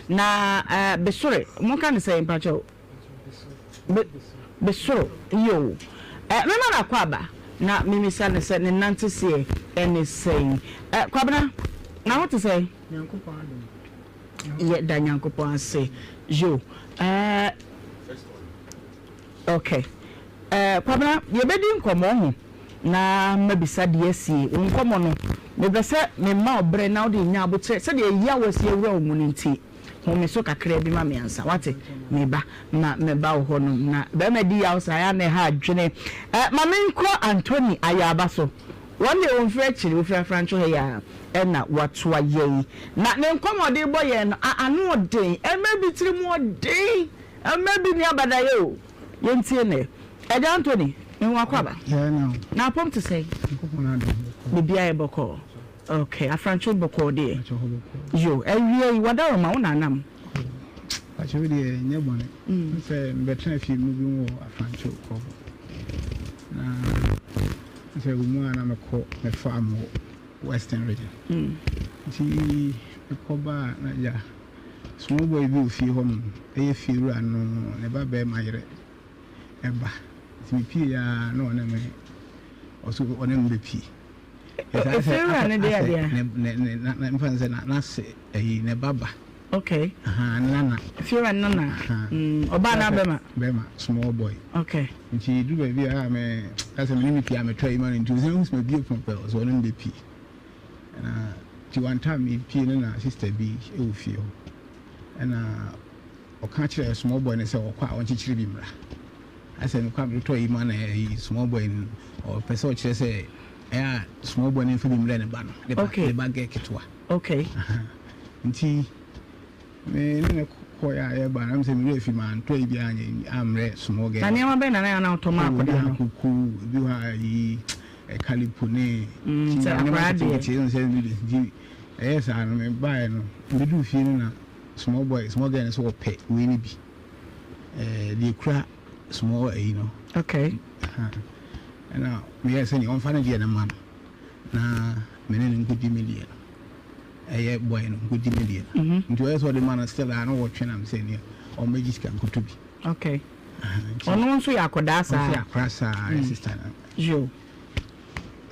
Na eh, Besore, monka no sɛn mpakyɛw? Be, Besoro, yoo. Eh, mema no akwaaba na memisa no sɛ ne nanteseɛ ɛne sɛn. Eh, Kwabena, na ho te sɛn? Nyankopɔn adom. Yɛ da Nyankopɔn ase. Yoo. Eh, Ok eh Kwabena yɛbɛdi nkɔmmɔ ho na mabisa deɛ asie. Wo nkɔmmɔ no mepɛ sɛ mema wo berɛ na wode nya aboterɛ sɛdeɛ yaw asi awura wo mu no nti. Home so kakraa bi ma me ansa wate. Meba ma mɛba wo hɔ nom na bɛrima di yaw saa ɛyɛ a na ɛha adwene. Eh ma menkɔ Anthony Ayaaba so. Wɔn deɛ wɔmfiri akyiri, wɔfiri Afrancho ha yi ara ɛna wɔatoa yɛn. Na ne nkɔmmɔ a ɔde rebɔ yɛn no a ano ɔden, ɛma bi tiri mu ɔden. Mma bi nni abadaeɛ o. Yɛntie nnɛ. Agya Anthony, me ho akɔ aba? Na apɔm te sɛn? Biribiara yɛ bɔkɔɔ. Ok, afrantwo bɔkɔɔ deɛ. Yo, awia yi, wadaroma, wo na anam? Pakyɛ wo deɛ nyɛ bɔne. Sɛ mebɛtena fie mu bi wɔ afrantwo kɔ hɔ. Na sɛ wo mu a na mekɔ me farm wɔ Western region. Nti mekɔ ba a na gya. Small boy bi wɔ fie hɔ nom, ɛyɛ fie wura no ne ba bɛɛma yere ɛba, nti me pie aa na ɔne me, ɔso ɔne me bɛ pie. Efie wura no de adeɛ a? Ne ne ne na na nfa sɛ na n'ase ɛyi ne ba ba. Okay. Ahaa ne nana. Efie wura no nana. Ahaa. Mm, ɔbaa na bɛma. Bɛma small boy. Okay. Nti du baabi a me asɛ me ne me pie a me tɔ yi ma no nti ɔsɛ ɔsɛ me bie pono pɛ ɔsɛ ɔne me bɛ pie. Na nti one time me pie no na sister bi wɔ fie hɔ ɛna ɔka kyerɛ small boy no sɛ ɔkɔ a ɔnkyekyere bi mmra asɛ mekɔ a metotɔ yi ma na ɛyi small boy no ɔpɛ sɛ ɔkyerɛ sɛ ɛyɛ a small boy no mfa bi mmrɛ ne ba no ne ba ne ba gɛ ketewa okay nti Me ne no kɔeɛ a yɛreba no, sɛ me werɛ fi mantɔ ebi anyɛ ammrɛ small girl. Na nneɛma bɛn na na na wotɔ ma akwadaa no? Ebi akoko, ebi hɔ a yi kalipo ne sɛ akwadaa deɛ. Nketenkete sɛ nti ɛyɛ saa no mebaeɛ no meduru fie no na small boy small girl no sɛ ɔpɛ wei no bi ɛɛ deɛ kura small ɛyi no. Okay. Ɛna meyɛ sɛ nea ɔmfa ne deɛ no ma no na me ne no nkɔdi me deɛ no. ɛyɛ boy no nkɔdi me deɛ no nti ɔyɛ sɛ ɔde ma no still a na wɔtwe nam sɛ nea ɔmmɛgye sika nkɔtɔ bi. Okay. Ɔno nso yɛ akɔdaa saa. Ɔno nso yɛ akora saa mm. sister no. Yo.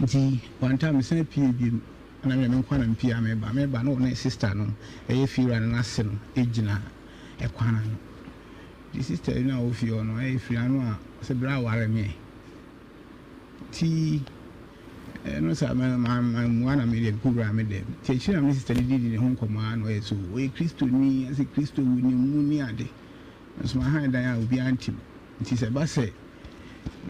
Nti one time mesan pie bi na me me nkwa na mpie a meba meba na ɔne sister no ɛyɛ fiewura no n'ase no gyina ɛkwan ano. Nti sister yi no a ɔwɔ fie hɔ no ɛyɛ firi ano a sɛ bra aware me. Nti ɛno saa ma ma mammua na me deɛ mekɔwuraa me dɛm. Nti akyiri na me sista no didi ne ho nkɔmmɔ ara na ɔyɛ so ɔyɛ Kristoni, asɛ Kristo wɔ ne mu ne ade. Nso mahan dan a obiara nte mu. Nti sɛ ɛba sɛ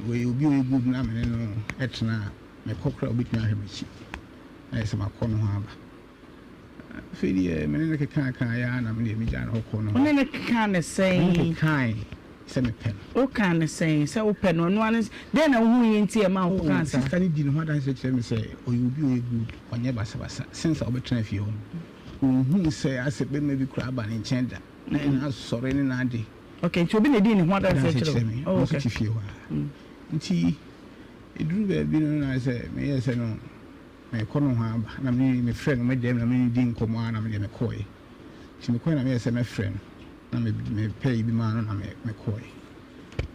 ɔyɛ obi a ɔyɛ good na me ne no tena a, mekɔ koraa a obɛtumi ahwɛ m'akyi. Na ayɛ sɛ makɔ no ho aba. Afei deɛ me ne no kekaakaeɛ ara na me deɛ megyaa no hɔ kɔɔ no hɔ. Wo ne no kekaa no sɛn? Me ne no kekae sɛ mepɛ no. Wokaa no sɛn sɛ wopɛ no? Ɛno ara ne dɛn na wohuiɛ nti a ɛmaa wokaa saa? Oh, sista no dii ne ho adanseɛ kyerɛɛ me sɛ ɔyɛ obi a ɔyɛ good, ɔnyɛ basabasa. Since a ɔbɛtenaa fie hɔ no, ɔnhuu sɛ asɛ bɛrima bi koraa aba ne nkyɛn da, na ne nan asɔre ne n'ade. Okay, nti obi na ɛdii ne ho adanseɛ kyerɛ wo? Adanseɛ kyerɛ me, ɔno nso te fie hɔ ara. Nti ɛduru baabi no na ayɛ sɛ meyɛɛ sɛ no. Merekɔ nohoa aba na me ne mefrɛɛ no me dɛm na me ne no dii nkɔmmɔ ara na me deɛ mekɔeɛ. Nti mekɔeɛ na meyɛɛ sɛ mɛfrɛ no na me mepɛɛ bi maa no na me mekɔeɛ.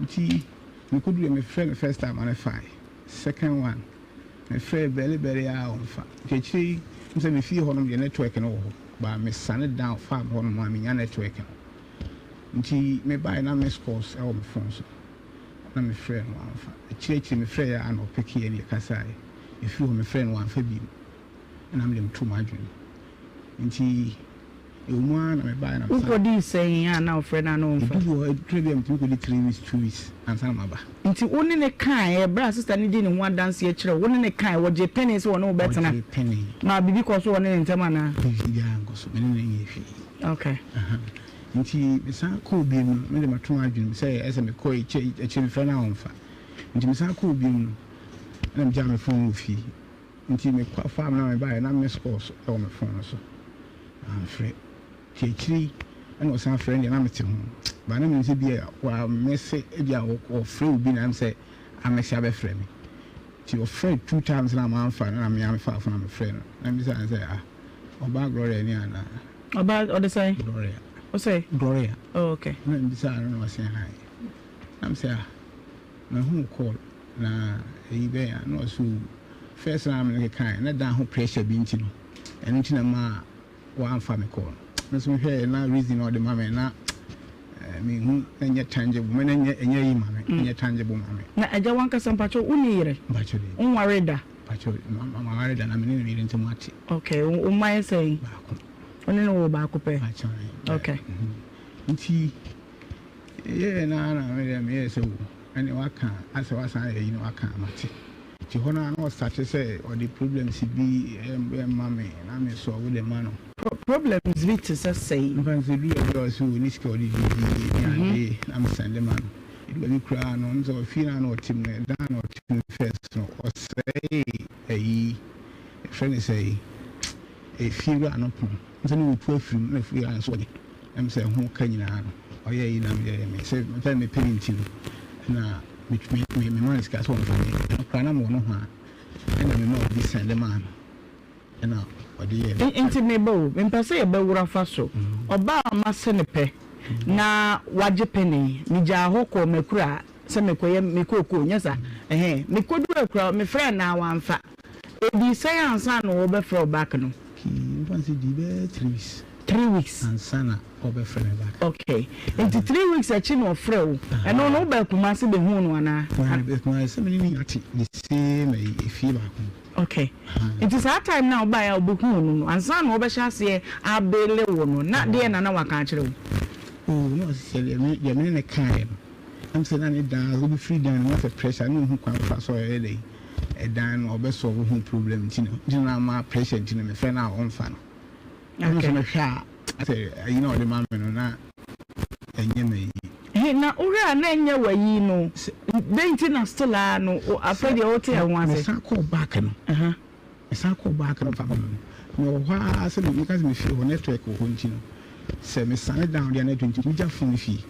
Nti mekɔduruiɛ mefrɛɛ no first time a ne faeɛ, second one mefrɛɛ bɛle bɛle ara ɔmfa. Nti akyire yi wohu sɛ me fie hɔnom deɛ network no wɔ hɔ but mesane down farm hɔnom a mennya network no. Nti mebaeɛ na missed calls wɔ me phone so. Na mefrɛɛ no wamfa. Akyiri akyiri mefrɛeɛ ara na ɔpekeeɛ na yɛkasaeɛ. Ɛfiri hɔ mefrɛɛ no wamfa bio. Ɛna mede metoo m'adwene mu. Nti ɛwɔ mu ara na mebaeɛ na mesan. Wokɔdii sɛn a na wofrɛ no a na ɔmfa? Ɛdu bi wɔ hɔ, ɛtɔ bi a metumi kɔdi 3 weeks, 2 weeks ansa na maba. Nti wo ne no kaeɛ berɛ a sista no dii ne ho adanseɛ kyerɛɛ wo, wo ne no kaeɛ, wɔgyee pene sɛ wɔne wo bɛtena? Wɔgyee pene. Maa biribi kɔɔ so wɔ ne ne ntam anaa? Biribiara ankɔ so, me ne no nyɛɛ hwee. Okay. Aha. Nti mesan kɔɔ bio no, me de mato m'adwene mu sɛ ɛsɛ mekɔ akyire akyire mefrɛ no a ɔmfa. Nti mesan kɔɔ bio no, ɛna megyaa me phone wɔ fie. Nti mekɔ farm na mebaeɛ na miss calls wɔ me phone no so. Amfrɛ. Nti akyire yi ɛna ɔsan frɛ no deɛ na mete ho. But na menim sɛ bi a wamese ebi a ɔfrɛ obi na sɛ amese abɛfrɛ me. Nti ɔfrɛ 2 times na mamfa no na me ara mefaa phone na mefrɛ no. Na mebisa no sɛ ah, ɔbaa Gloria ni anaa? Ɔbaa ɔde sɛn? Gloria. Wo sɛ? Gloria. Oh, okay. Na mebisaa no na ɔse ae. Na mesɛ ah, mahu wo call na eyi bɛn a? Na ɔse oh, first na me ne kekae na dan ho pressure bi nti no, ɛno nti na ɛmaa wamfa me call no. Me nso mehwɛɛ na reason a ɔde ma me na menhu na ɛnyɛ tangible, me na ɛnyɛ ɛnyɛ yi ma me, ɛnyɛ tangible ma me. Na agya wankasa mpakyɛw wonni yere? Mpakyɛw deɛ. Wonwaree da? Mpakyɛw maware da na me ne me yere ntam ate. Okay, wo mma yɛ sɛn? Baako. Wo ne no wɔ baako pɛ? Okay. Nti yɛyɛ no ara na me deɛ meyɛɛ sɛ o ɛne waka asɛ wasan ayɛ yi na waka mate. Nti hɔ no ara na ɔstate sɛ ɔde problems bi ɛma me na me solve de ma no. Problems bi te sɛ sɛn? Mfa no sɛ ɛduru baabi a ɔse ɔnni sika a ɔde didi ne ade na me sɛnde ma no. Ɛduru baabi koraa no ɔno sɛ ɔfie no a na ɔte mu no ɛdan a na ɔte mu first no ɔsɛee ayi yɛfrɛ no sɛn Efiewura no pon sɛ na otu afiri mu na efiewura no nso ɔde ɛm sɛ ɛho ka nyinaa no ɔyɛɛ yi na meyɛɛ me sɛ sɛ mepɛ ne nti no ɛna me me me ma no sika sɛ ɔmfa nyɛ ɛno koraa na mewɔ no ho a ɛna me ma obi sɛnde maa no ɛna ɔde yɛɛ me. Nti meba o, mempɛ sɛ yɛbɛwora fa so. Ɔbaa a mase no pɛ na wagye pene, megyaa hɔ kɔɔ m'akuraa sɛ mekɔyɛ me kookoo, nyɛ saa? Ɛhɛn, mekɔduruu akuraa hɔ, mefrɛɛ no a wamfa. Ɛdii sɛn ansa na wɔbɛfrɛ wo back no? Okay, mfa no sɛ ɛdii bɛyɛ 3 weeks. 3 weeks. Ansa na wɔbɛfrɛ me back. Okay, nti 3 weeks akyi na ɔfrɛ wo. Ɛno no wobaa Kumasi bɛhuu no anaa? Mebaa Kumasi, sɛ me ne no te the same ayi, efie baako mu. Okay, nti saa time no a wobaeɛ a wobɛhuu no no, ansa na wɔbɛhyɛ aseɛ abele wo no, na deɛn na na waka akyerɛ wo? Oh, na ɔse sɛ deɛ me deɛ me ne no kaeɛ no, ɛm sɛ na ne dan, ɔbɛfiri dan no mu asɛ pressure, na ɔnhu kwan fa so a ɔyɛ dɛn. Ɛdan no ɔbɛ solve ho problem nti no nti na ama pressure nti no me frɛ no a ɔnfa no. Ɛno nso mehwɛ a sɛ ayi na ɔde ma me no na ɛnyɛ m'ayi. He na wohwɛ a na ɛnyɛ w'ayi no dɛn nti na still a no afei deɛ wote ɛho ase. Me san kɔɔ back no me san kɔɔ back no fa ma me no mewɔ hɔ ara sɛ meka sɛ me fie hɔ network wɔ hɔ nti no sɛ me sane down deɛ network nti megya phone fie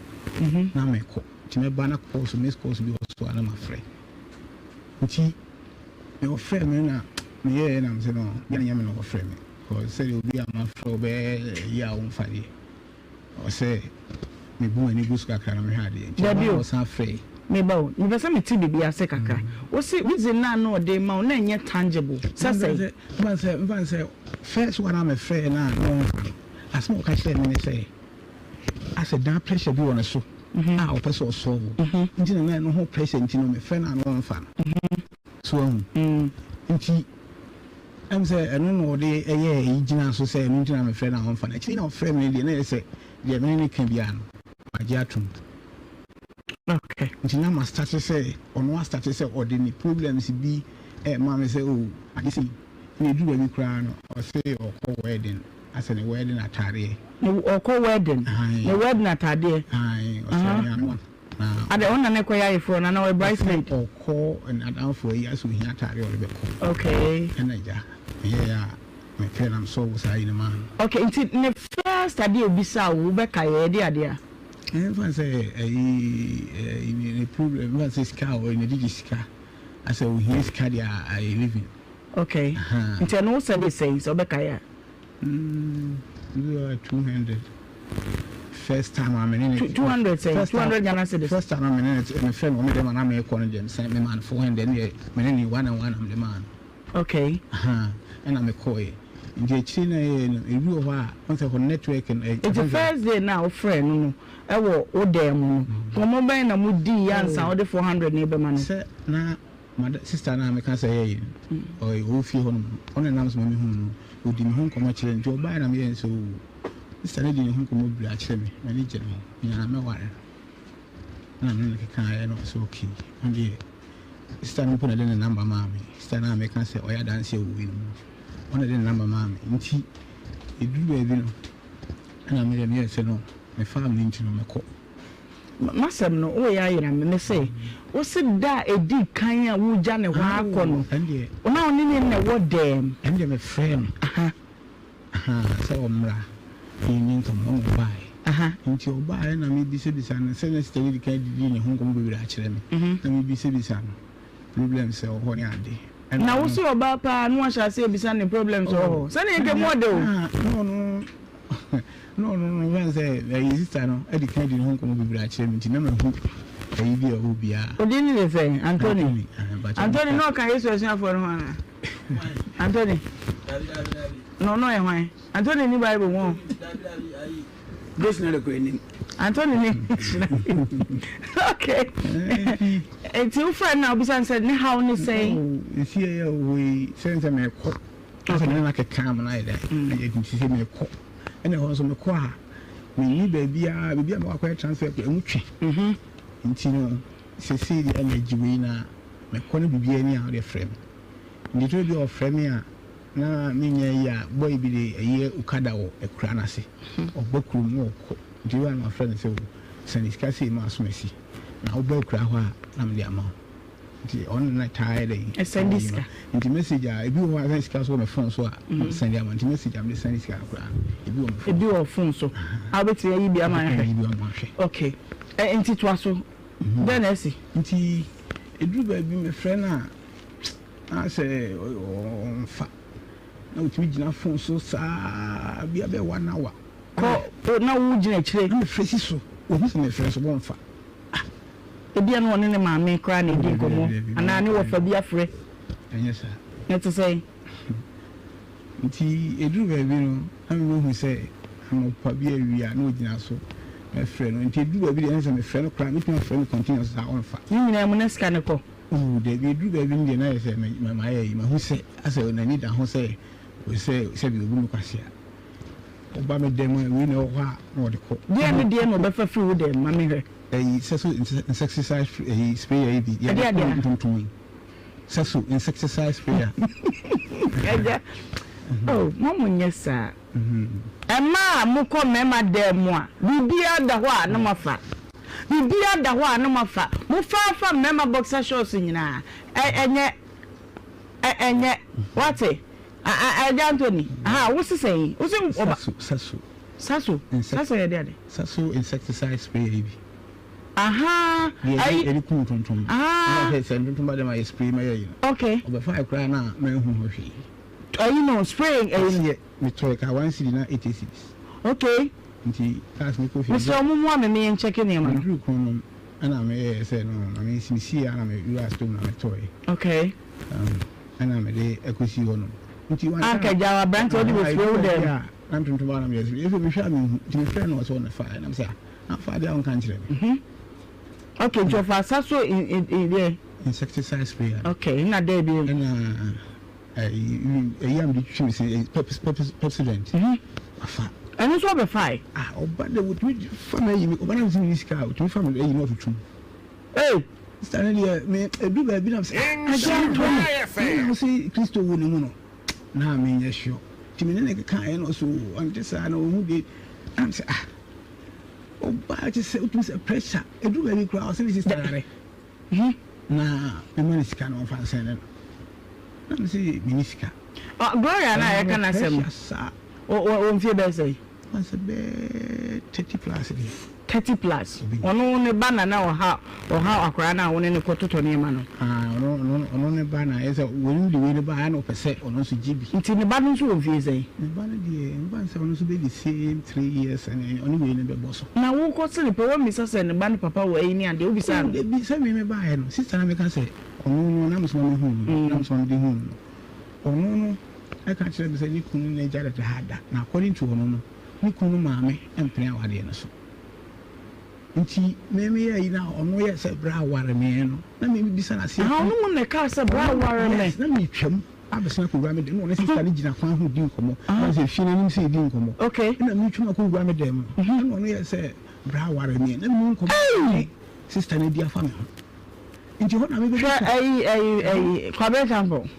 na mekɔ nti mɛba na calls miss calls bi wɔ so a na mafrɛ. Nti ɔfrɛɛ me na meyɛɛ na mesɛ no deɛ nyɛ me na ɔfrɛ me because sɛdeɛ obi a mafrɛ wo bɛyɛ yi a womfa deɛ ɔsɛ mebu m'ani gu so kakra na mehwɛ adeɛ nti Dabi o. ɔsan frɛe. Meba o, mepɛ sɛ mete biribi ase kakra. Wo se reason no a na ɔde rema wo na ɛnyɛ tangible, sɛ sɛn? Mfa sɛ mfa sɛ first one a mefrɛɛ no a na ɔmfa no, asɛm a ɔka kyerɛɛ me ne sɛ asɛ dan pressure bi wɔ ne so a ɔpɛ sɛ ɔsɔlvo nti na na ɛno ho pressure nti no mefrɛ no a na ɔmfa no so ahu nti ɛm sɛ ɛno na ɔde ɛyɛ ɛyi gyina so sɛ ɛno nti na mefrɛ no a ɔmfa no akyiri na ɔfrɛ me deɛ na yɛ sɛ deɛ mene ne ka biara no magye atom okay nti na ma start sɛ ɔno astate sɛ ɔde ne problems bi ɛma me sɛ o oh, ade sei na ɛduru baabi koraa no ɔse ɔkɔ wedding Asɛ ne wedding ataadeɛ. Ne ɔkɔ wedding. Ne wedding ataadeɛ. Ayi ɔsɛ ne ano na. Adɛ ɔna ne kɔ yɛ ayeforɔ na na ɔyɛ bridesmaid. Ɔkɔ n'adanfo ayi asɛ ohia ataadeɛ ɔde bɛkɔ. Okay. Ɛna gya meyɛ yɛ a mepɛ na mesɔ wo saa yi ne maa no. Okay nti ne first adeɛ obisa wo wobɛka yɛ ɛde adeɛ a. Ɛnfa sɛ ɛyi ɛyi ne problem ɛnfa sɛ sika a ɔyɛ ne de gye sika asɛ ohia sika deɛ a ayɛ living. Okay nti ɛno wo sɛ de sɛn sɛ wobɛka yɛ a. Mm, 200. First time a me ne ne. 200 sɛ 200 Ghana cedis. First time a me ne ne me fɛ no me de ma na me kɔ no deɛ sɛ me ma no 400 ne me ne ne one and one na me de ma no. Okay. Aha, ɛna me kɔɔ yɛ. Nti akyiri na yɛ no ebi wɔ hɔ a wɔn sɛ hɔ network no. Nti first day na wofrɛ no no ɛwɔ wo dan mu no nkɔmmɔ bɛn na mo dii ansa wode 400 na ɛbɛma no. Sɛ na Mada sister no a meka sɛ ɛyɛ yi no, ɔyɛ ɔwɔ fie hɔ nom no, ɔno na ɛnam so ma mehuu no. Ɔdi me ho nkɔmmɔ kyerɛ no, nti ɔbaeɛ na meyɛɛ no sɛ oo, sister no di ne ho nkɔmmɔ bebree akyerɛ me, m'ani gye ne ho, menya na mɛware no. Ɛna me ne no kekaeɛ na ɔsɛ okay, ɔno deɛ sister no mpo na ɛde ne number maa me, sister no a meka sɛ ɔyɛ adanseɛ wɔ wei no mu no, ɔno na ɛde ne number maa me, nti ɛduru baabi no, ɛna me deɛ meyɛɛ sɛ no, me family nti no mɛkɔ. M'asɛm no, woreyɛ ayera me. Mese, wose da a ɛdi kan a woregya ne hɔ akɔ no, na wo ne no na ɛwɔ dɛm? Ɛndeɛ mefrɛɛ no sɛ ɔmmra na yɛnni nkɔmmɔ, ɛna ɔbaeɛ. Nti ɔbaeɛ na mebisabisa no, sɛ na sista no di kan didii ne ho nkɔmmɔ bebree akyerɛ me, na mebisabisa no problems a ɛwɔ hɔ ne ade. Na wo se ɔbaa paa na wahyɛ aseɛ abisa ne problems wɔ hɔ, sɛdeɛ nka mu ɔdɛ o. Na ɔno. Na ɔno no, ɛsiane sɛ ɛyi sista no adi kan adi ne ho nkɔmmɔ bebree akyerɛ me nti, na mahu ɛyi bi a ɔwɔ biara. Wo din de sɛn? Anthony. Anthony, ah, mpakyɛ Anthony, meka. na ɔka Yesu asuafoɔ no ho anaa? Anthony. Dabi, dabi, dabi. Na ɔno ɔyɛ hwan? Anthony ni Bible mu o. Dabi, dabi, ayi. Dictionary kɔ anim. Anthony ni dictionary. Okay. Nti wofrɛ no na wobisa no sɛ ne haw ne sɛn? Nsi ɛyɛ wɔ yi sɛ nsɛ mɛkɔ. Sɛ mene no akeka ama no ayɛ dɛ. Ayɛ nti sɛ mɛkɔ. Ɛna ɛhɔ nso mekɔ a menni baabiara, baabi a mɛkɔ akɔyɛ transfer kɔ ɛmu twe. Nti no sesei deɛ ɛna agye wei na mekɔ no biribiara ni a ɔde frɛ me. Nti toro bi a ɔfrɛ me a na menyɛ yi a boy bi de ɛyɛ okada wɔ akura no ase. Ɔba kurom na ɔkɔ. Nti bi a na mafrɛ no sɛ o sɛne sika sei ma asomasi na woba akura hɔ a na mede ama wo. Nti ɔno na taa yɛ dɛn? Ɛsɛnde sika. Nti message a ebi wɔ hɔ a sɛ sika so wɔ me phone so a na me sɛnde ama. Nti message a mede sɛnde sika no koraa no ebi wɔ me phone so. Ebi wɔ phone so a wobɛtumi ayi bi ama ahwɛ. Ayi bi ama ahwɛ. Okay. Ɛ nti toa so. Dɛn na asi? Nti eduru baabi mefrɛ no a na sɛ ɔmfa na otumi gyina phone so saa bi abɛyɛ one hour. Kɔ na wogyina akyire. Na mefrɛ si so ohu sɛ mefrɛ so wɔmfa. Ah, ebia na ɔne ne maame koraa na edi nkɔmmɔ, anaa ne wɔfa bi afrɛ. Ɛnyɛ saa. Na ɛte sɛn? Nti eduru baabi no, na mibehu sɛ anɔpa bi awia na ogyina so mɛfrɛ no. Nti eduru baabi deɛ, ɛne sɛ mefrɛ no koraa, metumi afrɛ no continuous saa ɔmfa. Ne nyinaa mu na sika no kɔ? Oh, dabi, eduru baabi no deɛ na ayɛ sɛ mayɛ yi, mahu sɛ asɛ n'ani da ho sɛ sɛ sɛbi obu me kwasea. Ɔba me dɛm a, wei na ɛwɔ hɔ a na ɔde kɔ. Deɛn ne deɛn na ɔbɛfa firi wo dɛm? Ma menhwɛ. Ɛyi sɛso insecticide ɛyi sprayer yi bi. Ɛdeɛ adeɛ a? Ntontom yi. Sɛso insecticide sprayer. Agya, oh, mo mo nyɛ saa. Mmaa a mokɔ mmarima dan mu a, biribiara da hɔ a na moafa. Biribiara da hɔ a na moafa. Mofaafa mmarima boxer shorts nyinaa. Ɛ ɛnyɛ, ɛ ɛnyɛ, wate? Agya Anthony, aha, wo se sɛn? Wo se ɔba. Saso, saso. Saso, saso yɛ de ade. Saso insecticide spray yɛ bi. Aha, ayi. Yɛ de kum ntontom. Aha. Sɛ sɛ ntontom ba dɛm a yɛ spray ma yɛ yi no. Okay. Ɔbɛfa yɛ koraa na ma ehu ho hwee. Ayi no spray ayi no. Yɛ me tɔ ka one cedi na 80 cedis. Okay. Nti class me kɔ fie. Mesrɛ ɔmo mmoa me me nkyɛke nneɛma no. Meduru kɔn no ɛna me yɛ sɛ no na me si me si ya na me wura store na me tɔ yɛ. Okay. Ɛna mede ɛkɔsii hɔ nom. Nti wanka. Anka gyaw aberante ɔde bɛfie wo dɛm. Na ntontom a na meyɛ sɛ efe mehwɛ a menhu nti mefrɛ no ɔsɛ ɔne faeɛ na mesɛ ah na fa adeɛ a wonka nkyerɛ me. Okay nti ɔfa asa so deɛ. Insecticide spray a. Okay na dɛ bi. Ɛna ɛyi a mede twitwi me se Pepsodent. Afa. Ɛno nso ɔbɛfae. Ah ɔba de wotumi fa me ayi me ɔba na mesɛ menni sika a otumi fa me ayi na ɔtwitwi mu. Ei! Sista no deɛ me edu baabi na sɛ Agya ntɔ me. Me na ɔsi Kristo wɔ ne mu no na menyɛ sure. Nti me ne ne keka yɛ na ɔso ɔnte saa na ɔhu de na sɛ ah ɔbaa kyɛ sɛ wotumi sɛ pressure edu baabi koraa ɔsɛ ne sista yare na mema ne sika na ɔmfa nsɛn ne no na me sɛ menni sika. Gloria na yɛka n'asɛm wɔ mfie bɛyɛ sɛn? Ɔsɛ bɛyɛ 30 plus deɛ. 30 plus ɔno ne ba na na ɔha ɔha akwadaa no a wo ne no kɔtotɔ nneɛma no. Ah ɔno ɔno ɔno ne ba na ayɛ sɛ wɔn de wei ne ba ayɛ na ɔpɛ sɛ ɔno nso gye bi. Nti ne ba no nso wɔ mfie sɛn? Ne ba no deɛ mfa no sɛ ɔno nso bɛ the same 3 years ɛne ɔne wei no bɛbɔ so. Na wo kɔ sene pɛ woammisa sɛ ne ba no papa wɔ ayi ne adeɛ wobisaa no? Oh dabi sɛ me me baeɛ no sister na meka sɛ ɔno no na mesoma me huu no na mesoma mede huu no no ɔno no ɛka kyerɛ me sɛ ne kunu ne n'agya dadaada na according to ɔno no ne kunu no maame mpene awadeɛ no so. Nti me meyɛ ayi na ɔno yɛ sɛ bra ware me no na me bisa no aseɛ. Aha ɔno mu na ɛkaa sɛ bra ware me. Yes na metwam abɛsen akɔwura me dɛm na ɔne sista no gyina kwan ho di nkɔmmɔ na sɛ fie no anim sɛ yɛdi nkɔmmɔ. Okay. Ɛna metwam akɔwura me dɛm no ɛna ɔno yɛ sɛ bra ware me na menu nkɔmmɔ ne sista no adi afa me ho nti hɔ na mebɛbisa. Hwɛ ayi ayi ayi Kwabena Champon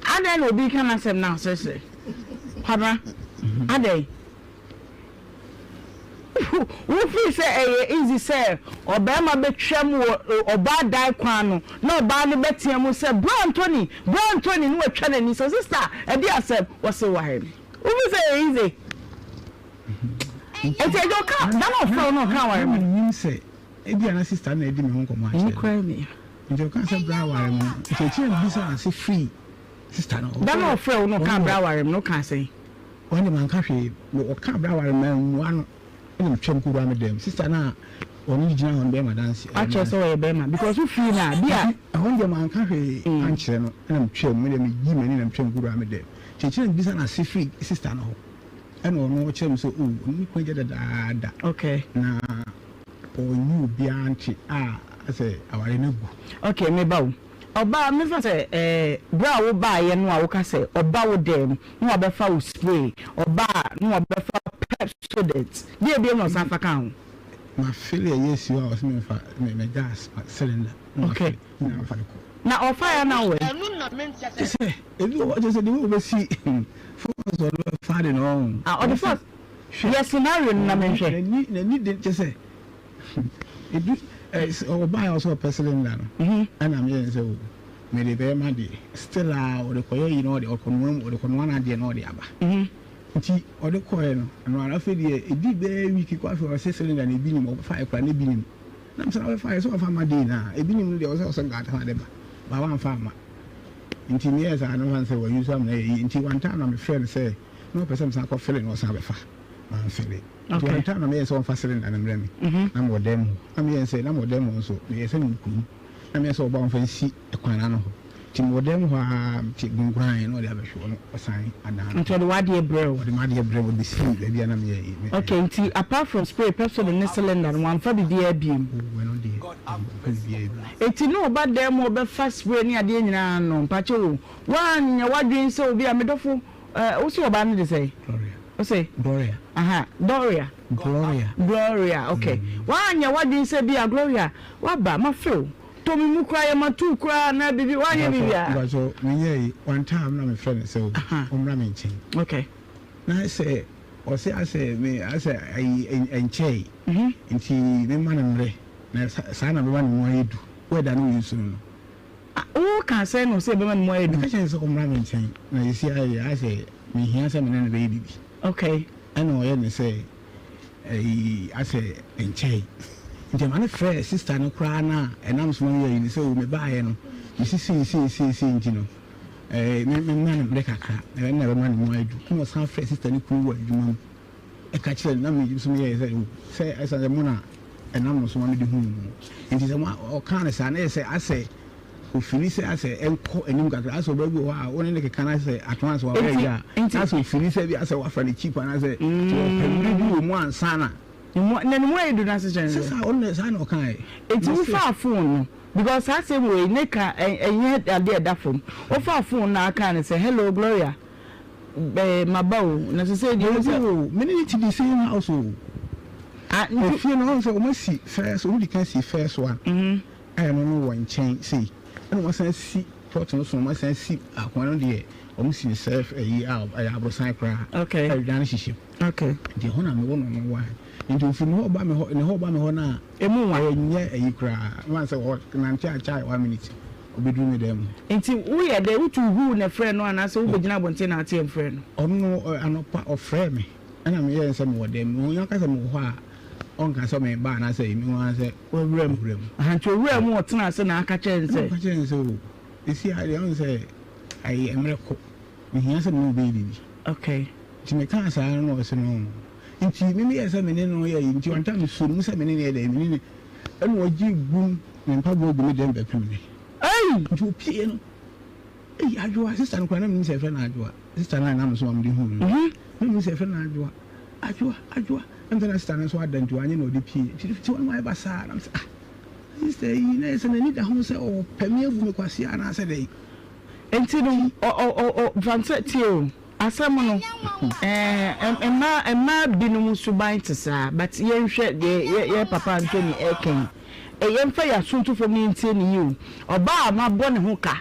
adɛn na obi ka n'asɛm na ɔseresere Kwabena adɛn. Wo feel sɛ ɛyɛ easy sɛ ɔbarima bɛtwam wɔ ɔbaa dan kwan ano na ɔbaa no bɛtea mu sɛ bra Anthony, bra Anthony na watwa n'ani sɛ sister ɛde asɛm wɔse ware me. Wo feel sɛ ɛyɛ easy? Nti agya ɔka da na ɔfrɛ wo na ɔka ware me. Na mennim sɛ ebia na sister no na adi me ho nkɔmmɔ akyerɛ me. Nti ɔka sɛ bra ware me no nti akyire na mebisa no ase firi sister no hɔ. Da na ɔfrɛ wo na ɔka bra ware me no wokaa sɛn? Ɔno deɛ manka hwee, ɔkaa berɛ aware mammua no ɛna metwam kɔwura me dɛm. Sister no a ɔne no gyina hɔ no bɛyɛ m'adanse. Akyerɛ sɛ ɔyɛ bɛrima because wo fii no a bi a. Nti ɛhɔ no deɛ manka hwee ankyerɛ no ɛna metwam, me deɛ meyii m'ani na metwam kɔwura me dɛm. Nti akyire na mebisa no ase firi sister no hɔ ɛna ɔno ɔkyerɛ me sɛ oh ɔne ne kunu agya dadaada Okay. na ɔnye obiara nte a asɛ awareɛ no agu. Okay meba o. Ɔbaa, mefa sɛ ɛɛ berɛ a wobaeɛ no a woka sɛ ɔba wo dan mu na wabɛfa wo spray, ɔba a na wabɛfa Pepsodent, deɛ bio na ɔsan fa kaa ho? Ma fili ɛyɛ asi hɔ a ɔse memfa me me gas cylinder na ma Okay. fili na mafa de kɔ. Na ɔfaeɛ a na wowɔ he? Kyɛ sɛ ebi wɔ hɔ kyɛ sɛ deɛ wobɛsi force ɔde bɛfa de no ɔho. Ah, ɔde force, yɛ scenario no na menhwɛ. N'ani n'ani de kyɛ sɛ Edu ɛ sɛ ɔbaeɛ a ɔsɛ ɔpɛ cylinder no ɛna meyɛ no sɛ o mede bɛyɛ m'adeɛ still a ɔde kɔyɛ yi na ɔde ɔkɔnoa mu ɔde kɔnoa n'adeɛ na ɔde aba nti ɔde kɔɛ no ɛno ara afei deɛ ɛdi bɛyɛ week kɔ afei ɔsɛ cylinder no ebi nim ɔbɛfa ɛkora na ebi nim na mesɛ ɔbɛfa yɛ sɛ ɔfa ma dei na ebi nim no deɛ ɔsɛ ɔsɛ nka atama de ba ba wamfa ama nti meyɛɛ saa no mfa sɛ wayi so amena yɛ yi nti one time na mefrɛ no sɛ na ɔpɛ sɛ mesan kɔ fele na ɔsan bɛfa mamfele Nti one time na meyɛɛ sɛ ɔmfa cylinder no mmrɛ me na mewɔ dan mu hɔ na meyɛɛ sɛ na mewɔ dan mu hɔ nso meyɛɛ sɛ mewɔ kurom na meyɛɛ sɛ ɔba ɔmfa nsi kwan ano hɔ nti mewɔ dan mu hɔ ara mete gunguran na ɔde abɛhwe hɔ no ɔsan adan no Nti ɔde w'adeɛ brɛ wo? Ɔde m'adeɛ brɛ me ɔde bɛsii baabi a na meyɛ yi. Okay nti apart from spray Pepsodent ne cylinder no wamfa biribiara biom? Oh ɛno deɛ wamfa biribiara biom. Nti na ɔba dan mu ɔbɛfa spray ne adeɛ nyinaa no mpakyɛw o woanyɛ w'adwene sɛ obi a medɔfo Eh, wo se ɔbaa no de sɛn? Gloria. Wo se? Gloria. Aha, Doria. Gloria. Gloria, okay. Mm. Woanyɛ w'adwene sɛ bi a Gloria, waba, mafe wo. Tɔ me mu koraa, yɛ ma tu koraa na bibi, woanyɛ biribiara. Mpacho, menyɛ yi, one time na mefrɛ no sɛ ɔmmra me nkyɛn. Okay. Na sɛ ɔse asɛ me asɛ ayi ɛnkyɛe. Mhm. Nti mema no mmerɛ na saa na bɛma ne mu ayɛ du. Wɛda no wɔ nsuo no. Ah, wo kaa sɛn na ɔsɛ ɛbɛma ne mu ayɛ du? Meka kyerɛɛ no sɛ ɔmmra me nkyɛn, na seesei ayɛ deɛ, ayɛ sɛ mehia sɛ me ne no bɛyɛ biribi. Okay. Ɛna ɔyɛ no sɛ ɛyi asɛ ɛnkyɛe. Nti ɛma no frɛɛ sister no koraa no a ɛnam so ma meyɛɛ yi no sɛ o mebaeɛ no, mese sei sei sei sei nti no, ɛɛ me memma no mmerɛ kakra, na ɛno na ɛbɛma ne mu ayɛ du. Ɛna ɔsan frɛɛ sister no kunu wɔ adwuma mu. Ɛka kyerɛɛ no, na me nso meyɛɛ sɛ, O, sɛ ɛsiane sɛ mo na ɛnam mo so ma mede huu mo no nti, sɛ mo a, ɔkaa no saa, na ɛyɛ sɛ asɛ ofili sɛ asɛ ɛnkɔ anim kakra, asɛ ɔbaa bi wɔ hɔ a wo ne no keka no asɛ ato asɛ waware Enti, agya a, enti. na asɛ ofili sɛ bi asɛ wafa no cheap anaasɛ nti ɔpɛ mmerɛ bi wɔ mu ansa na. Ne mu, na ne mu ayɛ du no ase kyerɛ ne Sɛ sɛ. saa, ɔno na saa na ɔkaeɛ. Enti Mese. wofaa phone no, because saa asɛm wei ne ka ɛ, ɛnyɛ adeɛ a ɛda fam. Wofaa phone no a kaa no sɛ, Hello Gloria, Eh, maba o, na sesei deɛ wohu sɛ. Dabi o, me ne no te the same house o. Ah, nti. Efie no, ɔhu sɛ wɔn asi first, wɔn di kan si first one. A ɛno no wɔ nkyɛn sei. Ɛna wɔn asan asi plot no so, wɔn asan asi akonnwa no deɛ, wɔn si no self ɛyi a ɛyɛ aborosan koraa. Okay. A ɛdan no hyehyɛ mu. Okay. Nti ɛhɔ na mewɔ no no wa. Nti ofiri me hɔ ba me hɔ, ne hɔ ba me hɔ no a. Emu nwa. Ɛnyɛ ɛyi koraa. Wɔn sɛ wɔ nante akyɛ one minute. Ɔbɛduru me dan mu. Nti woyɛ dɛn? Wotu huu na frɛɛ no anaasɛ wobɛgyina abɔnten na ateɛm frɛɛ no? Ɔno no anɔpa ɔfrɛɛ me ɛna meyɛɛ no sɛ mewɔ dan mu. Ɔnya ka sɛ mewɔ hɔ a ɔnka sɛ meba anaasɛ ayi mehu ara sɛ Wawura mu. wawura mu. Aha, nti owuraa mu ɔtenaa ase na aka kyerɛɛ no Ɛna sɛ. ɔka kyerɛɛ no sɛ o, seesei ara deɛ wohu sɛ ayi mmerɛ kɔ, mehia sɛ me ne wo bɛyɛ biribi. Okay. Nti mekaa saa no na ɔse no nti me meyɛɛ sɛ me ne no yɛ ayi nti ɔntaa mesuo no mu sɛ me ne no yɛ dɛn me ne no Ɛna ɔgye gum ne mpaboa gu me dɛm bɛpem nnɛ. Ei! Nti ɔpieɛ no, ei Adwoa, sista no koraa na menim sɛ yɛfrɛ no Adwoa. Sista no a ɛnam so ma mede huu no no, na menim sɛ yɛfrɛ no Adwoa. Adwoa, Adwoa. Ɛm sɛ na sista no nso ada nti wanyɛ na ɔde pieeɛ. Nti fiti hɔ no mayɛ basaa na mesɛ ah, sista yi na yɛ sɛ n'ani da ho sɛ ɔpɛ me abu me kwasea anaasɛ dɛn. Nti no, ɔ ɔ ɔ ɔ, fa no sɛ tie o. Asɛm no eh mmaa mmaa binom suban te saa but yɛnhwɛ deɛ yɛ yɛ papa Anthony ɛreka yi eh yɛmfa yɛn aso nto fam na yɛntie no yie o ɔbaa a mabɔ ne ho ka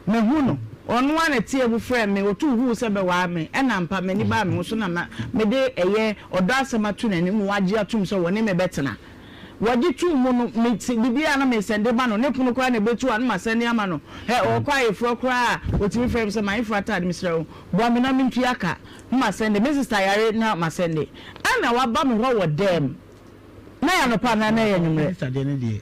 mahu no ɔno ara na ɛteɛ mu frɛɛ me ɔtuu huu sɛ bɛwaa me ɛna ampa m'ani baa me ho so na ma mede ɛyɛ ɔdɔ asɛm ato n'anim na wagye atom sɛ wɔne me bɛtena Wɔgye too mu no, me se biribiara a na mesɛnde ma no, ne pono koraa na ɛbɛtu a na masɛnde ama no. Hɛ, ɔrekɔ ayeforɔ koraa a, ɔtumi frɛ me sɛ, M'ayeforɔ ataade, mesrɛ wo, boa me na mentua ka. Na masɛnde. Me sista yare na masɛnde. Ɛna waba me hɔ wɔ dɛm. Na ɛyɛ anɔpa anaa na ɛyɛ anwummerɛ? Me sista deɛ no deɛ,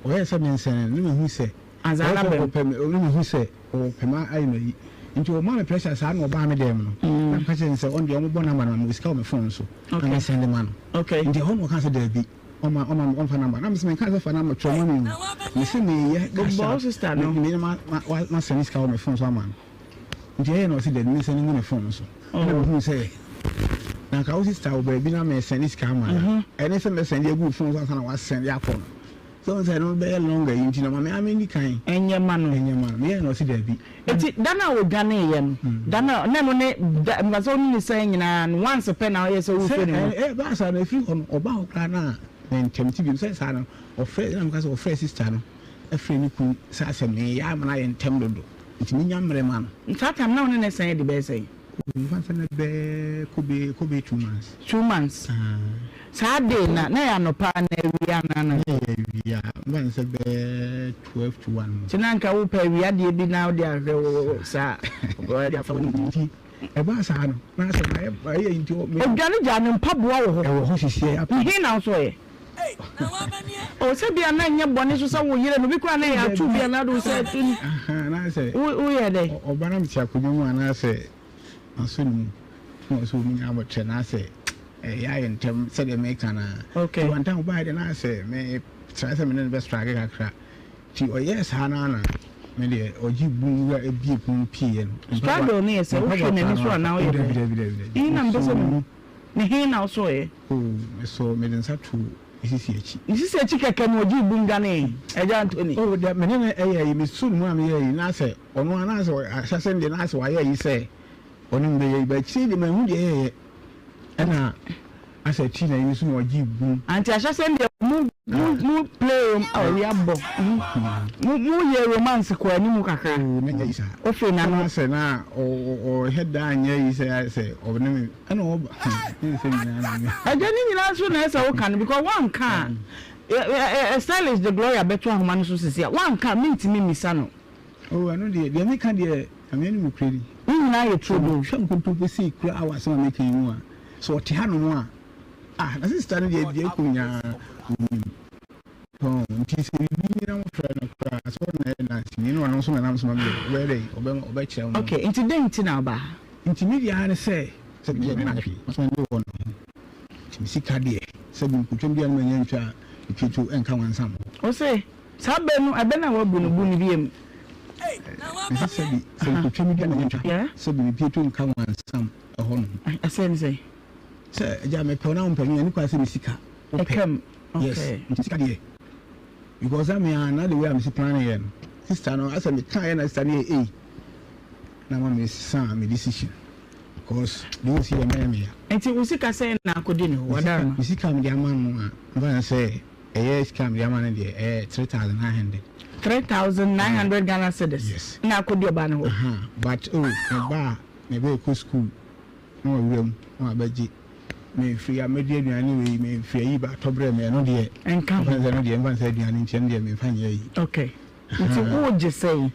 ɔyɛɛ sɛ mensɛne no, na mehu sɛ Ansa na ɔwɔ bɛm. ɔpɛ me, na mehu sɛ ɔpɛ me ayɛ me ayi. Nti ɔmaa me pressure saa na ɔbaa me dɛm no na meka kyerɛ no sɛ ɔno deɛ ɔmobɔ number no ma me, mewɔ sika wɔ me phone so na me sɛnde ma no. Nti ɛhɔ na ɔkaa sɛ daabi ɔma ɔma ɔmfa number na mese menkaa sɛ fa number twerɛ ma me o, mese meyɛ cash out me me ma ma ma sɛnde sika wɔ me phone so ama no. Nti ɛyɛ na ɔse daabi me nsɛnde ngu ne phone so. Ɛna mehuu sɛ na nka wo sister wɔ baabi na mesɛnde sika ama no a ɛne sɛ mɛsɛnde agu wo phone so ansa na wasɛnde akɔ no. Sɛ wohu sɛ ɛno bɛyɛ longer yi nti na ma me ara menni kan. Nyɛ ma no. Nyɛ ma no. Meyɛɛ no ɔse daabi. Nti da no a ɔdwaneeɛ no, da no a, na ɛno ne da, mefa sɛ wo ne no siane nyinaa no, once pɛ na woyɛ sɛ worefiri ne ho? Sɛ ɛbaa saa no, ɛfiri hɔ no, ɔbaa hɔ koraa no a, mentɛmte bio. Sɛ saa no, ɔfrɛɛ, na meka sɛ ɔfrɛɛ sister no, frɛɛ ne kunu sɛ asɛ mereyɛ ama no ayɛ ntɛm dodo, nti menya mmerɛ ma no. Saa time no, na wo ne no asiane adi bɛyɛ sɛn? Mefa sɛ na bɛɛ kɔ bɛyɛ kɔ bɛyɛ 2 months. 2 months. Saa day na na yɛ anɔpa anaa awia anaa na. Na yɛ awia, mefa no sɛ bɛyɛ 12 to 1 mu. Nti na nka wopɛ awia deɛ bi na wode ahwɛ wo saa de afa w'anim. Nti ɛbaa saa no na asɛ mayɛ mayɛ nti ɔ me. Odwane gyaa ne mpaboa wɔ hɔ. Ɛwɔ hɔ sisiɛ apa. He na wosɔeɛ? Oh, sɛ bia na nyɛ bɔne so sɛ wo yere no bi koraa na yɛ ato bi anaa de wo sɛ ato ni. Woyɛ dɛ. Ɔba na mete akonnwa mu anaasɛ masɔ ne mu na ɔsɛ ɔmu nya abɔkyerɛ na asɛ ɛyɛ ayɛ ntɛm sɛdeɛ meka no a. Okay. One time ɔbaeɛ deɛ na asɛ me try sɛ me ne no bɛ struggle kakra. Nti ɔyɛɛ saa no na me deɛ ɔgye bum wura ebie pon pieɛ no. Struggle no yɛ sɛ wohwɛ n'ani so anaa woyɛ dɛ? Iyi na mepɛ sɛ mehu. Ne he na wosɔeɛ? Oh, mesɔɔ, mede nsa too ne sisi akyi. Ne sisi akyi kɛkɛ na ɔgyee bum dwanee, Agya Anthony. Oh, deɛ me ne no yɛɛ yi, mesoo ne mu a meyɛɛ yi, na sɛ ɔno ara, na sɛ ahyɛaseɛ no deɛ, na sɛ wayɛ yi sɛ ɔne me bɛyɛ yi, but akyire yi deɛ manhu deɛ ɛyɛeɛ, ɛna asɛ akyiri na yi nso na ɔgyee bum. Ante ahyɛaseɛ no deɛ mo mo mo play rom oh awia bɔ mo mo yɛ romance kɔ anim kakra. Oh, na nyɛ yi saa. Ofei na no. Sɛ na ɔhwɛ da nyɛ yi sɛ sɛ ɔne me. Ɛna ɔba ne nsɛm nyinaa na me. Agya ne nyinaa nso na ɛsɛ woka no because woanka a stylish de Gloria bɛto ahoma no so sisi a woanka a mentumi mmisa no. Oh ɛno deɛ deɛ meka deɛ Nyame anim nokorɛ ni. Ne nyinaa yɛ turodoo. Sɛ metwa nkontompo sei koraa wɔ asɛm a meka yi mu a sɛ ɔte hanom a ah na sister no deɛ deɛ ɛkɔ nyinaa ɔnim. Ɔn nti sɛ biribi ni na mofrɛ no koraa sɛ ɔno na ɛyɛ danseni na ɔno nso na nam so ma meyɛ ɔbɛyɛ dɛn ɔbɛma ɔbɛkyerɛ wo. Okay nti dɛn nti na ɔbaa ha? Nti me deɛ ara ne sɛ sɛ deɛ me na hwee masoma ne wɔ ne ho nti me sika deɛ sɛ bi nkotwam biara no manya ntwa a metwa tuo ɛnka wansa mo. Ose saa bɛ no ɛbɛ no a wabu no bu no biam. Mese sɛ bi sɛ nkotwam biara manya ntwa sɛ bi mepie tuo nka wansam ɛhɔ nom. Ɛsɛ ne sɛn? Sɛ agya mepɛ wo na wompɛ me a ɛni kwan sɛ me sika wopɛ. Ɛkam Yes nti sika deɛ because na me a na the way a me si plan yɛ no sister no asɛ me ka yɛ na sister no yɛ ei na ma me sesa me decision because the way si yɛ mɛyɛ me ya. Nti wo sika sɛn na akɔdi ne hɔ wadaroma? Me sika me de ama no a mfa no sɛ ɛyɛ sika me de ama no deɛ ɛyɛ 3,900. 3,900 Ghana cedis? Yes. Na akɔdi ɔbaa no hɔ? Aha but oh me ba a me ba ɛkɔ school na wawura mu na wabɛgye. Mefiri a mɛdi aduane wei, mefiri ayi ba tɔ brɛ me, ɛno deɛ. Ɛnka ho. Mfa nsɛ ɛno deɛ, mfa nsɛ aduane nti ɛno deɛ memfa nyɛ ayi. Okay. Nti wogye sɛn?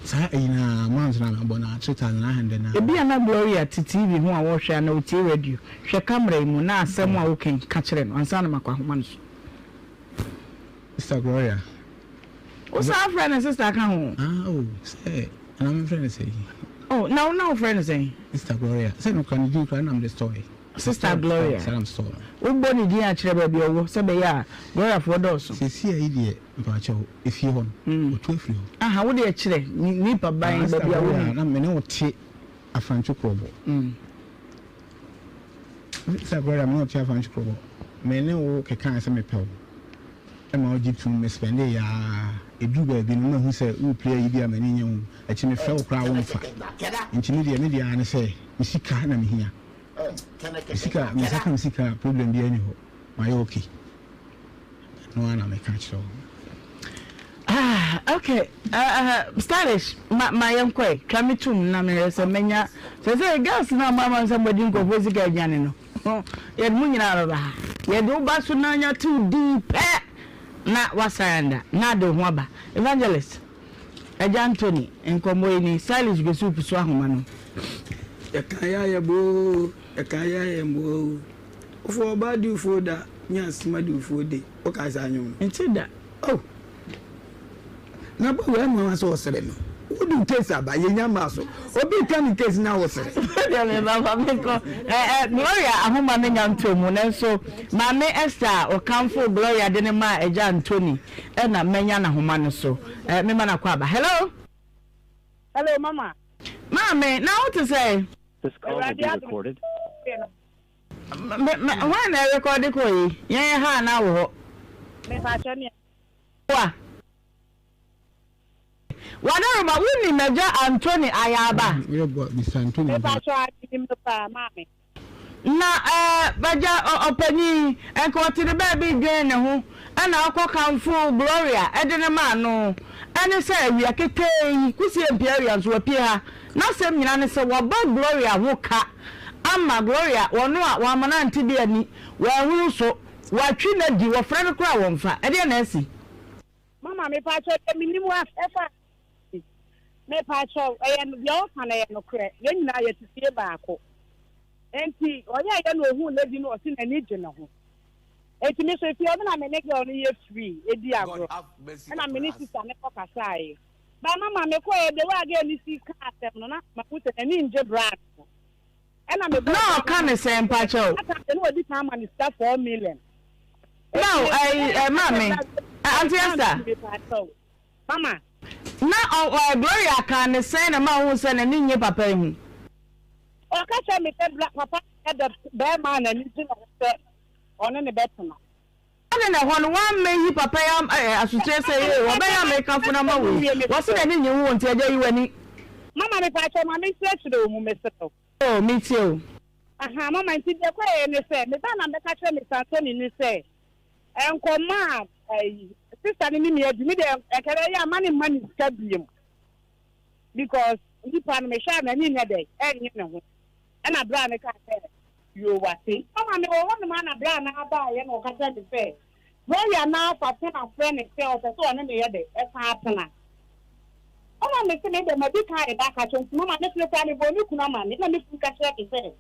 Saa ayi no ara, month no a mabɔ no ara, 3,900 no ara. Ebia na Gloria te TV ho a ɔrehwɛ anaa otie radio. Hwɛ camera yi mu na asɛm a woka yi, ka kyerɛ no ansa na makɔ ahoma no so. Sister Gloria. Wo san frɛ no sister ka ho? Ah oh, sɛ na me frɛ no sɛn? Oh, na wo na wo frɛ no sɛn? Sister Gloria, sɛ no kura ne din kura na me de store yi. Sister Gloria. Sɛ na me store no. Wo bɔ ne din akyerɛ baabi ɔwɔ sɛ bɛyɛ a Gloria foɔ dɔɔso. Sɛsi ayi deɛ mpakyɛw efie hɔ no, ɔtu afiri hɔ. Aha, wo deɛ kyerɛ nipa ban baabi a wo nim. Na me ne wo te Afantwo Krɔbɔ. Sister Gloria, me ne wo te Afantwo Krɔbɔ. Me ne wo kekaa sɛ mepɛ wo. Ɛma wogye tom, me spɛndee yɛ aa, ɛduru baabi no mahu sɛ wo play ayi bi a m'ani nnye ho, akyi me frɛ wo koraa wo mfa, nti me deɛ me deɛ aa ne sɛ me sika na me hia, me sika, me nsa ka me sika a problem biara nni hɔ, mayɛ okay, ɛno ara na meka kyerɛ wo. Ah okay uh, stylish ma ma yɛn kɔɛ twa me tum na mehwɛ sɛ menya sɛ sɛ girls na mo ama sɛ mo adi nkurɔfoɔ sika adwane no. Ho, yɛde mo nyinaa bɛba ha. Yɛde wo ba so na anya tew din pɛ na woasurrender na ade wo ho aba. Evangelist, Agya Anthony, nkɔmmɔ yi ni, Silas Gwesi Opusu ahoma no. Yɛka yɛ ayɛ boo, yɛka yɛ ayɛ mboo. Wofo ɔbaa di wofo da, nya asema di wofo de. Wokae saa nnwom no? Nte da. Oh! Na bɔ wei ama wa sɛ ɔsere no. Wode wo case aba, yɛnya mmaa so. Obi reka ne case na wosere. Wodeɛ me ba ma menkɔ. Eh, eh, Gloria ahoma no nya ntɔ mu, nanso Maame Esther a ɔkamfoo Gloria de no maa Agya Anthony na manya n'ahoma no so. Eh, mema no akwaaba. Hello? Hello, mama. Maame, na wo te sɛn? This call will Awurade be adom recorded. yɛ no. Me, me, hwan na ɛrekɔde kɔ yi? Yɛn ha anaa wɔ hɔ? Mepakyɛ ne. Wa. Wadaroma, wonim Agya Anthony Ayaba? Mepakyɛ a menim no paa, maame. Na eh, Agya ɔpanyin, nka ɔte ne baabi redwen ne ho, ɛna ɔkɔ kamfoo Gloria de no maa no. Ɛne sɛ awia ketee yi, Kusie mpue awia nso wapue ha. N'asɛm nyinaa ne sɛ wabɔ Gloria ho ka ama Gloria, ɔno a wamma no ante bi anni, wanhunu so, watwe no adi, wɔfrɛ no koraa a wɔmfa. Ɛdeɛn na asi? Mama mepakyɛw deɛ menim wa ɛfa mepakyɛw ɛyɛ deɛ ɔka no ɛyɛ nokorɛ yɛn nyinaa yɛte fie baako nti ɔyɛ yɛ na ohun lady no ɔsi n'ani gye ne ho nti me so efie ɔno na me ne girl no yɛ free edi agorɔ ɛna me ne sista ne kɔ kasaeɛ ba mama me kɔɛ the way a girl no si ka asɛm no na mahu sɛ n'ani ngye bra no Ɛna me bɔɔ Na paa ɔka ma ne no. sɛn mpakyɛw? That time deɛ na wadi kan ama no sika 4 million. Na Enti o ɛyi ɛyɛ ɛ maame sɛ ɛ aunty Esther. Mepakyɛw mama. Na ɔ ɛ Gloria kaa ne sɛn na ɛma ohuu sɛ n'ani nnye papa yi ho? Ɔka kyerɛɛ me sɛ bra papa no yɛ bɛɛma a n'ani gye ne ho sɛ ɔne no bɛtena. Adɛn na ɛhɔ no woammɛyi papa yi am ɛ asokyerɛ sɛ ee ɔbɛyɛ a mekamfo no ama wo yi? Wɔse n'ani nnye ho o nti agya yi w'ani. Mama mepakyɛw ma menkyerɛkyerɛ wo mu mesrɛ wo. Oh metie wo. Ahaa mama nti deɛ ɛkɔeɛ ne sɛ me ba na mɛka kyerɛ Mister Anthony ne sɛ nkɔmmɔ a ɛyi sister no ne me adi me deɛ ɛkɛrɛ ɛyɛ a ma ne mma ne sika biem because nipa no mehwɛ a n'ani nyɛ dɛ ɛnyɛ ne ho ɛna bra no kaa sɛ yoo wate. Mama mewɔ hɔnom a na bra no abaeɛ na ɔka kyerɛ me sɛ Gloria no afa phone afrɛ no sɛ ɔpɛ sɛ ɔne no yɛ dɛ ɛsan atena. Ɛna me se me deɛ madi kan reba aka kyerɛ nti mama me sere koraa mebɔɔ me kunu amane ɛna me kunu ka kyerɛ me sɛ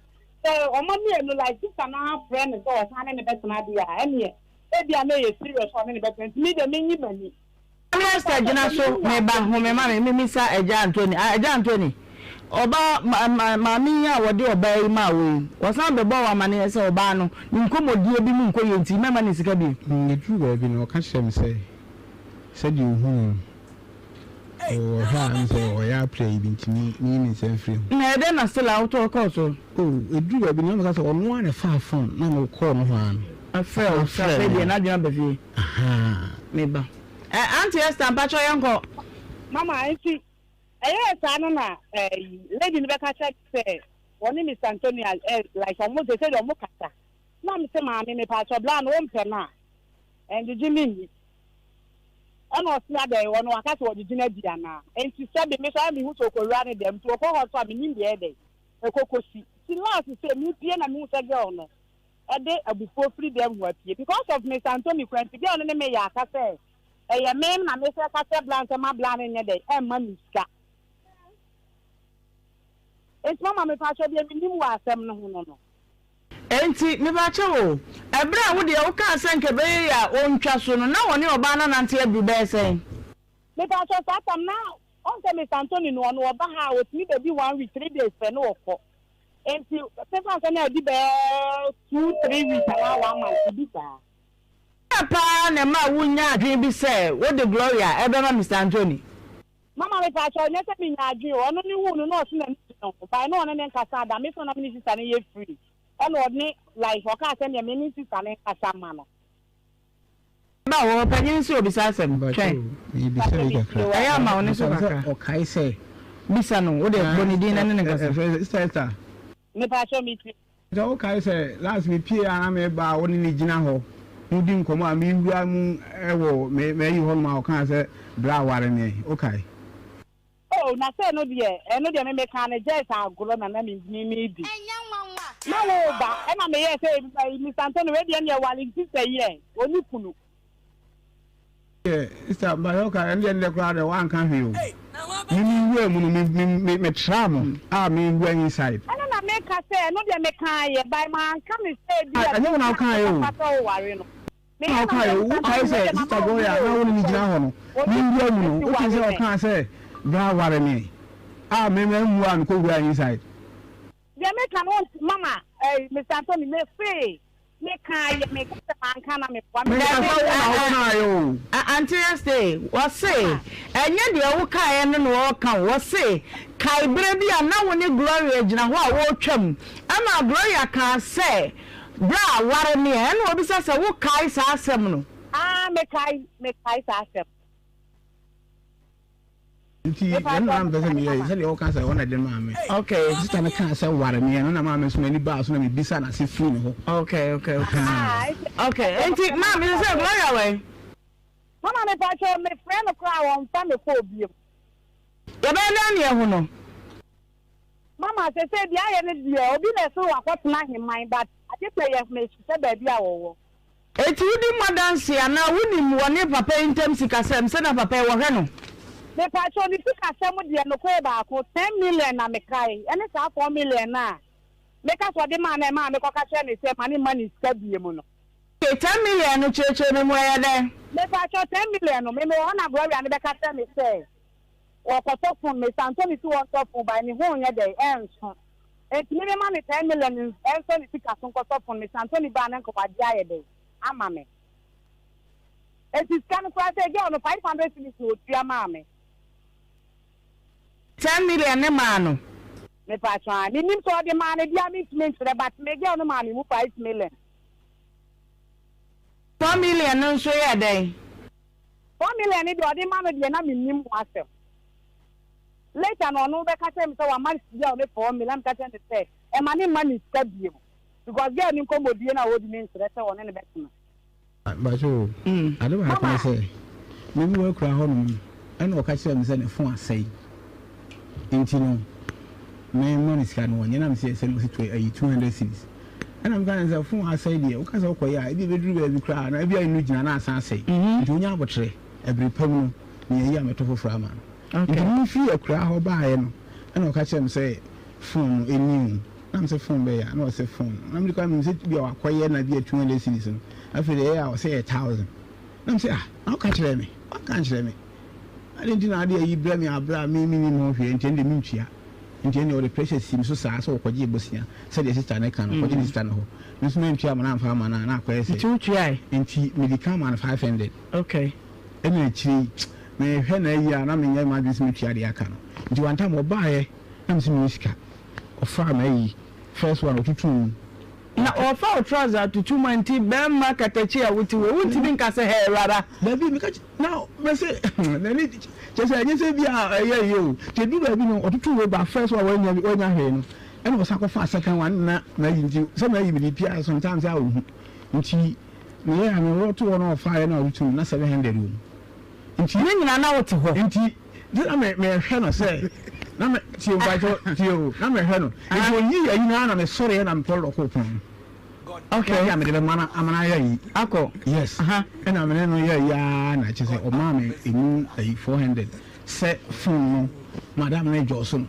sɛ ɔma mmienu like sister no ara frɛ no sɛ ɔsan ne no bɛtena deɛ a ɛneɛ ebia na ɛyɛ serious sɛ ɔne no bɛtena nti me deɛ menyi m'ani. Maame Esther gyina so, me ba, home ma me, memmisa Agya Anthony. Ah, Agya Anthony, ɔbaa, ma, ma, maame yi a wɔde ɔbaa yi maa wo yi, wɔsan bɛbɔɔ wo amaneɛ sɛ ɔbaa no, ne nkɔmmɔdie bi mu nkɔ yie nti, mɛmma no sika bio? Ɛduruu baabi no, ɔka kyerɛɛ me sɛ, sɛdeɛ ɔhuu no no, ɔhwɛ a ɛne sɛ ɔyɛ apira yi bi nti me, menyi me nsa mfiri ho. Na ɛdɛn na Stella wotɔɔ kɔɔ so? Oh, ɛduruu baabi no, na meka sɛ ɔno ara na ɛfaa phone na mekɔɔ no hɔ ara no. Ɔfrɛɛ wo sɛ afei deɛ n'adwene aba fie. Ahaa. Me ba. Eh, Auntie Esther, mpakyɛw yɛnkɔ. Mama, nti ɛyɛɛ saa no na ɛyi lady no bɛka kyerɛ me sɛ ɔne Mister Anthony a ɛ like ɔmo sese deɛ ɔmo kasa. Na me se maame mepaakyɛw bra no wompɛ no a ɛngyegye me nni. Ɛna ɔse adɛn ɔno waka sɛ ɔgyegye no adi anaa. Nti sɛbe me so ayɛ mehu sɛ ɔkɔwura ne dɛm nti ɔkɔ hɔ so a menim deɛ ɛyɛ dɛn ɛkɔkɔsi. Nti last sɛ mepie na mehu sɛ girl no de abufuo firi dɛm hɔ apue because of Mister Anthony koraa nti girl no ne me yɛ aka sɛ ɛyɛ me na me sɛ ka kyerɛ bla sɛ ma bla no nyɛ dɛn ɛmma me sika nti mama me pakyɛ deɛ menim wɔ asɛm no ho no no. Enti, mepakyɛw o, ɛberɛ a wo deɛ wokaa sɛ nka ɛbɛyɛ yie a ɔntwa so no, na ɔne ɔbaa no anante aduru bɛyɛ sɛn? Mepakyɛw saa tam na ɔn sɛ Mister Anthony no ɔno ɔba ha a ɔtumi bɛdi one week three days pɛ na ɔkɔ Enti mefa sɛ na adi bɛyɛ 2, 3 weeks anaa one month biribi saa. Dɛn paa na ɛmaa wunyaa adwene bi sɛ wode Gloria rebɛma Mister Anthony? Mama mepaakyɛw, nyɛ sɛ minyaa adwene o, ɔno ne huu no na ɔse n'ani gye ne ho, by na ɔne no nkasa da, me so na me ne sister no yɛ free, ɛna ɔne like ɔkaa sɛ neɛ me ne sister no nkasa mma no. Ba wɔ hɔ, panyin nso obisa asɛm. Twɛn. Mebisa bi kakra. Ɛyɛ a ma wo ne so kakra. Ɔkae sɛ. Bisa no, wo deɛ bɔ ne din na ne no nkasa. Sister Esther. Mepakyɛw metie. Sɛ wokae sɛ last mepie a na meba a wo ne no gyina hɔ modi nkɔmmɔ a mewura mu wɔ m'ayi hɔnom a ɔkaa sɛ bra ware me, wokae? Oh na sɛ ɛno deɛ ɛno deɛ me mekaa no just agorɔ na na me me me di na wo ba ɛna me yɛ sɛ ɛyi Mister Anthony wei deɛ ɛneɛ wale sister yi ɛ ɔni kunu. Deɛ sister mpakyɛ woka ɛno deɛ ɛnɛ koraa deɛ woanka hwee o me me wura mu no me me me me tra mo a me wura inside. Ɛno na meka sɛ ɛno deɛ mekaa yɛ by manka ne sɛ ebi a Ɛnyɛ wo na wokaa yɛ o. papa sɛ woware no. Na ɔkae, wokae sɛ Sista Gloria a na wo ne no gyina hɔ no, ne nwura mu no, wote sɛ ɔkaa sɛ, Bra ware me a me mammu a mekɔ wuraa inside. Deɛ meka no wonte mama eh Mister Anthony me se me kaa yɛ me ka sɛ manka na me boa me. Menka sɛ wo na wo kaeɛ o. Auntie Esther wɔse ɛnyɛ deɛ wo kaeɛ no na ɔreka o wɔse kae berɛ bi a na wo ne Gloria gyina hɔ a wɔretwam ɛma Gloria kaa sɛ bra ware me ɛ ɛna ɔbisa sɛ wo kae saa asɛm no. Ah mekae mekae saa asɛm. Nti ɛno na mepɛ sɛ meyɛ sɛdeɛ wɔka sɛ ɔna de maa me. Okay. Sista no kaa sɛ ware me ɛno na maa me nso m'ani baa so na mebisa no ase firi ne hɔ. Okay, okay, okay. Okay, nti maa me sɛ Gloria wɛn. Mama me pa kyɛw me frɛ no koraa wɔmfa me kɔɔ biom. Yɛbɛyɛ dɛn ne yɛahu no? Mama sesei deɛ ayɛ no deɛ obi na ɛse wakɔtena aheman but agye sɛ yɛ mehwehwɛ baabi a wɔwɔ. Enti wodi mu adanse anaa wonim wɔne papa yi ntam sikasɛm sɛnea papa yi wɔhwɛ no? Mepakyɛw ne sikasɛm deɛ nokorɛ baako ten million na mekae ɛne saa four million no a meka sɛ ɔde maa no a ɛmaa mekɔka kyerɛɛ no sɛ ma ne mma ne sika biom no. Okay, 10 million no kyerɛkyerɛ me mu ɛyɛ dɛn? Mepakyɛw ten million no me mewɔ hɔ na Gloria no bɛka kyerɛ me sɛ Wɔkɔtɔ fon Mister Anthony se wɔntɔ fon but ne ho nyɛ dɛn ɛnso nti me mema no ten million ɛnsɔ ne sika so nkɔtɔ fon Mister Anthony baa na nka wagye ayɛ dɛn ama me nti sika no koraa sɛ girl no 500 cedis na otua maa me. 10 million ne maa no. Mepaatwɔ aa menim sɛ ɔde maa no deɛ a mentumi nkyerɛ but me girl no maa me mu 5 million. 4 million no nso yɛɛ dɛn? 4 million no deɛ ɔde ma no deɛ na mennim ho asɛm. Later na ɔno bɛka kyerɛ me sɛ wama girl no 4 million na meka kyerɛ no sɛ ɛma ne mma ne sika bio because girl no nkɔmmɔdie no a ɔdi no nkyerɛ sɛ ɔne no bɛtena. Mpakyɛ o, ade baako ne sɛ, me me wɔ akura hɔ nom no, ɛna ɔka kyerɛɛ me sɛ ne phone asɛe, nti no me mmɔ ne sika no ɔnyɛ, na me sɛ ɛsɛ no ɔsi to ayi 200 cedis, ɛna me ka ne sɛ phone asɛe deɛ, woka sɛ wokɔyɛ a, ebi ebeduru baabi koraa na ebi a enu gyina na asan asɛe, nti onya abotrɛ, ɛbere pa mu no, me ayi a mɛtɔ foforɔ ama no, nti me firi akura hɔ baeɛ no, ɛna ɔka kyerɛɛ me sɛ phone no ɛni o. Na me sɛ phone bɛyɛ a na ɔsɛ phone no na me de kɔ me sɛ bi a wakɔyɛ na bi a 200 cedis no afei deɛ ɛyɛ a ɔsɛ yɛ thousand na me sɛ ah na ɔka kyerɛ me ɔka nkyerɛ me ade nti na ade ayi brɛ me abrɛ a me me nim ho hwee nti ɛnde mentua nti ɛnde ɔde pressure si me so saa sɛ ɔkɔgye bosia sɛdeɛ sister ne ka no ɔkɔgye ne sister no hɔ me nso mantua ma na amfa ama no a na akɔyɛ sɛ nti wotuae nti mede ka ma no 500 okay ɛna akyire yi mehwɛ na ayi a na menyɛ m'adwene sɛ metua deɛ aka no nti wantam ɔbaeɛ na me sɛ menni sika Ɔfaa m'ayi first one ɔtutuu mu. Na ɔfa wo trouser tutu mu a nti bɛɛma katakyi a wote wei wontumi nka sɛ hɛɛ awuraba. Dabi meka kyerɛ na mese n'ani kyerɛ sɛ ɛnyɛ sɛ bi a ɛyɛ yie o nti ɛduru baabi no ɔtutuu wei ba first one wanya wanya hwee no ɛna ɔsan kɔfaa second one na m'ayi nti sɛ m'ayi mede pia sometimes a ɔhu nti meyɛ a mewɔ to hɔ na ɔfaeɛ na ɔtutu mu na 700 wɔ mu. Nti. Ne nyinaa na wote hɔ. Nti nti na me mehwɛ no sɛ na me tie mpakyɛ tie o na mehwɛ no nti oyii ayi no ara na mesɔreɛ na mekɔ lɔko pon no. Okay. Yɛ a mede bɛma no ama no ayɛ ayi. Akɔ. Yes. Ɛna me ne no yɛ ayi ara na kyerɛ sɛ ɔmaa me emu ayi 400 sɛ phone no madam no dwɔɔ so no.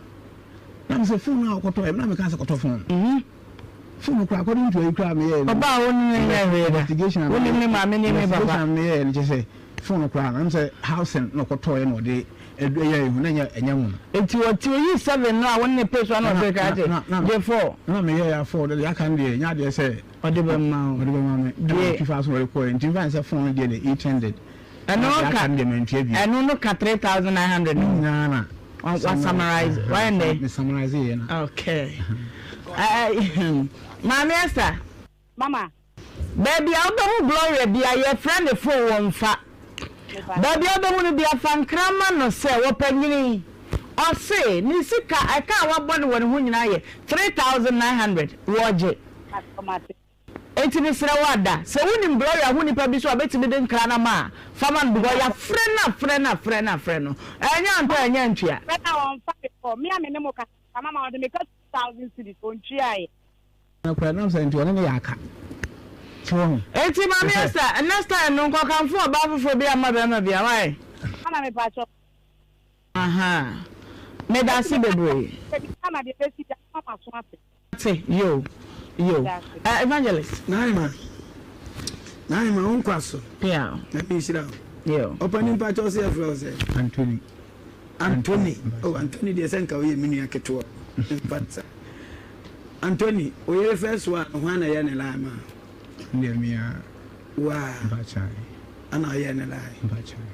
Na me sɛ phone no a ɔkɔtɔ yɛ me na meka sɛ kɔtɔ phone no. Phone no koraa according to ayi koraa meyɛɛ no. Ɔbaa wo ne no nyɛ hwee da. Investigation a Wonim ne maame ne ne papa. Investigation a meyɛɛ no kyerɛ sɛ phone no koraa no ɛm sɛ housing na ɔkɔtɔɔyɛ na ɔde ɛyɛɛ ho na ɛnyɛ ɛnyɛ nwoma. Nti ɔte oyii seven no a wo ne no pay so a na ɔsɛ krakye gye four. Na meyɛɛ a four deɛ aka no deɛ ɛnyɛ adeɛ sɛ. Ɔde bɛma wo. Ɔde bɛma me. Ɛna ɔtwi faa so na ɔde kɔɔɛ nti mfa no sɛ phone no deɛ deɛ 800. Ɛno ka ɛno no ka 3900 no. Ne nyinaa na. Wa summarize wayɛ ndɛ. Me summarize yɛ na. Okay. Maame Esther. Mama. Baabi a wobɛhu Gloria bia yɛfrɛ ne phone wɔmfa. Baabi a wobɛhu no bia fa nkra ma no sɛ wɔpanyini. Ɔse ne sika ɛka a wabɔ no wɔ ne ho nyinaa yɛ 3900 wɔgye. Enti mesrɛ wo Ada, sɛ wonim Gloria ho nipa bi so a bɛtumi de nkra no ama a, fa ma no because yɛafrɛ no afrɛ no afrɛ no afrɛ no, ɛnyɛ antɔ ɛnyɛ antua. Frɛ no a ɔmfa me kɔ, me a me ne mo kasa mama ɔde me ka 2000 cedis ɔntuaeɛ. Nokorɛ nam sɛ nti ɔne no yɛ aka. So woahu? Enti Maame Esther, next time no nkɔkamfo ɔbaa foforɔ bi amma barima biara, why? Mama mepakyɛw. Ahaa. Medase bebree. Mate, yo, yo. Eh, Evangelist. Naima, Naima, wo nkwa so. Yeah. Nyame nhyira wo. Yo. Ɔpani mpakyɛw sɛ yɛfrɛ wo sɛ? Anthony. Anthony, oh Anthony deɛ sɛ nka woyɛ me nua ketewa. Mfa Anthony, wo yere first one no hwan na ɛyɛ ne line maa wo? Ndeɛ me a. Waa. Mpakyɛw. Ana ɔyɛ ne line. Mpakyɛw.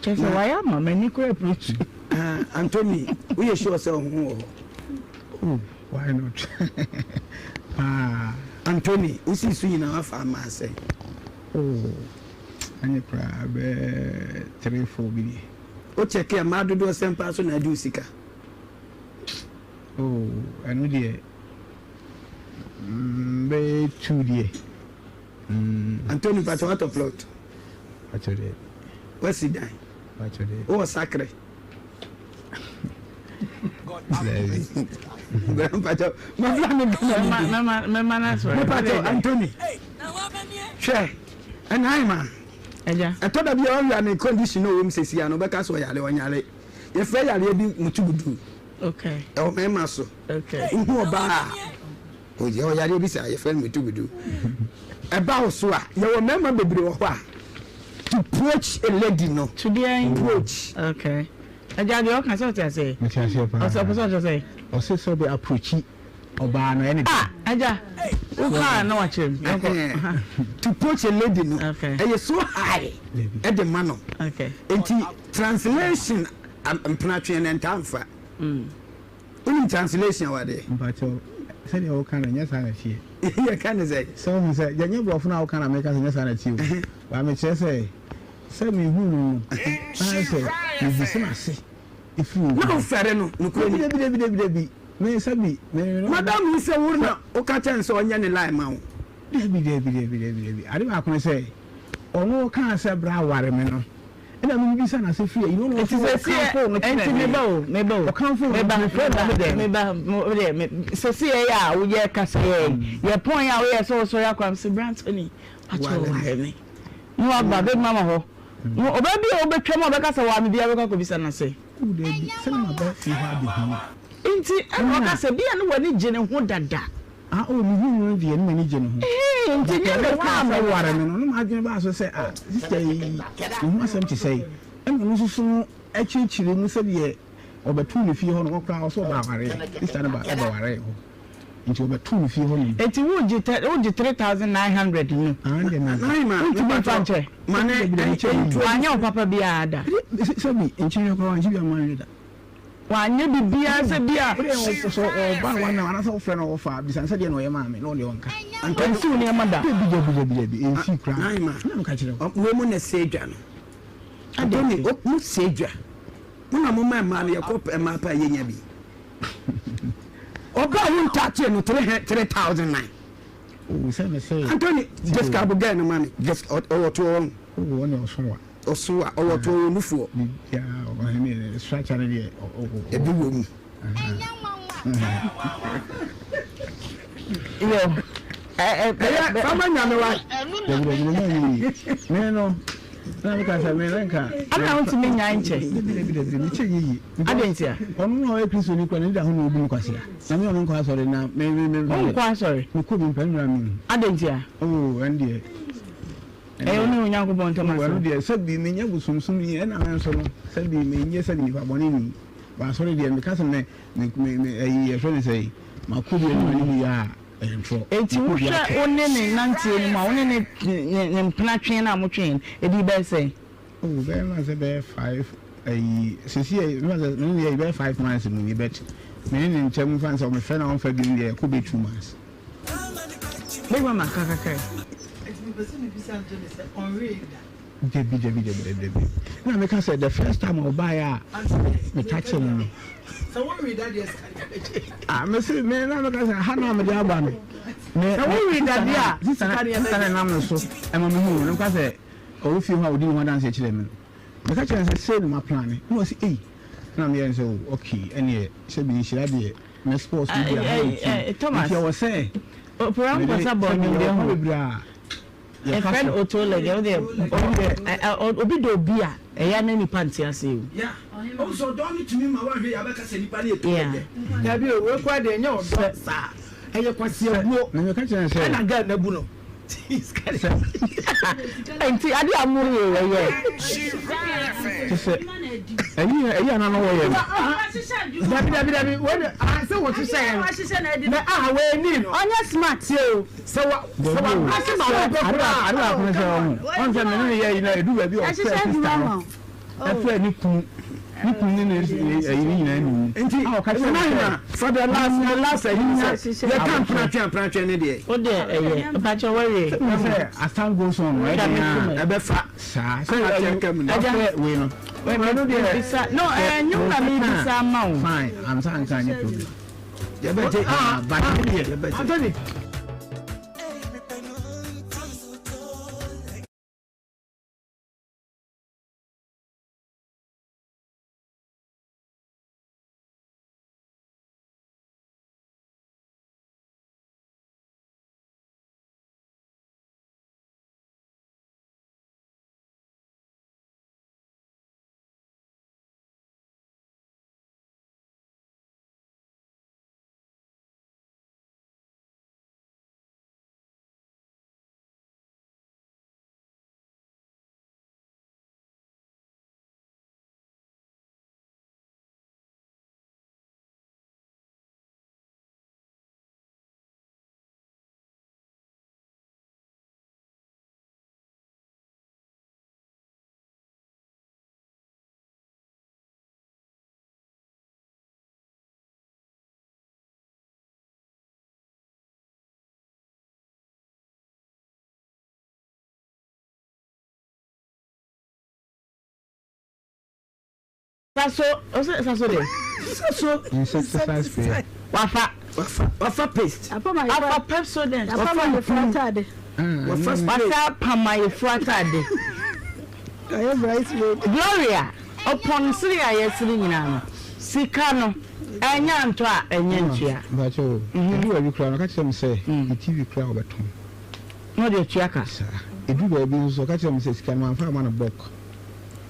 Kyɛ sɛ wayɛ ama m'ani kura piri. Ah, Anthony, woyɛ sure sɛ ɔho wɔ hɔ? Oh, why not? Paa. Anthony, wosi so nyinaa wafa ama asɛn. Oh, anyɛ koraa bɛɛ 3 4 bi deɛ. Wo check a mmaa dodoɔ sɛn paa so na agye wo sika? Oh, ɛno deɛ mm, bɛyɛ two deɛ. Mm. Anthony mpakyɛ watɔ plot? Mpakyɛ deɛ. Wasi dan? Mpakyɛ deɛ. Wowɔ sakre? Mpakyɛ mafla ne Ghana ne bi. Mpakyɛ Anthony hwɛ ɛna ayima. Ɛtɔ da bi a ɔwia ne condition na ɔwɔ mu sɛsi a no ɔbɛka sɛ ɔyare ɔnyare. Yɛfrɛ yareɛ bi mutugudu. Ɛwɔ mmarima so. Wohu ɔbaa a ɔyɛ ɔyareɛ bi saa yɛfrɛ no mutugudu. Ɛba wo so a yɛwɔ mmarima bebree wɔ hɔ a to approach a lady no. To deɛn? Approach. Okay. Agya deɛ ɔka sɛ ɔte aseɛ. Mete aseɛ paa. Ɔsɛ ɔpɛ sɛ ɔkyerɛ sɛ. Ɔsɛ sɛ ɔbɛ approachi ɔbaa no ɛne. Ah agya wo kaa na wakyerɛ mu yɛnkɔ. To poach a lady no ɛyɛ so high ɛde ma no nti translation mpenatweɛ no ɛntaa nfa. Wonim translation awadeɛ? Mpakyɛw sɛdeɛ woka no nyɛ saa na ɛteɛ. Yɛka ne sɛn? Sɛ wohu sɛ yɛnyɛ borɔfo no a woka na meka sɛ nyɛ saa na ɛteɛ o. But mekyerɛ sɛ sɛ mehu no no na ayɛ sɛ mebisa no ase ɛfiri obi Na hɔ. wofɛre no nokorɛ ni? Dabi dabi dabi dabi. Me sɛbi me me. Madam yi sɛ wo na woka kyerɛ no sɛ ɔnyɛ ne line ma wo. Dabi dabi dabi dabi dabi ade baako ne sɛ ɔno ɔkaa sɛ bra ware me no ɛna me bisa no ase firi ayi no ɔno Nti ɔso sɛsi ɔkamfoo no ɛ kyerɛ nti me meba o meba o ɔkamfoo no meba nti mefrɛ no meba ɔmo dɛn. meba mo deɛ me sɛsi yɛ yɛ a woyɛ kasa yɛ yɛ pɔn yɛ a woyɛ sɛ wosɔre akɔ am sɛ bra Anthony pakyɛ ware me na waba bɛ mama hɔ ɔbaa bi a wobɛtwa mu a ɔbɛka sɛ ware me biara bɛkɔ akɔbisa no ase. Oh dabi sɛ na maba fie hɔ abɛhu no. Nti ɛna ɔka sɛ bia na w'ani gye ne ho dada. Ah oh mehuu no no deɛ na m'ani gye ne ho. Ehee nti But nyɛ ɔno ne kaa kaa sɛ no. ware me no na m'adwene baa so sɛ ah sister yi ne ho asɛm te sɛn. Ɛna ɔno nso so no kyerɛkyerɛ mu sɛdeɛ ɔbɛtoo ne fie hɔ no ɔkoraa ɔsɛ ɔba awareɛ sister no ba ɔbɛwaree hɔ. Nti ɔbɛtoo no fie hɔ nom. Nti wogye tɛ wogye 3900 no. Ah ɛndeɛ me Naima Wontumi mfa nkyɛ. Ma ne Dabi dabi kyɛ yi. Wanyɛ wo papa biara da. Sɛbi nkyene koraa wankye bi amma anwe da. Wanyɛ biribiara sɛ bi a. Wodeɛ sɛ ɔba no wanam anaasɛ wofrɛ no ɔfa a bisa no sɛ deɛ na ɔyɛ maa me na ɔdeɛ ɔnka. Ɔnsi wo nneɛma da. Dabi dabi dabi dabi ɛnsii koraa. Naima Na meka kyerɛ wo. Wei mo na ɛsɛe dwa no. Adɛn Tony nti? mo sɛe dwa. Mo na mo ma mmaa no yɛkɔ mmaa pɛ a yɛnya bi. Ɔbaa wo ntakyee no 3009. Oh sɛ me sɛ. Anthony describe girl no ma me. Just ɔwɔ toɔ wɔn. Oh ɔne ɔso wa. Ɔso wa ɔwɔ toɔ wɔ nufoɔ. Biribiara ɔhene structure no deɛ ɔwɔ. Ebi wɔ mu. Yo. Ɛyɛ fama nyame wa. Dabi dabi ne nyɛ yi. Me no na me ka sɛ me ne nka. Ana wontumi nyae nkyɛ. Dabi dabi dabi me kyɛ nyɛ yi. Adɛn ntia? Ɔno na ɔyɛ Kristoni kura ne da ho na obu no kwasea. Na me ɔno nkɔ asɔre na me me me. Wonkɔ asɔre? Mekɔ bi mpɛ nnura me. Adɛn ntia? Oh ɛn deɛ. Ɛyɛ wo ne Onyankopɔn ntam asɛm. Ɛno deɛ sɛbi menyɛ bosomsomni ɛna me nso no sɛbi menyɛ sɛbi nipa bɔne ni. Ba asɔre deɛ meka sɛ me me me ɛyi yɛfrɛ ne sɛ makɔ bi ɛne m'anim yɛ a. Enti wohwɛ wo ne ne nanteɛ no mu a, wo ne ne ne mpena twe no a motwe no, ɛdi bɛyɛ sɛn? Oh, bɛyɛ ma sɛ bɛyɛ five ayi sisi yɛ ma sɛ me ne yɛ bɛyɛ 5 months mu ni, but me ne ne nkyɛn mu fa sɛ ɔmefrɛ na ɔmfa bi mu deɛ ɛkɔ bɛ 2 months. Big mama ka kakra. Enti mepɛ sɛ mebisa Anthony sɛ ɔnwee da. Dabi dabi dabi dabi dabi na meka sɛ the first time ɔbaeɛ a metakye no no. Sɛ wonwee da deɛ sika deɛ bɛgye. Ah mese me na meka sɛ ha na mede aba no. Me sɛ wonwee da deɛ a sika deɛ bɛgye. Sista na nam no so ɛma me hu no meka sɛ ɔwɔ fie hɔ a ɔdi ne ho adanseɛ kyerɛ me no. Meka kyerɛ no sɛ sei na ma plane na ɔse ei na meyɛ no sɛ oh okay ɛneɛ sɛ bi nhyira deɛ me sports no bi a ha nti Thomas nti ɛwɔ sɛ Opera mede nkɔsa bɔ sɛ nnwom meyɛ deɛ ɔkwa ho. bebree a yɛfa Yɛfrɛ no so. Otto Lege, wo deɛ obi dɔ obi a ɛyɛ na nipa nte ase o. Yeah, ɔhu sɛ ɔdɔ no tumi ma woanhwɛ yie a wobɛka sɛ nipa no yɛ too Yeah. dɛ. Dabi o, wei koraa deɛ ɛnyɛ ɔdɔ saa, ɛyɛ kwasiabuo Na meka kyerɛ no sɛ ɛna girl no abu no. Nti ade a mo yɛ yɛ yɛ. Te sɛ ɛyi ɛyi ana na wɔyɛ no. Dabi dabi dabi wei de ah sɛ wɔhyehyɛ yɛ no na ah wei ni no. Ɔnyɛ smart. Tie o sɛ wa sɛ wa brase ma wo pɛ koraa. Ade baako ne sɛ ɔho ɔn sɛ mene ne yɛ yi na edu baabi a ɔfrɛ sista no ɛfrɛ ne kunu ne kunu ne ne ɛyi ne nyinaa nim. Nti nana for the last the last ɛyi sɛ yɛ ka mpratwe apratwe ne deɛ. O deɛ ɛyɛ mpakyɛ wɔwie. Sɛ as time goes on ɛyɛ den a ɛbɛfa. Saa sɛ ɛyɛ wei no. Ɛno deɛ bisa no ɛnyom na mi bisa ama wo. Fine ansa ansa nye problem. Yɛbɛgye ah but ne deɛ yɛbɛgye. Anthony. Saso, ɔsɛ saso de. Saso. Insecticide spray. Wafa. Wafa wafa paste. Wafa Pepsodent. Wafa yefura ataade. Wafa spray. Wafa pama yefura ataade. Ayɛ bridesmaid. Gloria, ɔpɔn sere a yɛsere nyinaa no, sika no, ɛnyɛ antɔ a ɛnyɛ ntua. Mpakyɛ o, edu baabi koraa no ɔka kyerɛ me sɛ ne TV koraa ɔbɛtɔn. Na ɔde atua ka. Saa. Edu baabi nso ɔka kyerɛ me sɛ sika no mamfa amma no bulk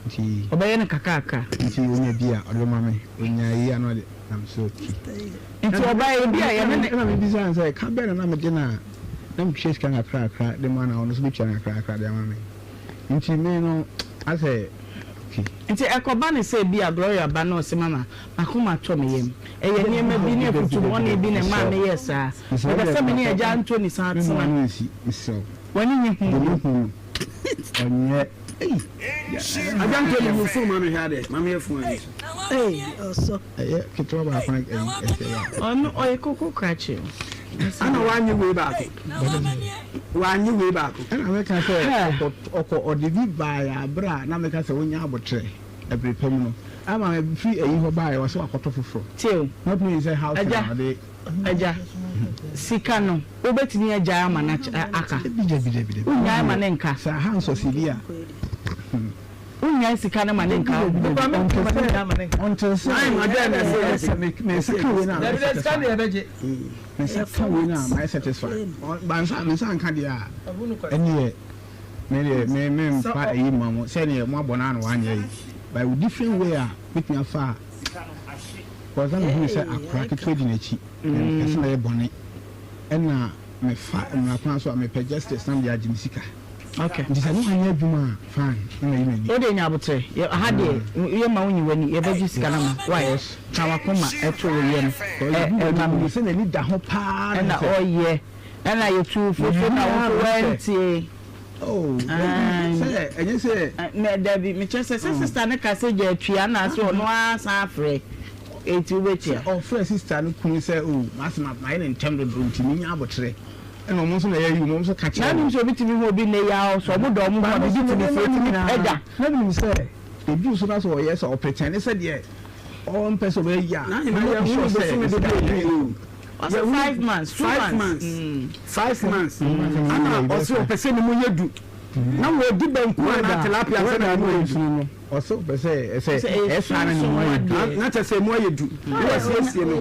nti. Ɔbɛyɛ no kakraka. Nti onya bi a ɔde bɛma me, onya yi a na ɔde, na me sɛ okay. Nti ɔbaeɛ ebi a yɛne ne. Ɛna mebisa no sɛ ka bɛn na na megye no a na metua sika nkakrakra de ma no a ɔno nso bɛtua no nkakrakra de ama me. Nti me no asɛ okay. Nti ɛkɔba no sɛ ebia Gloria ba na ɔse mama m'akoma atɔ me yam, ɛyɛ nneɛma bi ne afutu bɔne bi na ɛmaa meyɛɛ saa, mepɛ sɛ me ne Agya Anthony san tena. W'ani nnye ho bio? Agya Anthony yi phone ma me hwɛ adeɛ, ma me yɛ phone ayi so. Ei ɔsɔ. Ɛyɛ ketewa baako na ɛsɛ ya. Ɔno ɔyɛ koko krakye o. Ana w'anye wei baako. W'anye wei baako. Ɛna meka sɛ ɔkɔ ɔde bi baeɛ aberɛ a na meka sɛ wonya abotrɛ ɛbere pa mu no ama mefiri ayi hɔ baeɛ ɔsɛ wakɔtɔ foforɔ. Tie o. Not knowing sɛ house na ɔde. Agya, sika no wobɛtumi agyae ama no aka? Dabi dabi dabi dabi. Wonnyae ma ne nka? Sɛ aha nsɔsɛ bi a. Wonnyae sika no ma ne nka? Until sɛ me nsa ka wei no a mayɛ satisfied. Me nsa ka wei no a mayɛ satisfied. Ba nsa me nsa nka deɛ a ɛneɛ me deɛ me me nfa ɛyi ma mo sɛdeɛ mo abɔ no ano anyɛ yi. By different way a metumi afa a because na mehunu sɛ akora ketewa di n'akyi. Mempɛ sɛ mɛyɛ bɔne ɛna mefa mmara kwan so a mepɛ justice na mede agye me sika. Okay. Nti sɛ ne wanyɛ adwuma a fine na mayi m'ani. Wo deɛ nya aboterɛ. Yɛ aha deɛ yɛ ma wo nyi w'ani yɛbɛgye sika no ama wo. Why? Ka w'akoma to wo yam ɛ ma me. Sɛ n'ani da ho paa na ɔyɛ ɛna yɛtu fo so na wo nso wantie. Oh, sɛ ɛnyɛ sɛ. Mɛ dabi mekyɛ sɛ sɛ sista no ka sɛ gya atua na sɛ ɔno ara san afrɛ eti wobɛtua. Sɛ ɔfrɛ sista no kunu sɛ oh m'asɛm mayɛ no ntɛm dodo nti menya aboterɛ. Ɛna ɔmo nso na ɛyɛ yi ɔmo nso ka kyerɛ. Na nim sɛ obi tumi hu obi nnɛ yi ara sɛ ɔmo dɔ ɔmo ho a biribi tumi si etumi ɛda. Na nim sɛ edu so na sɛ ɔyɛ sɛ ɔpretɛne sɛ deɛ ɔmpɛ sɛ ɔbɛyɛ yi a na yɛ sure sɛ ne sika yɛ yi. Ɔsɛ 5 months, 2 months. 5 months ana ɔsɛ ɔpɛ sɛ ne mu yɛ du na wɔdi banku anaa tilapia sɛ ne mu yɛ du. Ɔsɛ ɔpɛ sɛ ɛsɛ ɛsa na ne mu ayɛ du. Na kyɛ sɛ mu ayɛ du na wasiesie ne ho.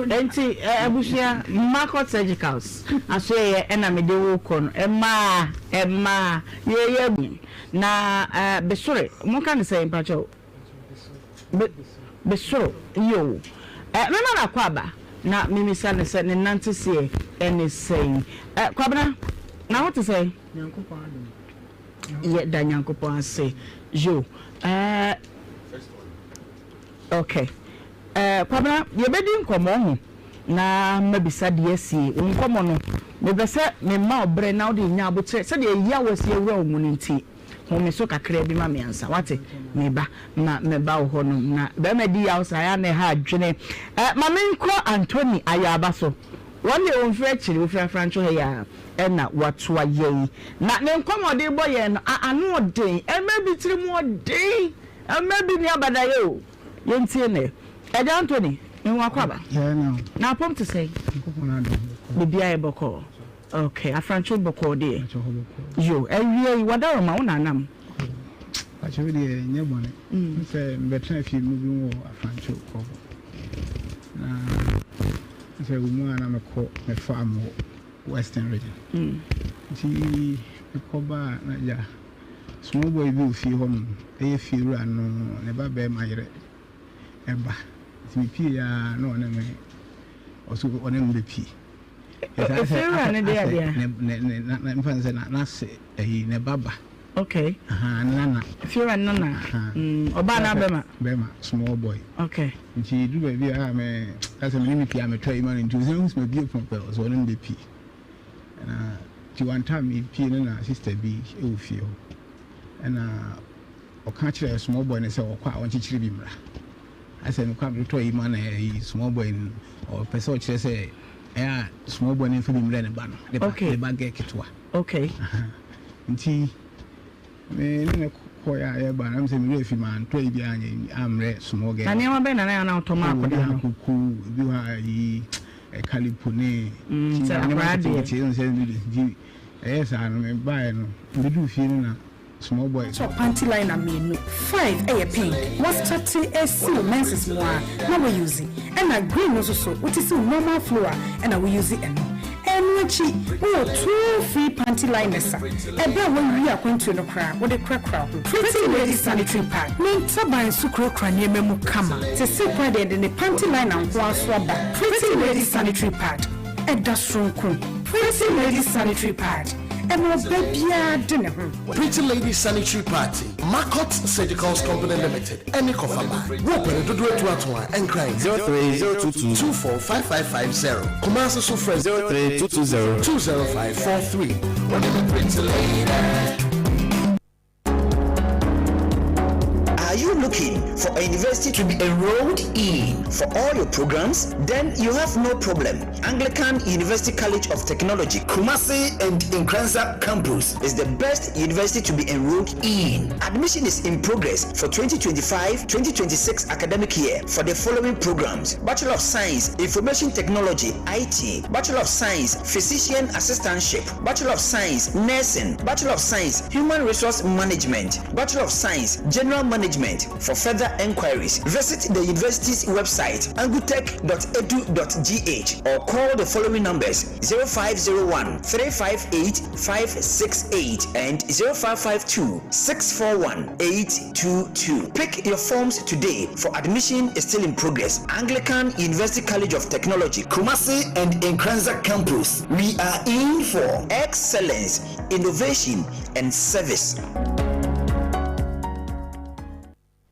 Enti abusua Marcot Surgicals asoɛeɛ ɛna mede wo kɔ no ɛmaa ɛmaa yɛyɛ na besore monka ne sɛn mpakyɛw. Be besoro yoo. Ɛ mɛma no akwaaba na memisa no sɛ ne nanteseɛ ne sɛn. Ɛ Kwabena. Na wo te sɛn? Yɛ da Nyankopɔn ase. Yo. Eh, okay. Eh, Kwabena, yɛbɛdi nkɔmmɔ ho na mabisa deɛ asie. Wo nkɔmmɔ no, mepɛ sɛ mema wo berɛ na wode nya aboterɛ sɛdeɛ yaw asi awura wo mu no nti. Home so kakraa bi ma me ansa, woate? Me ba, ma meba wo hɔnom. Na barima di yaw saa, ɛyɛ a na ɛha adwene. Eh, ma menkɔ Anthony Ayaba so. Wɔn deɛ wɔmfiri akyiri, wɔfiri Afrancho ha yi ara ɛna wɔatoa yɛn. Na ne nkɔm a ɔde rebɔ yɛn no, a ano ɔden, ɛmɛ bi tiri mu ɔden, ɛmɛ bi ni abadaeɛ o. Yɛntie nnɛ. Agya Anthony, mehu w'akwaaba. Na apɔm te sɛn? Biribiara yɛ bɔkɔɔ. Ok, Afrancho bɔkɔɔ deɛ. Yo, awia yi, w'adaworoma, wo na anam? Pakyɛ wo deɛ nyɛ bɔne. Mm. Sɛ mebɛtena fie mu bi wɔ Afrancho kɔ hɔ. Na sɛ wo mu a na mekɔ me farm wɔ Western region. Mm. Nti mekɔ ba a na gya small boy bi wɔ fie hɔ nom, ɛyɛ fie wura no ne ba bɛrima yere ɛba. Nti mepie a na ɔne me ɔso ɔne me bɛpie. Efiewura no de adeɛ a. Ne ne na na nfa sɛ na n'ase ɛyi ne ba ba. Okay. Ahan ne nana. Efiewura no nana. Mm ɔbaa na bɛma. Bɛma small boy. Okay. Nti du baabi a me asɛ me ne ne pie a metɔ yi ma no nti ɔsɛ ɔsɛ ma bie pɔn pɛ ɔsɛ ɔne me bɛ pie. Na nti one time me pie no na sister bi ɛwɔ fie hɔ ɛna ɔka kyerɛ small boy no sɛ ɔkɔ a ɔnkyekyere bi mmra. Asɛ mekɔ a metotɔ yi ma na ɛyi small boy no ɔpɛ sɛ ɔkyerɛ sɛ ɛyɛ a small boy no mfa bi mmerɛ ne ba no ne ba ne ba gɛ ketewa. Okay. Nti me ne ne kɔɛ a yɛba na mesɛ mewerɛ fi ma ntɔ yi bi anyɛ ammerɛ small girl. Na nneɛma bɛn na na na wotɔ ma akɔdaa no? Akoko ebi hɔ a yi kalipo ne sɛ akɔdaa deɛ. Nketenkete sɛ nti ɛyɛ saa no mebaeɛ no meduru fie no na Small boy. Tɔ panty liner mienu, five ɛyɛ pink, wastarte ɛsiw menses mu a na wa use, ɛna green no nso so wote siw normal flow a ɛna wo use ɛno. Ɛno akyi wowɔ two free panty liners a ɛberɛ a wawie akwantuo no koraa wode korakora wo ho. Pretty Lady Sanitary Pad. Ne ntaban nso kurakura nneɛma mu kama. Sesei koraa deɛ yɛde ne panty liner nko ara nso aba. Pretty Lady Sanitary Pad, ɛda soronko. Pretty Lady Sanitary Pad. Ɛma ɔba biara de ne ho. Pretty Lady Sanitary Party, Marcotte Surgicals Company Limited, ɛne Kɔfaba. Wopɛ no dodoɔ atu ato a, Nkran. 03022. 245550. Kumasi so frɛ. 03220. 20543. Wone me Pretty Lady. Are you looking for a university to be enrolled in for all your programs? Then you have no problem. Anglican University College of Technology, Kumasi and Nkoranza Campus is the best university to be enrolled in. Admission is in progress for 2025-2026 academic year for the following programs: Bachelor of Science, Information Technology, IT, Bachelor of Science, Physician Assistantship, Bachelor of Science, Nursing, Bachelor of Science, Human Resource Management, Bachelor of Science, General Management. For further enquiries, visit the university's website angutech.edu.gh or call the following numbers 0501 358 568 and 0552 641 822. Pick your forms today for admission is still in progress. Anglican University College of Technology, Kumasi and Nkoranza Campus. We are in for excellence, innovation, and service.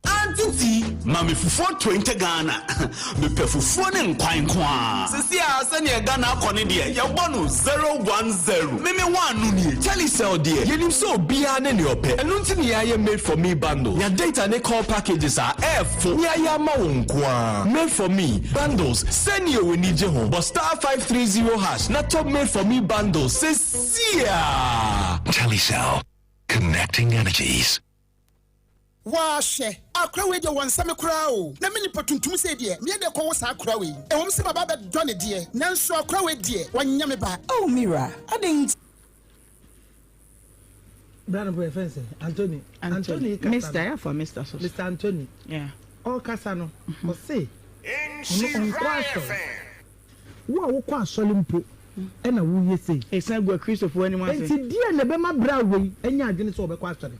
Auntie T, ma me fufuo 20 Ghana. Mepɛ fufuo ne nkwan nko ara. Sisi a sɛnea Ghana akɔ ne deɛ, yɛbɔ no 010. Me me one no nie. Telecel deɛ, yɛnim sɛ obiara ne nea ɔpɛ. Ɛno nti na yɛayɛ Made for Me bundle. Nya data ne call packages a ɛɛfo ne ayɛ ama wo nko ara. Made for Me bundles, sɛnea w'ani gye ho. Bɔ *530# na tɔ Made for Me bundles sesia. Telecel, connecting energies. Waa hwɛ, akora wei deɛ wɔnsɛ me koraa o, na me nipa tuntum sei deɛ, meyɛ dɛ kɔwo saa akora wei? Ɛwom sɛ maba abɛdɔ no deɛ, nanso akora wei deɛ, wanyɛ me ba. Oh me wura, adɛn nti. Bra no yɛfrɛ no sɛ Anthony. Anthony kasa Mister yɛafa Mister so. Mister Anthony. Yeah. Ɔkasa no, ɔse ɔno ɔnkɔ asɔre. Wo a wokɔ asɔre mpo na woyɛ sei. Esan gu Akristofoɔ anim ase. Enti deɛn na ɛbɛma bra wei anya adwene sɛ ɔbɛkɔ asɔre?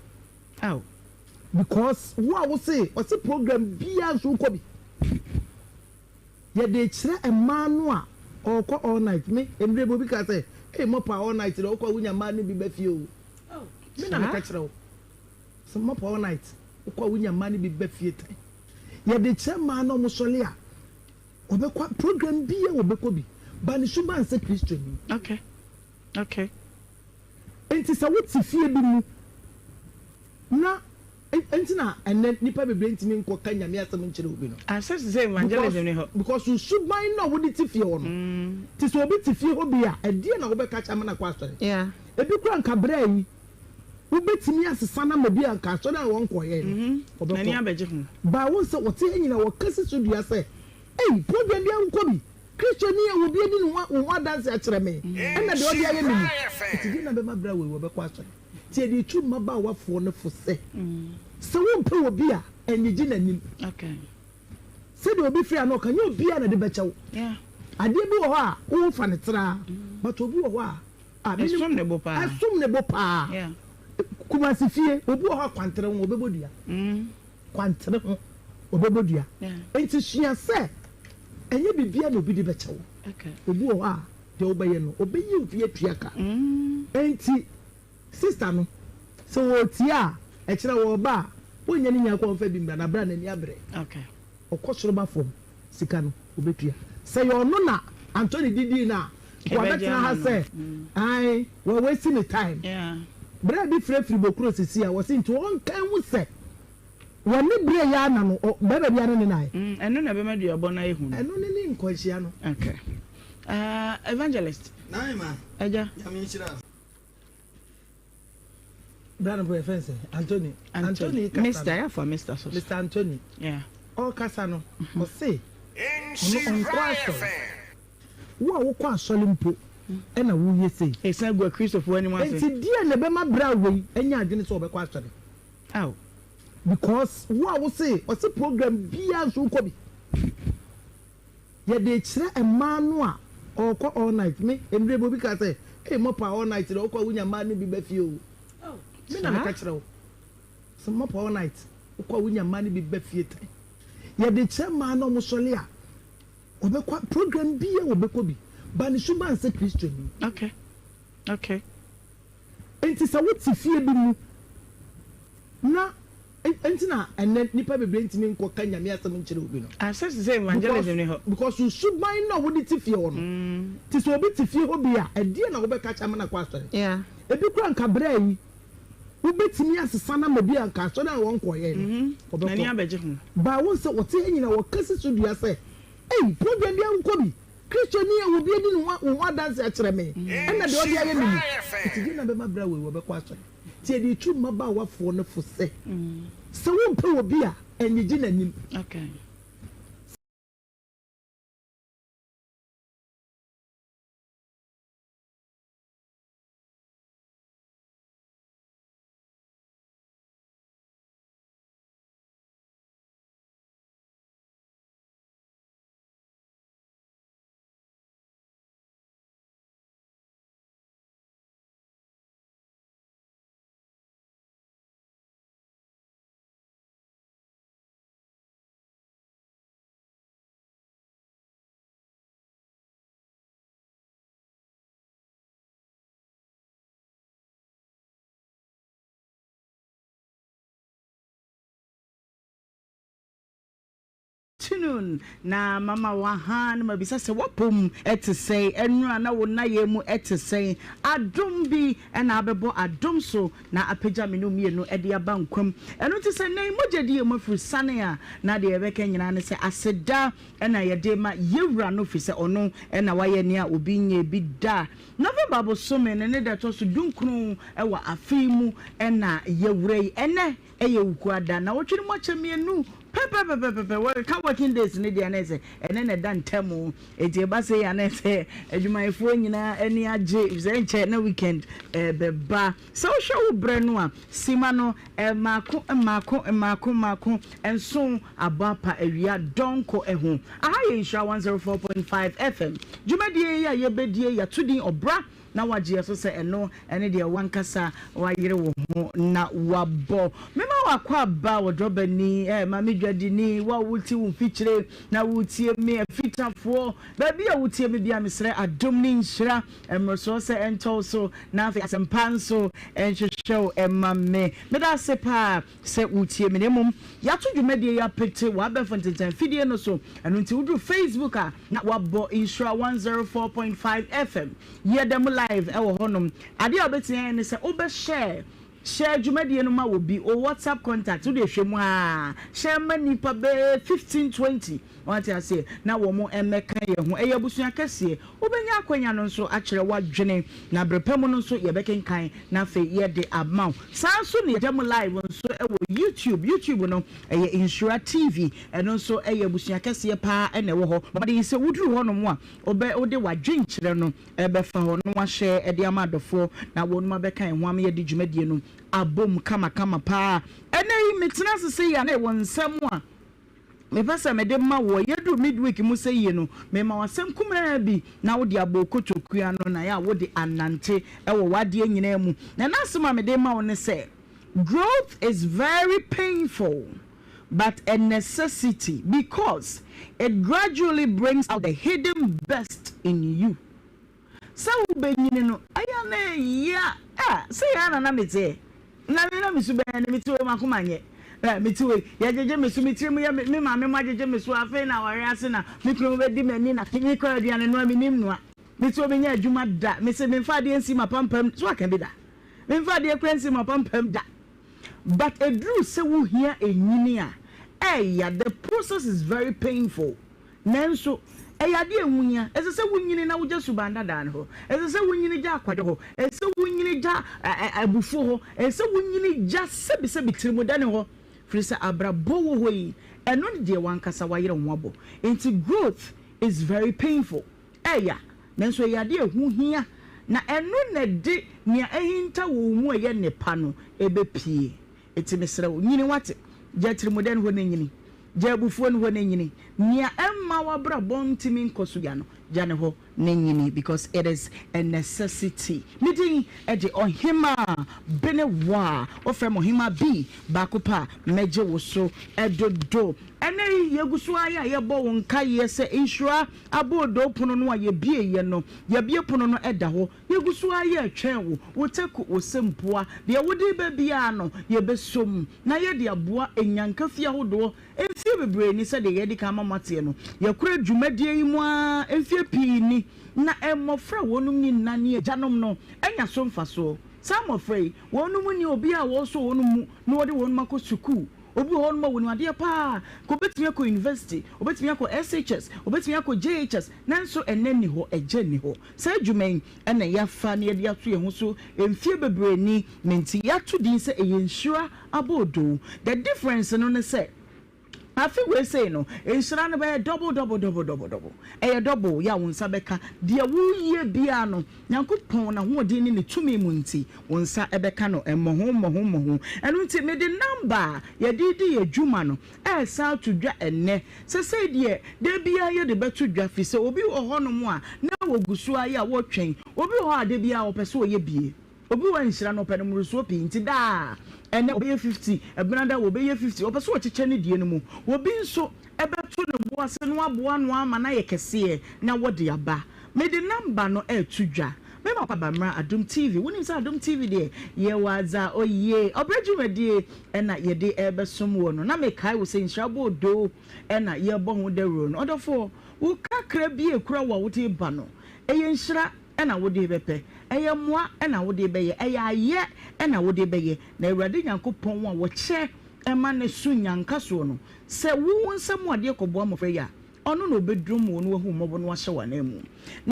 Ao. Because wo a wose ɔse program biaa nso wokɔ bi. Yɛde kyerɛ mmaa no a ɔɔkɔ all night. Me mmerɛ bi obi kaa sɛ Ei mɔpa all night deɛ wokɔ a wonya mmaa no bi ba fie o. Me na meka kyerɛ wo. Sɛ mɔpa all night wokɔ a wonya mmaa no bi ba fie tan. Yɛde kyerɛ mmaa na wɔn sɔle a wɔbɛkɔ program bi a wɔbɛkɔ bi. Ba ne suban sɛ Kristoni. Okay. Okay. Enti sɛ wote fie bi mu na Enti na ɛnnɛ nnipa bebree ntumi nkɔ ka Nyame asɛm nkyerɛ obi no. Asɛ te sɛ evangelism ni hɔ. Because suban no a wode te fie hɔ no. Te sɛ obi te fie hɔ bi a, ɛdeɛn na wobɛka akyerɛ ama no akɔ asɔre? Ebi koraa nka berɛ yi wobɛtumi asesa no ama bi a nka asɔre a wɔnkɔeɛ no ɔbɛkɔ. N'ani abɛgye ho. But wohu sɛ wɔte ha nyinaa wɔka si so dua sɛ, Ei, program biara wokɔ bi? Kristoni a obi adi ne ho wo ho adanse akyerɛ me, ɛna deɛ ɔde ayɛ me ni. Enti deɛn na ɛbɛma berɛ a wei wɔbɛkɔ asɔre? Nti yɛde retu mmabaawafoɔ no fo sɛ, sɛ wompɛ obi a, nnyegye n'anim. Sɛdeɛ obi frɛ a na ɔka, nyɛ obiara na ɛde bɛkyɛ wo. Adeɛ bi wɔ hɔ a, wofa no traa, but obi wɔ hɔ a, a menim, Ɛsom ne bo paa. ɛsom ne bo paa. Kumasi fie, obi wɔ hɔ a kwantere ho, ɔbɛbɔ dua. Kwantere ho, ɔbɛbɔ dua. Nti sua sɛ, ɛnyɛ biribiara na obi de bɛkyɛ wo. Obi wɔ hɔ a, deɛ wobɛyɛ no, ɔbɛyi wo fi atua ka. Enti, sista no, sɛ ɔretie a, ɛkyerɛ ɔreba a, ɔnnya ne nua kɔ ɔmfa bi mmra, na berɛ a n'ani abrɛ. Ɔkɔ soro ba fam, sika no, ɔbɛtua. Sɛ ɛyɛ ɔno na Anthony de dii no a, nka wabɛtena ha sɛ, ae, wa waste ne time. Berɛ a bi frɛfiri Bokuro sisi a, wɔse nti ɔnka nhu sɛ, wɔne berɛ yi ara na no, barima biara ne ne na ayɛ. Ɛno na ɛbɛma duabɔ no ayɛ hu no. Ɛno ne ne nkwanhyia no. Okay. Uh, evangelist. Naima. Ẹja. Nyame nhyira. Bra no bro yɛfrɛ no sɛ Anthony. Anthony kasa. Mr. Yafa Mr. So. Mr. Anthony. Yeah. Ɔkasa no ɔse ɔno ɔnkɔ asɔre. Wo a wokɔ asɔre mpo ɛna woyɛ sei. Esan gu akristofoɔ anim ase. Enti deɛ na ɛbɛma bra wei anya adwene sɛ ɔbɛkɔ asɔre. Aw. Because wo a wose ɔse program biara nso wokɔ bi. Yɛde rekyerɛ mmaa no a ɔrekɔ all night me mmerɛ bi obi kaa sɛ ei mɔpa all night deɛ wokɔ a wonya mmaa no bi ba fie o me na meka kyerɛ wo sɛ mɔpa all night wokɔ a wonya mmaa no bi ba fie tan yɛde kyerɛ mmaa no ɔmo sɔle a wɔbɛkɔ program bi a wɔbɛkɔ bi ba ne suban sɛ Kristoni. Okay okay. Enti sɛ wote fie bi mu na Enti na ɛnnɛ nnipa bebree ntumi nkɔ ka Nyame asɛm nkyerɛ obi no. Asɛ te sɛ evangelism ni hɔ. Because suban no a wode te fie hɔ no. Te sɛ obi te fie hɔ bi a, ɛdeɛn na wobɛka akyerɛ ama no akɔ asɔre? Ebi koraa nka berɛ yi wobɛtumi asesa no ama bi a nka asɔre a wɔnkɔeɛ no, ɔbɛkɔ. N'ani abɛgye ho. But wohu sɛ wɔte ha nyinaa wɔka si so dua sɛ, Ei, program biara wokɔ bi? Kristoni a obi adi ne ho wo ho adanse akyerɛ me, ɛna deɛ ɔde ayɛ me ni. Enti deɛn na bɛma berɛ a wei wɔbɛkɔ asɔre? Nti yɛde retu mmabaawafoɔ no fo sɛ, sɛ wompɛ obi a, nnyegye n'anim. Afternoon na mama wo ahaa na mabisa sɛ w'apɔm te sɛn, ɛnora na wo nnayɛ mu te sɛn, adom bi na abɛbɔ adom so na apagya me ne wo mmienu de aba nkwa mu. Ɛno nti sɛ nnɛ yi mogya di yɛn mu afiri sane a, na deɛ yɛbɛka nyinaa ne sɛ aseda na yɛde ma yɛn Wura no firi sɛ ɔno na wayɛ nea obi nyɛɛ bi da. November bosome no ne da ɛtɔ so dunkron wɔ afe yi mu na yɛwura yi. Ɛnnɛ Ɛyɛ Wukuada, nnawɔtwe no mu akyɛ mmienu pɛpɛpɛpɛpɛ. Wɔka working days no deɛ a na ɛsɛ ɛnɛ na ɛda ntam. Enti ɛba sei a na ɛsɛ adwumayɛfoɔ nyinaa ani agye efisɛ ɛnkyɛ na weekend ɛrebɛba. Sɛ wohwɛ wo berɛ no a, simma no mmaako mmaako mmaako mmaako nson abɔ apa awia dɔnkɔ ho. Aha yɛ Nhyira 104.5 FM. Dwumadie yi a yɛbɛdie yɛato din Ɔbra na woagye so sɛ ɛno ne deɛ w'ankasa woayere wo ho na woabɔ. Mema wo. wo akwaaba, ɔdɔbani, eh, Maame Dwadini, wo a wote wo mfikyire na wotie me, afitafoɔ, baabi a wotie me biara, mesrɛ adom ne nhyira mmorosoɔ sɛ ɛntɔ wo so, na afei asɛmpa nso nhwehwɛ wo mma me. Meda ase paa sɛ wotie me, na mmom yɛato dwumadie yi apete wɔ abɛɛfo ntentan fidie no so, ɛno nti woduru Facebook a na wabɔ Nhyira 104.5 FM, yɛda mu live wɔ hɔnom. Adeɛ a wobɛtumi ayɛ ne sɛ wobɛ share share dwumadie no ma obi, wo WhatsApp contact wodeɛ hwɛ mu aa share ma nnipa bɛyɛ 15, 20 wate aseɛ na wɔn mmɛka yɛn ho. Ɛyɛ abusua kɛseɛ, wobɛnya akwanya no nso akyerɛ w'adwene na berɛ pa mu no nso yɛbɛkenkan na afei yɛde ama wo. Saa nso na yɛda mu live nso wɔ YouTube, YouTube no ɛyɛ Nhyira TV, ɛno nso ɛyɛ abusua kɛseɛ paa na ɛwɔ hɔ. Bɔ mmɔden sɛ woduru hɔnom a wobɛ wode w'adwenkyerɛ no bɛfa hɔ na wahyɛ de ama adɔfoɔ na wɔnom abɛka yɛn ho ama yɛde dwumadie no abom kamakama paa. Ɛnɛ yi metena ase sei a na ɛwɔ nsɛm a mepɛ sɛ mede ma woɔ. Yɛduru midweek mu sɛ yie no, mema wo asɛm kumaa bi na wode abɔ wo kotokuo ano na yɛ a wode anante wɔ w'adeɛ nyinaa mu. Na n'asɛm a mede ma wo ne sɛ, Growth is very painful but a necessity because it gradually brings out the hidden best in you. Sɛ wobɛnyini no, ɛyɛ a na ɛya. Ah, sei ara na na meteɛ. Na me na me su bɛn ne mete wei m'akoma nyɛ. Eh, mete wei, yɛgyegye me so, me tiri mu yɛ me, me maame mo agyegye me so, afei na awareɛ ase na me kunu bɛdi m'ani na mekɔ aduane noa mennim noa. Mete wei menyɛ adwuma da, mese memfa adeɛ nsi m'apampam, so aka bi da? Memfa adeɛ koraa nsi m'apampam da. But ɛduru sɛ wohia ɛnyini a, ɛya, the process is very painful. Nanso, ɛyɛ ade a ɛho hia. Ɛsɛ sɛ wonyini na wogya suban dadaa no hɔ. Ɛsɛ sɛ wonyini gya akwadwo hɔ. Ɛsɛ sɛ wonyini gya abufuo hɔ. Ɛsɛ sɛ wonyini gya sɛbisɛbi tirimudɛne hɔ. Firi sɛ abrabɔ wɔ hɔ yi, ɛno ne deɛ w'ankasa w'ayere wo ho abɔ. Enti growth is very painful. Ɛya, nanso ɛyɛ ade a ɛho hia, na ɛno na ɛde nea ahinta wɔ wo mu a ɛyɛ nnepa no bɛpue. Enti mesrɛ wo, nyini, woate? Gya atirimudɛ no hɔ na nyini. Gya abufuo no hɔ na nyini. Nea ɛmma w'abrabɔ ntumi nkɔ so bia no, gya no hɔ na nyini because it is a necessity. Me din de Ɔhemaa Benewaa. Wofrɛ me Ɔhemaa B baako pɛ a, mɛgye wo so dodo. Ɛnnɛ yi, yɛgu so ara a yɛbɔ wo nkaeɛ sɛ nhyira aboodoo pono no a yɛbieeɛ no, yɛabue pono no da hɔ. Yɛgu so ara yɛretwɛn wo, wo teku, wo sempoa, deɛ wode reba biara no, yɛbɛsɔ mu na yɛde aboa nnyanka fie ahodoɔ. Mfeɛ bebree ni, sɛdeɛ yɛadi kan ama moateɛ no, yɛkura dwumadie yi mu ara mfeɛ pii ni, na mmɔfra a wɔnom nni nna ne agyanom no anya so mfasoɔ. Saa mmɔfra yi, wɔnom nni obiara a ɔresɔ wɔn mu na ɔde wɔnom akɔ sukuu. Obi wɔ hɔnom a ɔnim adeɛ pa ara, nka ɔbɛtumi akɔ university, ɔbɛtumi akɔ SHS, ɔbɛtumi akɔ JHS, nanso ɛnna nni hɔ, agya nni hɔ. Saa adwuma yi na yɛafa na yɛde ato yɛn ho so mfeɛ bebree ni, na nti yɛato din sɛ ɛyɛ nhyira aboodoo. The difference no ne sɛ, afe wei sei no, nhyira no bɛyɛ double double double double double. Ɛyɛ double, yɛ a wo nsa bɛka. Deɛ woreyɛ biara no, Nyankopɔn n'ahoɔden ne ne tumi mu nti, wo nsa bɛka no mmɔho mmɔho mmɔho. Ɛno nti, mede number a yɛde redi yɛn dwuma no resan ato dwa ɛnnɛ. Sesei deɛ, da biara yɛde bɛto dwa, firi sɛ obi wɔ hɔnom a na wɔgu so ara yɛ a wɔretwɛn. Obi wɔ hɔ a da biara ɔpɛ sɛ ɔyɛ bie. Obi wɔ hɔ a nhyira no, ɔpɛ no mmorosoɔ pii nti daa, ɛnnɛ ɔbɛyɛ 50, ɛbenada ɔbɛyɛ 50, ɔpɛ sɛ ɔkyekyɛ ne deɛ no mu. Obi nso bɛto ne bo ase na waboa ano ama no ayɛ kɛseɛ na wɔde aba. Mede number no reto dwa. Me ma aba mmra Adom TV. Wonim sɛ Adom TV deɛ yɛwɔ adze a oye. Ɔbrɛ dwumadie na yɛde rebɛsom woɔ no. Na mekae wo sɛ Nhyira Boodoo na yɛrebɔ ho dawuro no. Ɔdɔfoɔ, wo kakra bi a ekura wo a wode reba no, ɛyɛ nhyira na wode rebɛpɛ, ɛyɛ mmoa na wode rebɛyɛ, ɛyɛ ayɛ na wode rebɛyɛ. Na Awurade Nyankopɔn a ɔkyɛ ma ne so nya nkasoɔ no, sɛ wo wo nsa mu adeɛ kɔboa mmɔfra yi a, Ɔno na ɔbɛdum wo na wahu wo mmɔbɔ na wahyɛ wo ananmu.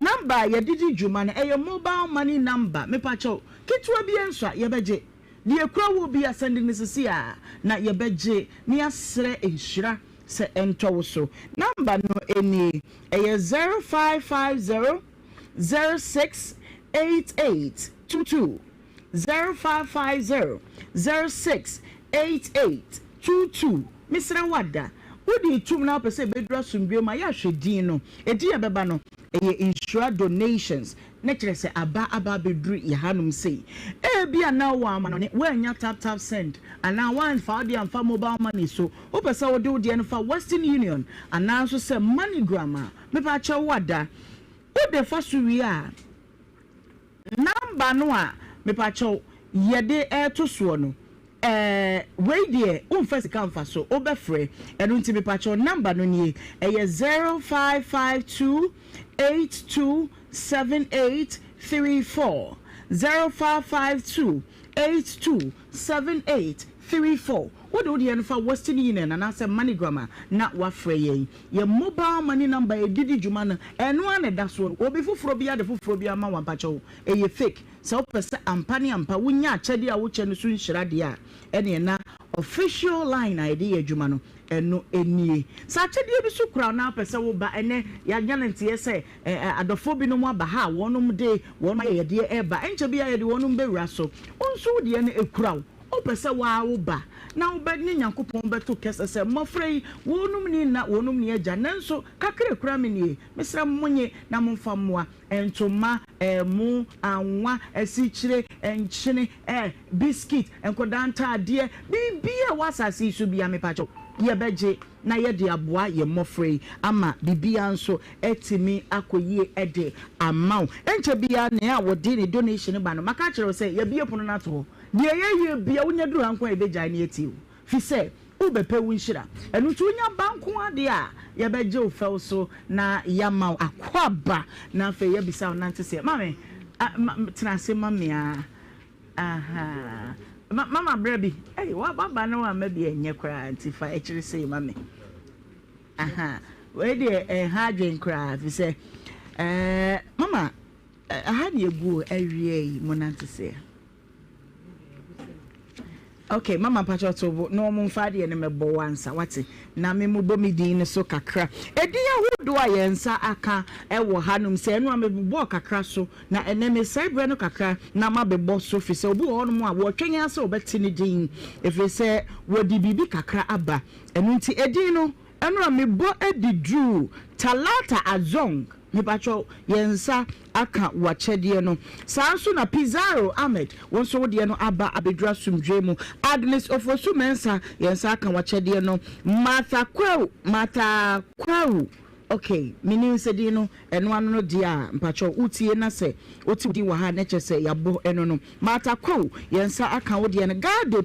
Number a yɛde di dwuma no, ɛyɛ mobile money number. Mepakyɛw, ketewa biara nso a, yɛbɛgye. Deɛ ɛkura woɔ biara, sɛnde no sisi ara na yɛbɛgye na yɛasrɛ nhyira sɛ ɛntɔ wo so. Number no nie, ɛyɛ 0550 06 88 22. 0550 06 88 22 Mesrɛ wo ada, wode retum na wopɛ sɛ ɛbɛduru asomdwoeɛ mu a, yɛ a hwɛ din no. Edin a ɛbɛba no, ɛyɛ Nhyira Donations. na kyerɛ sɛ aba aba abɛduru yɛn hanom sei. Ebia na wowɔ amanɔne, woannya tap tap send anaa woamfa wo deɛ amfa mobile money so, wopɛ sɛ wode wo deɛ no fa Western Union anaa nso sɛ MoneyGram a, mepaakyɛw woada. Wode fa so wie a, Number no a mepakyɛw yɛde reto soɔ no ɛɛ wei deɛ wonfa sika nfa so wobɛfrɛ ɛno nti mepakyɛw number no nie ɛyɛ 0552 82 7834 0552 82 7834 Wode wo deɛ no fa Western Union anaasɛ MoneyGram a na woafrɛ yɛn. Yɛn mobile money number a yɛde di dwuma no, ɛno ara na ɛda soɔ. Obi foforɔ biara de foforɔ biara ma wo a, mpakyɛw, ɛyɛ fake. Sɛ wopɛ sɛ ampa ne ampa wonya akyɛdeɛ a wokyɛ no so nhyira deɛ a, ɛneɛ na official line a yɛde yɛ adwuma no, ɛno nie. Sɛ akyɛdeɛ bi so kura wo na wopɛ sɛ woba, ɛnnɛ yɛanya no nteɛ sɛ adɔfoɔ binom aba ha a wɔnom de wɔn ayɛyɛdeɛ reba, ɛnkyɛ biara yɛde wɔnom bɛwura so. Wo nso wo deɛ no kura wo. Wopɛ sɛ wo ara wo ba na wo bɛ ne Nyankopɔn bɛto kɛsɛ sɛ, Mmɔfra yi, wɔnom nni nna, wɔnom nni agya, nanso kakra a ɛkura me nie, mesrɛ mo monnye na momfa mmoa, ntoma, ɛmo, anwa, asikyire, nkyene, ɛ, biskit, nkwadaa ntaadeɛ, biribiara a ɛwɔ asase yi so biara, mepakyɛw, yɛbɛgye na yɛde aboa yɛn mmɔfra yi ama biribiara nso atumi akɔ yie de ama wo. Ɛnkyɛ biara nea wɔde ne donation ba no, maka akyerɛ wo sɛ yɛabue pono no ato hɔ. Deɛ yɛyɛ bia wonya duru ha nko a yɛbɛgyae na yɛatie wo fisɛ wobɛpɛ wo nhyira ɛno nti wonya ba nko ara deɛ a yɛbɛgye wo fɛw so na yɛama wo akwaaba na afei yɛabisa wo nante seɛ maame ah, ma, tena ase ma me aa ahaa ma, mama brɛ bi ei waba na wamma bi ɛnyɛ koraa nti fa akyiri sei ma me aha wei deɛ ɛnha adwen koraa fisɛ ɛɛ mama Ɛha na egu o awia yi mo nante seɛ. Ok mama mpakyɛ to bo na wɔn mfa adeɛ no mɛbɔ wo ansa wate na me mo bɔ me din no so kakra. Edin ahodoɔ a yɛn nsa aka ɛwɔ hanom sɛ ɛno a mebobɔɔ kakra so na ɛnɛ mesɛe berɛ no kakra na mabebɔ so firi sɛ obi wɔ hɔnom a wɔtwɛn ara sɛ wɔbɛte ne din ɛfiri sɛ wɔde biribi kakra aba ɛno nti edin no ɛno a mebɔ adi duruu Talata Azong. Mepakyɛw, yɛn nsa aka w'akyɛdeɛ no. Saa nso na Pizarro Ahmed, wo nso wo deɛ no aba abɛduru asomdwoeɛ mu. Agnes Ofosu Mensah, yɛn nsa aka w'akyɛdeɛ no. Martha Kwawu, Martha Kwawu, ok, mennim sɛ din no ɛno ano no deɛ a, mpakyɛw wotie na sɛ wote wo din wɔ ha a na kyerɛ sɛ yɛabɔ ɛno no. Martha Kwawu, yɛn nsa aka wo deɛ no. Gado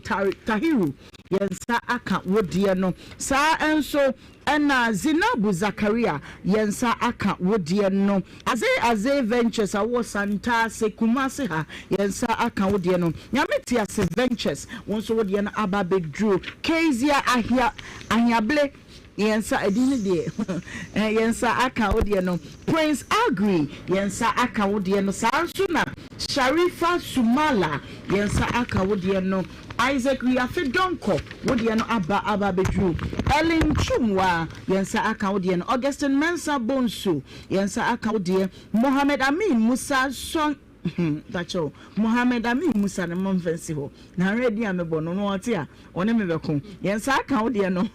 Tahiru, yɛn nsa aka wo deɛ no. Saa nso Ɛna Zinabu Zakaria yɛn nsa aka wo deɛ no. Aze Aze Ventures a wowɔ Santase, Kumasi ha, yɛn nsa aka wo deɛ no. Nyame Tease Ventures, wo nso wo deɛ no aba abɛduru. Kezia Ahia Ahiable, yɛn nsa, ɛdin no deɛ, yɛn nsa aka wo deɛ no. Prince Agri, yɛn nsa aka wo deɛ no. Saa nso na Sharifa Sumala, yɛn nsa aka wo deɛ no. Isaac Wiafe Donkor, wo deɛ no aba aba abɛduru. Ellen Twumwa, yɛn nsa aka wo deɛ no. Augustine Mensah Bonsu, yɛn nsa aka wo deɛ. Mohammed Amin Musa Sɔn, hmm, mpakyɛw, Mohammed Amin Musa no momfa nsi hɔ. Na ahwɛ din a mebɔ no, no ɔte a, ɔne me bɛko. Yɛn nsa aka wo deɛ no.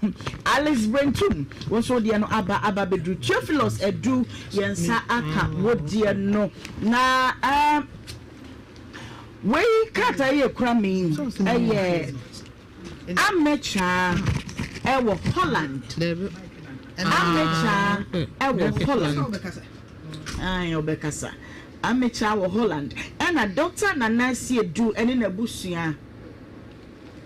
Alice Brentum, wo nso wo deɛ no aba aba abɛduru. Theophilus Adu, yɛn nsa aka wo deɛ no. Na, um, Wei krataa yi ekura me yi ɛyɛ Amechaa ɛwɔ Holland. Amechaa ɛwɔ Holland. Ayi ɔbɛkasa. Amechaa wɔ Holland ɛna Dr. Nana Asiedu ɛne n'abusua.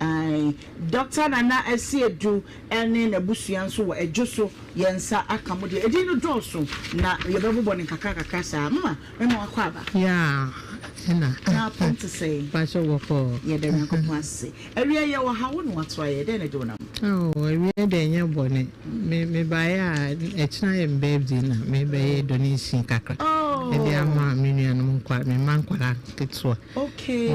Ayi Dr. Nana Asiedu ɛne n'abusua nso wɔ Ɛdwo so. Yɛn nsa aka mo deɛ edin no dɔɔso na yɛbɛbobɔ no nkakra kakra saa. Mama. Mema wakɔ aba. Yeah, ɛna. Na apɔm te sɛn? Pakyɛ bɔkɔɔ. Yɛda Nyankopɔn ase. Awia yɛ wɔ ha, wo na wato ayɛ, dɛn na ɛde wo nam? Oh, awia deɛ ɛnyɛ bɔne. Me mebaeɛ a, ɛkyena yɛ me birthday na mebɛyɛ donation kakra. Oh. Ɛde ama me nuanom nkwa, me mma nkwadaa ketewa. Okay.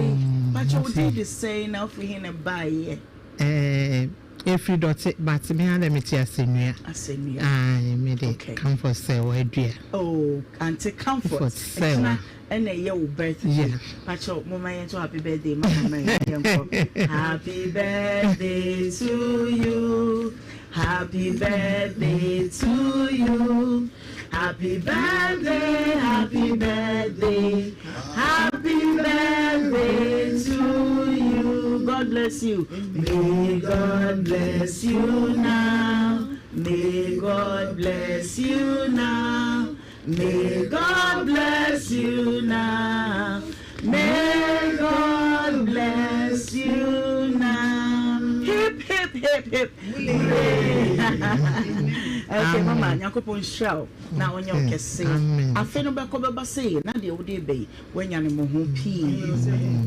Pakyɛ wo din de sɛn na wofiri he na ɛbaeɛ? Eh, Ɛfiri dɔte but me ara dɛ mete asɛnnua. Asɛnnua. Ae me de Okay. Comfort sɛ wadua. Oh Aunty Comfort Comfort sɛ ɛkyena wa. ɛna ɛyɛ wo birthday. Yeah. Pakyɛw momma yɛnto happy birthday ma mama yi yɛnkɔ. Happy birthday to you, happy birthday to you, Happy birthday, happy birthday, happy birthday to you. God bless you. May God bless you now. May God bless you now. May God bless you now. May God bless you now. Hip, hip, hip, hip. Hooray. Okay, mama, Nyankopɔn nhyira wo na ɔnyɛ wo kɛse. Afe no bɛkɔ bɛba sei na deɛ wode reba yi, woanya no mmɔho pii.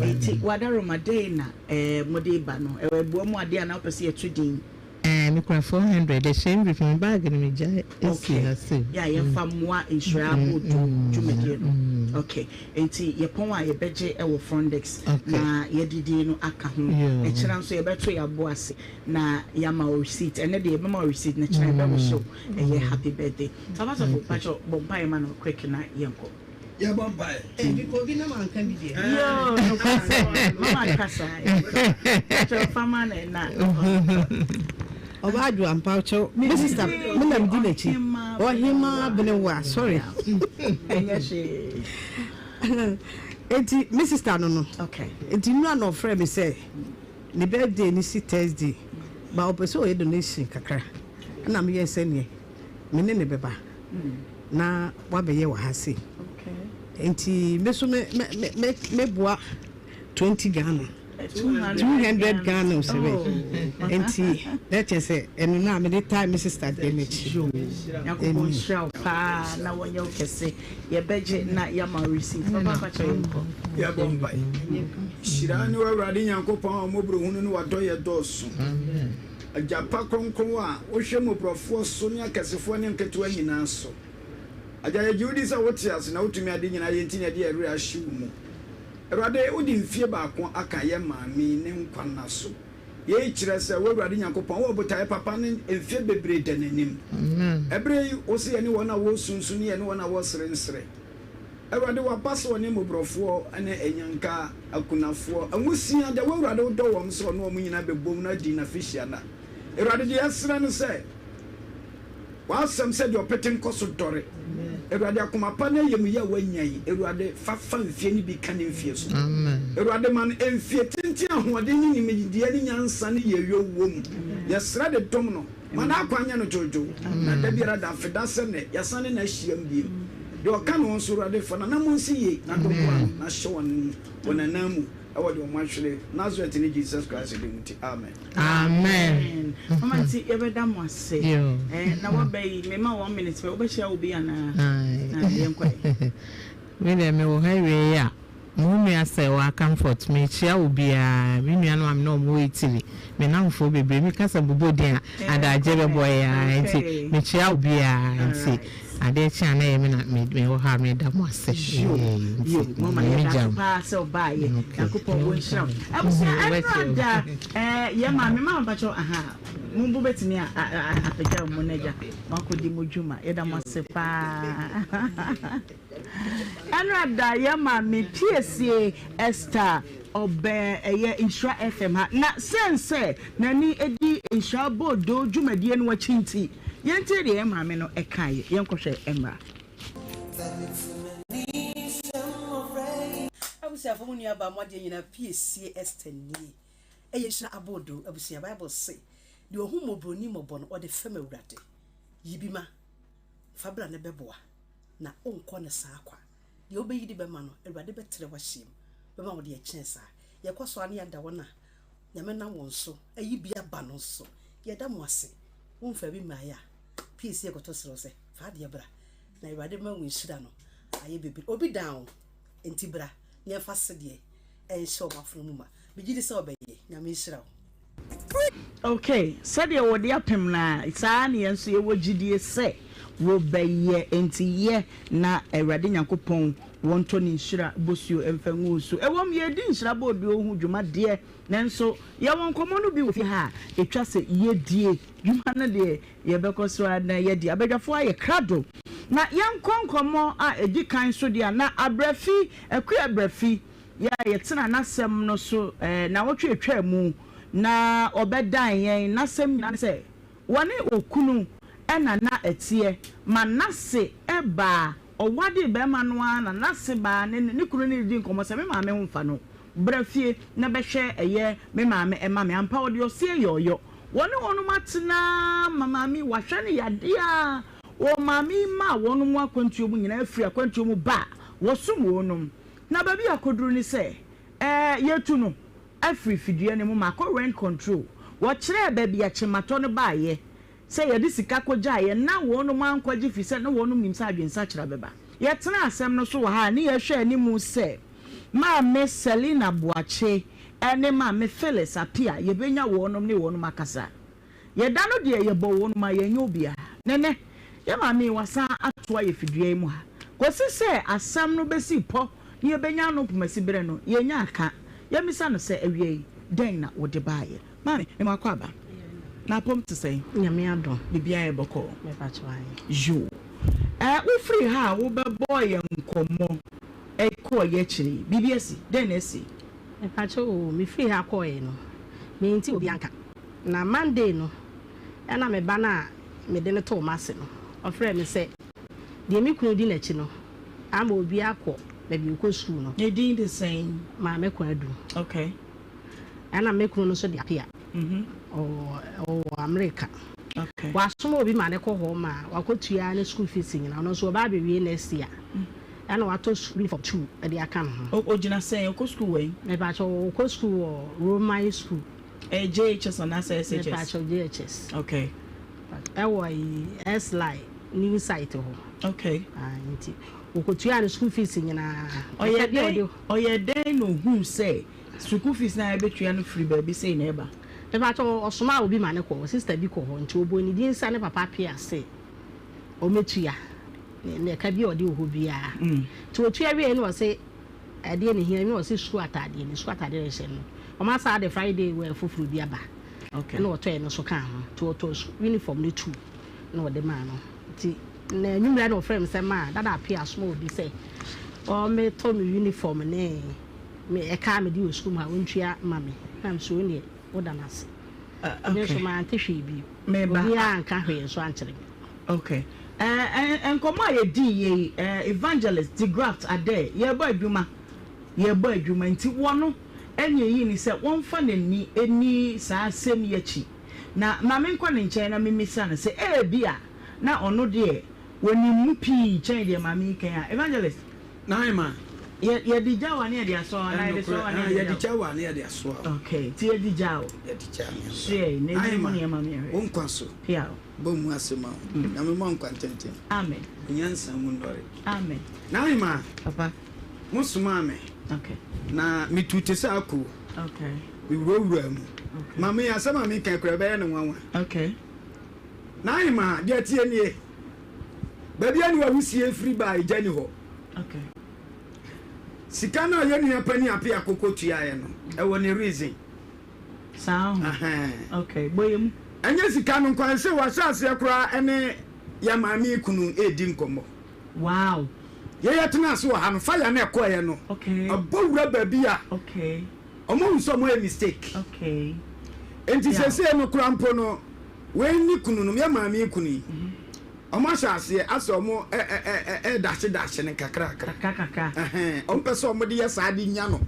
Enti, Wadaroma, dɛn na eh, mode reba no? Ɛboa mu adeɛ anaa wopɛ sɛ yɛto din? Ɛɛ me kura 400 ɛhyɛ envelope me bag no me gya esi ha sei. Okay, yɛ a yɛnfa mmoa nhyira aboodo dwumadie no. Okay, nti yɛpɔn a yɛbɛgye ɛwɔ front desk na yɛde din no aka ho. Ɛkyena nso yɛbɛto yɛn abo ase na yɛama wo receipt. Ɛnɛ deɛ yɛbɛma wo receipt na kyena yɛbɛ wish wo ɛyɛ happy birthday. Papa sɔfo pakyɛ bɔ mpaeɛ ma no quick na yɛnkɔ. Yɛbɔ mpaeɛ. Eh, mekɔ bi na manka bi deɛ. Yoo, nokwasɛm. Mama kasa. Kyerɛ fama na na. Ɔbaa adwo ampa kyɛw. Me sister, me na medi n'akyi. Ɔhema Benewa, sorry. Ɛnyɛ hwee. Enti me sister no no. Okay. Enti nnura na ɔfrɛ me sɛ ne birthday ne si Thursday. Ba ɔpɛ sɛ ɔyɛ donation kakra. Ɛna meyɛ sɛ neɛ me ne ne bɛba. Na wabɛyɛ wɔ ha sei nti me so me me me meboa 20 Ghana 200 Ghana osebe nti na kyerɛ sɛ ɛno na mede taa me sister deɛ n'akyi. Nyankopɔn nhyira wo paa na wɔnyɛ wo kɛse yɛbɛgye na yɛama wo receipt papa fa kyɛ yɛnkɔ. Yɛbɔ mpae. Hyira ne w'Awurade Nyankopɔn a ɔmmɔborɔhunu ne w'adɔeɛ dɔɔso. Agya pa kronkron a wohwɛ mmɔborɔfoɔ so ne akɛsefoɔ ne nketewa nyinaa so. Agya, yɛgye wo di sɛ wote ase na wotumi ade nyinaa yɛ nti na yɛde yɛn werɛ ahye wo mu. Awurade, wode mfie baako aka yɛn maame yi ne nkwa nna so. Yei kyerɛ sɛ wo Awurade Nyankopɔn, wowɔ botaeɛ papa ne mfeɛ bebree da n'anim. Ɛberɛ yi, wose yɛne wɔn a wɔresu nsu ne yɛne wɔn a wɔresere nsere. Awurade, waba sɛ ɔne mmɔborɔfoɔ ne anyanka, akunafoɔ, nwisiaa, deɛ wo Awurade wodɔ wɔn sɛ ɔne wɔn nyinaa bɛbom na adi n'afehyia nna. Awurade, deɛ yɛsrɛ ne sɛ, w'asɛm sɛ deɛ ɔpete nkɔ so dɔre. Awurade, akoma pa ne ayamyie a wanya yi, Awurade, fa fa mfeɛ no bi ka ne mfeɛ so. Awurade, ma no mfeɛ tenten ahoɔden ne nimdeɛ ne nyansa ne yieyɔ wɔ mu. Yɛsrɛ de dom no. Ma n'akwan nyɛ no dwoodwoo, na da biara da, afeda sɛ nnɛ, yɛasan ne no ahyiam bio. Deɛ ɔka ne ho nso, Awurade, fa n'anammɔn si yie, na dom boa no, na hyɛ wɔn wɔn ananmu wɔ deɛ wɔahwere, Nasaretni Jesus Christ din mu nti, amen. Amen mama nti yɛbɛda mo ase eh, na waba yi mema one minute pɛ wobɛhyia obi anaa na yɛnkɔ ɛ. Me deɛ mewɔ ha awiei a mo nua Sɛwa Comfort mekyia obiara me nuanom a me ne wɔn wɔ Italy me nnamfoɔ bebree me kasa bobɔ din a adagyeɛ bɛbɔ yɛ ara nti mekyia obiara nti adeɛ kye a na ɛyɛ me na me wɔ ha a meda mo ase Yo nti yo mama me yɛda gya ase mo. paa sɛ ɔbaayɛ Okay. Nyankopɔn wɔnhyira wo abusua ɛnora da eh, yɛ maame mama mpakyɛw aha mo bo bɛtumi a apagya mo no agya moakɔdi mo dwuma yɛda mo ase paa Ɛnora da yɛ maame Piesie Esther ɔbɛn ɛyɛ Nhyira FM ha na sɛn sɛ n'ani di Nhyira Boodoo dwumadie no akyi nti yɛntie deɛ yɛn maame no ɛkaeɛ yɛnkɔhwɛ mmra. Abusuafo mo nua baa mo adeɛ nyinaa Piesie Esther nie ɛyɛ Nhyira Aboodoo abusua Bible se deɛ ɔhu mmɔborɔni mmɔbɔ no ɔde fɛm Awurade yi bi ma fa bra ne bɛboa na wonkɔ no saa kwa. Deɛ wobɛyi de bɛma no, Awurade bɛtrɛ w'ahyeɛ mu, bɛma wo deɛ ɛkyɛn saa. Yɛkɔ so ara na yɛada wɔn a Nyame nam wɔn so ayi bi aba no nso, yɛda mo ase. Womfaa bi mmaeɛ a, please yɛkɔtɔ srɛ wo sɛ, fa adeɛ bra, na Awurade bɛma wo nhyira no ayɛ bebree. Obi dan wo, enti bra na yɛmfa sedeɛ nhyɛ wɔn afono mu ma. Megye di sɛ wobɛyɛ. Nyame nhyira wo. Ok, sɛdeɛ wɔde apem no ara, saa ara na yɛn nso yɛwɔ gyidie sɛ wobɛyɛ. Enti yɛ na Awurade Nyankopɔn wɔntɔ ne nhyira bosuo mfa ngu wo so. Ɛwom, yɛredi nhyira bɔɔduo ho dwuma deɛ, nanso yɛwɔ nkɔmmɔ no bi wɔ fie ha a ɛtwa sɛ yɛdie. Dwuma no deɛ, yɛbɛkɔ so ara na yɛadi. Abadwafoɔ ayɛ krado. Na yɛnkɔ nkɔmmɔ a ɛdi kan so deɛ a, na Abrafi, Akua Abrafi, Yɛ a yɛtenaa n'asɛm no so nnawɔtwe a etwaa mu na ɔbɛdan yɛn. N'asɛm nyinaa ne sɛ wɔne okunu na na ɛteɛ ma n'ase baa ɔwadee barima no ara na n'ase baa ne ne kunu ne no dii nkɔmmɔ sɛ me maame ho mfa no bra fie na bɛhwɛ ɛyɛ me maame ɛma me ampa ɔde ɔseɛ yɛ ɔyɔ wɔne wɔnom atena ara ma maame yi wahwɛ no yadeɛ ara wɔ maame yi mma a wɔnom akwantuo mu nyinaa firi akwantuo mu ba a wɔsom wɔnom na baabi a akɔduru ne sɛ ɛɛ yɛtu no afiri fidua no mu ma akɔ rent control. Wɔkyerɛɛ baabi a kyematɔ no baeɛ sɛ yɛde sika kɔgyaeɛ na wɔnom ankɔgye firi sɛ na wɔnom nim sɛ adwensakyera bɛba. Yɛtenaa asɛm no so wɔ ha a ne yɛhwɛ anim sɛ Maame Selina Boakye ne Maame Phyllis Appiah yɛbɛnya wɔnom ne wɔnom akasa. Yɛda no deɛ yɛbɔ wɔn ma yɛnyɛ obiara. Na ɛnnɛ, yɛn maame yi wasan atoa yɛn fidua yi mu ha. Kɔsi sɛ asɛm no bɛsi pɔ na yɛbɛnya ano mpomasi berɛ no, yɛnnya aka. Yɛmmisa no sɛ, Awia yi, dɛn na wode baeɛ? Maame, mema wo akwaaba. Na apɔm te sɛn? Nyame adom. Biribiara yɛ bɔkɔɔ? Mepakyɛw, aane. Yoo. Ɛɛ, wofirii ha a wobɛbɔɔ yɛn nkɔmmɔ kɔɔ yɛn akyiri yi, biribi asi? Dɛn na asi? Mepakyɛw oo, mefirii ha kɔeɛ no, mente obiara nka. Na Monday no, ɛna me ba no a mede no too m'ase no, ɔfrɛɛ me sɛ deɛ me kunu di n'akyi no ama obi akɔ baabi ɔkɔ sukuu no. Ne din de sɛn? Maame Kwadu. Okay. Ɛna me kunu no nso de Apia. Ɔwɔ ɔwɔ Amerika. Okay. Wasoma obi ma no kɔ hɔ ma wakɔtua ne school fees nyinaa. Ɔno nso ɔba abɛwie next year. Ɛna watɔ uniform two de aka ne ho. Ɔgyina sɛn? Ɔkɔ sukuu wɛn? Mepakyɛ ɔkɔ sukuu wɔ Roman school. Ɛyɛ JHS anaasɛ SHS? Mepakyɛw JHS. Okay. Ɛwɔ ayi S-line new site hɔ. Okay. Ah, nti okotua ne school fees nyinaa. Ɔyɛ dɛn ɔyɛ dɛn na ohuu sɛ sukuu fees na yɛbɛtua no firi baabi sei na ɛba? Mepakyɛw ɔsomaa obi ma ne kɔ, sister bi kɔ hɔ nti ɔbɔɔ ne din sa ne papa apia se ɔmɛtua ne ɛka bi a ɔde wɔ hɔ biara. Nti otua wiei na ɔse Ɛdeɛ na ɛhia me ɔse sukuu ataadeɛ ne sukuu ataadeɛ na ɛhyɛ no wɔn asan de Friday wear foforɔ bi aba ɛna ɔtɔ ɛno nso kaa ho nti ɔtɔ uniform no tu na ɔde maa no nti na anwummerɛ na ɔfrɛ me sɛ maa dada apia asoma obi sɛ ɔmɛtɔ me uniform ne me ɛkaa me de wɔ sukuu mu ha ɔntua ma me na nso neɛ woda no ase me nso mante hwee bio obiara anka hwee nso ankyerɛ me. Ok eh nkɔmmɔ a yɛdii yɛ yi eh Evangelist Degraft Adair yɛrebɔ adwuma yɛrebɔ adwuma nti wɔno ɛne ɛyii ne sɛ wɔmfa n'ani ɛni saa asɛm yi akyi na ma menkɔ ne nkyɛn na memmisa no sɛ ebia na ɔno deɛ wɔnim mu pii kyɛn deɛ maame yi kan a Evangelist Naima. Yɛ yɛde gya wo a ne yɛde asɔ wo anaa yɛde sɔ wo a ne yɛde gya wo? Yɛde gya wo a ne yɛde asɔ wo. Ok nti yɛde gya wo. Yɛde gya me. Soɛ na ɛnyɛ mu nneɛma mmiɛnhwɛ. Wo nkwa so. Piaw. Bɔ mu ase ma wo. Nyame mma wo nkwa ntenten. Amen. Wo nyansa mu nnɔre. Amen. Naima. Papa. Mo somaa me. Okay. Na me tu te sɛ ako. Okay. Me wurawuraa mu. Okay. Maame yi asɛm a meka kura ɛbɛyɛ no nwanwa. Okay. Naima deɛ tie nie. Baabi a ne wawusie firi baa egya ni hɔ. Okay. Sika no a yɛn nua panin Appiah koko tuaeɛ no, ɛwɔ ne reason. Saa ho. Okay, bɔ yɛ mu. Ɛnyɛ sika no nko ara, sɛ wahyɛ aseɛ koraa ɛne yɛn maame yi kunu redi nkɔmmɔ. Wow. Yɛyɛ tena ase wɔ ha no, fire no ɛkɔeɛ no, Okay. ɛbɔ wura baabi a, Okay. wɔn ahu sɛ wɔn ayɛ mistake. Okay. Nti Yeah. seesei no koraa mpo no, wei ne kunu no, yɛn maame yi kunu yi, Wɔn ahyɛ aseɛ asɛ wɔn ɛ ɛ ɛ ɛ dahye dahye no kakrakra. Kakra kakra. Ɛhɛn, wɔn pɛ sɛ wɔn de yɛ saa de nya no.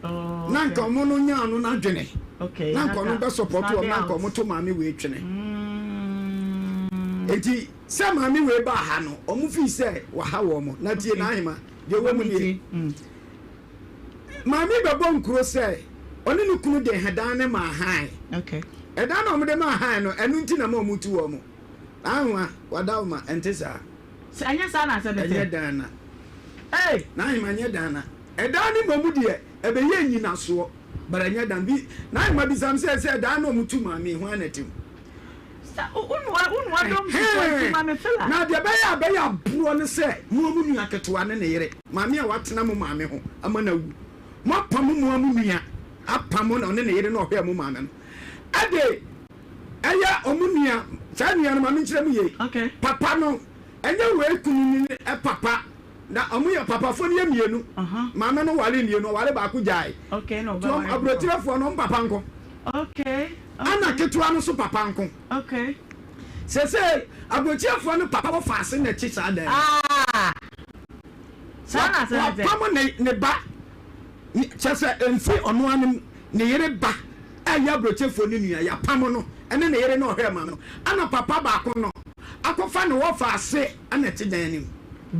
Oh, Na nka wɔn no nyaa no n'adwene. Okay. Na nka wɔn bɛ support wɔn na nka wɔn to maame wei twene. Eti sɛ maame wei baa ha no, wɔn fi sɛ waha wɔn. Na tie n'ahema, deɛ ɛwɔ mu nie. Maame bɛbɔ nkuro sɛ ɔne ne kunu de ɛdan no maa han. Okay. Ɛdan na wɔn de maa han no, ɛno nti na ma wɔn tu wɔn. N'ahewa, w'adawoma, ɛnte saa? Sɛ ɛnyɛ saa na asɛm no te. Ɛnyɛ dan na. Ei! N'ahema, ɛnyɛ dan na. Ɛdan no mmom deɛ, ɛbɛyɛ nnyinasoɔ, but ɛnyɛ dan. Bi, n'ahema bisa me sɛ, sɛ ɛdan no a wɔtu maa me yi, hwan na ɛte mu? Sɛ wo nua, wo nua dɔm sukɔ nti ma me fila. Na deɛ ɛbɛyɛ a ɛbɛyɛ aborɔ ne sɛ, mo a mo nua ketewa ne ne yere, maame a watena mo maame ho ama no awu, moapamo mo a mo nua, apamo no, ɔne ne yere na ɔhwɛɛ mo maame no, ɛde. Ɛyɛ ɔmo nua, saa nua no ma me nkyerɛ mu yie. Okay. Papa no, ɛnyɛ wei kunu no ne papa, na ɔmo yɛ papafoɔ no yɛ mmienu. Uh -huh. Maame no ware mmienu, ɔware baako gyae. Okay, na Nti ɔmo ɔbɛware foforɔ. aburotirefoɔ no ɔmo papa nko. Okay, Ɛna okay. ketewa no nso papa nko. Okay. Sɛsɛ aburokyerefoɔ no papa wɔ faase na ɛte saa dan Ah! Saa na asɛm no te. Wapam ne ne ba kyɛ sɛ mfi ɔno ara ne ne yere ba a ɛyɛ aburokyerefoɔ no nua yapam no ɛne ne yere na ɔhwɛ maame no ɛna papa baako no akɔfa ne wɔ faase ɛna ɛte dan no mu.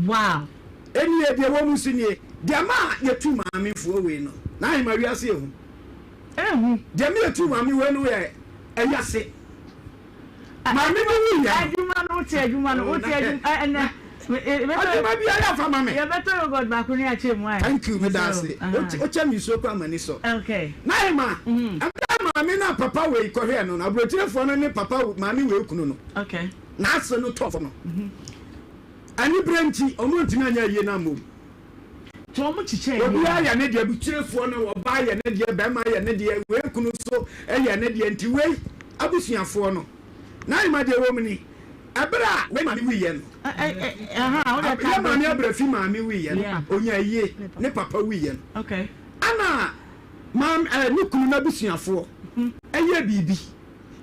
Wow! Ɛnie deɛ ɛwɔ mu nso nie deɛ maa yɛtu maame foɔ wei no na ahema wiase yɛ hu. Ehu. Deɛ me yɛtu maame wei no yɛ ɛyase. Maame no wu yɛ. Adwuma no wote adwuma no wote adwuma ɛnɛ. Adwuma bi ayɛ afa ma me. Yɛbɛtɔ yogurt baako ne akyɛ mu ayɛ. Thank you meda ase. Wokyɛ me nsuo koraa m'ani sɔ. Okay. Na Emma, ɛberɛ a maame no a papa wei kɔhwɛɛ no no, aburokyerefoɔ no ne papa maame wei kunu no. Okay. N'ase no tɔ fam no. Aniberɛ nti, wɔn antumi anyɛ ayie no ammom. Nti wɔn kyekyɛɛ yie. Obiara yɛ ne deɛ, aburukyerɛfoɔ no, ɔbaa yɛ ne deɛ, barima yɛ ne deɛ, wei kunu nso yɛ ne deɛ, nti wei abusuafoɔ no, n'ahema deɛ ɛwɔ mu ni, ɛberɛ a wei maame wuiɛ no, yɛ maame Abrafi maame wuiɛ no, ɔnyaa yie, ne papa wuiɛ no, ɛna maame, ɛɛ, ne kunu n'abusuafoɔ yɛɛ biribi.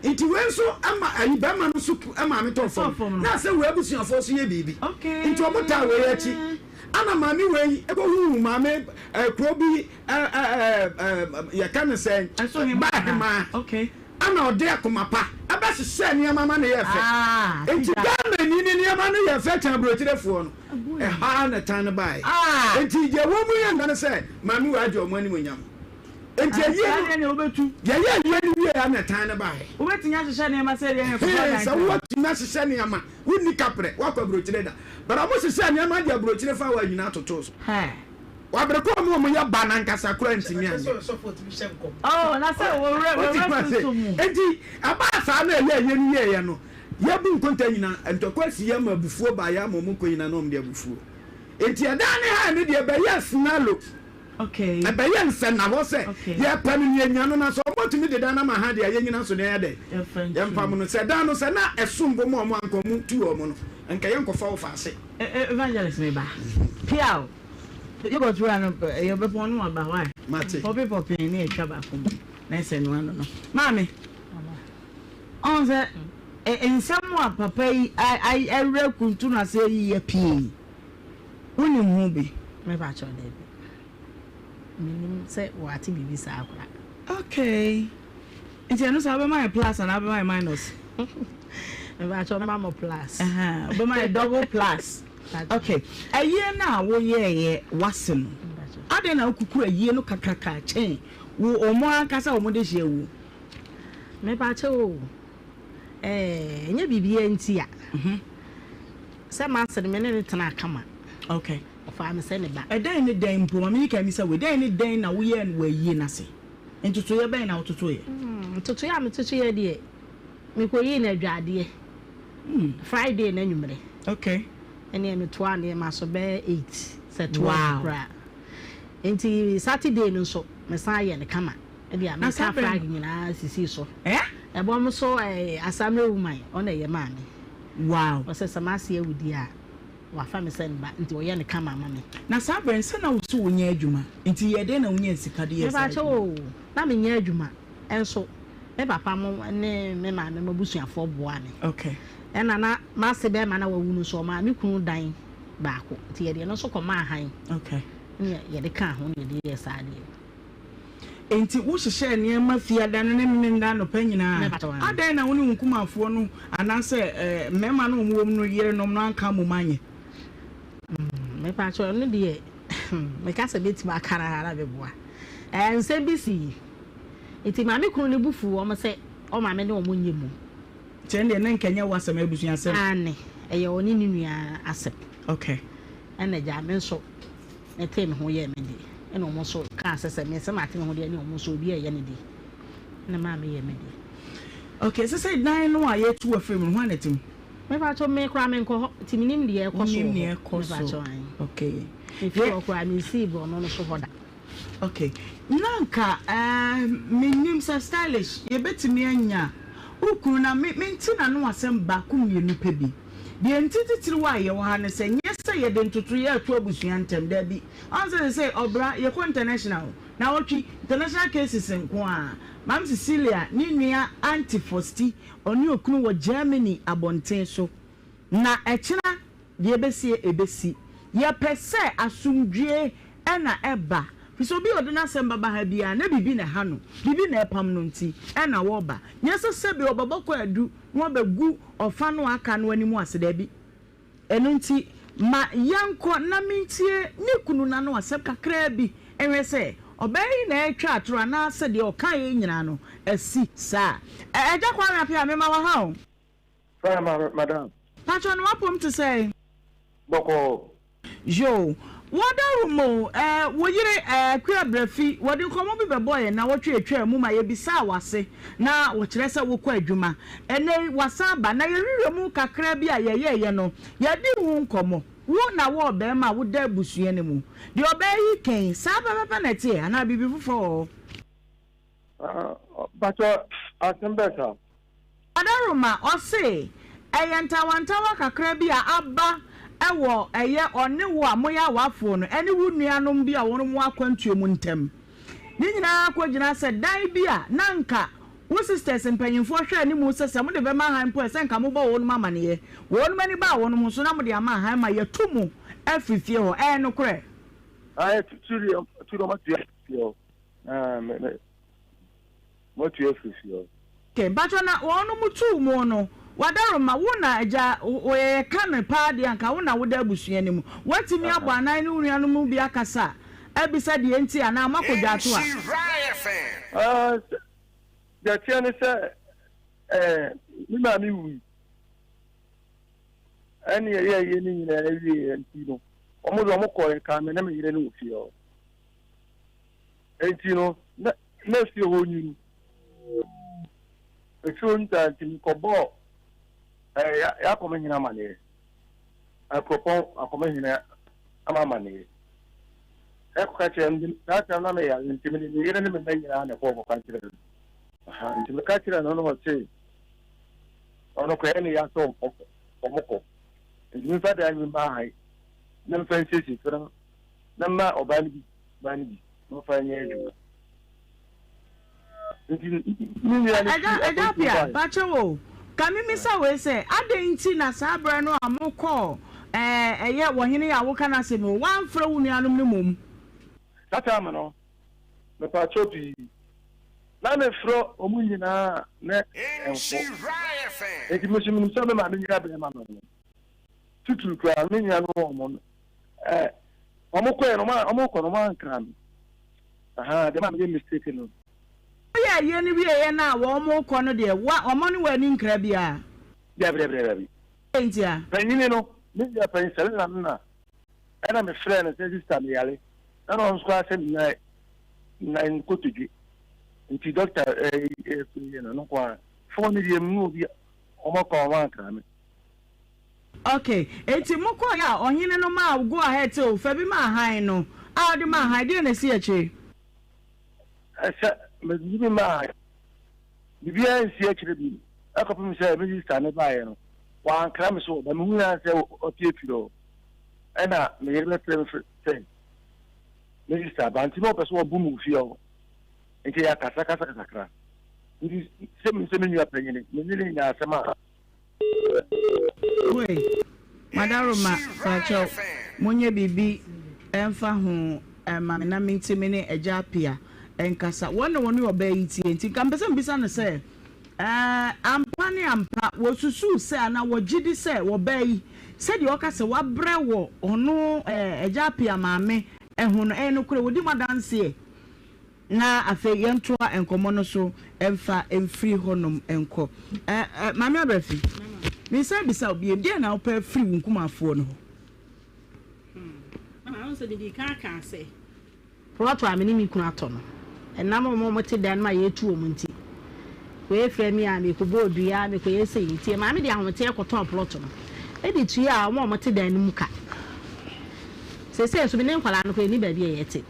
Nti wei nso ma ayi bɛrima no nso maame tɔ fam na sɛ wei abusuafoɔ nso yɛ biribi nti wɔn taa wei akyi ana maame wei ɛkɔhu maame kuro bi yɛka ne sɛ baahemaa ana ɔde akoma pa ɛbɛhyehyɛ nneɛma ma no yɛ fɛ nti Ghana ni ne nneɛma no yɛ fɛ kyɛn aburokyerefoɔ no ɛha na tan no baeɛ nti deɛ wɔn mu yɛ nda no sɛ maame wei agye wɔn animuonyam. Enti ayie no, yɛyɛ ayie no wieɛ a na ɛtan no baeɛ. Wobɛtumi ahyehyɛ nneɛma sɛ deɛ yɛkɔfa dan Sɛ wowatumi ahyehyɛ nneɛma, wonni kaprɛ, woakɔ aburokyire da. But ɔmo hyehyɛɛ nneɛma de aburokyire fa hɔ a nyinaa totoo so. Wabere kɔ ɔmo a ɔmo yɛ ba no ankasa koraa ntumi anyɛ. Oh, na sɛ wɔwura wɔwura sunsum mu. Enti ɛbaa saa na ɛyɛ ayie no wieɛ no, yɛbu nkonta nyinaa, ntɔkwa sii ama abufuo baeɛ ama ɔmo kɔ nyinaa na ɔmo de abufuo. Enti ɛdan ne hae no deɛ ɛbɛyɛɛ sinalo. Ɛbɛyɛ nsɛnnahɔ sɛ yɛpɛ no na yɛnya no, na sɛ wɔtumi de dan no ama ha deɛ a, yɛnnyina so na yɛnyɛ dɛn? Yɛmpam no. Sɛ dan no, sɛ na ɛsom bo ma wɔn a, anka wɔtu wɔn no, anka yɛnkɔfa wo fa ase. Evangelist me ba. Piaw. Yogurt wura no yɛbɛpɔn no waba why? Mate. Pɔpi pɔpi ne yɛtwa baako mu na ɛsɛ no ano no. Maame, ɔn sɛ nsɛm a papa yi awura kuntunu ase yi yɛ pii. Wonim ho bi? Me pa kyɛw dabi. Menim sɛ wate biribi saa koraa. Okay. Nti ɛno saa wobɛma yɛ plus anaa wobɛma yɛ minus? Me pa kyɛw mɛma mo plus. Wobɛma yɛ double plus. Okay. Ayie no a woyɛɛyɛ w'ase no, adɛn na wokuku ayie no kakraka kyɛn wo wɔn ankasa wɔn de hyɛ wuo? Me pa kyɛw o, ɛɛ ɛnyɛ biribiara nti a. Sɛ m'ase no, me ne no tenaa kama. Okay. Ɔfaa me sɛ ne ba. Ɛdɛn ne dɛn mpo, ma menyi kan mmisa wei, dɛn ne dɛn na woyɛɛ no wɔ ayie no ase? Ntotoeɛ bɛn na wototoeɛ? Ntotoeɛ a metotoeɛ deɛ, mekɔyii no adwadeɛ Friday no anwummerɛ. Okay. Ɛnneɛ metoaa nneɛma so bɛyɛ 8, sɛ 12 koraa. Nti Saturday no nso, mesan yɛɛ no kama. Ɛdeɛ a meka flag nyinaa sisii so. Ɛbɔm so Asamire woman, ɔno na ɛyɛ maa me. Wow. Ɔsɛ sɛ m'ase awu deɛ a, wafa me sɛ ne ba, nti ɔyɛ no kama ma me. Na saa berɛ no, sɛ na wo so wonyɛ adwuma, nti yɛɛ dɛn na wonyaa sika de yɛɛ saa Mepakyɛw adwuma? oo, na menyɛ adwuma, nso me papa mo ne me maame mo abusuafoɔ boaa me. Okay. Ɛna na m'ase bɛɛma no a wawu no nso, ɔmaa me kunu dan baako, nti yɛde ɛno nso kɔmaa han. Okay. Ɛna yɛde kaa ho na yɛde yɛɛ saa adeɛ no. Enti wohyehyɛɛ nneɛma Fiada no ne Memeneda anɔpa nyinaa. Adɛn na wo ne wo nkumafoɔ no anaasɛ mmarima no a wɔwɔ mu no yerenom no anka ammom anyɛ? Mepakyɛw, ɛno deɛ meka sɛ mɛtumi aka no ara meboa. Ɛɛ nsɛm bi sii nti maame kunu no bo fuu wɔn sɛ ɔma me ne wɔn nyɛ mmom. Nti ɛno deɛ na nka ɛnyɛ w'asɛm, ɛyɛ abusua asɛm? Aane, ɛyɛ ɔne ne nua asɛm. Okay. Ɛna agya me nso metee me ho yɛɛ me deɛ, ɛna wɔn nso kaa sɛ sɛ me sɛ mate me ho deɛ ɛne wɔn nso obi reyɛ ne deɛ, ɛna maa meyɛɛ me deɛ. Okay, sesei dan no a yɛatu afiri mu no, hwan na ɛte mu? Mepakyɛw, me koraa menkɔ hɔ, nti menim deɛ ɛrekɔ so wɔ hɔ. Wonim deɛ ɛrekɔ so. Mepakyɛw, ae. Okay. Mefiri hɔ koraa, mensii borɔno no so hɔ da. Okay, na anka eh, mennim sɛ Stylish yɛbɛtumi anya wo kunu na me, mente n'ano asɛm baako mmienu pɛ bi. Deɛ nti titiriw a yɛwɔ ha ne sɛ, nyɛ sɛ yɛde ntotoeɛ reto abusua ntam, dabi. Ɔn sɛ seesei ɔbra, yɛkɔ international o. Nawɔtwe, international cases nko ara. Maame Cecilia ne nua Aunty Fosti, ɔne okunu wɔ Germany abɔnten so. Na ɛkyena deɛ ɛbɛsie ɛbɛsi. Yɛpɛ sɛ asomdwoeɛ na ɛba. Firi sɛ obi a ɔde n'asɛm bɛba ha biara, na biribi na ɛha no, biribi na ɛpam no nti na ɔreba. Nyɛ sɛ sɛbe ɔbɛbɔ kwaadu na wabɛgu ɔfa no a aka no anim ase, daabi. Ɛno nti, ma yɛnkɔ na mentie ne kunu no ano asɛm kakraa bi nhwɛ sɛ ɔbaa yi na ɛretwa atoro anaasɛ deɛ ɔkaeɛ nyinaa no asi saa. Agya Kwame Appiah, mema wo ha o. Fine maame, madam. Patrɔ no w'apom te sɛn? Bɔkɔɔ. Yoo. Wɔdaworo o, eh, wo yere eh, Akua Brafi, wɔde nkɔmmɔ bi bɛbɔɔ yɛn nnawɔtwe a etwaa mu ma yebisaa wo ase na wɔkyerɛ sɛ wokɔ adwuma. Ɛnnɛ yi, woasan aba, na yɛn nhwehwɛmu kakra bi a yɛyɛeɛ no, yɛadi ho nkɔmmɔ. Wo na wo ɔbarima a woda abusua no mu. Deɛ ɔbaa yi ka yi, saa pɛpɛpɛ na ɛteɛ anaa biribi foforɔ wɔ hɔ? Mpakyɛ asɛm bɛn saa? Ɔdaroma, ɔse ɛyɛ ntawantawa kakra bi a aba wɔ ɛyɛ ɔne wo a moyɛ awafoɔ no ɛne wo nuanom bi a wɔn wɔ akwantuo mu ntam. Ne nyinaa kɔgyina sɛ dan bi a na anka wo sisters mpanyinfoɔ hwɛ anim sɛ sɛ mode bɛma han mpo a ɛsɛ nka mobɔ wɔnom amaneɛ. Wɔnom ani baa wɔnom ho so na mode ama han ma yɛatu mo afiri fie hɔ. Ɛyɛ nokorɛ? Ae, tu deɛ, tu deɛ wɔatu yɛn afiri fie hɔ. Ah, me, me, moatu afiri fie hɔ. Okay, mpakyɛw na wɔnom tuu mo no, wadaroma, wo na agya, wo yɛ ka no paa deɛ anka wo na woda abusua no mu. Woatumi abɔ anan ne wo nuanom mu bi akasa abisa deɛ nti anaa moakɔ dwaato a? Ah, deɛ ɛteɛ ne sɛ, eh, me maame wui. Ɛne ɛyɛ ɛyɛ ne nyinaa wieɛ nti no, wɔn de wɔn kɔɛ kaa me ne me yere no wɔ fie hɔ. Enti no, na na efie hɔ nwunu. Efie hɔ nwunu saa nti mekɔbɔɔ ɛɛ ya y'akɔmhene amaneɛ. Akuropɔn akɔmhene ama amaneɛ. Ɛkɔka kyerɛ no, saa tam na meyare nti mede me yere ne me mma nyinaa na ɛkɔɔ kɔka kyerɛ no. Aha, nti meka kyerɛ no na ɔse ɔno kɔɛ ne ya sɛ ɔmo kɔ. Nti memfa dan bi mma ha yi na memfa nsiesie fie no na mma ɔbaa no bi baa no bi na ɔmfa nyɛ adwuma. Nti me nua no Agya firi Agya akwantuo Appiah, baeɛ. pakyɛ wo, ka me misa wei sɛ, adɛn nti na saa berɛ no a mokɔɔ ɛɛ ɛyɛ ɔhene yi a woka n'asɛm yi, woamfrɛ wo nuanom no mmom? Saa time no, mepaakyɛw pii, na mefrɛ wɔn nyinaa a na ɛnkɔ. Nti me nso menim sɛ me maame nua barima no no, titiriw koraa me nua no wɔ wɔn Eh, wɔn kɔɛ no, wɔn kɔ no, wɔn ankra me. Aha, deɛ maa meyɛ mistake no. Woyɛ ayie no wieɛ no a wɔn kɔ no deɛ, wa, wɔn ne wo ani nkra biara? Dabi, dabi, dabi. Adɛn ntia? Panyini no, me nua panyin Selina no na ɛna me frɛɛ no sɛ sista me yare, ɛna ɔno nso koraa sɛ me nan nan nkotodwe, nti doctor ɛɛ ɛɛ yɛ no, ɛno nko ara. Phone no deɛ me ne obi, wɔn akɔ wɔn ankra me. Ok, enti mo kɔeɛ a ɔhene no maa wo go ahead sɛ o fa bi ma hann no a wode maa hann, deɛn na ɛsii akyire? Sɛ mede bi maa hann, biribiara ansi akyire bio ɛkɔpem sɛ me sista no baeɛ no, wankra me so ɔba, mehui ara sɛ ɔte afiri hɔ, ɛna me yere bɛfrɛ me sɛ me sista aba, nti na ɔpɛ sɛ ɔbo me wɔ fie hɔ, nti yɛakasakasa kakra, nti sɛ me sɛ me nua panyini, me ne no nyaa asɛm a. Woi, Madaroma, pakyɛw, monyɛ biribi mfa ho mma me na mente me ne Agya Appiah nkasa. Wɔn na wɔne ɔbaa yi tie nti nka mepɛ sɛ mebisa no sɛ, ɛɛ, ampa ne ampa wɔsusuw sɛ anaa wɔgye di sɛ ɔbaa yi, sɛdeɛ ɔka sɛ wabrɛ wɔ ɔno ɛɛ Agya Appiah maame ho no, ɛyɛ nokorɛ? Wɔdi mu adanseɛ? Na afei yɛntoa nkɔmmɔ no so mfa mfiri hɔnom nkɔ. Ɛ, ɛ, Maame Abrafi, meresan bisa wo bio, deɛn na wopɛ firi wo nkumafoɔ no hɔ? Hmm. Mama, wohu sɛ medii kan kaa sɛ, plɔt a me ne me kunu atɔ no, ɛnam wɔn a wɔte dan no mu a yɛretu wɔn nti, wei frɛ me a, mekɔbɔɔ dua, mekɔyɛ sei nti, ɛmaa mede ahometeɛ kɔtɔɔ plɔt no de tuaa wɔn a wɔte dan no mu ka. Seesei nso, me ne nkwadaa no koraa, yɛnni baabi a yɛte.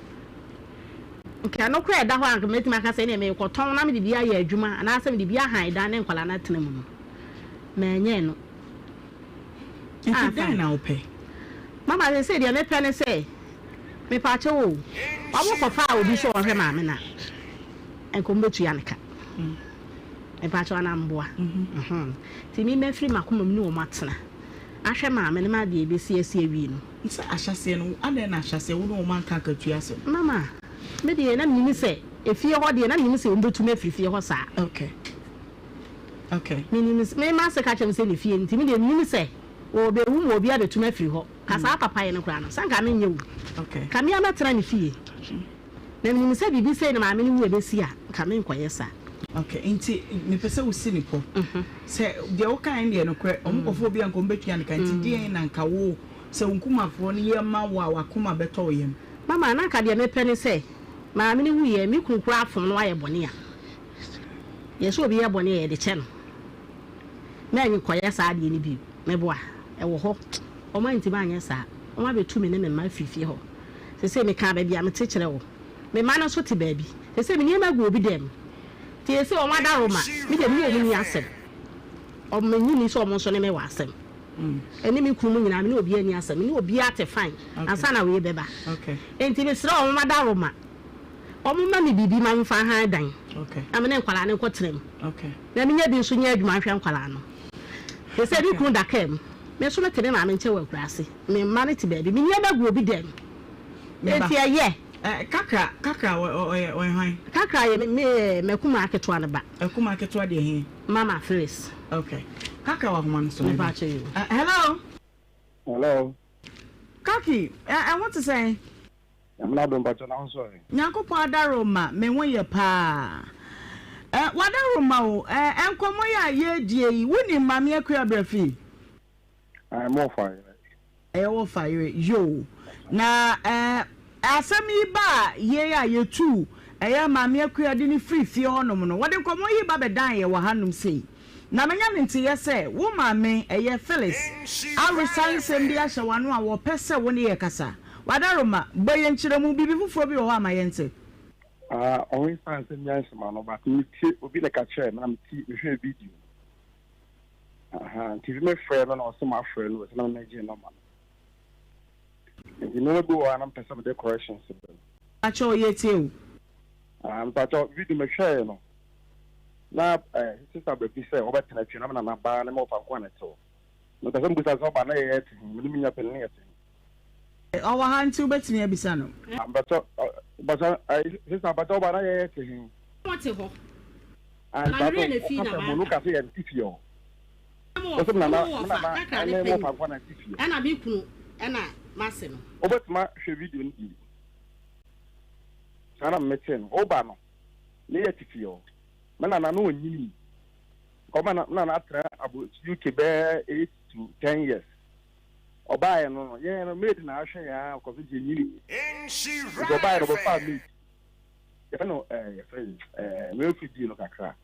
Nka ɛno koraa ɛda hɔ a, anka mɛtumi aka sɛ ɛnneɛ merekɔtɔn na mede bi ayɛ adwuma anaasɛ mede bi ahan dan ne nkwadaa no atena mu no, manyɛ ɛno. Nti dɛn na wopɛ? Mama, seesei deɛ mepɛ ne sɛ, Mepaakyɛw o, ɔmo kɔfaa obi sɛ ɔnhwɛ maame no a, nka ɔmo bɛtua no ka. Mepaakyɛw anaa mboa? Nti me mɛfiri m'akoma mu ne ɔmo atena ahwɛ maame no ma deɛ ɛbɛsi asi awie no. Sɛ ahyɛaseɛ no, adɛn na ahyɛaseɛ wo ne wɔn anka akatua asɛm? Mama, me deɛ na menim sɛ efie hɔ deɛ na menim sɛ wɔn bɛtu me afiri fie hɔ saa. Okay. Okay. Menim, me m'ase ka kyerɛ me sɛ ne fie nti me deɛ menim sɛ wɔbɛwu ma obi abɛtu me afiri hɔ. Ka saa papayɛ no koraa no, sɛ anka menyɛ wu. Okay. Ka me ara mɛtena ne fie. Na menim sɛ biribi sei na maame no wu a ɛbɛsi a, nka menkɔyɛ saa. Okay, nti mepɛ sɛ wosi ne pɔ sɛ deɛ wokae no deɛ nokorɛ, ɔmo kɔfa obi a nka ɔmo bɛtua no ka, nti deɛn na nka wo sɛ wo nkumafoɔ no yɛ ma wo a w'akoma bɛtɔ wo yam? Mama, na nka deɛ mepɛ ne sɛ maame no wuiɛ, me kunu koraa fom na wayɛ bɔne a, yɛsɛ obi yɛ bɔne a yɛde kyɛ no. Menkɔyɛ saa adeɛ no bio, meboa, ɛwɔ hɔ, ɔmo antumi anyɛ saa, ɔmo abɛtu me ne me mma afiri fie hɔ. Seesei mekaa baabi a mete kyerɛ wo. Me mma no nso te baabi. Seesei me nneɛma gu obi dan mu. Nti seesei wɔn adaworoma, me deɛ me ne wɔn nni asɛm. Wɔn, mennye nni sɛ wɔn nso ne me wɔ asɛm. Ɛne me kunu mu nyinaa, me ne obiara nni asɛm. Me ne obiara te fine ansa na wei bɛba. Enti mesrɛ wɔn adaworoma, wɔmma me biribi ma memfa nhan dan na me ne nkwadaa no nkɔtena mu. Na menya bi nso nyɛ adwuma nhwɛ nkwadaa no. Seesei me kunu da kaa mu. Me nso mete me maame nkyɛn wɔ akuraase. Me mma no te baabi. Me nneɛma gu obi dan mu. Enti ɛyɛ. Kakra, Kakra ɔyɛ ɔyɛ hwan? Kakra yɛ me me m'akumaa ketewa no ba. Akumaa ketewa deɛ he? Mama Phyllis. Okay. Kakra wɔ ahoma no so. Me pa kyɛ you. Hello. Hello. Kaki, ɛho te sɛn? Nyame n'adom mpakyɛ na wo nso ɛ? Nyankopɔn adaworoma me ho yɛ paa eh, W'adaworoma o eh, Nkɔmmɔ yi a yɛredie yi wonim Maame Akua Brafie? Ae, mo wɔfa yerɛ. Ɛyɛ wo fa yere yoo. Na eh, asɛm yi baa yei a yɛtuu ɛyɛ Maame Akua de no firi fie hɔ nom no, wɔde nkɔmmɔ yi ba bɛdan yɛ wɔ ha nom sei. Na manya ne nteyɛ sɛ wo maame, ɛyɛ Phyllis, awesa nsɛm bi ahyɛ w'ano a wɔpɛ sɛ wo ne yɛ kasa. W'adaroma, bɔ yɛn nkyerɛmu, biribi foforɔ bi wɔ hɔ a ma yɛnte. Ah, ɔwesa nsɛm bi anhyɛ m'ano, but metie, obi na ɛka kyerɛɛ me na metie, mehwɛɛ video no. Aha, nti bi mefrɛ no na ɔsɛ mafrɛ no, ɔsɛ na mɛgye nɔma no. Nti nneɛma bi wɔ hɔ a na mepɛ sɛ mede corrections brɛ no. Mpakyɛw yɛtie o. Ah, mpakyɛw video mehwɛɛ no na eh, sister baabi sɛ wɔbɛtena fie na me nana baa ne me wɔfa nko a na ɛte hɔ. Mepɛ sɛ mebisa sɛ ɔba na yɛyɛ te he, me ne me nua panin yɛ te he. Ɔwɔ ha nti wobɛtumi abisa no. Ah, mpakyɛw, mpakyɛw, eh, sister mpakyɛw ɔba na yɛyɛ te he. Wɔte hɔ. Ah, Na me werɛ na fii na manka. Me wɔ wɔfa kakra ne panyin ɛna me kunu ɛna m'ase no. Wobɛtumi ahwɛ video no bi. Saa na mete no. Woba no, ne yɛ tete hɔ. Me nana no ɔnyini. Ɔma na nana atena abo UK bɛyɛ 8 to 10 years. Ɔbaeɛ no no, yɛn no maid na ahwɛ yɛn a kɔso gye nyini. Nti ɔbaeɛ no ɔbɛfaa maid. Yɛfrɛ no ɛɛ yɛfrɛ no ɛɛ mɛfi di no kakra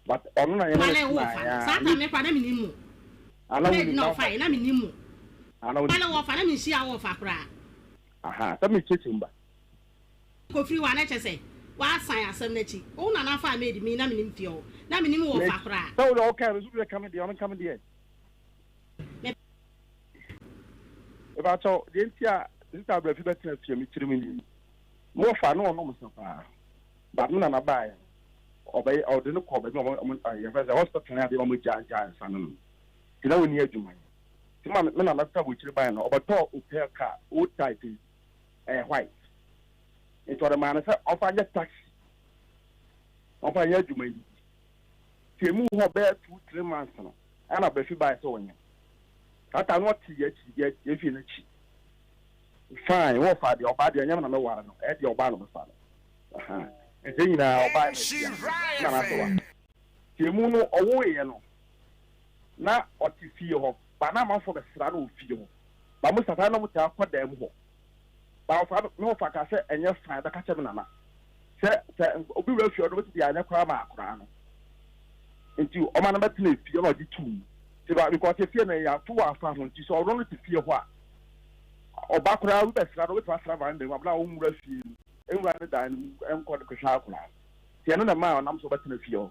but ɔno na yɛn ne no tena ya. Saa time kora na menim mu. Ana wo nim na ɔfa yɛ na menim mu. Ana wo nim. Wɔfa na menhyia wɔfa koraa. Aha sɛ me kyekye mba. Kofiri wa na kyɛ sɛ wasan asɛm n'akyi. Wo na na fa maid mi na menim fie hɔ na menim wɔfa koraa. Sɛ wo deɛ ɔka no so deɛ ka me deɛ ɔno ka me deɛ. Mepakyɛw, deɛ nti a Sista Abrafi bɛtena fie me tirim nie. Me wɔfa no ɔnom nsa paa. But me nana baeɛ no, ɔbɛyɛ ɔde no kɔɔ baabi a ɔmo ɔmo yɛfrɛ sɛ hospital ne adeɛ ɔmo gyaa gyaa nsa no nom. Nti na ɔnni adwuma yɛ. Nti ma me nana kɔ aburokyire baeɛ no, ɔbɛtɔɔ Opel car, old type yi, ɛyɛ white. Nti ɔde maa no sɛ ɔmfa nyɛ taxi, ɔmfa nyɛ adwuma yi. Nti emu hɔ bɛyɛ 2, 3 months no, ɛna Abrafi baeɛ sɛ ɔnyɛ. Saa time no ɔte yɛn akyi, yɛ yɛn fie no akyi. Fine, wɔfa deɛ ɔbaa deɛ ɛnyɛ me na mɛware no, ɛyɛ deɛ ɔbaa na ɔbɛfa no. Aha. Nti yɛn nyinaa ɔbaa na akyi a, na n'asɛ wa. Nti emu no ɔwoeɛ no, na ɔte fie hɔ, ba na amanfoɔ bɛsra no wɔ fie hɔ. Ba mo sasa na wɔtaa kɔ dan mu hɔ. Ba ɔfa me ɔfa ka sɛ ɛnyɛ fine bɛka kyerɛ me nana. Sɛ sɛ obi wura fie hɔ no obɛtumi de anyɛ koraa ma akoraa no. Nti ɔma no bɛtena fie na ɔgye tum. Nti ba because efie no yɛato wɔ afa ho nti sɛ ɔno no te fie hɔ a ɔba koraa obi bɛsra no obɛtumi asra veranda mu abena ɔnwura fie no nwura ne dan no mu nkɔ de kɔhwɛ akoraa no. Nti ɛno na ɛmaa ɔnam so ɔbɛtena fie hɔ.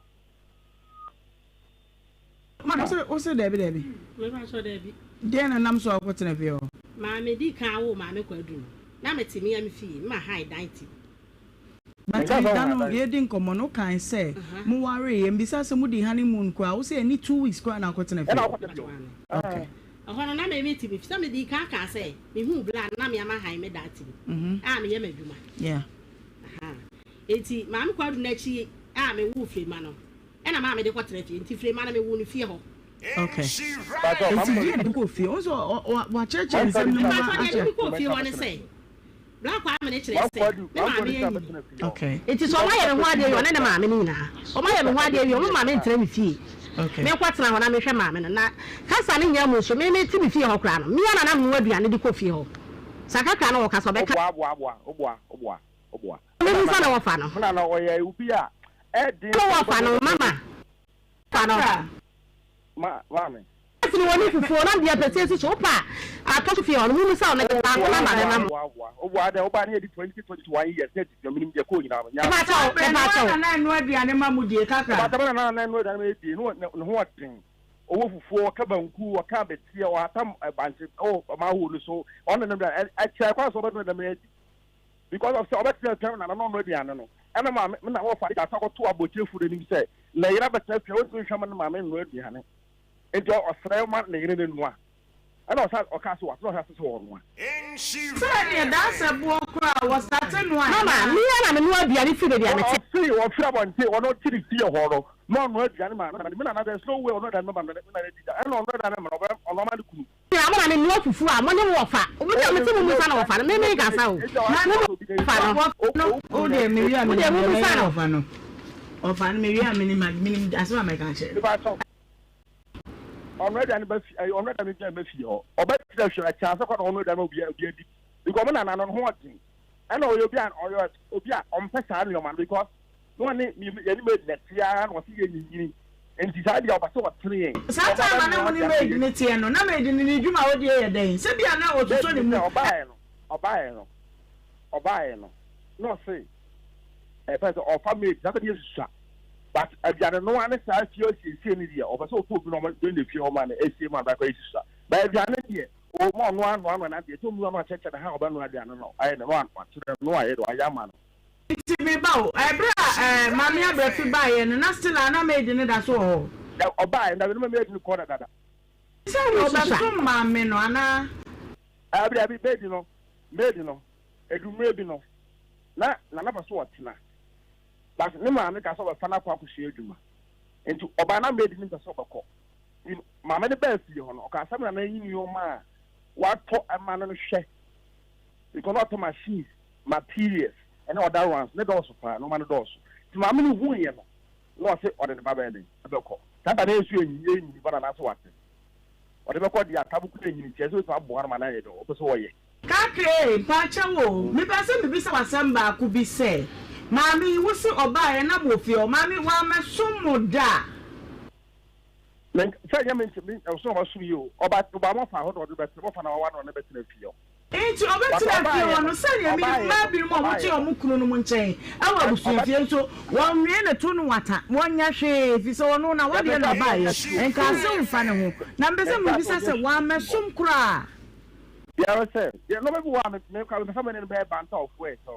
Ma ose ose daabi daabi. Mepa kyɛw daabi. Deɛn na nam so a wokɔtena fie hɔ? Maame di kan woo maame Kwadu no. Na mete me ara me fie, me mahan dan te mu. But da no yɛredi nkɔmmɔ no wokae sɛ mowareeɛ, mebisa sɛ modii honeymoon koraa a, wose ɛnni 2 weeks koraa na wokɔtena fie? Okay. Ɛhɔ no na me mete me fie, sɛ medii kan kaa sɛ mehuu bla no na me ara mahan me dan te mu a meyɛ m'adwuma. Yeah. Ahaa. Enti Maame Kwadu no akyi a mewoo Frema no, ɛna maa mede kɔtena fie. Nti Frema no mewoo no fie hɔ. Okay. Enti deɛ na ɛde kɔɔ fie? Wohu sɛ wakyerɛkyerɛ nsɛm no mu Mpakyɛw deɛ akyerɛ. ɛde me kɔɔ fie hɔ ne sɛ, Bra Kwame no kyerɛ sɛ me maame anyini. Okay. Nti sɛ ɔmayɛ me ho adeɛ wie, ɔne ne maame no nyinaa, ɔmayɛ me ho adeɛ wie, ɔmo ma me ntena me fie. Menkɔtena hɔ na mehwɛ maame no. Na kasa no nyɛ mu nso, me mete me fie hɔ koraa no, me ara na na menoa aduane de kɔ fie hɔ. Saa kakra no wɔka sɛ ɔbɛka. Woboa boa boa woboa woboa woboa. Mebisa na wɔfa no. Mena na ɔyɛ obi a ɛden. Na wɔfa no mama fa no. Ma maame. Ɛsene wɔn ne fufuo na deɛ pɛsɛ si so wopɛ a atɔ so fie hɔ no mu musa wɔn mede baako na ma bɛma mo. Woboa woboa woboa dɛ woba ne yɛdi 20 21 years ne adi menim deɛ kɔɔ nyinaa no nya. Mepa kyɛw mepa kyɛw. Na na ɛnoa aduane ma mo die kakra. Ɔbata bɛ na na ɛnoa aduane ma yɛ die ne ho ɔden. Ɔwɔ fufuo, ɔka banku, ɔka abɛteɛ, ɔhata bankye wɔ manhole no so, ɔne no bra, ɛkyɛ kwan sɛ ɔbɛnoa dɛm adi because of sɛ ɔbɛtena atwa nana na ɔno aduane no ɛna maame me na wɔfa de asa kɔto abɔkyerɛfoɔ no anim sɛ ne yere abɛtena afie a ɔntumi nhwɛ ma ne maame nnoa aduane nti ɔsrɛ ma ne yere no noa ɛna ɔsa ɔka sɛ watena ɔsa sɛ ɔnoa. Sɛ neɛ daasɛ boɔ koraa wɔ starte noa Mama, anaa? me ara na menoa aduane firi baabi a mete. Ɔse ɔfiri abɔnten ɔno ɔte ne fie hɔ no na ɔnoa aduane ma me nana there's no way ɔnoa aduane ma me nana di da ɛna ɔnoa aduane ma no ɔbɛ ɔnoa ma ne kunu. Nyina mo na me noa fufuo a mo ne wo wɔfa mo deɛ mete mo musa na wɔfa no me me nkasa o mo mu fa no Wo deɛ me wie a wo deɛ menim mo deɛ musa mɛyɛ no. wɔfa no wɔfa no me wie a menim menim asɛm a mɛka akyerɛ no. Ɔno aduane ba fi ɛyɛ ɔno aduane gyina ba fie hɔ ɔba kyerɛ hwɛ ɛkyɛn asɛ kɔ na ɔno aduane obi obi adi because ɔmo nana no ho ɔden ɛna ɔyɛ obi a ɔyɛ obi a ɔmpɛ saa nneɛma no because na ɔne yɛne maid na ɛte ara na ɔse yɛ nyinyini nti saa deɛ ɔba sɛ ɔtene yɛn. Saa time a na mo ne maid no teɛ no na maid no ne dwuma a ɔdie yɛ dɛn sɛ bia na ɔsosɔ ne mu. Ɔbaeɛ no ɔbaeɛ no ɔbaeɛ no na ɔse ɛpɛ sɛ ɔfa maid saa sɛ ne yɛ susua But aduane noa ne saa fie asiesie no deɛ ɔpɛ sɛ ɔtɔ obi na ɔma ne fie hɔ ma no esie ma no akɔ esisa. But aduane deɛ ɔma ɔno anoa no n'adeɛ sɛ ɔmu ano akyɛkyɛ ne ha ɔbɛnoa aduane no ayɛ ne no akyerɛ no ayɛ de wayɛ ama no. Nti me ba o, ɛberɛ a ɛɛ Maame Abrɛfi baeɛ no na still a na maid no da so wɔ hɔ? Da ɔbaeɛ no dabi no maid no kɔɔ dada. Sɛ ɔbɛsom maame no anaa? Dabi dabi maid no maid no ɛdu mmerɛ bi no na Nana pɛ sɛ ɔtena. But ne maame ka sɛ ɔbɛfa no akɔ akɔsua adwuma. Nti ɔbaa na maid no mpɛ sɛ ɔbɛkɔ. Nti maame no baa fie hɔ no, ɔkaa sɛ me nana yi nneɛma a watɔ ama no no hwɛ. Because na ɔtɔ machines, materials, ɛne other ones, ne dɔɔso paa, nneɛma no dɔɔso. Nti maame no huiɛ no, na ɔse ɔde ne ba bɛyɛ dɛn? Ɛbɛkɔ. Saa da no yɛn nso yɛnyini, yɛnyini ba nana ase wate. Ɔde bɛkɔ deɛ atabo kura nyini nti ɛsɛ sɛ ɔbɛtumi aboa no ma no ayɛ deɛ ɔpɛ sɛ ɔyɛ. Kakra ei, mpakyɛw o, mepɛ sɛ mebisa wo asɛm baako bi sɛ, maame yi wo se ɔbaeɛ na mowɔ fie hɔ, maame wammɛsom mo da? Me, sɛ ɛnyɛ me nti, me, ɔsom a ɔsom yi o, ɔba, ɔba mɔfa hɔ na ɔde bɛtena, mɔfa na wawa na ɔne bɛtena fie hɔ. Enti ɔbɛtena fie hɔ no, sɛdeɛ menim mmaa binom a wɔte wɔn kununom nkyɛn wɔ abusuafie nso, wɔnwee ne to no wata, wɔnyɛ hwee, ɛfiri sɛ ɔno n'awadeɛ na ɔbaeɛ, nkaase mfa ne ho. Na mepɛ sɛ mebisa sɛ, wammɛsom koraa? Biara sɛ, deɛ nneɛma bi wɔ hɔ a me me koraa mepɛ sɛ me ne no bɛyɛ banter of words ɔ.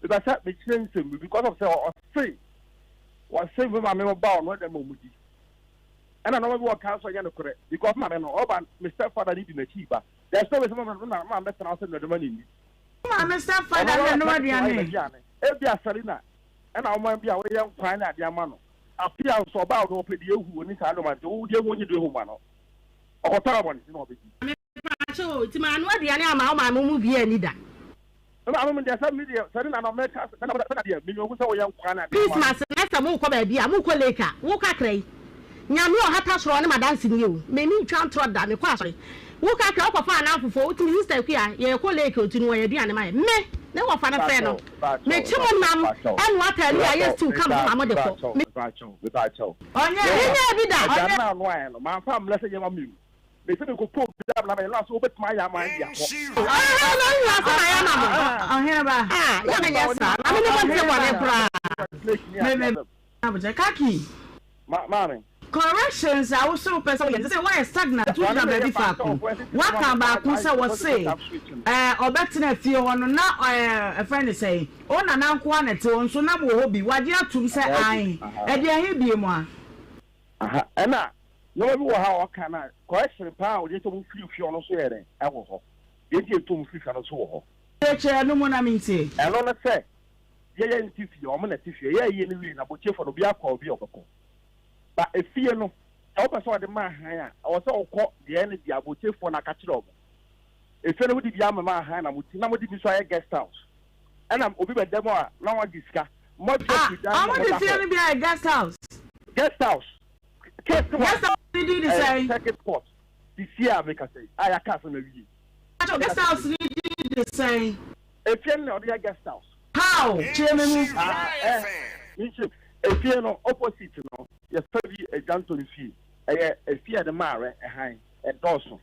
Mepɛ sɛ mekyerɛ nsɛm bi because of sɛ ɔse ɔse me maame ba ɔno ɛdɛm a ɔmo di. Ɛna nneɛma bi wɔ ka nso ɛnyɛ nokorɛ because maame no ɔba me step father ne di n'akyi ba. There's no way sɛ maame no na maame bɛtena hɔ sɛ nnuadwuma ne nni. Wo maame step father Ɔno na ɛnoa aduane? aduane. Ebi a Selina ɛna ɔman bi a wɔyɛ nkwan ne adeɛ ama no. Afia nso ɔbaa ɔno ɔpɛ deɛ ehu oni saa nneɛma nti wo deɛ ehu onye deɛ ehu ma no. Ɔkɔtɔ abɔnten na ɔbɛdi. Mepakyɛw o, nti manoa aduane ama wo maame mo bi anni da? Me maame mo deɛ sɛ me deɛ sɛ ne na na mɛka sɛ na sɛ na deɛ me hu sɛ woyɛ nkwa na deɛ. Christmas na sɛ mokɔ baabi a mokɔ lake a wo kakra yi Nyame ɔhata soro ɔne madanse nie o me me ntwa ntorɔ da mekɔ asɔre wo kakra wokɔ fa anamfofoɔ wotumi sister Akua yɛkɔ lake ɔtumi wɔyɛ aduane ma yɛ me ne wɔfa no frɛ no mekye mo nam ɛnoa taali a yɛ stew ka mo ho ma mo de kɔ me Menyɛɛ bi da. Aduane no a ɔnoaeɛ no mamfa ammrɛ sɛ yɛma me o. Mese mekɔpɛ obi a na meyɛ no a sɛ wobɛtumi ayɛ ama de akɔ. Ɛhɛn na nyina sɛ mayɛ ama mo. Ɔhene ba. Ah, yɛ menyɛ saa. Na me ne mo nte bɔne koraa. Me me abotire kaki. Ma maame. Corrections a wose wopɛ sɛ woyɛ no, sɛ woayɛ stagnant, wogyina baabi faako. Woaka baako sɛ wɔse ɛɛ ɔbɛtena fie hɔ no na ɛɛ ɛfrɛ no sɛn, wo nana nko ara na ɛte hɔ nso na mowɔ hɔ bi, wagye atom sɛ ae. Ɛdeɛn he biom a? Aha, ɛna nneɛma bi wɔ ha a ɔka no a, correction paa a ɔgye sɛ wɔfiri fie hɔ no nso yɛ dɛn? Ɛwɔ hɔ. Deɛ nti a ɛtu wɔn firi fie no nso wɔ hɔ. Kyerɛkyerɛ ɛno mu na mentie. Ɛno ne sɛ, yɛyɛ nte fie, wɔn na ɛte fie. Yɛyɛ ayie no wie no, abɔkyiefo no, obiara kɔ obi a ɔbɛkɔ. Ba efie no, sɛ wopɛ sɛ ɔde ma ahan a, ɛwɔ sɛ wokɔ deɛ ɛne deɛ abɔkyiefo no aka kyerɛ wɔn. Efie no mode bi amema ahan na moti, na mode bi nso ayɛ guest house. Ɛna obi bɛda mu a, na wɔagye sika. Moatua Ah, firi dan no mu wɔn de na moda fie hɔ. no bi ayɛ guest house. Guest house. Case no Guest wɔ house no din de eh, sɛn? circuit court. Sisi a mekasa yi, a yɛaka asɛm awie. Pacho, guest house no din de sɛn? Efie no na ɔde yɛ guest house. How? Kyerɛ me mu. Ah, eh, menkyerɛ mu. Efie no opposite no, yɛfrɛ bi Agyanto no fie. Ɛyɛ efie a yɛde ma awɛ, ɛhan, ɛdɔɔso.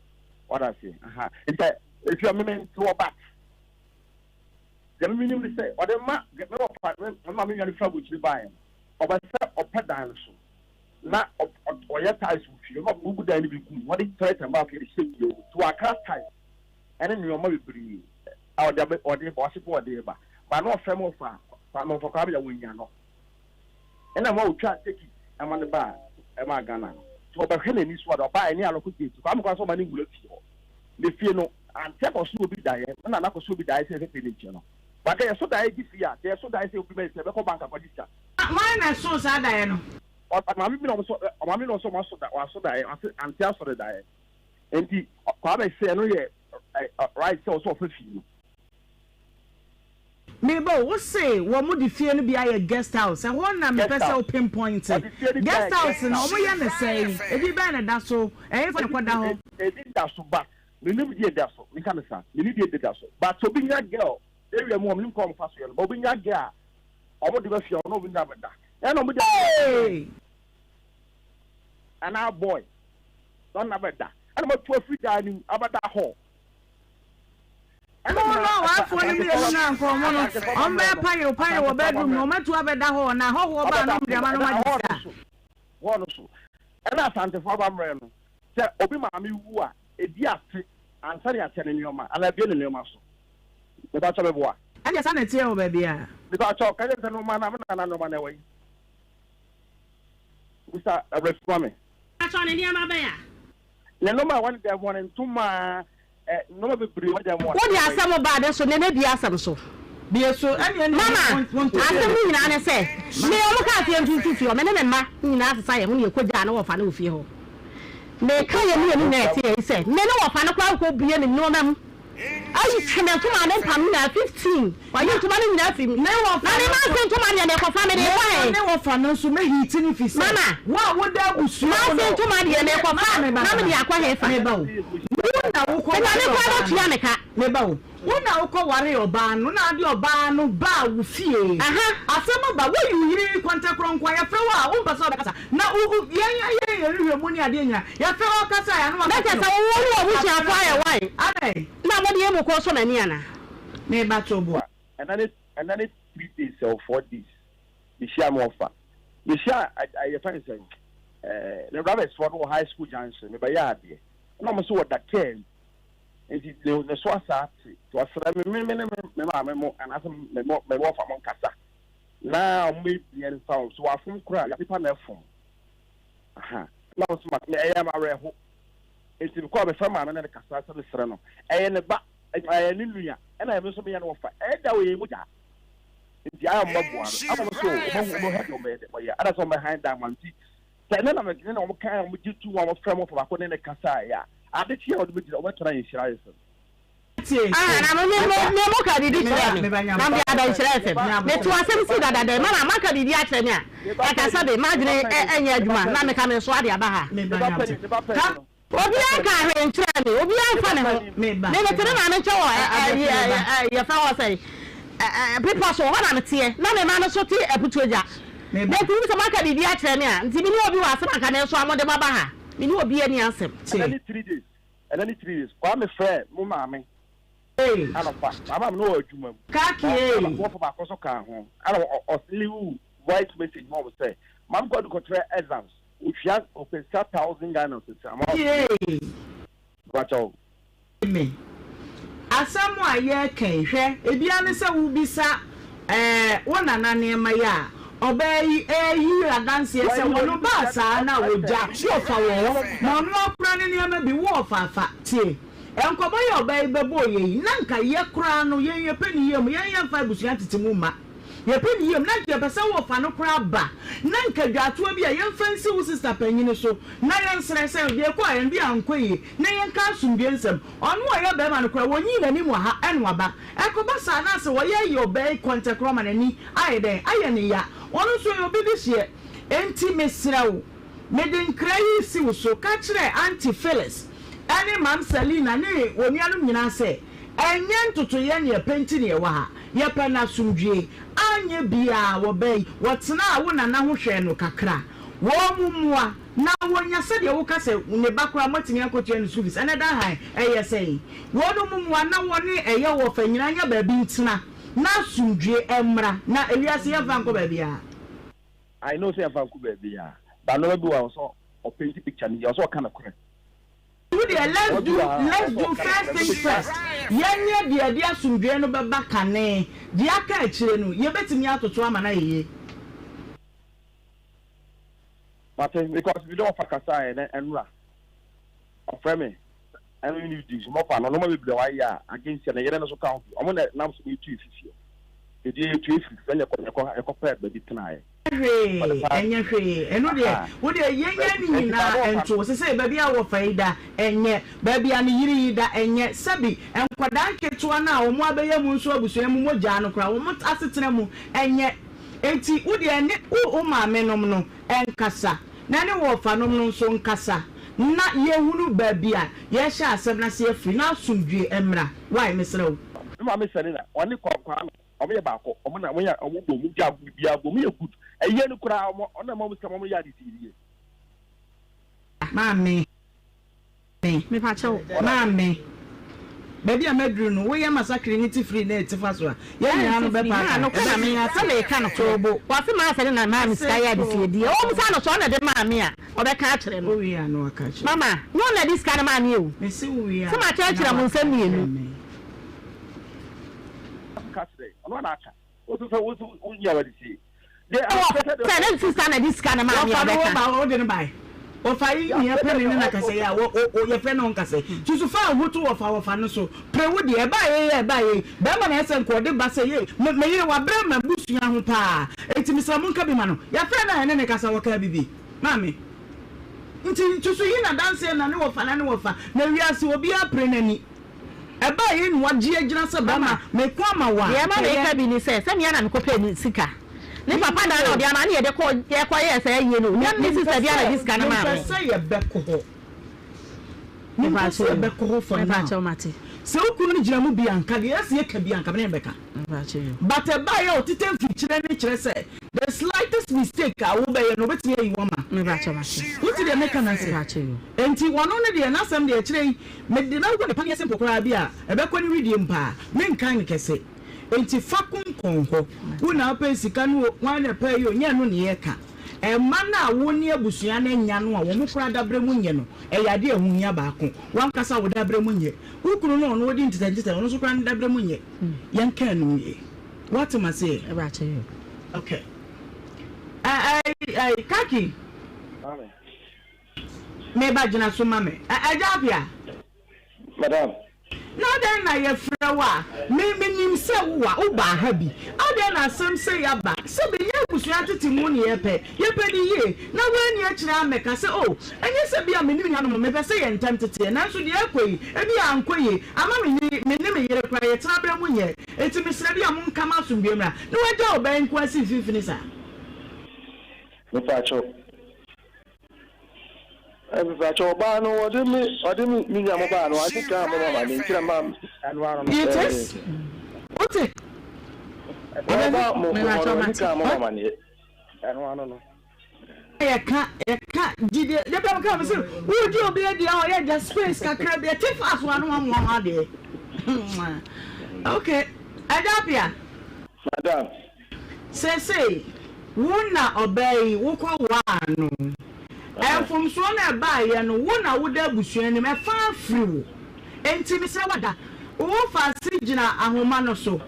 Wate aseɛ? Aha. Nti efie a me mente hɔ but deɛ me menim ne sɛ ɔde ma me wɔfa me maame nua no firi aburokyire baeɛ no, ɔbɛ sɛ ɔpɛ dan no so na ɔyɛ tiles wɔ fie na ɔbubu dan no bi gu mu, ɔde toilet and bath yɛde hyɛ fie hɔ. Nti wakra tiles ɛne nneɛma bebree a ɔde abɛ ɔde ba ɔse bɔ ɔde ba ba na ɔfrɛ mo fa fa na ɔfa kwame yɛ wɔnya no ɛna ma otwa teki ɛma ne ba ɛma Ghana no nti ɔbɛhwɛ n'ani so ɔde ɔba ɛne alɔko gate kwame kwan sɛ ɔma ne nwura fie hɔ ne fie no ante akɔso obi daeɛ ne nana akɔso obi daeɛ sɛ ɛfɛfɛ ne nkyɛn no baka yɛ so daeɛ gye fie a yɛ so daeɛ sɛ obi bɛyɛ sɛ ɛbɛkɔ bank akɔgye sika. Hwan na ɛsoo saa daeɛ no? Ɔmaame bi na ɔmo sɔ ɔmaame na ɔsɔ ɔmo aso da waso daeɛ ɔse ante asɔre daeɛ nti Kwame sɛ ɛno yɛ right sɛ ɔsɛ ɔfa fie no. Meba o, wo se wɔn de fie no bi ayɛ guest house, ɛhɔ na mepɛ sɛ wo pinpoint. Guest house no wɔn yɛ no sɛn? Edin bɛn na ɛda so? Ɛhefa na ɛkɔda hɔ? Edin da so but menim deɛ ɛda so, menka no saa, menim deɛ ɛda so but sɛ obi nya girl area mu hɔ menim kwan a wɔfa so yɛ no but obi nya girl a wɔn de ba fie a ɔne obi nya bɛda ɛna wɔn de Hey! Anaa boy na ɔne no abɛda ɛna moatu afiri dan no mu abɛda hɔ. Ɛna mo no awarefoɔ no mmienu no anka ɔmo no ɔmo bɛyɛ payew payew wɔ bedroom no ɔmo atu abɛda hɔ na ahɔhoɔ baa na ɔmo de ama no ɔmo agye sika. Hɔ no so ɛna Asantefoɔ amammerɛ no sɛ obi maame wu a ɛdi afe ansa na yɛakyɛ ne nneɛma anaa abue ne nneɛma so. Mepakyɛw meboa? Ɛndeɛ saa na ɛteɛ wɔ baabiara. Mepakyɛw ka kyerɛ me sɛ nnoɔma no a me nana nnoɔma no ɛwɔ he? Bisa abrɛfi ma me. Pakyɛw ne nneɛma bɛn a? Ne nnoɔma a ɛwɔ ne dan mu hɔ, ne ntoma, ɛ, nnoɔma bebree wɔ dan mu hɔ. Wode asɛm ba ade so nnɛ mɛbie asɛm so. Bie so ɛne ɛne Mama, asɛm no nyinaa ne sɛ, me wɔn kaa sɛ yɛntu mfiri fie hɔ, me ne me mma nyinaa sesa yɛn ho na yɛkɔgyaa ne wɔfa no wɔ fie hɔ. Meka yɛn mmienu nyinaa ɛte yɛn sɛ, me ne wɔfa no koraa kɔbue me nnoɔma mu ayi twe me ntoma a mempam nyinaa 15 wayi ntoma no nyinaa firi mu Ne wɔfa na me no mma nso nse ntoma deɛ mekɔfa mede ne rekɔ he? ne wɔfa no nso mɛhiiti no fi sɛ Mama, wo a woda abusua mu manse no ntoma deɛ me mekɔfa mama meba na meba mede akɔ he fa? meba o wo na wokɔ Sɛ Nyame ware koraa ɔbaa bɛtua no me ka. meba o wo na wokɔ ware ɔbaa no na ade ɔbaa no baa wo fie Aha. asɛm aba woyi wo yere kɔntɛkorɔ nko a yɛfrɛ wo a wompɛ sɛ wobɛkasa Na wo wo yɛn yɛ yɛn nhwehwɛmu ne adeɛ nyinaa yɛfrɛ wo kasa a ano Na aka kyerɛ no sɛ wo ne w'abusuafoɔ ayɛ one adɛn. Na mode yɛn mu koro sɔ m'ani anaa? Me ba to boa. Ɛna ne ɛna ne three days or four days mehyia me ɔfa mehyia yɛfrɛ no sɛn ɛɛ ne brothers foɔ no wɔ high school junction mebɛyɛ adeɛ ɛna wɔn nso wɔ dakar mu nti ne ne so asa ate nti ɔsrɛ me me me ne me maame mo anaasɛ me mo me wɔfa mo nkasa. Na ɔmo ebien nfa ho so wafom koraa a nipa na ɛfom aha na ɔmo so ma ɛyɛ ma awerɛho nti mekɔ a mefrɛ maame na ne kasa sɛ mesrɛ no ɛyɛ ne ba ɛyɛ ne nua ɛna ɛmi nso meyɛ no wɔfa ɛyɛ da wɔ yɛ mu gya nti ayɛ ɔmo bɛboa no ama ɔmo so ɔmo hu ɔmo hwɛ deɛ ɔmo bɛyɛ dɛ ɔyɛ ɛna sɛ ɔmo bɛhan dan ma nti sɛ ɛne na mɛ ne na ɔmo kan ɔmo gye tu ɔmo frɛ mo fa baako ne ne kasa yɛ a ade kye a ɔde bɛgyina ɔmo bɛtena yɛ nhyira ayɛ sɛ Ah, na me, me, me, me mo ka biribi kyerɛ me, na mede adɔnkyerɛ fam. Meto asɛm si dada dɛn, mama moaka biribi akyerɛ me a, ɛka sɛ de m'adwene nyɛ adwuma na meka mesoa de aba ha. Obiara nkaa hwee nkyerɛɛ me, obiara mfa me ho. Me, mete me maame nkyɛn wɔ ɛ, ɛ, ɛ, yɛfrɛ hɔ sɛn, ɛ, ɛ, bepɔ so, hɔ na meteɛ, na me mma no nso te Aputuogya. Na nti wonim sɛ moaka biribi akyerɛ me a, nti me ne obi wɔ asɛm anka mesoa mo de mo aba ha. Me ne obiara nni asɛm. Ɛnɛ ne three days Kwame frɛɛ mo maame anɔpa maa maame no wɔ adwuma mu ɔfrɛ wɔfa baako nso kaa ho ɛna ɔslew voice message ma wɔn sɛ maame Kwadu kɔkyerɛ exams otua Mepɛ sika thousand Ghana sisi ama. Yay. Mpakyɛw. Me. Asɛm a yɛreka yi, hwɛ, ebia ne sɛ wobisa ɛɛ wo nana nneɛma yi a, ɔbaa yi reyi adanseɛ sɛ wɔn baa saa na wɔgya wɔfa wɔ hɔ ma ɔno akora ne nneɛma bi, wo ɔfa afa. Tie, nkɔmmɔ yi a ɔbaa yi bɛbɔɔ yɛ yi, na nka yɛ koraa no, yɛn yɛpɛ ne yie mu, yɛn yɛmfa abusua tete mu mma. Yɛpɛ ne yam, na nka yɛpɛ sɛ wɔfa no koraa ba, na nka dwatoa bi a yɛmfa nsi wo sista panyin so, na yɛnsrɛ sɛ deɛ ɛkɔeɛ no bi ankɔ yie, na yɛnka asomdwoeɛ nsɛm. Ɔno a ɔyɛ barima no koraa, wɔnyii n'anim wɔ ha ɛna waba. Ɛkɔba saa na sɛ wɔyɛ yɛ ɔbaa yi kɔntɛkorɔ ma n'ani ayɛ dɛn? Ayɛ no ya. Ɔno nso ɔyɛ obi dehyeɛ. Enti mesrɛ wo, mede nkra yi resi wo so, ka kyerɛ Auntie Phyllis ne Mam Selina ne wɔn nuanom nyinaa sɛ, Ɛnyɛ ntotoeɛ ne yɛpɛ nti na yɛwɔ ha. Yɛpɛ no asomdwoeɛ. Anyɛ biaa wɔbaa yi, wɔtenaa wo nana ho hwɛɛ no kakra. Wɔn mmoa na wɔnya sɛdeɛ woka sɛ ne ba koraa moatumi akɔtua ne school fees ɛnɛ da hann ɛyɛ sɛn? Wɔn mmoa na wɔne ɛyɛ wɔfa nyinaa nya baabi ntena na asomdwoeɛ mmra na ewiase yɛmfa nkɔ baabiara. I know sɛ yɛmfa nkɔ baabiara but nnoɔma bi wɔ hɔ a ɔsɛ ɔpaint picture no yie, ɔsɛ ɔka nokorɛ. Wo deɛ let's do let's do first things first yɛnyɛ deɛ ɛde asomdwoeɛ no bɛba kane, deɛ aka akyire no yɛbɛtumi atoto ama no ayɛ yie. Mate because me ne ɔfa kasaeɛ na ɛnora ɔfrɛ me ɛne ne di nkɔmmɔ fa no nnoɔma bebree a wayɛ a against ne yere no so ka ho bi ɔmo na nam so na yɛtu efi fie yɛde yɛtu efi fie ɛna yɛkɔ yɛkɔ pɛɛ baabi tenaeɛ. hwee, ɛnyɛ hwee. Ɛno deɛ, wo deɛ yɛnyɛ ne nyinaa nto. Sesei baabi a wɔfa yi da, ɛnyɛ. Baabi a ne yere yi da, ɛnyɛ. Sɛbi, nkwadaa nketewa no a wɔn abɛyɛ mu nso abusua mu mogyaa no koraa, wɔn asetena mu, ɛnyɛ. Enti wo deɛ ne wo maamenom no nkasa, na ne wo wɔfanom no nso nkasa, na yɛhunu baabi a yɛrehyɛ asɛm no ase afiri, na asomdwoeɛ mmra. Wai, mesrɛ wo. Me maame Selina, ɔne Kwame Ɔmo yɛ baako, ɔmo na ɔmo yɛ ɔmo bɔ ɔmo gya biribiara bɔ ɔmo yɛ good. Ɛyɛ no koraa ɔmo ɔno na ɛma ɔmo sika ma ɔmo yɛ ade si yie. Maame, maame, baabi a maduru no, woyɛ masakre ne tifiri ne tifa so a, yɛn nyinaa no bɛpaapae. Ɛbɛme ase. Sɛ meka no To bo. Wɔse maa sɛ ne na maa me sika yɛ adesiedie. Ɔwɔ mu saa no sɛ ɔna de maa me a, ɔbɛka akyerɛ no. Wowie a na waka akyerɛ. Mama, nyɛ ɔna de sika no maa me o. Mese wowie a Sɛ makyerɛkyerɛ na mo waka nsɛm akyerɛ mmienu. me. Sɛ ne sista na de sika no maa me a, Wɔfa no ɔbɛka. woba wode no bae. Wɔfa yi nea pɛ ne ne na kasa yi a wɔ wɔ yɛfrɛ no nkasa yi. Susu fa wo ho to wɔfa wɔfa no so. Pere wo deɛ ɛbaa yei a ɛbaa yei. Bɛrima na ɛsɛ nka ɔde ba sɛ yei me me yere wabrɛ m'abusua ho paa enti mesrɛ monka bi ma no. Yɛfrɛ no a yɛne no kasa wɔkaa bibi maame. Nti susu yi na danseɛ na ne wɔfa na ne wɔfa na wiase obiara pere n'ani. Ɛbaa yei na wagye agyina sɛ bɛrima meko ama wo a Deɛ ɛma kɛyɛ. meka bi ne sɛ, sɛ me ara na mekɔpɛɛ ne sika. Ne papa daa na ɔde ama ne yɛde kɔ yɛkɔyɛɛ saa ayie no. Nyɛ me sista biara na ɛde sika no maa me. Mempɛ sɛ yɛbɛkɔ hɔ. Mempɛ sɛ yɛbɛkɔ hɔ for now. Sɛ wo kunu no gyina mu bi a nka deɛ ɛsɛ yɛka bi a nka me ne no bɛka. But ɛbaeɛ a ɔtetɛ mfikyire no kyerɛ sɛ the slightest mistake a wobɛyɛ no ɔbɛtumi ayi wo ama. Wote deɛ meka no ase? Enti ɔno no deɛ n'asɛm deɛ ɛkyerɛ yi mede bɛwɔ ne paneɛ simple koraa bi a ɛbɛkɔ ne wedeɛ mu paa menkan no kɛse. Enti fa konkɔn hɔ. Wo na wopɛ sika no o, hwan na ɛpɛ yi o, nyɛ ɛno na yɛreka. Mma no a wo ne abusua no anya no a wɔn koraa dabrɛ mu nyɛ no, ɛyɛ adeɛ a ɛho hia baako. W'ankasa wo dabrɛ mu nyɛ. Wo kunu no a ɔno ɔdi ntetɛntetɛ, ɔno nso koraa ne dabrɛ mu nyɛ. Yɛnka ɛno nwie. Woate m'aseɛ? Okay. Ɛ ɛ ɛ Kaki. Meba gyina so ma me. Ɛ Agya Appiah. Madam. Na adɛn na yɛfrɛ wo a, me, menim sɛ wo a, wobaa ha bi. Adɛn na asɛm sei aba? Sɛ bɛnya abusua tete mu ne yɛpɛ, yɛpɛ no yie, na woanni akyire ammɛka sɛ, Oh, ɛnyɛ sɛ ebia me ne me nuanom, mepɛ sɛ yɛn ntam teteɛ, nanso deɛ ɛrekɔ yi, ebia ankɔ yie, ama me ne, me ne me yere koraa yɛtena berɛ mu nyɛ, enti mesrɛ ebia monka ma asomdwoeɛ mmra. Na woagya ɔbaa yi nko ara si mfimfini saa? Mepaakyɛw. Mepakyɛ ɔbaa no ɔde me ɔde me me nua mo baa no ɔde kan mo mama ne nkyerɛ ma It is wote. Ɔba mo mo hɔ no ɔde kan mo mama ne ɛno ano no. Yɛka yɛka gyidie de bɛm ka me sɛ wogye obi adi a ɔyɛ gya space kakra bi ɛte fa so ano amoa ho adeɛ okay ɛda apia. Mfomsoɔ no a ɛbaeɛ no, wo na woda abusua anim, ɛfa firi wo. Enti mesrɛ wo ada, wo wɔfaase gyina ahoma no so.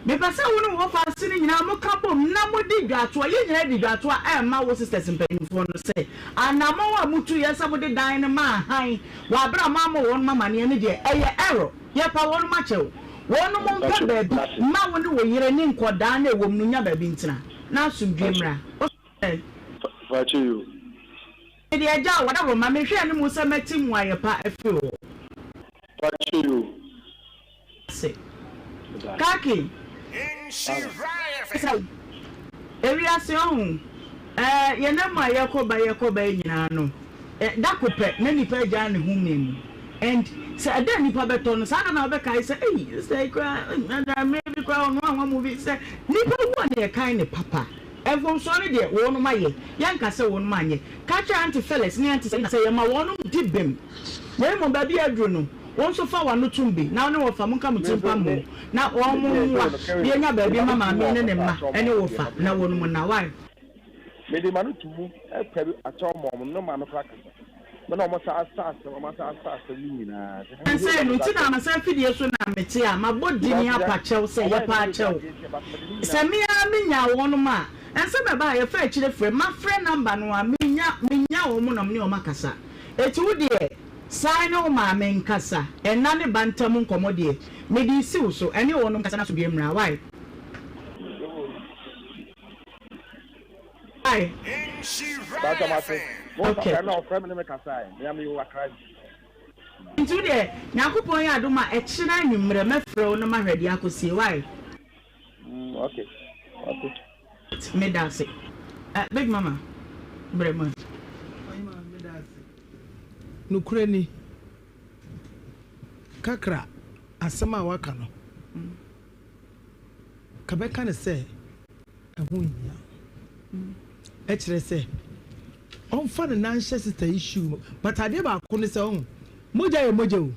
Mepɛ sɛ wo ne wo wɔfaase no nyinaa moka bom na modi dwatoa, yɛn nyinaa di dwatoa ɛrema wo sisters mpanimfoɔ no sɛ, anammɔn a motuiɛ sɛ mode dan no maa hann wɔ aberɛ a moammɔ wɔnom amaneɛ no deɛ, ɛyɛ error. Yɛpa wɔnom akyɛw. Wɔnom mpɛ baabi mma wo ne wo yere ne nkɔdaa no a ɛwɔ mu no nya baabi ntena, na asomdwoeɛ mmra. Wo sɛ. Fa kyɛ yi o. Mede agya a wadaworo ma mehwɛ anim sɛ mɛte mmuaeɛ pa afiri wo hɔ. Fa kyɛ yi o. Ase. Kaki. Mesrɛ wo. Ewiase ɔho eh, yɛn nam a yɛkɔ ba yɛkɔ ba yi nyinaa no eh, da ko pɛ na nipa agyaa ne ho me mu and sɛ ɛda a nipa bɛtɔ no saa da na wobɛkae sɛ ei sɛ yi koraa eh, mmerɛ bi koraa ɔno anwa mu bi sɛ nipa wu a na yɛkae ne papa. Mfomsoɔ no deɛ wɔnom ayɛ, yɛnka sɛ wɔnom anyɛ. Ka kyerɛ Auntie Phyllis ne Auntie Selina sɛ yɛma wɔnom di bem, na mmom baabi a aduru no, wo nso fa w'ano tom bi na wo ne wɔfa monka mo ti mpa mmom na wɔn mmoa na yɛnya baabi ma maame yi ne ne mma ne wo fa na wɔnom nna. Wai? Mede m'ano to mu pɛ bi akyɛ wɔn, me ne maame koraa kasa. Me na wɔn san asa asɛm, wɔn asan asa asɛm no nyinaa. Ɛnsɛe no nti na amansan afidie so na mete a mabɔ dini apa kyɛw sɛ yɛpa akyɛw. Sɛ me ara menya wɔnom a, ɛnsɛ bɛba a yɛfa akyire frɛ, mafrɛ number no a menya menya wɔn na mene wɔn akasa. Eti wo deɛ san ne wo maame nkasa, ɛna ne ba ntam nkɔmmɔ deɛ mede resi wo so, ɛne wɔnom nkasa na asomdwoeɛ mmra, wai? Wai? Bàtà mate, mo Okay. papa na ɔfrɛ me ne me kasae, me a meyɛ wɔ Accra nti. Nti wo deɛ Nyankopɔn yɛ adom a ɛkyena anwummerɛ mɛfrɛ wo na mahwɛ deɛ akɔsie wai? Mm, okay, okay. Meda ase. Eh, Big Mama, brɛ mu. Ɔhema, meda ase. Nokorɛ ni, Kakra asɛm a waka no, ka bɛka no sɛ ɛho nhia. Ɛkyerɛ sɛ ɔmfa ne nan nhyɛ sister yi shoe mu. But adeɛ baako ne sɛ ɔho, mogya yɛ mogya o.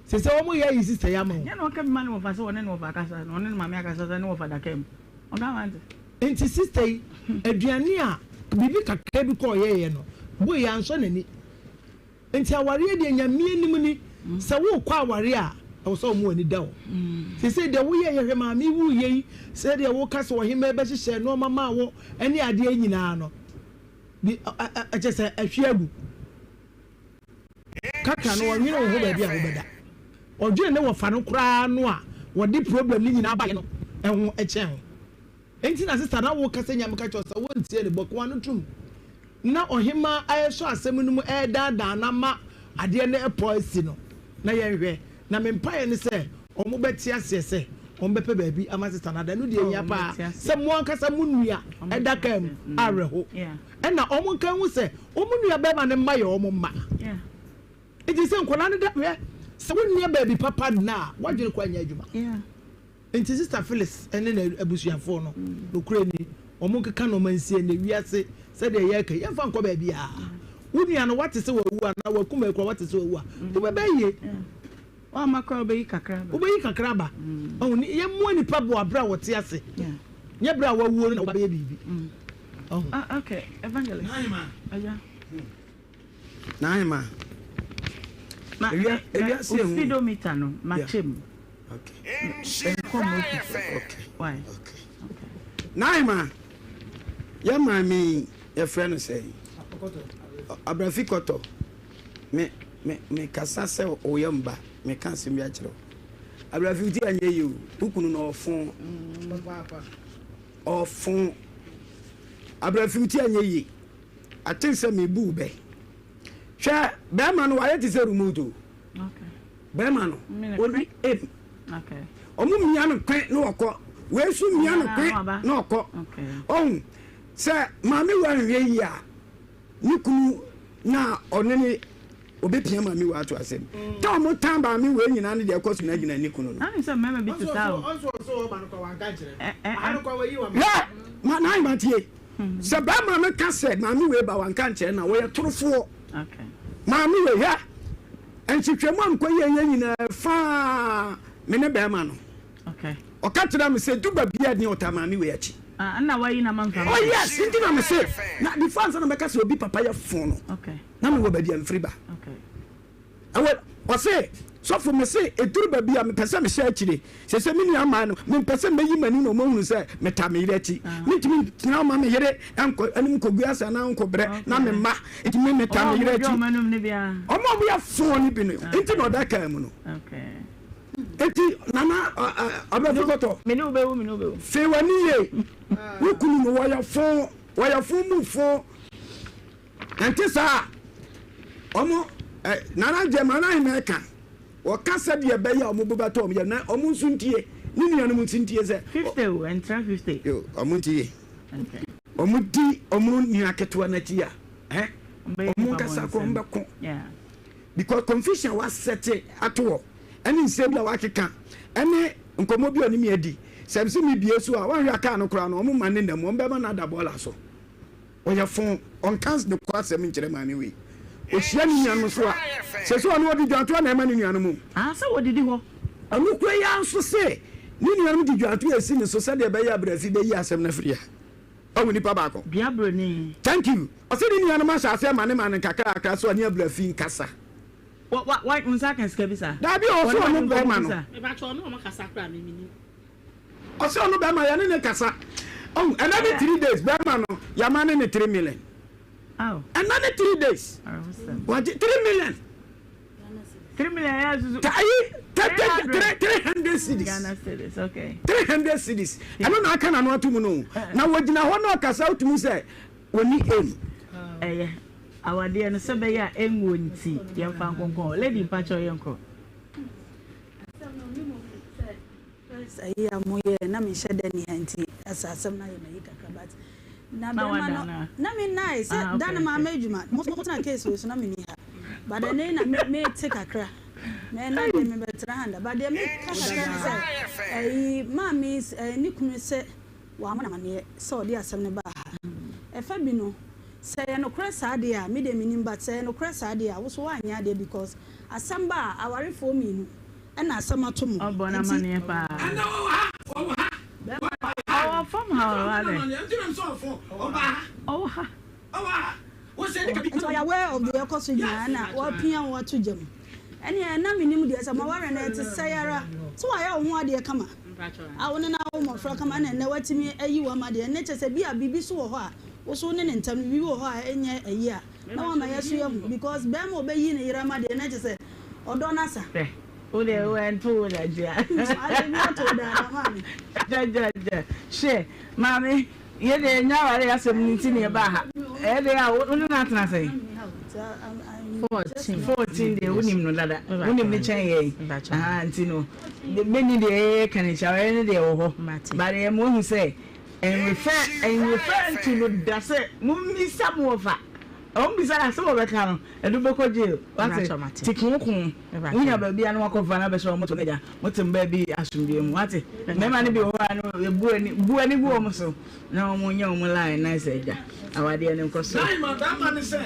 Sɛ sɛ wɔn yɛ ayi sister yi ama o. Nyɛ na ɔka bi ma ne wɔfa sɛ ɔne ne wɔfa akasa na ɔne ne maame akasa sɛ ne wɔfa da kaa mu. Ɔka ma nte. Nti sister yi, aduane a biribi kakra bi kɔ ɔyɛeɛ no, boy yi ansɔ n'ani. Nti awareɛ deɛ Nyame anim ni, sɛ worekɔ awareɛ a, ɛwɔ sɛ wɔn ani da hɔ. Seesei deɛ woyɛeɛ, hwɛ maame yi wuiɛ yi, sɛdeɛ woka sɛ ɔhemmaa bɛhyehyɛɛ nnoɔma maa wo ne adeɛ yi nyinaa no, bi, ɛ, ɛ, ɛ, kyerɛ sɛ ahwie agu. Kakra no, ɔnwene wo ho baabi a wobɛda. Ɔdwene ne wɔfa no koraa no a wɔde problem no nyinaa baeɛ no ho kyɛn wo. Enti na sista na wo kasa nyame ka kyerɛ wo sɛ wo ntie no bɔ koa no tum na ɔhemaa ɛresɔ asɛm no mu ɛredaadaa no ama adeɛ no ɛpɔ asi no na yɛn hwɛ na me mpaeɛ ne sɛ ɔmo bɛ te aseɛ sɛ ɔmo bɛpɛ baabi ama sista no ada ɛno deɛ ɛhia paa sɛ mo ankasa mo nua ɛda kaa mu awerɛho ɛna ɔmo nka nhu sɛ ɔmo nua bɛɛma no mma yɛ ɔmo mma nti sɛ nkwadaa no da hwɛ sɛ wo nua baabi papa nna a wadwene kɔ anyɛ adwuma. Enti Sista Phyllis ne n'abusuafoɔ no, nokorɛ ni, wɔnkeka nnoɔma nsie nnɛ wiase sɛdeɛ yɛreka yi, yɛmfa nkɔ baabiara. Wo nua no, woate sɛ wawu anaa w'akumaa koraa woate sɛ wawu a, wobɛba ayie. Woamma koraa wobɛyi kakra aba. Wobɛyi kakra aba. Ɔho, yɛmmoa nnipa wɔ berɛ a wɔte ase, nyɛ berɛ a wɔawuo no na wobɛyɛ biribi. Ɔho. Ah, okay, Evangelist. Agya. N'ahema. Ma Ewia me ewia se ehu. speedometer no ma Yeah. kyɛ mu. Okay. Nkɔ mo so. Okay. Why? Okay. N'ahema. Yɛ maame yi yɛfrɛ no sɛ Abrafi kɔtɔ. Me me me kasa sɛ ɔyɛ mba me ka asɛm bi akyerɛ wo. Abrafi wo ti anyɛ yie o. Wo kunu no ɔfo. Ɔfo. Abrafi wo ti anyɛ yie. I think sɛ mebu wo bɛ. Hwɛ bɛrima no wayɛ te sɛ remote o. Bɛrima no ɔni aim. Ɔmo mia no kwe na ɔkɔ. Wei nso mia no kwe na ɔkɔ. Ɔhu sɛ maame wei anhwɛ yie a ne kunu na ɔne ne obepia maame wei ato asɛm. Ta ɔmo tan maame wei nyinaa ne deɛ ɛkɔ so na gyina ne kunu no. Anim sɛ mmarima bi te saa o. Hwɛ ma na ahema tie. Sɛ bɛrima no ka sɛ maame wei ba wanka nkyerɛ no a, wɔyɛ torofoɔ. Maame wei, hwɛ, nhwehwɛmu a mekɔyɛeɛ nyinaa faa me ne bɛrima no. Ɔka kyerɛɛ me sɛ du baabi a ni ɔtaa maame wei akyi. Ah, nna wayi na mamfa Oh yes, nti na mese na before ansa na mɛka sɛ obi papa yɛ fon no. Okay. Na mewɔ baabi a mfiri ba. Okay. Ɛwɔ ɔse sɔfo mese ɛduru baabi a mepɛ sɛ mehyɛ akyire sɛ sɛ me nua maa no mempɛ sɛ mɛyi m'ani na ɔmahunu sɛ metaa me yere akyi ah. mentumi ntena ɔma me yere nkɔ anim nkɔgu ase anaa nkɔbrɛ na me mma nti me metaa me yere akyi ɔmo a ɔmo yɛ fon no bi no ah. nti na ɔda kaa mu no. Enti nana abrɛfo kɔtɔ. Mene wo bɛwu mene wo bɛwu. Fee w'ani yie. Wo kunu no wɔyɛ fo wɔyɛ fo mu fo. Ɛnte saa ɔmo ɛ nana gyɛ ma nana ahemɛ ka wɔka sɛdeɛ ɛbɛyɛ a ɔmo bo bɛtɔ ɔmo yɛ na ɔmo nso ntie ne nuanom nso ntie sɛ. 50 o ɛntra 50. Yo ɔmo ntie. Ɔmo di ɔmo nua ketewa n'akyi a ɛ ɔmo nkasa kɔ ɔmo bɛko. Because confusion a wasɛte ato hɔ ɛne nsɛm bi a wakeka ɛne nkɔmmɔ bi a ɔne me adi sɛ mese mebie so a wanhwɛ a kaa no koraa no ɔmo ma ne nam ɔmo bɛma no ada bɔɔla so. Ɔyɛ fo ɔnka nokwasɛm nkyerɛ maame wei. Ɔhyia ne nuanom so a sɛ sɛ ɔno ɔde dwantoa na ɛma ne nuanom o. Ah sɛ wɔdidi hɔ. Ɔno koraa yi ara nso se ne nuanom de dwantoa asi ne so sɛdeɛ ɛbɛyɛ a Brɛfi bɛyi asɛm no afiri ha. Wahu nipa baako. Dua broni. Thank you. Ɔse ne nuanom ahyɛ aseɛ ma ne ma no nkakrakra so ɔne Aburafi nkasa. Wa wa wa wo nsa aka sika bi saa? Daabi o ɔse ɔno bɛɛma no. Mepakyɛ ɔne ɔmo kasa koraa me menim. Ɔse ɔno bɛɛma yɛne ne kasa. Ɔhu ɛnɛ ne 3 days bɛɛma no yama ne ne 3 million. Ɛnɛ ne 3 days. Wagye 3 million. 3 million yɛ susu. Ayi 300 cedis. Ghana cedis okay. 300 cedis. Ɛno na aka n'ano ato mu no. Na wɔgyina hɔ na ɔkasa wotumi sɛ wɔni aim. Ɛyɛ awadeɛ no sɛ bɛyɛ a ɛnwuo nti yɛmfa nkonkɔn. Lady mpakyɛw yɛnkɔ. Asɛm no me mmom sɛ first ayi a mo yɛ na me nhyɛ da ni ha nti asa asɛm no ayɛ m'ayi kakra but na bɛrima no na me nnae sɛ da no maa m'adwuma mo tena case wei so na me ni ha but ɛnɛ yi na me me te kakra mɛ na deɛ me bɛtena ha nda but deɛ me ka kakra ne sɛ ayi maame ɛɛ ne kunu sɛ wɔamɔ no amaneɛ sɛ ɔde asɛm no baa ha ɛfa bi no sɛ ɛyɛ nokorɛ saa deɛ a me deɛ menim but sɛ ɛyɛ nokorɛ saa deɛ a wo so woanyɛ adeɛ because asɛm ba a awarefoɔ mmienu ɛna asɛm ato mo Ɔbɔ no nti. amaneɛ paa. Ɛnɛ ɔwɔ ha, ɔwɔ ha. Ɔwɔ fam ha ɔwɔ ha dɛ. Ɔwɔ ha. Nti ɔyɛ aware of deɛ ɛkɔ so nyinaa ɛna wapia wo ato gya mu. Ɛneɛ na menim deɛ sɛ mawareɛ no ɛte sɛe ara. Sɛ wayɛ wo ho adeɛ kama a wo ne no awo mmɔfra kama ɛna ɛnnɛ watumi ayi wo ama deɛ ɛnnɛ kyerɛ sɛ bi a biribi so wɔ hɔ a wo so wo ne ne ntam no biribi wɔ hɔ a ɛnyɛ ayi a na wama yɛso yɛahu because bɛrima a ɔbɛyi ne yere ama deɛ na kyerɛ sɛ ɔdɔ no asa. Hwɛ wo deɛ wo ɛnto wo da gyia. Ade bi ato wo da anaa maame. Gyɛgyɛgyɛ hwɛ maame yɛ deɛ ɛnyɛ aware asɛm no nti na yɛbaa ha ɛyɛ deɛ a wo ne no atena sɛn? 14. 14 deɛ wonim no dada wonim ne kyɛn yɛn aha nti no mɛni deɛ yɛyɛ ka no akyi aware no deɛ wɔ hɔ but yɛ mo ahu sɛ ɛnrefer ɛnrefer nto no da sɛ mommisa mo wɔfa Ɔmo bisa no asɛm a ɔbɛka no ɛde wo bɛkɔ jail wate ti kooko wonya baabi a na wakɔfa na abɛhyɛ wɔn to n'agya mo te mbaa bi asomdue mu wate mmarima no bi wɔ hɔ a no ebu ani bu ani gu wɔn so na wɔn nyɛ wɔn line na sɛ agya awadeɛ no nkɔ so. Nine ma bɛrima no sɛ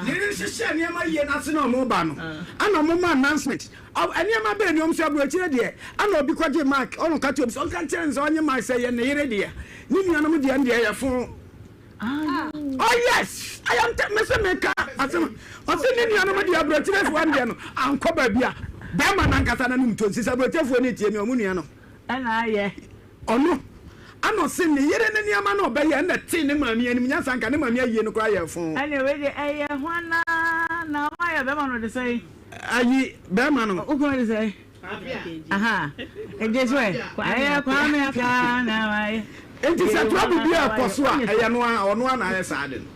ne yere hyehyɛ nneɛma yie n'ase na wɔn ba no ɛna wɔn ma announcement nneɛma bɛɛ ni wɔn so aburokyire deɛ ɛna obi kɔgye mark ɔno ka kyerɛ obi sɛ ɔnka kyerɛ no sɛ ɔnye mark sɛ yɛ ne yere deɛ ne nuanom deɛ no deɛ yɛ fo. Oh yes, I am te me se me ka asem. Ɔse ne nuanom deɛ aburokyerefoɔ no deɛ no ankɔ baabi a bɛrima nankasa n'anom to nsi sɛ aburokyerefoɔ no tie me ɔmo nua no. Ɛna ayɛ. Ɔno ana ɔse ne yere ne nneɛma na ɔbɛyɛ ɛna tee ne maame anim nyansa nka ne maame ayie no koraa yɛ fo. Ɛne wei deɛ ɛyɛ hwanaa na wayɛ bɛrima no de sɛn. Ayi bɛrima no. Wo kunu de sɛn. Aha, ɛgye so ɛ, ɛyɛ Kwame Appiah na wayɛ. Nti sɛ trouble bi ɛkɔ so a, ɛyɛ no ara, ɔno ara na ayɛ saa ade no.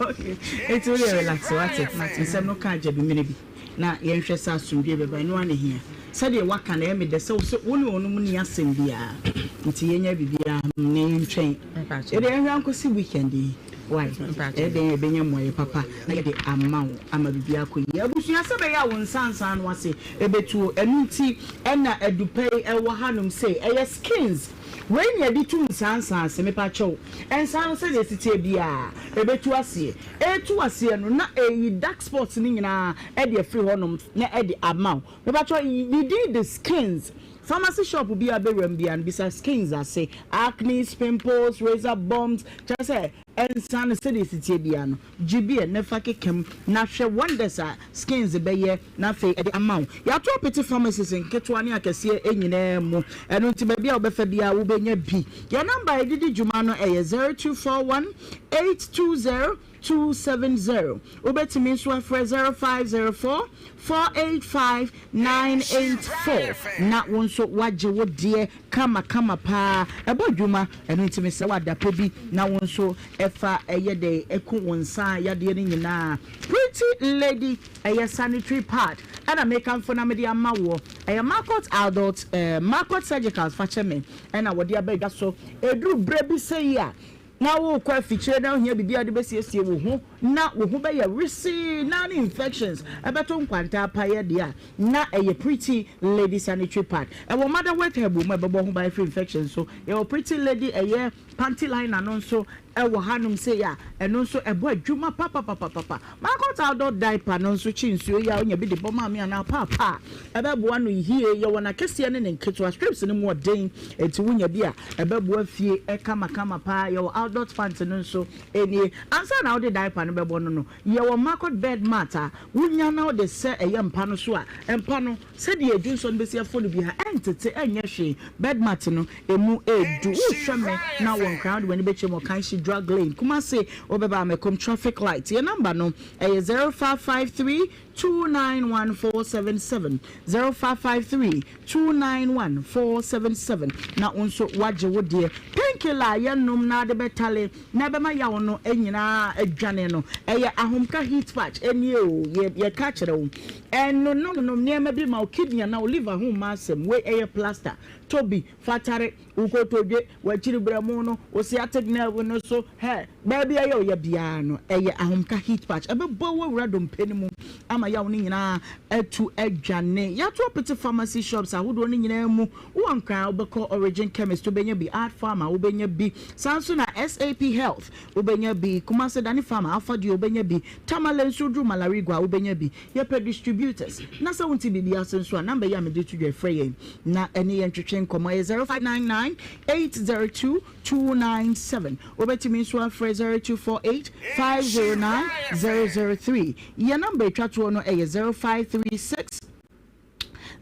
Okay, nti wo deɛ relax wate, nsɛm no ka agya bi mmerɛ bi na yɛnhwɛ sɛ asomdwoeɛ bɛba, ɛno ara na ɛhia. Sɛdeɛ woaka no ɛyɛ me dɛ sɛ wo sɛ wo ne ɔnom nni asɛm biara, nti yɛnyɛ biribiara na yɛntwɛn. Yɛdeɛ yɛnhwɛ ankɔsi weekend yi. Wai, ɛyɛ dɛn a yɛbɛnya mmuaeɛ papa na yɛde ama wo ama biribiara akɔ yie? Abusua, sɛ ɛbɛyɛ a wo nsa nsa ano ase bɛtuo, ɛno nti na adupɛ yi wɔ hanom sei. Ɛyɛ skins. Wei na yɛde tu nsa nsa ase. Mepakyɛw, nsa no sɛdeɛ ɛsi teɛ biara, ɛbɛtu aseɛ. Ɛretu aseɛ no, na ɛreyi dark spots no nyinaa de afiri hɔnom na ɛde ama wo. Mepakyɛw, ne din de skins. Pharmacy shop biara a bɛwura mu biara no, bisa Skins ase. Acnes, pimples, razor bumps, kyerɛ sɛ nsa no sɛdeɛ ɛsi teɛ biara no, gye bi ɛ na fa keka mu na hwɛ wonders a Skins bɛyɛ na afei ɛde ama wo. Yɛato apete pharmacies nketewa ne akɛseɛ nyinaa mu, ɛno nti baabi a wobɛfa biara wobɛnya bi. Yɛn number a yɛde di dwuma no yɛ 0241 820 270. Wobɛtumi nso afrɛ 0504 485 984 na wo nso woagye wo deɛ kamakama paa. Ɛbɔ dwuma, ɛno nti mesrɛ wo adapɛ bi na wo nso ɛfa ɛyɛ dɛ ɛku wo nsa yadeɛ no nyinaa. Pretty Lady ɛyɛ sanitary pad ɛna mekamfo na mede ama woɔ. Ɛyɛ Marcot Adult eh, Marcot Surgicals fakyɛ me ɛna wɔde aba dwa so. Ɛduru berɛ bi sei a na worekɔ afikyire na wohia biribi a wode bɛsiesie wo ho na wo ho bɛyɛ wesee na ne infections ɛbɛto nkwanta apaeɛ deɛ a, na ɛyɛ Pretty Lady Sanitary Pad. Ɛwɔ Motherwort Herb wɔ mu a ɛbɛbɔ ho ban afiri infections so. Yɛwɔ Pretty Lady ɛyɛ panty liner no nso ɛwɔ hanom sei a, ɛno nso ɛbɔ adwuma papapapapa. Margot adult diaper no nso kye nsuo yi a wonya bi de bɔ maame anaa paapa a, ɛbɛboa no yie. Yɛwɔ n'akɛseɛ ne ne nketewa. Strips no mu ɔden, enti wonya bi a, ɛbɛboa fie kamakama paa. Yɛwɔ adult pant no nso nie. Ansa na wode diaper no bɛbɔ no no, yɛwɔ Margot bed mat a wonya na wode sɛ ɛyɛ mpa no so a, mpa no, sɛdeɛ dwonsɔ no bɛsi afɔ no biara, ɛntete, ɛnyɛ hwee. Bed mat no, Emu edu. Wohwɛ me na wɔ Nkran wode w'ani bɛkyerɛ mu wɔ Kanshi Drug Lane, Kumasi wobɛba Amekom Traffic Light. Yɛn number no ɛyɛ 0553 291 477, 0553 291 477 na wo nso woagye wo deɛ. Painkiller a yɛnom na ade bɛtale na ɛbɛma yaw no nyinaa adwane no ɛyɛ Ahomka Heat Patch. Ɛnie o, yɛ yɛka kyerɛ wo. Ɛnonomnom nneɛma bi ma wo kidney anaa wo liver ho mma asɛm. Wei ɛyɛ plaster. Tɔ bi fa tare wo kotodwe, w'akyiri berɛmo no, wo sciatic nerve no so, hɛ, baabi a ɛyɛ wo ya biara no, ɛyɛ ahomka heat patch. Ɛbɛbɔ wo awura dompe no mu ama yaw no nyinaa atu adwane. Yɛato apete pharmacy shops ahodoɔ no nyinaa mu. Wowɔ Nkran a, wobɛkɔ Origin Chemist wobɛnya bi, Art Pharma wobɛnya bi, saa nso na SAP Health wobɛnya bi, Kumasi Dani Pharma, Alpha Duo wobɛnya bi, Tamale nso woduru Malarigua a wobɛnya bi. Yɛpɛ distributors. Na sɛ wonte biribi ase nso a, number yi a mede to dwa yi, frɛ yɛn na ɛne yɛn ntwetwe nkɔmmɔ. Ɛyɛ 0599 802 297. Wobɛtumi nso afrɛ 0248 509 003. Yɛn number a ɛtwa toɔ no yɛ 0536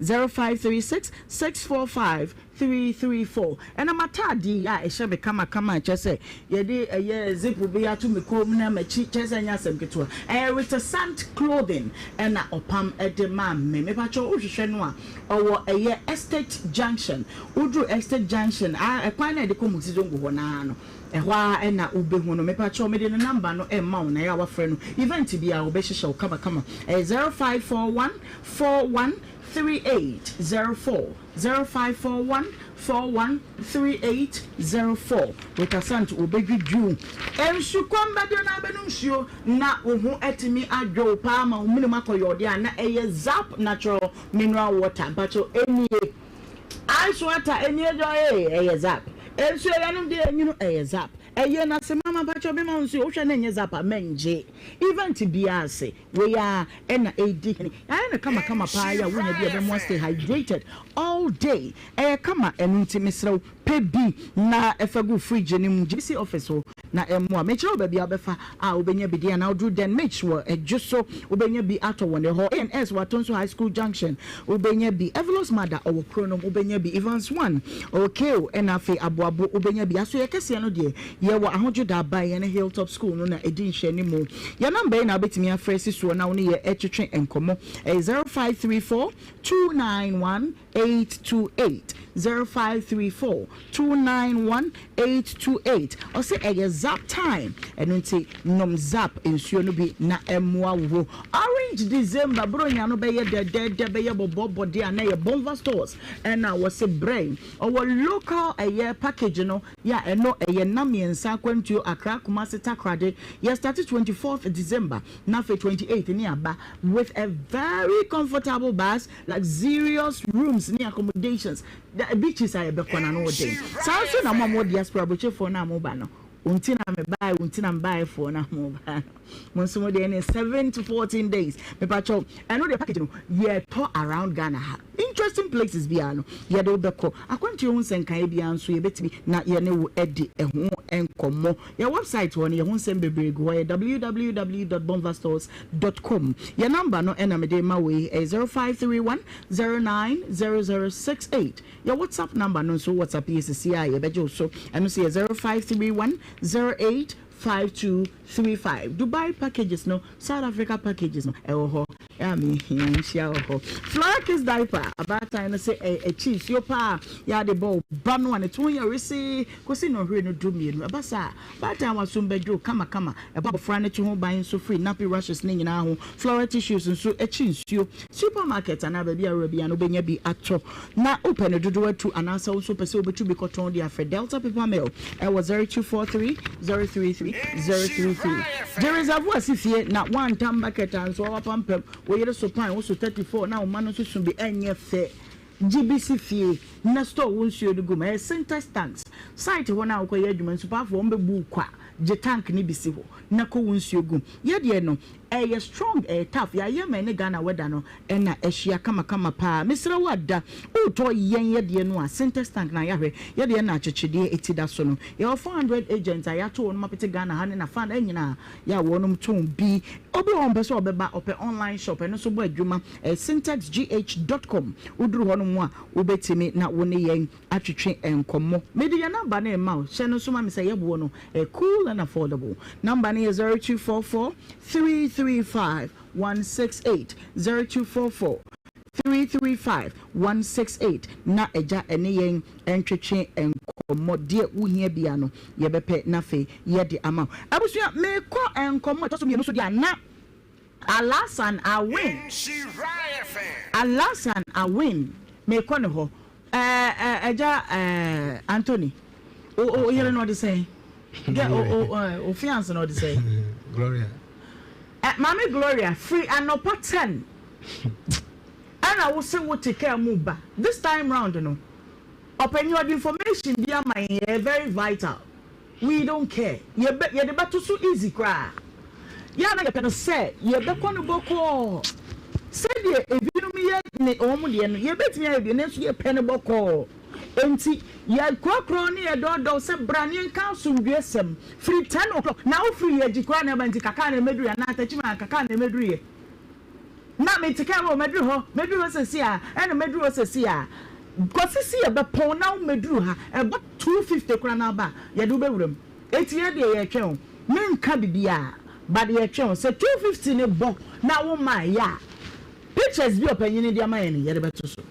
0536 645 334. Ɛna m'ataade yi a ɛhyɛ me kamakama a kyerɛ sɛ yɛde ɛyɛ zip bi ato me kɔn mu na m'akyi kyerɛ sɛ ɛnyɛ asɛm ketewa. Ɛyɛ Rita Sant Clothing ɛna ɔpam de maa me. Mepakyɛw wohwehwɛ no a ɔwɔ ɛyɛ Estate Junction. Woduru Estate Junction a ɛkwan no a ɛde kɔ Muxi Zongo hɔ no ara no ɛhɔ ara na wobɛhu no. Mepakyɛw mede ne number no rema wo na ɛyɛ a woafrɛ no. Event biara ɔbɛhyehyɛ wo kamakama. Ɛyɛ 0541 41 3804. 0541 41 3804 Rita Sant Wobedwudwuw Nsukɔm bɛde wo na abɛnom nsuo na wo ho atumi adwo wo paa ma wo menem akɔ yɔɔdeɛ a na ɛyɛ Zap Natural Mineral Water mpakyɛw ɛnie Ice water ɛnie dɔ ee ɛyɛ Zap Nsuo yɛnom deɛ ɛnwunu ɛyɛ Zap Ɛyɛ na se mama mpakyɛw mema wo nsuo wohwɛ na ɛnyɛ Zap a mɛngye Event biara ase Wei ara na ɛredi hene. Yɛayɛ no kamakama paa yi a wonya bi a ɛbɛmoa stay hydrated all day. Ɛyɛ kama ɛno nti mesrɛ wo pɛ bi na fa gu fridge no mu. GC office hɔ na ɛmmoa. Mekyerɛ wo baabi a wobɛfa a wobɛnya bi de anaa woduru Denmich wɔ Adwo so wobɛnya bi atɔ wɔ ne hɔ. ANS wɔ Atonso High School Junction wobɛnya bi. Evelous Mada ɔwɔ Kronom wobɛnya bi. Evans One ɔwɔ Keo ɛna afei Aboabo wobɛnya bi. Asoeɛ kɛseɛ no deɛ Yɛwɔ Ahodwo Daaba, yɛne Hilltop School no na ɛdi nhwɛanimu. Yɛn nɔmba yi na wobɛtumi afrɛ asi soɔ na wo ne yɛn atwetwe nkɔmmɔ. Ɛyɛ 0534 291 828, 0534 291 828. Ɔse ɛyɛ Zap time, ɛno nti nom Zap nsuo no bi na ɛmmoa wo. Orange December, Buronya no bɛyɛ dɛdɛɛdɛ, bɛyɛ bɔbɔbɔ deɛ a na ɛyɛ Bonva Stores ɛna wɔse brɛ. Ɔwɔ local ɛyɛ package no Yɛ a ɛno ɛyɛ nna mmiɛnsa akwantuo Accra Kumasi Takoradi yɛ starte 24th December na afei 28th ne aba with a very comfortable bus luxurious rooms ne accommodations beaches a yɛbɛkɔ no ano den saa nso na mo a mowɔ diaspora aburokyefoɔ no a moba no. Wo nti na me bae, wo nti na me bae foɔ na mo ba no. Mo nso mo deɛ ne 7 to 14 days. Mepakyɛw, ɛno deɛ package no yɛtɔ around Ghana ha. Interesting places biara no yɛde wo bɛkɔ. Akwantuo ho nsɛnkaeɛ biara nso yɛbɛtumi na yɛne wo adi ɛho nkɔmmɔ. Yɛn website hɔ no yɛn ho nsɛm bebree gu hɔ, ɛyɛ www dot bonvastores dot com. Yɛn number no ɛna mede rema wo yi, ɛyɛ 0531 09 0068. Yɛn WhatsApp number no nso WhatsApp yɛ sisi a yɛbɛgye wo so, ɛno nso yɛ 0531 08 5235. Dubai packages no, South Africa packages no ɛwɔ hɔ. Yɛ a mehia nhyia wɔ hɔ. Flora Kids Diaper, abaatan no sɛ ɛyɛ akyi nsuo paa a yɛade bɔ wo ba no a ne to ho yɛ wesee kɔsi nnɔnhwere no 12. Ɛba saa a, baatan w'asom bɛdwo kamakama. Ɛbɔ abɔfra no to ho ban nso firi nappy rashes no nyinaa ho. Flora tissues nso akyi nsuo. Supermarket anaa baabi a wowura biara no wobɛnya bi atɔ. Na wopɛ no dodoɔ atu anaasɛ wo nso wopɛ sɛ wobɛtu bi kɔtɔn de afrɛ Delta Paper Mill ɛwɔ 0243 033 033. Gye reservoir si fie na woantam bucket a nso wapampam, wo yere so pan, wo so 34 na wo mma no nso so bi ɛnyɛ fɛ. Gye bi si fie na store wo nsuo no gu mu. Ɛyɛ Sintex tanks. Site hɔ no a wokɔyɛ adwuma nsupaafoɔ wɔbɛbu wo kwa. Gye tank no bi si hɔ na kɔ wo nsuo gu mu. Yɛ deɛ no ɛyɛ strong ɛyɛ tough yɛayɛ ma ɛne Ghana weather no na ahyia kamakama paa. Mesrɛ wo ada wotɔ yɛn yɛ deɛ no a Sintex tank na yɛahwɛ yɛ deɛ na akyekyedeɛ ti da so no. Yɛwɔ 400 agents a yɛato wɔnom apete Ghana ha ne nafa no nyinaa yɛ a wɔnom tɔn bi. Obi wɔ hɔ ɔmpɛ sɛ ɔbɛba ɔpɛ online shop ɛno nso bɔ adwuma ɛyɛ sintexgh dot com woduru hɔ nom a wobɛtumi na wo ne yɛn atwetwe nkɔmmɔ. Mede yɛn number no rema wo, hyɛ no nso ma me sɛ yɛboɔ no ɛyɛ cool and affordable. Number no yɛ 0244 335 168, 0244 335 168 na agya ɛne yɛn ntwetwe nkɔmmɔ. Deɛ wohia biara no yɛbɛpɛ na afei yɛde ama wo. Abusua, mekɔ nkɔmmɔ a ɛtɔ so mmienu so deɛ a na Alasan Awin Alasan Awin mekɔ ne hɔ ɛɛ ɛ ɛgya ɛɛ Anthony o o yere no ɔde sɛn gɛ o o ɛ o fiance no ɔde sɛn Gloria ɛ maame Gloria firi anɔpa ten ɛna wo se wo te kaa mu ba this time round no ɔpanyin ɔde information bi ama yɛn ɛyɛ very vital. We don't care yɛbɛ yɛde bɛto so easy koraa yɛ a na yɛpɛ no sɛ yɛbɛkɔ no bɔkɔɔ sɛdeɛ ebinom yɛ ne wɔn deɛ no yɛbɛtumi ayɛ bi nanso yɛpɛ no bɔkɔɔ enti yɛkorɔkorɔ ne yɛdɔɔdɔw sɛ bra ne yɛnka asomdwoesɛm firi ten o'clock na wofiri yɛ akyi koraa na ɛba nti kakra na ɛmɛduru anaa takyima kakra na ɛmɛduru yɛ Na mete kaa mu o, mɛduru hɔ, mɛduru hɔ seesei a, ɛna mɛduru hɔ seesei a. Kɔsi se yɛbɛpɔn na womɛduru ha, ɛbɔ 2:50 koraa na aba a, yɛde wo bɛwura mu. Enti yɛn deɛ yɛretwɛn wo. Menka biribiara, but yɛretwɛn wo. Sɛ 2:50 no bɔ na wommaeɛ a, pictures bi a ɔpanyin no de ama yɛn no, yɛde bɛto so.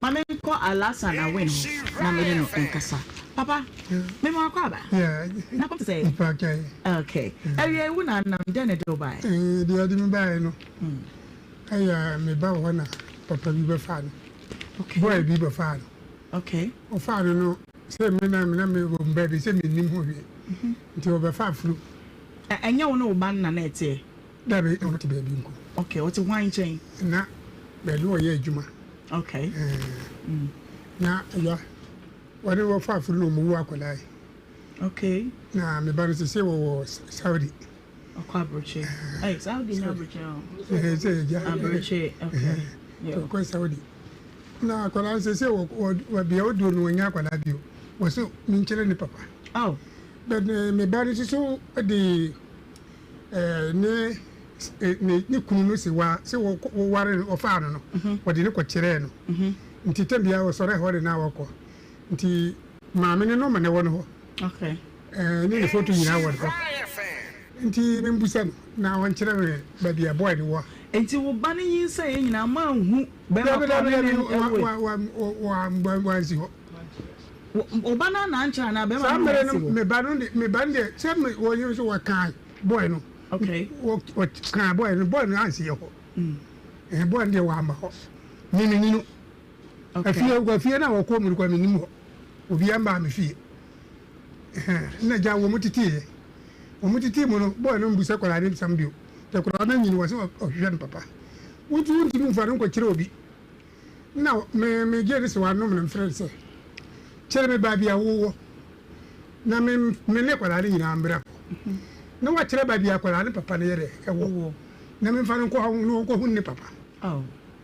Ma menkɔ Alhassan Awin hɔ na me ne no nkasa. Papa, mema wo akwaaba. Na kɔm te sɛ? Okay. Awiei wo na nam, dɛn na ɛde wo bae? Deɛ ɛde me baeɛ no, ɛyɛ me ba wɔ hɔ na papa bi bɛfaa no. Boy bi bɛfaa no. Okay. Ɔfaa no no, sɛ me na na me wɔ baabi sɛ mennim ho hwee. Nti ɔbɛfaa funu. Ɛnyɛ wo ne wo ba no na na ɛteɛ? Dabi, na ɔte baabi nko. Okay, ɔte hwan nkyɛn? Na baabi ɔyɛ adwuma. Okay. Mm. Na ya, wɔne wɔfa afuru na wɔwu akwadaa yi. Okay. Na me ba no sese wɔwɔ Saudi. Ɔkɔ aburokye. Ɛy, Saudi na aburokye o. Ɛhɛn sɛ ɛgya. Aburokye, okay. Ɔkɔ Saudi. Na akwadaa no sese wɔ wɔ bea ɔduro no wɔnyɛ akwadaa bio. Wɔso menkyerɛ ne papa. Oh. But me ba no soso de. ne ne ne kunu no si wa sɛ wɔware no wɔfaa no no mhm. wɔde no kɔkyerɛɛ no mhm. nti tɛm biara wɔsɔre hɔ de na wɔkɔ nti maame no nɔma na ɛwɔ no hɔ ne ne foto nyinaa wɔ no hɔ nti membusa no na ɔnkyerɛ me baabi a bɔɔ ne wɔ. Nti wo ba no nyinsɛn yɛ nyinaa manhu bɛrima kɔ ne ne ɛwɔ. Wansi hɔ. Wo ba no na ankyerɛ anaa bɛrima no na ansi hɔ? Me ba no de me ba no deɛ sɛ me wɔyɛ nso wɔkan boy no. Okay. Wɔkan boy no boy no ansi hɔ. Ɛɛ boy no deɛ wamba hɔ. Me me ni no. Okay. Afie afie na wɔkɔ mu no kɔ me nim hɔ. Obi amba me fie. Ɛhɛn na gya wɔn tete yɛ. Wɔn tete mu no boy no mbusa kwadaa ne nsɛm bio. Tɛ kwadaa no nyini wɔ sɛ ɔhwehwɛ no papa. Wonti wontumi nfa no nkɔkyerɛ obi. Nna me me gye no sɛ ɔanom no mfrɛ no sɛ, Kyerɛ me baabi a wowɔ. Na me me ne akwadaa no nyinaa mmra hɔ. Na wakyerɛ baabi a akwadaa no papa no yɛ dɛ ɛwɔ. Na memfa no nkɔ hɔ na ɔnkɔhu ne papa.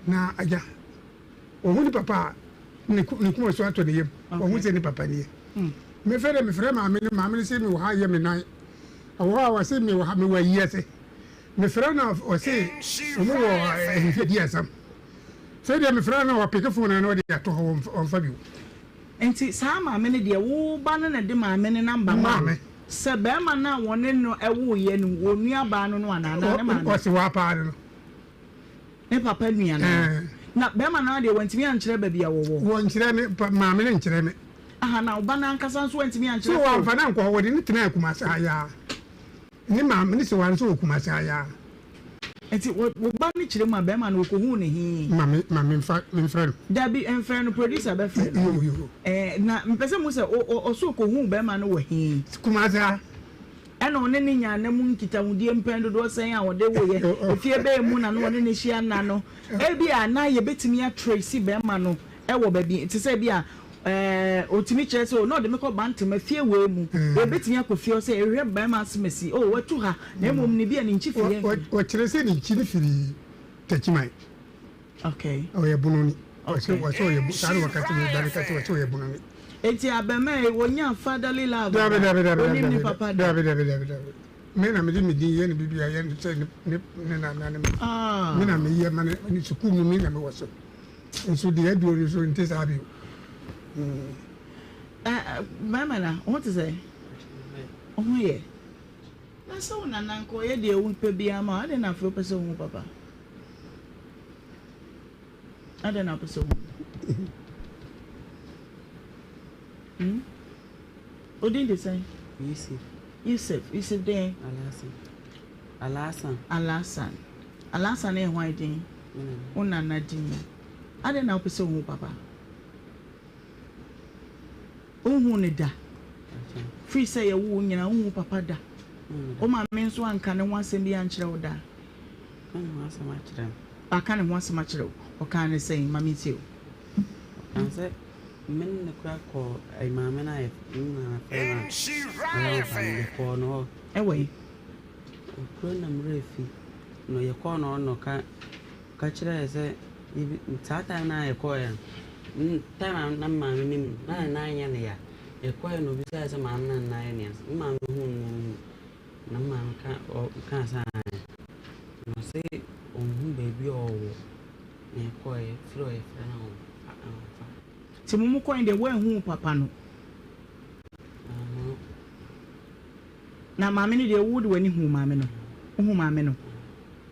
Na agya, ɔhu ne papa a, ne ne kuma so atɔ ne yam. Ɔhu sɛ ne papa nie. Mefɛ dɛ mefrɛ maame no, maame no se mewɔ ha yɛ me nan. Ɔwɔ hɔ a ɔse mewɔ ha mewɔ ayi ase. Mefrɛ no a ɔse wɔn wɔ ahemfie di asɛm. Sɛdeɛ mefrɛ no a ɔpeke phone no na ɔde ato hɔ ɔmfa bio. Nti saa maame no deɛ wo ba no na ɛde maame no number maa wo sɛ barima no a wɔne no woeɛ no wɔn nua baa no no anaa anaa ne maame? Ɔse w'apaa no no. Ne papa nua no no. Na barima no ara deɛ wantumi ankyerɛ baabi a wɔwɔ? Wɔnkyerɛ me, maame no nkyerɛ me. Aha na wo ba no ankasa nso antumi ankyerɛ sɛ. So wamfa no ankɔ hɔ, wɔde no tenaa Kumasi ha yi ara. Ne maame ne sewaa nso wɔ Kumasi ha yi ara. Nti wo wo ba no kyerɛ mu a bɛrima no okohuu no he? Ma me ma me nfa me nfrɛ no. Dabi nfrɛ no producer bɛfrɛ no. Yo yo. Ɛɛ na mepɛ sɛ muhu sɛ o o ɔso okohuu bɛrima no wɔ he? Kumasi ha. Ɛna ɔne no nyaa nna mu nkitahodie mpɛn dodoɔ sɛn a ɔde woeɛ? Efie bɛn mu na na ɔne no hyia nna no? Ebia na yɛbɛtumi atrace bɛrima no wɔ baabi te sɛ ebia Ɛɛ, otumi kyerɛ sɛ, oh, na ɔde me kɔ Bantam afie wei mu. Yebetumi akɔ fie hɔ sɛ yɛhwehwɛ barima asemasi. Oh, watu ha, na mmom ne bi a ne nkyi firi yɛn fi. Ɔkyerɛ sɛ ne nkyi no firi Takyiman. Okay. Ɔyɛ Bononi. Ɔsɛ ɔsɛ ɔyɛ saa na wɔka kyerɛ me ba no ka kyerɛ ɔsɛ ɔyɛ Bononi. Enti abɛmɛɛ yi wɔnyaa fatherly love Dabi anaa? dabi dabi Onim dabi ne papa da? dabi dabi dabi dabi. Me na mede me din yɛ ne biribiara yɛ no sɛ ne ne ne nana ne me. Ah. Me na meyɛ ma ne ne sukuu mu me na mewɔ so. Nso deɛ aduro no so nte saa bio. Bɛrima na wo ho te sɛ? Wo ho yɛ? Na sɛ wo nana nka ɔyɛ deɛ wopɛ biara ma wo, adɛn na afei wopɛ sɛ wohu papa? Adɛn na wopɛ sɛ wohu? Hmm? Wo din de sɛn? Yusuf. Yusuf, Yusuf deɛn? Alhassan. Alhassan. Alhassan. Alhassan yɛ hwan din? Me nana. Wo nana din. Adɛn na wopɛ sɛ wohu papa? Wonhuu no da? Firi sɛ yɛwo wo nyinaa wonhu papa da? Wo maame nso anka ne ho asɛm bi ankyerɛ wo da? Ɔka ne ho asɛm akyerɛ me. Waka ne ho asɛm akyerɛ wo? Ɔkaa no sɛn? Ma mentie o. Ɔkaa sɛ me ne no koraa kɔɔ ɛɛ maame no a yɛ me nana frɛ no a ɔyɛ ɔba no yɛkɔɔ no hɔ. Ɛwɔ he? Kuro na me werɛ fi no yɛkɔɔ no hɔ na ɔka ɔka kyerɛɛ yɛ sɛ yɛbi saa time no a yɛkɔɔɛ no time a na me maame nim no na ne nan nyɛ ne ya yɛkɔɔɛ na obisaa sɛ maame na ne nan yɛ ne ya me maame huu no ɔhu na me maame ka ɔkaa sɛ aane na ɔse ɔnhu baabi a ɔwɔ na yɛkɔɔɛ firi hɔ yɛfrɛ no a ɔmfa. Nti mo mo kɔe deɛ woanhu wo papa no? Manhu no. Na maame no deɛ wo de w'ani huu maame no? Wohu maame no?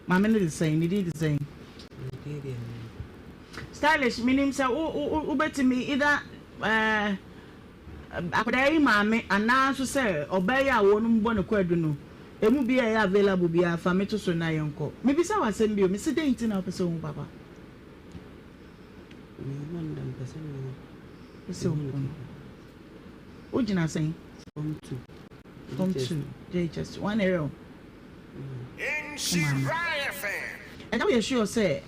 Maame no de sɛn? Ne din de sɛn? Ne din deɛ mennim. Stylish, menim sɛ wo wo wobɛtumi either eh, akwadaa yi maame anaa nso sɛ ɔbaa yi a wɔnom bɔ no kwaadu no, emu bi a ɛyɛ available biara fa me to so na yɛnkɔ. Mebisa wo asɛm bi o, mese dɛn nti na wopɛ sɛ wohu papa? Mehu no dɛ mepɛ sɛ mehu. Wopɛ sɛ wohu no. Wogyina sɛn? Form 2. Form 2, JHS 2. Wan na ɛyɛ wo? Wo maame. Ɛnna woyɛ sure sɛ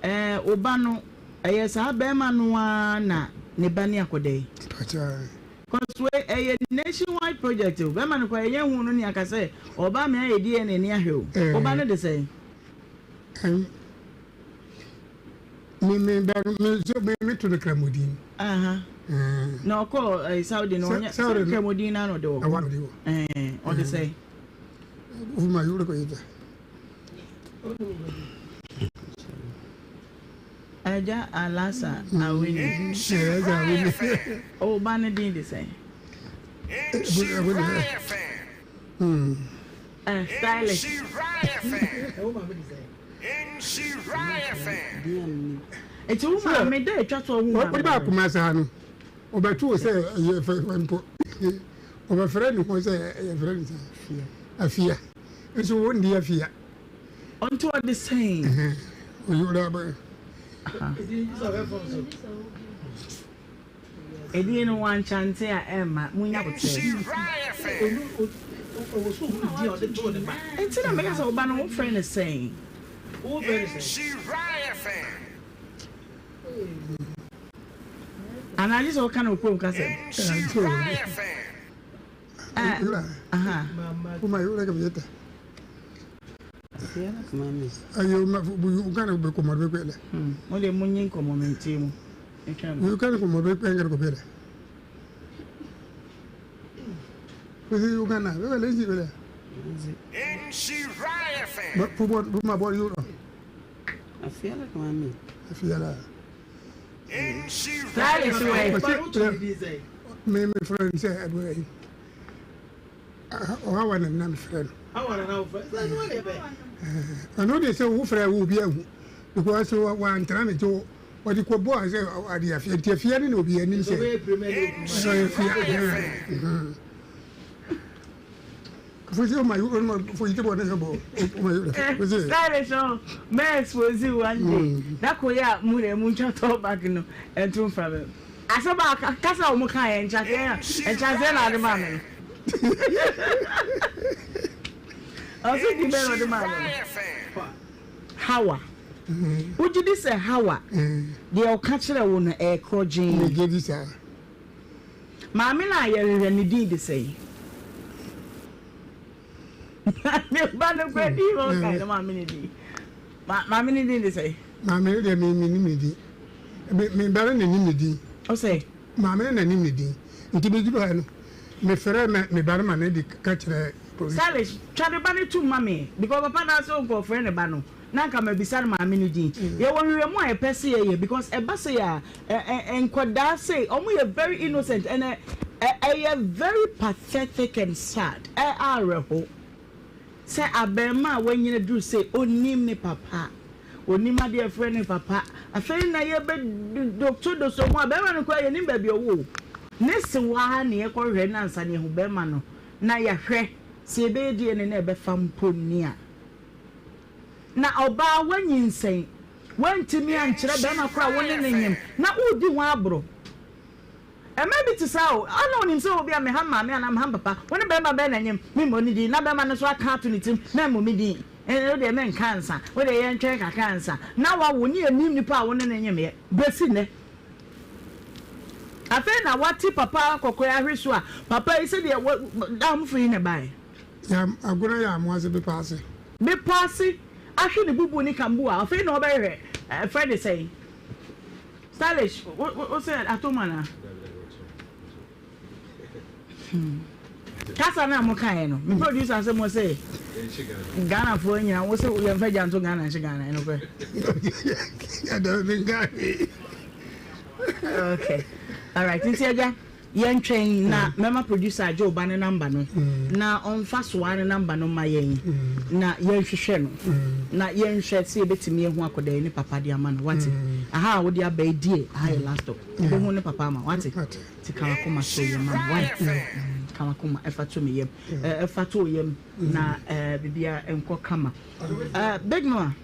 ɛɛ wo ba no ɛyɛ saa bɛrima no ara na ne ba ne akɔda yi? Cause wei ɛyɛ nationwide project o. Bɛrima no koraa yɛnyɛ hu no ne aka sɛ ɔba me ayɛ DNA ne ahwɛ o. Wo ba no de sɛn? Me me ba no me nso me me to no kramodin. Aha. Na ɔkɔ eh, Saudi no ɔnyɛ sɛ kramodin na ɔde wɔ. Ɛwɔ ɔde wɔ. Ɛɛ ɔde sɛ. Wuma yoro kɔ yita. Ɛgya Alasa Awini. Ɛgya Awini. O ba ne din de sɛn? Awini. Eh, stylish. Eti wo maame da atwa so ɔho maame. Ɔba akoma saa no, ɔbɛto wo sɛ ɛyɛ fɛ mpo. Ɔbɛfrɛ ne ho sɛ yɛfrɛ no sɛ afia. Nso wo ndi afia. Ɔnti ɔde sɛn? Ɔyɛ ɔbɛ. Edin no wankyante a ɛmma munya boterɛ. Nti na meka sɛ wo ba no wofrɛ no sɛn? Anaa gye sɛ woka no wɔ kurom kasa mu? Ayo ma bu kana be ko mo be ko le. Mo de mo nyi nkɔmɔ me ntie mu. Yu kana ko mo be ko ngara ko be le. Ko yu kana be le ji be le. Ba pu bo bu ma bo yu. Afiala kama mi. Afiala. Stylish way. Me me friend say abu ai. Ɔhawa na na mefrɛ no. Ɛno de sɛ wofrɛ wo obi ahu because wantra ne nti wɔde kɔbɔɔ sɛ ade afia nti afia no na obi anim sɛ ɔyɛ fia. Stylish o mɛ expose you one day da ko yɛ a mu na mu ntwa tɔ back no ɛnto nfa mɛ asɛm a kasa a wɔn ka yɛ nkyɛnseɛ nkyɛnseɛ na ade maa mi no ɔsi di bɛn na ɔde maa mi no Hawa wogye di sɛ Hawa deɛ ɔka kyerɛ wo no ɛyɛ korɔgyee. Megye di saa. Maame no a yɛhwehwɛ ne din de sɛn? Ne ba no kura din ma ɔkae no maame ne din. Maame ne din de sɛn? Maame no deɛ me me nim ne din. Me me ba no na nim ne din. Ɔsɛ? Maame no na nim ne din. Nti me duru ha no, me frɛ me me ba no ma ne de ka kyerɛ polisi. Stylish, twa ne ba no tum ma me because papa no ara sɛ ɔnkɔ frɛ ne ba no. Na anka mabisa no maame no din. Yɛwɔ nhwehwɛmu a yɛpɛ sɛ yɛyɛ because ɛba sei a nkwadaa sei wɔn yɛ very innocent and ɛyɛ very pathetic and sad, ɛyɛ awerɛho sɛ abarimaa a wanyini aduru sei ɔnnim ne papa, ɔnnim adeɛ a yɛfrɛ no papa. Afei na yɛbɛ doktodoso ho a barima no koraa yɛnnim baabi ɔwɔ o. Ne sewaa na yɛkɔhwehwɛ no ansa na yɛahu barima no na yɛahwɛ sɛ yɛbɛyɛ DNA na ɛbɛfa mpo ni a. Na ɔbaa, woanyinsɛn, woantumi ankyerɛ barima korɔ a wo ne no nyem, na woredi ho aboro. Mmaa bi te saa o, ana ɔnim sɛ obi a meha maame anaa meha papa, wo ne barima bɛn na nyem, memmɔ ne din, na barima no nso aka ato ne tirim, mɛmmɔ me din, wo deɛ menka ansa, wo deɛ yɛntwɛn kakra ansa, na wawo, ne yɛnnim nipa a wo ne no nyemeɛ, bɛsi nnɛ. Afei na wate papa akɔkora ahwe so a, papa yi sɛdeɛ wɔ, da mofiri he na ɛbaeɛ? Yam agona yɛ amoase bepɔ ase. Bepɔ ase ahwe ne bubu ne kambu a afei na ɔbɛhwehwɛ ɛfrɛ ne sɛn stylish wo wo sɛ atom anaa hmm. Kasa no a mo kaeɛ no me producer sɛ mo sɛ Ghanafoɔ nyina wo sɛ yɛmfa gya nto Ghana nhye Ghana ɛnokorɛ. Okay alright nti agya. Yɛntwɛn na mɛma producer agye wo ba no number no na ɔmfa soa no number no mma yɛn na yɛnhwehwɛ no na yɛnhwɛ sɛ yɛbɛtumi ahu akɔdaa yi ne papa de ama no wate aha a wode aba yi deɛ aha yɛ last stop wobɛhu ne papa ama wate nti ka wakoma to yam ma me why ka wakoma ɛfa to me yam ɛfa to yam na biribiara nkɔ kama Big Noah.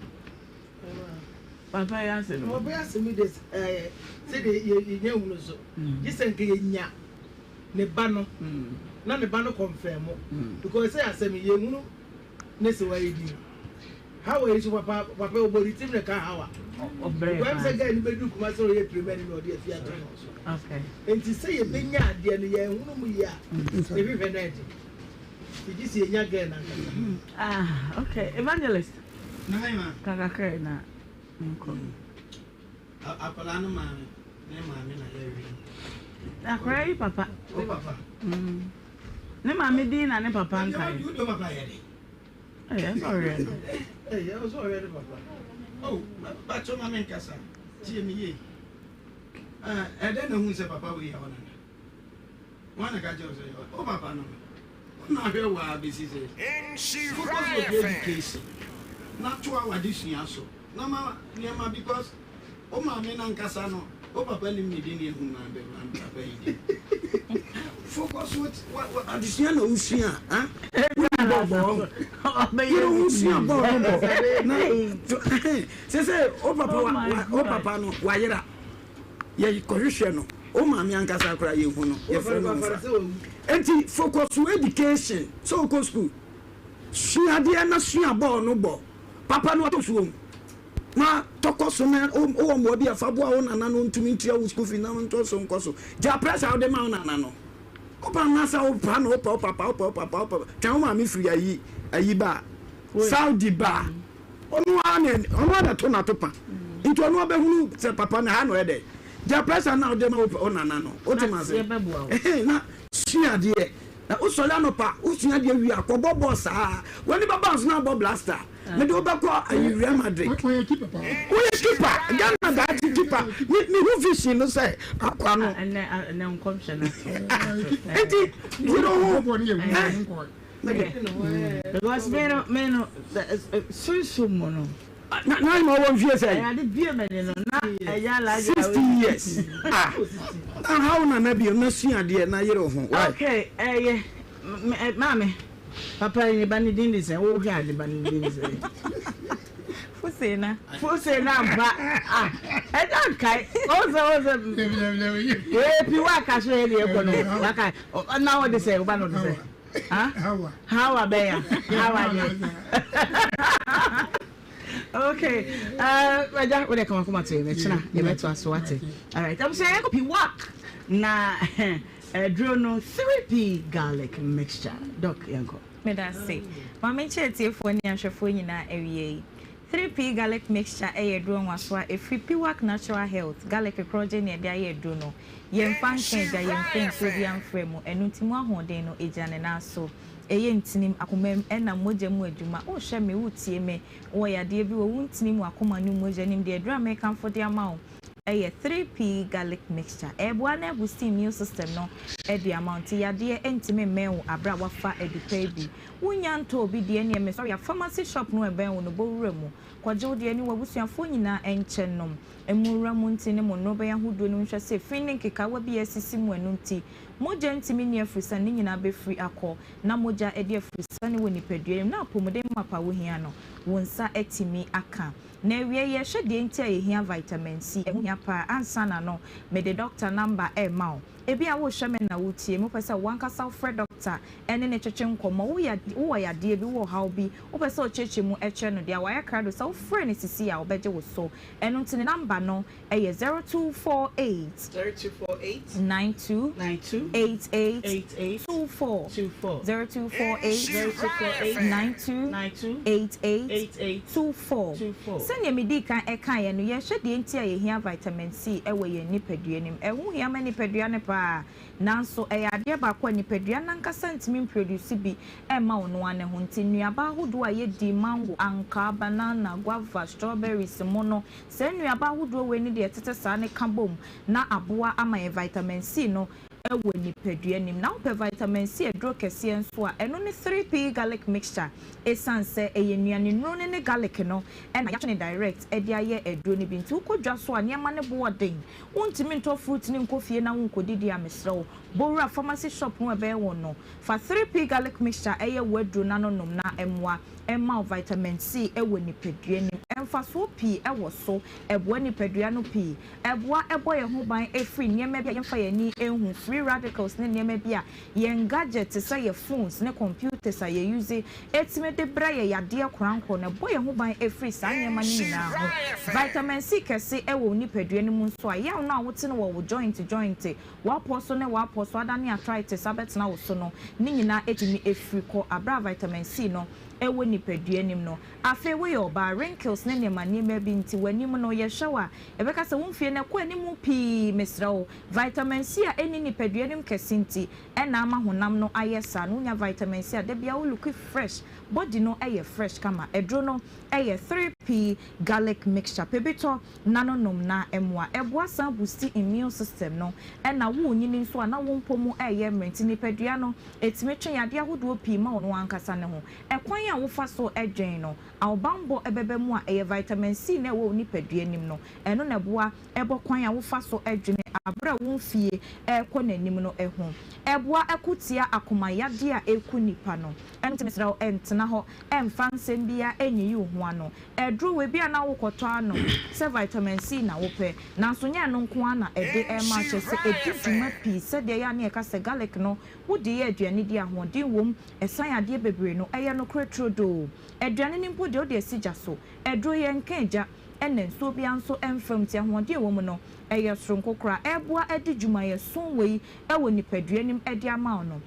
Papa yi ase no. Papa yi ase mi de ɛɛ sɛdeɛ yɛnya hunu so gye sɛ nka yɛnya ne ba no na ne ba no kɔnfɛn mo because sɛ asɛm yi yɛhunu ne se wayɛ din hawa yi so papa papa ɔbɔ ne tirim na ka hawa because sɛ guy no bɛdu kuma sɛ ɔyɛ pirima ni na ɔde afi ato no so nti sɛ yɛbɛnya adeɛ no yɛhunu mu yie a yɛhwehwɛ no adi nti gye sɛ yɛnya girl no ankasa. Ah okay evangelist. Ka kakra yi na menkɔ. Akwadaa no maame ne maame na yɛwe no. Akwadaa yi papa. O papa. Mm. Ne maame din na ne papa nkae. Ɛyɛ papa yɛ de. Ɛyɛ sɛ ɔhwɛ no. Ɛyɛ sɛ ɔhwɛ ne papa. Oh, bàtò ma mi nkasa tie mi yie. Ɛdɛ na ehun sɛ papa wei yɛ ɔnana. Hwan na ɛka kyerɛ wo sɛ yɛ wo papa no no? Wo na ahwɛ wo ara bɛsi sɛ focus on your education na toa w'adesua so na ma nneɛma because wo maame no ankasa no wo papa nim ne din ne ahu maame papa yi din. Focus with adesua na wosua a wonim bɔɔbɔ yere ho sua bɔɔl no bɔ na sɛ sɛ wo papa wo papa no wayera Yɛkɔhwehwɛ no, wo maame ankasa koraa yɛnhu no, yɛfrɛ no mfa. Enti focus wo education, sɛ wokɔ school, sua adeɛ na sua bɔɔl no bɔ, papa no atɔ suo mu na tɔkɔ so na wowɔ mmoa bi a fa boa wo nana no ntumi ntua wo school fees na ntɔ so nkɔ so. Gya pressure a wode ma wo nana no. Wo ba no asa wo pa na wopɛ wo papa wopɛ wo papa wopɛ twɛn wo maame firi ayi ayi ba a Saudi ba a ɔno ara na ɔno ara na ɛto n'atopa nti ɔno abɛhunu sɛ papa no ha na ɔyɛ dɛ gya pressure na ɔde ma wo wo nana no wote ma ase ɛhɛn na sua adeɛ na wosɔre anɔpa wosua adeɛ wie a kɔbɔ bɔɔl saa w'ani bɛba nso na abɔ blaster Mede wo bɛkɔ ayi Real Madrid. Woyɛ keeper paa. Woyɛ keeper Ghana daakye keeper. Me me hu vision no sɛ akwa no. Ɛnɛ ɛnɛ nkɔmhyɛ no. Nti yere ho. Because me no me no sunsun mu no. Na na ma wɔ mfie sɛ. Ɛyade bie mɛ ni no na ɛyɛ alaji. 60 years. Ah. Na how na na bi na sua adeɛ na yere ho. Okay, ɛyɛ maame. Papa yi ne ba ne din de sɛn? Wohwɛ a ne ba ne din de sɛn? Fusena. Fusena ampa. Ah, ɛda nkae. Ɔsɛ ɔsɛ. Wee pi waka so yɛ deɛ ɛkɔ no. Waka. Na wɔde sɛ woba no de sɛ. Hawa. Hawa bɛya. Hawa deɛ. Okay. Ɛgya wode kama kama to yɛ bɛkyena yɛbɛto aso ate. Alright. Abusua yɛkɔ pi wak na. Aduro no 3P garlic mixture doc yɛnkɔ. Medase. Ma menkyɛ atiefoɔ ne ahwɛfoɔ nyinaa awiei. 3P garlic mixture yɛ aduro nwaso a ɛfiri Piwak Natural Health, garlic korɔgye na yɛde ayɛ aduro no. Yɛmfa nka agya, yɛmfa nsuo biara mfra mu, ɛno nti mu ahoɔden no ɛgyina ne nan so. Ɛyɛ ntinim, akomam, ɛna mogya mu adwuma. Wohwɛ me, wotie me, wowɔ yadeɛ bi wɔ wo ntini mu, akoma ne mogya nim deɛ aduro a merekamfo de ama wo yɛ 3P garlic mixture. Ɛreboa na abusti immune system no de ama wo nti yadeɛ ntumi mmɛn wo aberɛ a woafa adupa yi bi. Wonnya ntɔ obi deɛ neɛ mesɔre a pharmacy shop no a ɛbɛn wo no bɔ wura mu kɔgye wo deɛ ne w'abusuafoɔ nyinaa nkyɛ nnom. Mo wura mu nti ne mo nnurobɛn ahodoɔ no nhwɛ sɛ fi ne nkekaawa bi a asisi mu ɛno nti mogya ntumi nni afurusane ne nyinaa bɛfiri akɔ na mogya adi afurusane wɔ nipadua yi mu na apɔmuden mapa a wohia no wo nsa atumi aka. Na awiei yɛhwɛ deɛ nti a yɛhia vitamin C, ɛho hia paa. Ansa na no, mede dɔkta number rema wo. Ebia worehwɛ me na woretie me, wopɛ sɛ w'ankasa wofrɛ dɔkta ne no twetwe nkɔmmɔ, wo ya, wowɔ yadeɛ bi, wowɔ ɔhaw bi, wopɛ sɛ ɔkyerɛkyerɛ mu kyerɛ no deɛ a, wayɛ krado sɛ wofrɛ no sisi a, ɔbɛgye wo so. Ɛno nti ne number no yɛ 0248. 0248. 92. 92. 88. 88. 24. 24. 0248. 0248. 92. 92. 88. 88. 24. 24. Sɛnea midii kan kaeɛ no, yɛhwɛ deɛ nti a yɛhia vitamin C wɔ yɛn nipadua no mu. Ɛho hia ma nipadua no paa, nanso ɛyɛ adeɛ baako a nipadua no ankasa ntumi mproduce bi mma ɔno ara ne ho. Nti nnuaba ahodoɔ a yɛdi, mango, ankaa, banana, guava, strawberries mo no, Saa nnuaba ahodoɔ wei ne deɛ ɛtete saa no ka bom na aboa ama yɛn vitamin C no wɔ nipadua no mu. Na wopɛ vitamin C aduro kɛseɛ nso a, ɛno ne 3P garlic mixture. Ɛsiane sɛ ɛyɛ nnuane nnuro no ne garlic no na yɛatwe no direct de ayɛ aduro no bi nti, wokɔ dwa so a nneɛma no bo yɛ den. Wontumi ntɔ fruit no nkɔ fie na wonkɔdidi a, mesrɛ wo, bɔ wura pharmacy shop no a ɛbɛn wo no. Fa 3P garlic mixture yɛ w'aduro no ano nom na ɛmmoa. Ɛma wo vitamin C wɔ nipadua no mu. Mfasoɔ pii wɔ so. Ɛboa nipadua no pii. Ɛboa bɔ yɛn ho ban firi nneɛma bi a yɛmfa yɛn ani nhu, free radicals ne nneɛma bi a yɛn gadget te sɛ yɛn phones ne computers a yɛ use tumi de brɛ yɛn yadeɛ korankorɔ no. Ɛbɔ yɛn ho ban firi saa nneɛma no nyinaa ho. Vitamin C kɛse wɔ wo nipadua no mu nso a, yaw no a wote no wɔ wo joint joint, w'apɔ so ne w'apɔ so adane arthritis abɛtena wo so no, ne nyinaa tumi firi kɔ berɛ a vitamin C no wɔ nipadua no mu no. Afei woyɛ ɔbaa, wrinkles ne nneɛma nneɛma bi nti w'anim no, yɛhwɛ wo a, yɛbɛka sɛ wo mfeɛ no ɛkɔ anim pii. Mesrɛ wo, vitamin C a ɛnni nipadua no mu kɛse nti na ama honam no ayɛ saa no. Wonya vitamin C a, da biara wo look fresh, body no yɛ fresh kama. Aduro no yɛ 3P garlic mixture. Pɛ bi tɔ na no nom na ɛmoa. Ɛboa san boosti immune system no ɛna wo nyini nso a na wo mpɔ mu ɛyɛ mmerɛ nti nipadua no ɛtumi twe yadeɛ ahodoɔ pii ma ɔno ankasa ne ho. Ɛkwan a wofa so dwen no ahobanbɔ ɛbɛba mu a ɛyɛ vitamin C na ɛwɔ wo nipadua nim no ɛno na ɛboa ɛbɔ kwan a wofa so dwene aberɛ a wo mfie ɛrekɔ n'anim no ho. Ɛboa ɛko tia akoma yadeɛ a ɛku nipa no. Ɛno nti mesrɛ wo ɛntena hɔ ɛmfa nsɛm biara ɛnyiyi wo ho ano. Aduro wei bi a na wokɔtɔ anom sɛ vitamin C na wopɛ, nanso nyɛ ɛno nko ara na ɛde rema kyerɛ sɛ ɛdi dwuma pii sɛdeɛ ɛyɛ a na yɛka sɛ garlic no wode yɛ aduane di a ahoɔden wom, ɛsan adeɛ bebree no, ɛyɛ nokorɛ turodoo. Aduane no mpo deɛ wode asi gya so. Aduro yɛnka agya. ɛna nsuo biara nso mfa mu nti ahoɔden a ɛwɔ mu no ɛyɛ soronko koraa. Ɛreboa adi dwumayɛson wei wɔ nipadua no mu de ama wo no,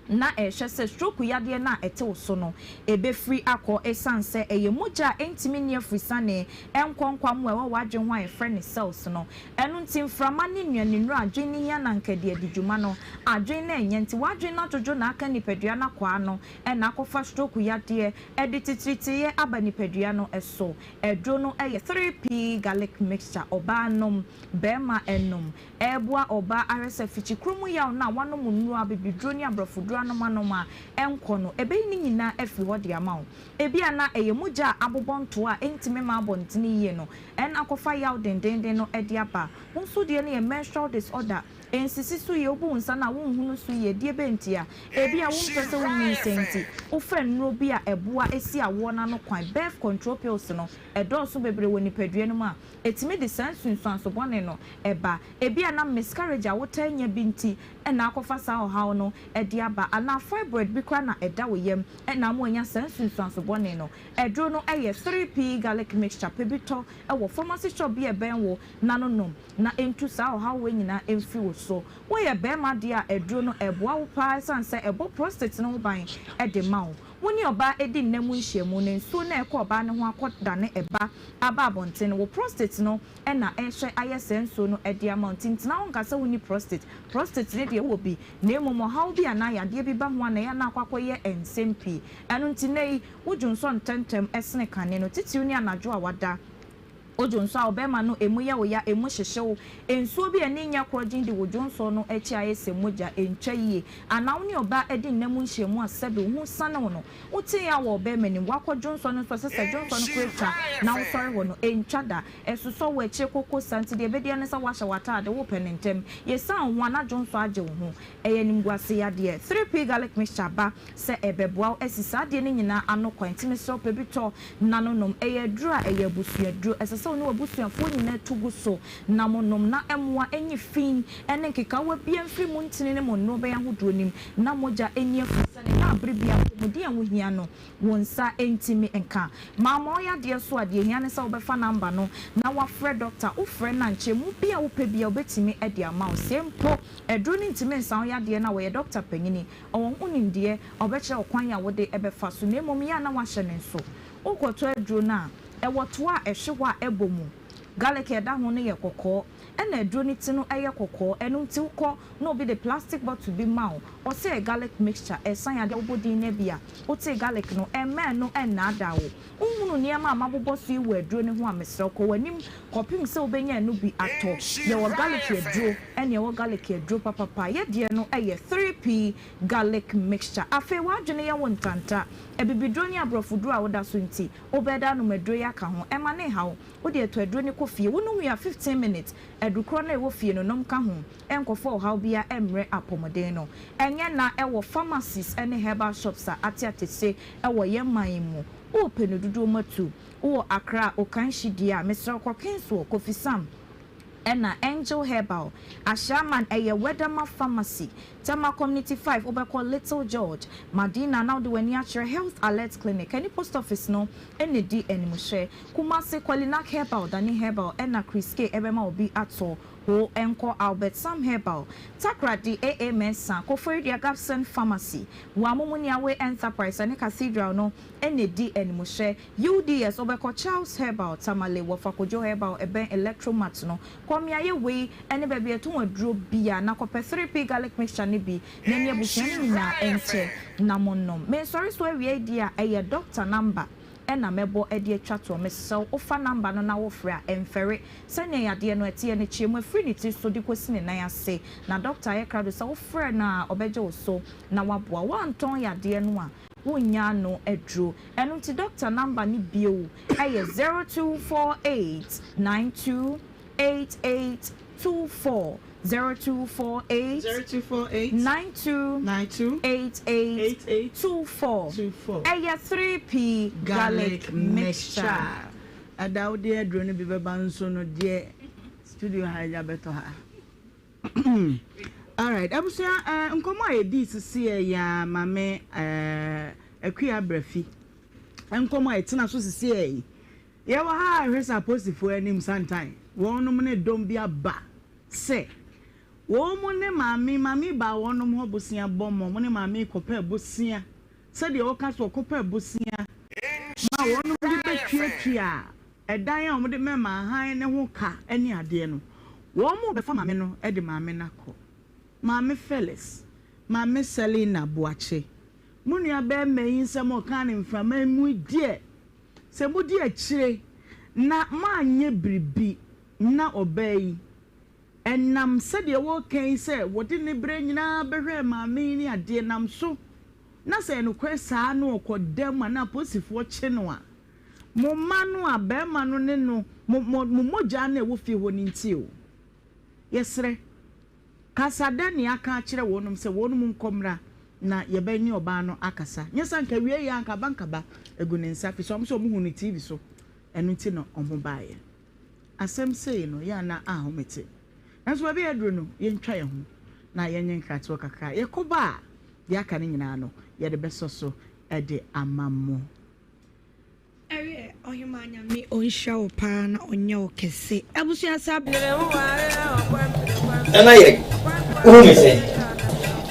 na ɛrehwɛ sɛ stroke yadeɛ no a ɛte wo so no ɛbɛfiri akɔ ɛsiane sɛ ɛyɛ mogya a ɛntumi nni afrisane nkɔ nkwammoa a ɛwɔ w'adwene ho a yɛfrɛ no cells no. Ɛno nti mframa ne nnuanennuro a adwene no hia na anka de adi dwuma no, adwene no ɛnyɛ nti w'adwene no adwodwo na aka nipadua no akwaa no na akɔfa stroke yadeɛ de titiritiyɛ aba nipadua no so. Aduro no yɛ 3P garlic mixture, ɔbaa nom, barima nom. Ɛreboa ɔbaa ahwɛ sɛ fikyikuro mu yaw no a wanom nnuro, abibiduro ne aborɔfoduro anom anom a ɛnkɔ no, ɛbɛyi ne nyinaa afiri hɔ de ama wo. Ebia na ɛyɛ mogya a abobɔ ntoa a ɛntumi mma abɔntene yie no na akɔfa yaw dendeenden no de aba. Wo nso deɛ no yɛ menstrual disorder, ɛnsisi so yie, wobu wo nsa no a wonhunu so yie, deɛ bɛn ntia? Ebia wompɛ sɛ wonyinsɛn nti wofa nnuro bi a ɛboa si awoɔ no ano kwan, birth control pills no, ɛdɔɔso bebree wɔ nipadua no mu a, Etumi de saa nsunsuanso bɔne no ba. Ebia na miscarriage a wotaa nya bi nti na akɔfa saa ɔhaw no de aba, anaa fibroid bi koraa na ɛda wo yam na ama woanya saa nsunsuanso bɔne no. Aduro no yɛ 3P Garlic Mixture. Pɛ bi tɔ wɔ pharmacy shop bi a ɛbɛn wo na no nom na entu saa ɔhaw wei nyinaa mfiri wo so. Woyɛ barima deɛ a, aduro no ɛboa wo paa esiane sɛ ɛbɔ prostate no ho ban de ma wo. Wo ne ɔbaa adi nna mu nhyiamu no, nsuo no a ɛkɔ ɔbaa no ho akɔdane ɛba aba abɔnten no, wo prostate no na ɛrehwɛ ayɛ saa nsuo no de ama wo. Nti ntena hɔ nka sɛ wonni prostate. Prostate no deɛ wowɔ bi, na mmom ɔhaw bi anaa yadeɛ bi ba ho a na ɛyɛ a na akɔ akɔyɛ nsɛm pii. Ɛno nti nnɛ yi, wodwonsɔ ntɛmntɛm sene kane no, titiriw ne anadwo a wada. Wo dwonsɔ a, ɔbarima no, emu yɛ wo ya, emu hyehye wo. Nsuo bi a ani nyɛ korɔgyen di wo dwonsɔ no akyi ayɛ sɛ mogya, ɛntwa yie. Anaa wo ne ɔbaa adi nna mu nhyiamu a sɛbe wo ho siane wo no, wote ya wɔ ɔbarima anim. Woakɔ dwonsɔ no nso, ɛsɛ sɛ dwonsɔ no kora twa na wosɔre hɔ no, ɛntwa da. Ɛsosɔ wo akyire koko saa nti deɛ ɛbɛdi ara ne sɛ woahyɛ w'ataade, wopɛ no ntɛm. Yɛsiane wo ho a, na dwonsɔ agye wo ho. Ɛyɛ animguase yadeɛ. 3P garlic mixture ba sɛ ɛbɛboa wo asi saa adeɛ no nyinaa ano kwan nti mesrɛ wo pɛ bi tɔ na no nom. Ɛyɛ aduro a ɛyɛ abusuaduro. Ɛsɛ sɛ wo ne w'abusuafoɔ nyinaa tu gu so na mo nom na ɛmmoa nyi fi ne nkekaawa biara mfiri mo ntini ne mo nnorobɛn ahodoɔ no mu na mogya nni afusane na abere biara apɔmuden a wohia no wo nsa ntumi nka. Maama ɔyɛ adeɛ so a, deɛ ɛhia ne sɛ wobɛfa number no na woafrɛ doctor. Wofrɛ no a, nkyerɛmu bi a wopɛ biara ɔbɛtumi de ama wo. Sɛ mpo aduro no ntumi nsa wo yadeɛ no a, ɔyɛ doctor panyini, ɔwɔ ho nimdeɛ, ɔbɛkyerɛ wo kwan a wode bɛfa so. Na mmom yɛ a na woahyɛ no nso. Wokɔtɔ aduro no a, ɛwɔ toa a ɛhwe hɔ a ɛbɔ mu. Garlic a ɛda ho no yɛ kɔkɔɔ, ɛna aduro no ti no yɛ kɔkɔɔ. Ɛno nti wokɔ na obi de plastic bottle bi ma wo, ɔse ɛyɛ garlic mixture, ɛsan adeɛ a wobɔ din no bi a, wotee garlic no, ɛmma ɛno ɛnnaadaa wo. Wohunu nneɛma a mabobɔ so yi wɔ aduro no ho a, mesrɛ wo kɔ w'anim kɔpem sɛ wobɛnya ɛno bi atɔ. Yɛwɔ garlic aduro ɛne ɛwɔ garlic aduro papapa. Yɛ deɛ no yɛ 3P garlic mixture. Afei w'adwene yɛ wo ntanta, abibiduro ne aborɔfoduro a woda so nti, wobɛda anom aduro yi aka ho. Ɛma no nha wo. Wo deɛ tɔ aduro no kɔ fie. Wonom wie a 15 minutes, adukorɔ no a ɛwɔ fie no nom ka ho. Ɛnkɔfa ɔhaw biara ɛmmrɛ apɔmuden no. Ɛnyɛ na ɛwɔ pharmacies ne herbal shops a ate atese wɔ yɛn man yi mu. Wopɛ no dodoɔ mu atu. Wowɔ Accra, Okanshy deɛ a, mesrɛ wo kɔ Kingswall, Kofi Sam, ɛna Angel Herbal, Ashaiman ɛyɛ Wedama Pharmacy, Tema Community 5 wobɛkɔ Little George, Madina na wode w'ani akyerɛ Health Alert Clinic ɛne Post Office no na ɛdi animhwɛ. Kumasi, Kolinak Herbal, Dani Herbal ɛna Chris K ɛbɛma obi atɔ hoo nkɔ Albert Sam Herbal, Takoradi, AA Mensah, Koforidua Gabson Pharmacy, Wamumuniawe Enterprise ɛne Cathedral no na ɛdi animhwɛ. UDS, wobɛkɔ Charles Herbal, Tamale, Wɔfa Kojo Herbal ɛbɛn Electromat no. Kɔ mmeaeɛ wei ne baabi a yɛtɔn aduro biara na kɔpɛ 3P Garlic Mixture no bi na ɛne abusua no nyinaa nkyɛ na monnom. Mensɔre so awiei deɛ a, ɛyɛ doctor number na mɛbɔ de atwa toɔ. Mesrɛ wo, wofa number no na wofrɛ a, ɛmfɛre. Sɛdeɛ yadeɛ no ɛteɛ no, kyerɛ mu ɛfiri ne tiri so de kɔsi ne nan ase. Na doctor ayɛ krado sɛ wofrɛ no a, ɔbɛgye wo so na waboa wo. Woantɔn yadeɛ no a, wonnya ano aduro. Ɛno nti doctor number no bio yɛ 0248 92 88 24, 0248 92 88 24. Ɛyɛ 3P garlic mixture. Ɛda wode aduro no bi bɛba nso no deɛ studio ha agya bɛtɔ ha. Alright, abusua eh, nkɔmmɔ a yɛdii sisi yɛ ya maame eh, Akua Abrafi. Nkɔmmɔ a yɛtena so sisi yɛ yi. Yɛwɔ ha a hwɛ sɛ apolisifoɔ anim santan wɔnom ne dɔm bi aba sɛ wɔn ne maame, maame yi baa wɔnom hɔ bosea bɔ ma wɔn ne maame yi kɔpɛɛ bosea sɛdeɛ wɔka sɛ wɔkɔpɛɛ bosea ma wɔnom de bɛtuatua ɛdan a wɔde mɛma ahan ne ho ka ne adeɛ no wɔn rebɛfa maame no de maame no akɔ. Maame Phyllis, Maame Selina Boakye, mo nua barima yi nsɛm a ɔkaa no mframa mu yi deɛ, sɛ modi akyire na moanyɛ biribi na ɔbaa yi, ɛnam sɛdeɛ wɔreka yi sɛ wɔde ne berɛ nyinaa bɛhwɛɛ maame yi ne adeɛ nam so, na sɛ ɛyɛ nokorɛ saa na ɔkɔda mu anaa apolisifoɔ kye no a, mo mma no a barima no ne no, mo, mo, mo mogya no a ɛwɔ fie hɔ no nti o. Yɛsrɛ. Kasa dɛ nea aka akyerɛ wɔnom sɛ wɔnom nkɔ mmra na yɛbɛ ne ɔbaa no akasa. Nyɛ saa nka awiei yi ara nka abankaba agu ne nsa fisɛ ɔmo sɛ ɔmo hu no TV so ɛno nti na ɔmo baeɛ. Asɛm sei no yɛ a na ahomete. Nanso baabi a yɛaduru no yɛntwa yɛn ho na yɛnyɛ nkratoɔ kakra. Yɛkɔ ba a deɛ aka no nyinaa no yɛde bɛsɔ so de ama mo. Ɛwiɛ ɔhemaa nyame ɔnhyira wo paa na ɔnyɛ wo kɛse abusua saa. Nana yɛ wohu me sɛn?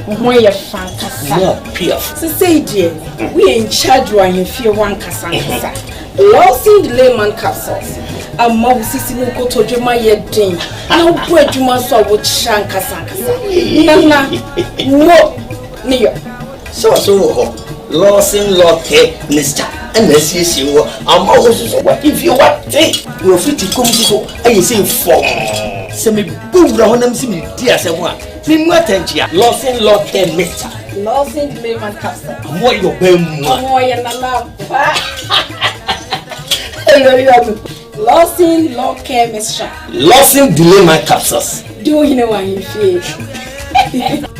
Wo ho yɛ fa ankasa. More piaf. Sesei deɛ woyɛ in charge wɔ ahemfie hɔ ankasa ankasa. Lawson Layman capsules ama wo sisi ne wo kotodwe ma yɛ den na wobɔ adwuma nso a wokyerɛ ankasa ankasa. Nana mo ne yɔ. Sɔɔso wɔ hɔ, Lawson Lɔkɛ mixture ɛna asiesie wɔ ama wo nso so w'ahemfie wate na ofiti kɔm nso so ayɛ sɛ fɔm. Sɛ mebɔ wura hɔ na mesi medi asɛm a memu atɛnkyea. Lawson Lɔkɛ mixture. Lawson Layman capsule. Ɔmo ayɛ ɔbɛn mu a. Ɔmo ɔyɛ nana pa. Lawson Lawcare Mixture. Lawson Delayman Capsules. Di wo hene wɔ ahemfie.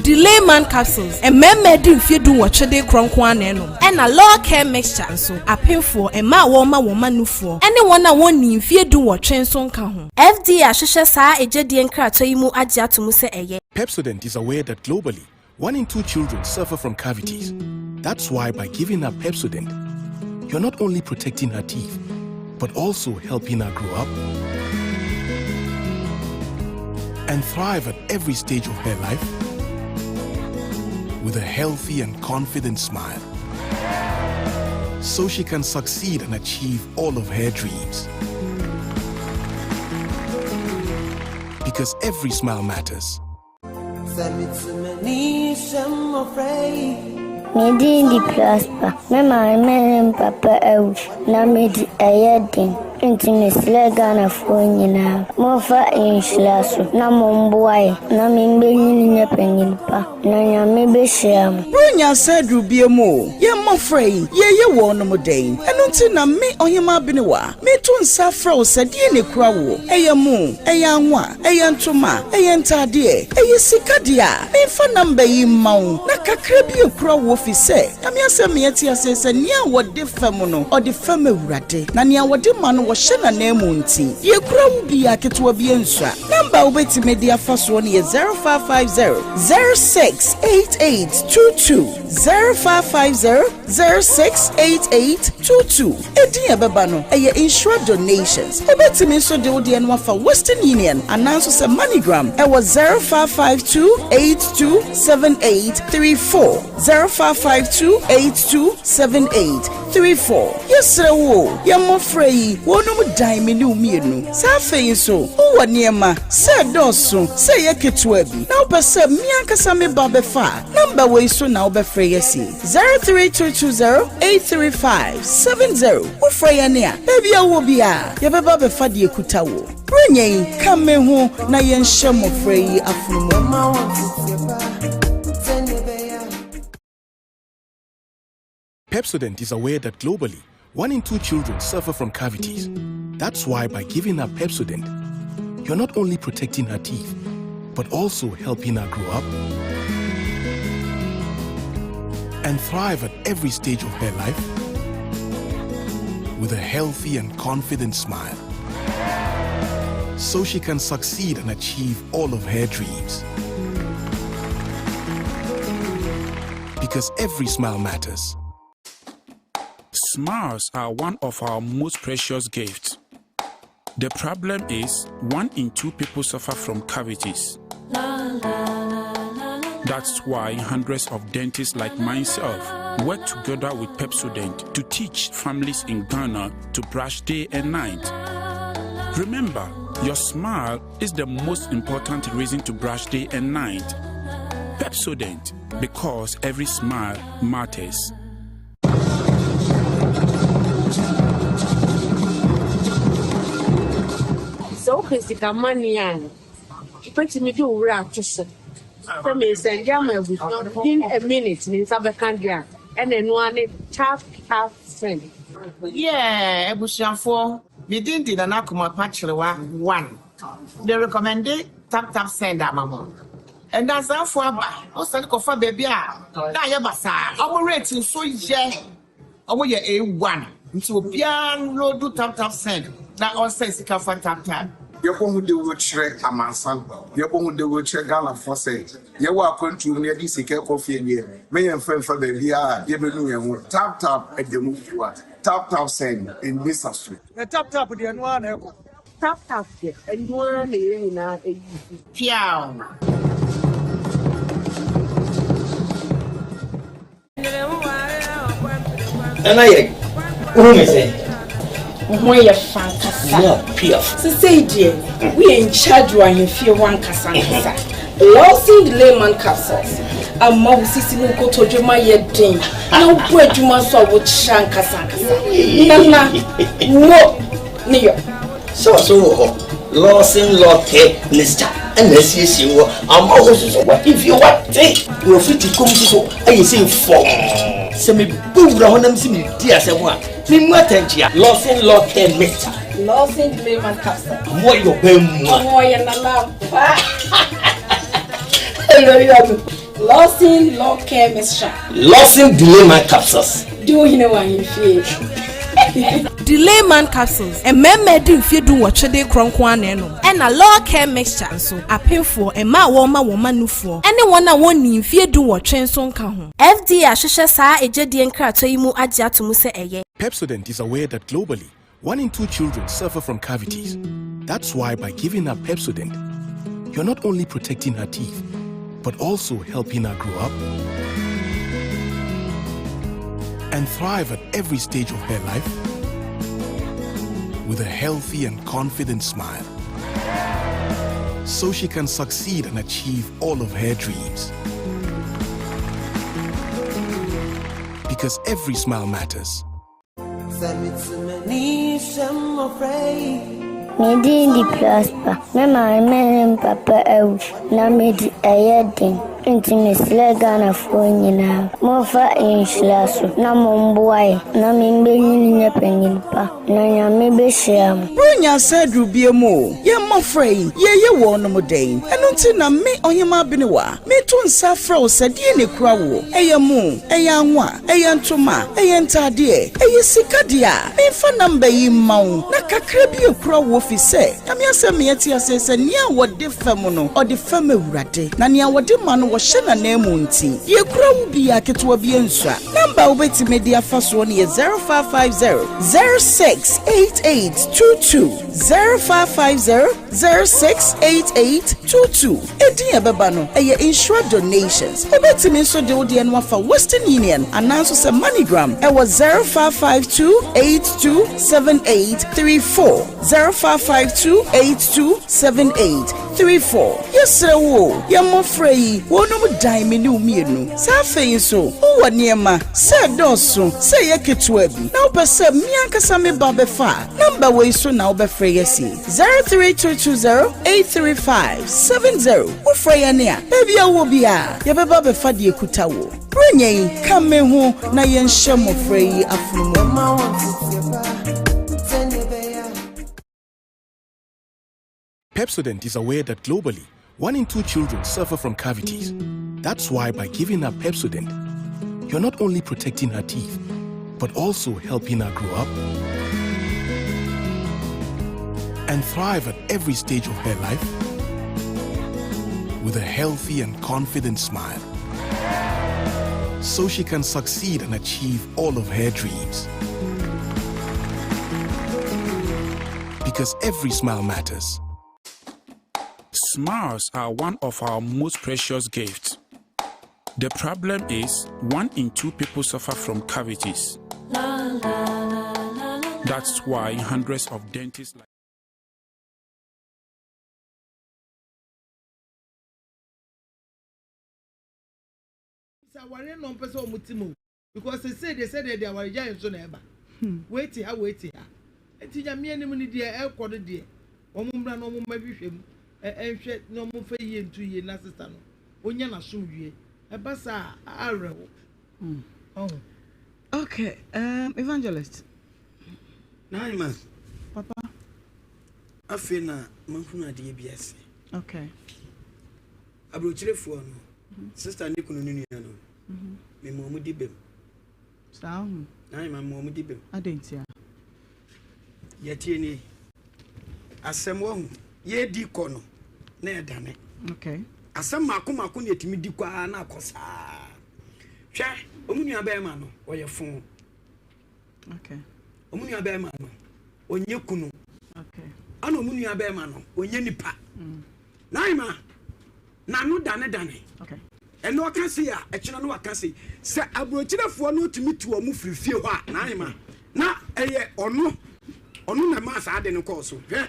Delayman Capsules, Mmarima adi mfeɛ dunwɔtwe de rekorɔ nko ara na ɛnom. Ɛna Lawcare Mixture nso, apemfoɔ, mmaa a wɔrema wɔn mma nufoɔ, ne wɔn a wɔnnii mfeɛ dunwɔtwe nso nka ho. FDA ahwehwɛ saa egyedie nkratoɔ yi mu agye ato mu sɛ ɛyɛ. Pepsodent is aware that globally, one in two children suffer from cavities. That's why by giving her Pepsodent, you're not only protecting her teeth, but also helping her grow up and thrive at every stage of her life with a healthy and confident smile. So she can succeed and achieve all of her dreams. Because every smile matters. Me din de Prosper. Me maame ne me papa awu na medi ɛyɛ den. Nti mesrɛ Ghanafoɔ nyinaa, momfa nhyira so na momboa yɛn na membenyin nyɛ panyin pa na Nyame behyira mo. Buronya asa aduru biom o, yɛn mmɔfra yi, yɛreyɛ wɔnom dɛn? Ɛno nti na me, Ɔhemaa Benewa, meto nsa afrɛ wo sɛ deɛn na ɛkura woɔ? Ɛyɛ mo, ɛyɛ anwa, Ɛyɛ ntoma, ɛyɛ ntaadeɛ, ɛyɛ sika deɛ a, memfa number yi mma wo na kakra bi akura wo efisɛ Nyame asɛm ma yɛte aseɛ sɛ nea wɔde fɛm no, ɔde fɛm Awurade, na nea wɔde ma no wɔhyɛ n'ananmu nti, deɛ ɛkura wo biara ketewa bi ansua. Number a wobɛtumi de afa soɔ no yɛ 0550 068822, 0550 068822. Edin a ɛbɛba no, ɛyɛ Nhyira Donations. Wobɛtumi nso de wo deɛ no afa Western Union anaa nso sɛ MoneyGram ɛwɔ 0552 82 7834, 0552 82 7834. Yɛsrɛ wo o, yɛn mmɔfra yi, wɔnom dan me ne wo mmienu. Sɛ afei nso wowɔ nneɛma, sɛ ɛdɔɔso, sɛ ɛyɛ ketewa bi, na wopɛ sɛ me ankasa me ba bɛfa a, nɔmba wei so na wobɛfrɛ yɛn asi. 03220 835 70 Wofrɛ yɛn a, baabi a wowɔ biara, yɛbɛba abɛfa deɛ ɛkuta wo. Buronya yi, ka me ho na yɛnhyɛ mmɔfra yi afono mu. Pepsodent is aware that globally, one in two children suffer from cavities. That's why by giving her Pepsodent, you're not only protecting her teeth, but also helping her grow up and thrive at every stage of her life with a healthy and confident smile. So she can succeed and achieve all of her dreams. Because every smile matters. Smiles are one of our most precious gifts. The problem is, one in two people suffer from cavities. That's why hundreds of dentists like myself work together with Pepsodent to teach families in Ghana to brush day and night. Remember, your smile is the most important reason to brush day and night. Pepsodent, because every smile matters. Sɛ wopɛ sika money a, wobɛtumi de wo werɛ ato so sɛ meresɛnde ama abusua within a minute ne nsa bɛka deɛ a, ɛna ɛno ara ne tap tap send. Yeah abusuafoɔ me din de Nana Kumapa Kyerewa one me recommende tap tap send ama mo Ndansafoɔ aba wo sane kɔfa baabi a na ayɛ basaa ɔmo rate nso yɛ ɔmo yɛ A1 nti obiara nlodu tap tap send na ɔnsɛn sika fa tap tap. Yɛbɔ ho dawuro kyerɛ amansan, yɛbɔ ho dawuro kyerɛ Ghanafoɔ sɛ yɛwɔ akwantuo mu na yɛde sika rekɔ fie deɛ, mɛ yɛmfa mfa baabiara a yɛbɛnu yɛn ho. Tap tap ɛda mu fua, tap tap send, ɛnni saso. Na tap tap deɛ ɛno ara na ɛkɔ. Tap tap deɛ ɛno ara na yɛn nyinaa use. Piaw! Nana yɛ wohu me sɛ. Wo ho yɛ fa ankasa. Mu apiaf. Sesei deɛ woyɛ in charge wɔ ahemfie hɔ ankasa ankasa. Lawson Layman capsules ama wo sisi ne wo kotodwe ma yɛ den na wobɔ adwuma nso a wokyerɛ ankasa ankasa. Nana wo ne yɔ. Sɛ ɔso wɔ hɔ, Lawson Lɔkɛ Mr. Ɛna asiesie wɔ ama wo nso so w'ahemfie wate na wafiti kɔm nso so ayɛ sei fɔmm. Sɛ mebɔ wura hɔ na mese meredi asɛm a, memmu atɛnkyea. Lawson Lɔkɛ Mr. Lawson Layman Capsule. Ɔmo yɛ ɔbaa mua. Ɔmo yɛ nana ampa. Lawson Lɔkɛ Mr. Lawson Delayman Capsules. Di wo hene wɔ ahemfie. Delayman Capsules, mmarima adi mfeɛ dunwɔtwe de rekorɔ nko ara na ɛnom. Ɛna Law Care Mixture nso, apemfoɔ, mmaa a wɔrema wɔn mma nufoɔ, ne wɔn a wɔnnii mfeɛ dunwɔtwe nso nka ho. FDA ahwehwɛ saa egyedie nkratoɔ yi mu agye ato mu sɛ ɛyɛ. Pepsodent is aware that globally, one in two children suffer from cavities. That's why by giving her Pepsodent, you're not only protecting her teeth, but also helping her grow up and thrive at every stage of her life with a healthy and confident smile. So she can succeed and achieve all of her dreams. Because every smile matters. Me din de Prosper. Me maame ne me papa awu na medi ɛyɛ den. Nti mesrɛ Ghanafoɔ nyinaa, momfa nhyira so na momboa yɛn na membenyin nyɛ panyin pa na Nyame behyira mo. Buronya asa aduru biom o, yɛn mmɔfra yi, yɛreyɛ wɔnom dɛn? Ɛno nti na me, Ɔhemaa Benewa, meto nsa afrɛ wo sɛ deɛn na ɛkura woɔ? Ɛyɛ mo, ɛyɛ anwa, Ɛyɛ ntoma, ɛyɛ ntaadeɛ, ɛyɛ sika deɛ a, memfa number yi mma wo na kakra bi akura wo efisɛ Nyame asɛm ma yɛte aseɛ sɛ nea wɔde fɛm no, ɔde fɛm Awurade, na nea wɔde ma no wɔhyɛ n'ananmu nti, deɛ ɛkura wo biara ketewa bi nsua. Number a wobɛtumi de afa soɔ no yɛ 0550 068822, 0550 068822. Edin a ɛbɛba no, ɛyɛ Nhyira Donations. Wobɛtumi nso de wo deɛ no afa Western Union anaa nso sɛ MoneyGram ɛwɔ 0552 82 7834, 0552 82 7834. Yɛsrɛ wo o, yɛn mmɔfra yi, wɔnom dan me ne wo mmienu. Saa afei nso, wowɔ nneɛma, sɛ ɛdɔɔso, sɛ ɛyɛ ketewa bi, na wopɛ sɛ me ankasa me ba bɛfa a, Number wei so na wobɛfrɛ yɛ si 03220 835 70. Wofrɛ yɛn a, baabi a wowɔ biara, yɛbɛba abɛfa deɛ ɛkuta wo. Buronya yi, ka me ho na yɛnhyɛ mmɔfra yi afono mu. Pepsodent is aware that globally, one in two children suffer from cavities. That's why by giving her Pepsodent, you're not only protecting her teeth, but also helping her grow up and thrive at every stage of her life with a healthy and confident smile. So she can succeed and achieve all of her dreams. Because every smile matters. Smiles are one of our most precious gifts. The problem is, one in two people suffer from cavities. That's why hundreds of dentists like Sɛ awareɛ na ɔmpɛ sɛ ɔmo te mu o because sesei deɛ sɛdeɛ deɛ awaregyaeɛ nso na ɛba wei te ha wei te ha nti Nyame anim no deɛ ɛrekɔ no deɛ wɔn mmra na wɔn mmɛhwehwɛ mu nhwɛ na wɔn mfa yie nto yie na sista no ɔnya n'asomdwie ɛba saa a awerɛho ɔho. Okay, um, evangelist. Naima. Papa. Afei na mahunu adeɛ bi ase. Okay. Aburokyerefoɔ no, sista ne kunu ne nua no, mema wɔn di bem. Saa ho. Naima mema wɔn di bem. Adɛn ntia? Yɛtie nie. Asɛm wahu, yɛredi kɔ no, na ɛdane. Okay. Asɛm mako mako na yɛtumi di kɔ ara na akɔ saa. Hwɛ, wɔn nua bɛrima no, ɔyɛ fo. Okay. Wɔn nua bɛrima no, ɔnyɛ kunu. Okay. Ɛna wɔn nua bɛrima no, ɔnyɛ nipa. Mm. Naima, n'ano danedane. Ɛnɛ ɔka sei a, ɛkyena no waka sei. Sɛ aburokyerefoɔ no tumi tu wɔn firi fie hɔ a, Naima, na ɛyɛ ɔno, ɔno na ɛmaa saa ade no kɔɔ so. Hwɛ,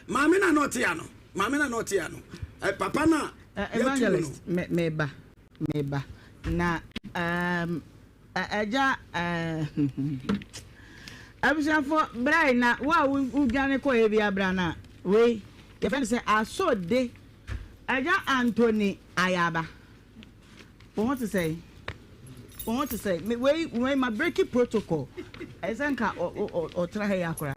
maame no a na ɔte ya no, maame no a na ɔte ya no, eh, papa no a yɛatu no. Evangelist, me, meba, meba. Na, um, Agya eh, Abusuafoɔ bra yi na wo a wodwane kɔeɛ bi abra na wei yɛfrɛ no sɛ Asode Agya Anthony Ayaba wo ho te sɛn? Wo ho te sɛn? Wei wei ma breaki protocol ɛsɛ nka ɔtra ha yi akora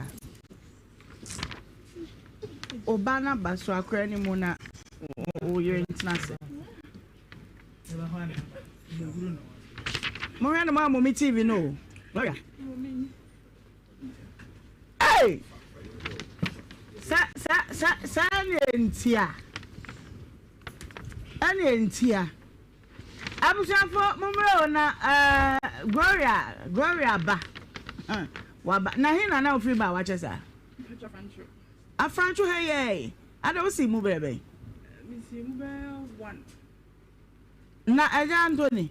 Oba na ba so akora ne mu na wo yere ntena ase. Monhwɛ no mo a mo me TV no o. Gloria. Hey! Sa sa sa sa ne ntia. Ɛne ntia. Abusuafo mo mmerɛ o na uh, Gloria Gloria ba. Waba na he na na ofiri ba wakyɛ saa. Afrancho ha yɛɛ. Ada wosi mu brɛ bɛn? Mesi mu bɛyɛ one. Na Agya Anthony,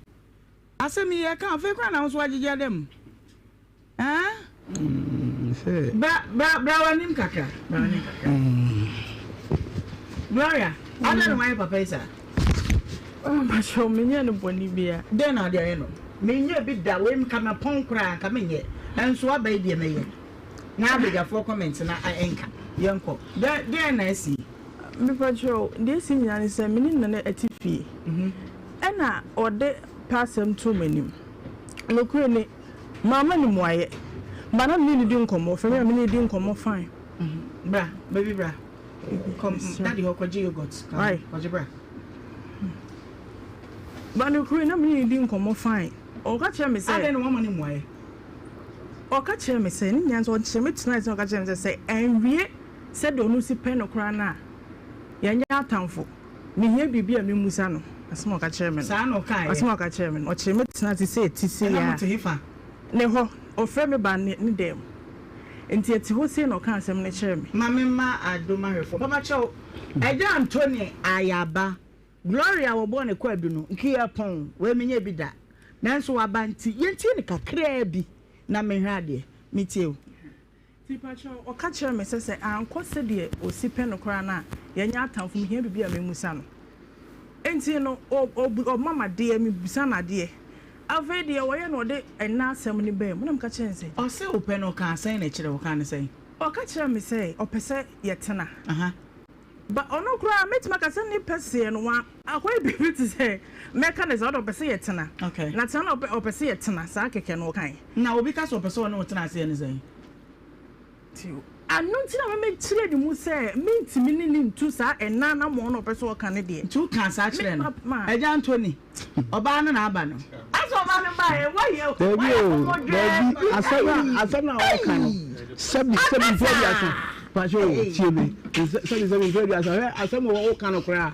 asɛm yi yɛka afei koraa na wo nso woagyegye ada mu. Ɛn? Sɛ. Bra, bra, bra w'anim kakra. Bra w'anim kakra. Gloria, adɛn na woayɛ papa yi saa? Mpakyɛw, menyɛɛ no bɔne bia. Dɛn na wode ayɛ no? Menyɛɛ bi da, wei nka mapɔn koraa, nka menyɛ. Nso aba yi deɛ mɛyɛ. Na abadwafoɔ comment na ɛnka. Yɛnkɔ. Dɛn, dɛn na asi? Mepakyɛw, deɛ asi nyinaa ne sɛ me ne Nana te fie, ɛna ɔde pɛ asɛm too m'anim. Nokorɛ ni, mamma no mmuaeɛ, but na me ne no di nkɔmmɔ, ɔfrɛ me a me ne no di nkɔmmɔ fine. Bra, baby bra. Kɔ daddy hɔ kɔgye yoghurt ka ho, kɔgye bra. But nokorɛ na me ne no di nkɔmmɔ fine. Ɔka kyerɛɛ me sɛ. Adɛn na wamma no mmuaeɛ? Ɔka kyerɛɛ me sɛ, ne nyinaa nso ɔkyeree me tenae ase na ɔka kyerɛɛ me sɛ, sɛ anwie sɛdeɛ ɔno si pɛ no koraa no a, yɛnyɛ atamfo. Mehia biribi a memmisa no. Asɛm a ɔka kyerɛɛ me no. Saa na ɔkaeɛ? Asɛm a ɔka kyerɛɛ me no. Ɔkyeree me tenaa ase sɛ ɛte sei Ɛna ara. mote hefa? Ne hɔ. Ɔfrɛɛ me baa ne ne dan mu. Enti yɛte hɔ sei na ɔkaa asɛm no kyerɛɛ me. Ma memma adom ahwɛfoɔ. Papa kyɛw, Agya Anthony Ayaba, Gloria a wɔbɔɔ no kwaadu no, nka yɛpɔn, wei menyɛɛ bi da. Nanso waba nti, yɛntie no kakraa bi na menhwɛ adeɛ. Metie wo. Nti pakyɛw, ɔka kyerɛɛ me sɛ sɛ ankɔ sɛdeɛ ɔsi pɛ no koraa no a, yɛnyɛ atamfo, mehia biribi a mɛmmisa no. Nti no, ɔma me adeɛ, mebisa no adeɛ. Afei deɛ ɔyɛ no ɔde ɛnnɛ asɛm no baa mu, na meka kyerɛɛ no sɛ. Ɔse wopɛ no, ɔkaa sɛn na ɛkyerɛ wo? Ɔkaa no sɛn? Ɔka kyerɛɛ me sɛ ɔpɛ sɛ yɛtena. But ɔno koraa mɛtumi aka sɛ ne pɛ seɛ no wa akɔyɛ biribi te sɛ mɛka ne sɛ ɔde ɔpɛ sɛ yɛtena. Okay. Na tena na ɔpɛ ɔpɛ sɛ yɛtena saa kɛkɛ no ɔkae. Na obi ka sɛ ɔpɛ sɛ ɔne wo tena aseɛ ne sɛn? Ti ano nti na mɛmɛ kyerɛ ne mu sɛ mentumi ne ne ntu saa ɛna anammɔn na ɔpɛ sɛ ɔka ne deɛ. Nti wokaa saa kyerɛ no? Ma. Agya Anthony, ɔbaa no na aba no. Asɛ ɔbaa no baeɛ woayɛ Dabi woayɛ o, kɔmɔdwɛɛ dabi. bi. Asɛm a asɛm a ɔka no, sɛbi sɛbi mfe aduasa. Pakyɛ o, tie me. Sɛbi sɛbi mfe aduasa. Hwɛ asɛm a ɔka no koraa.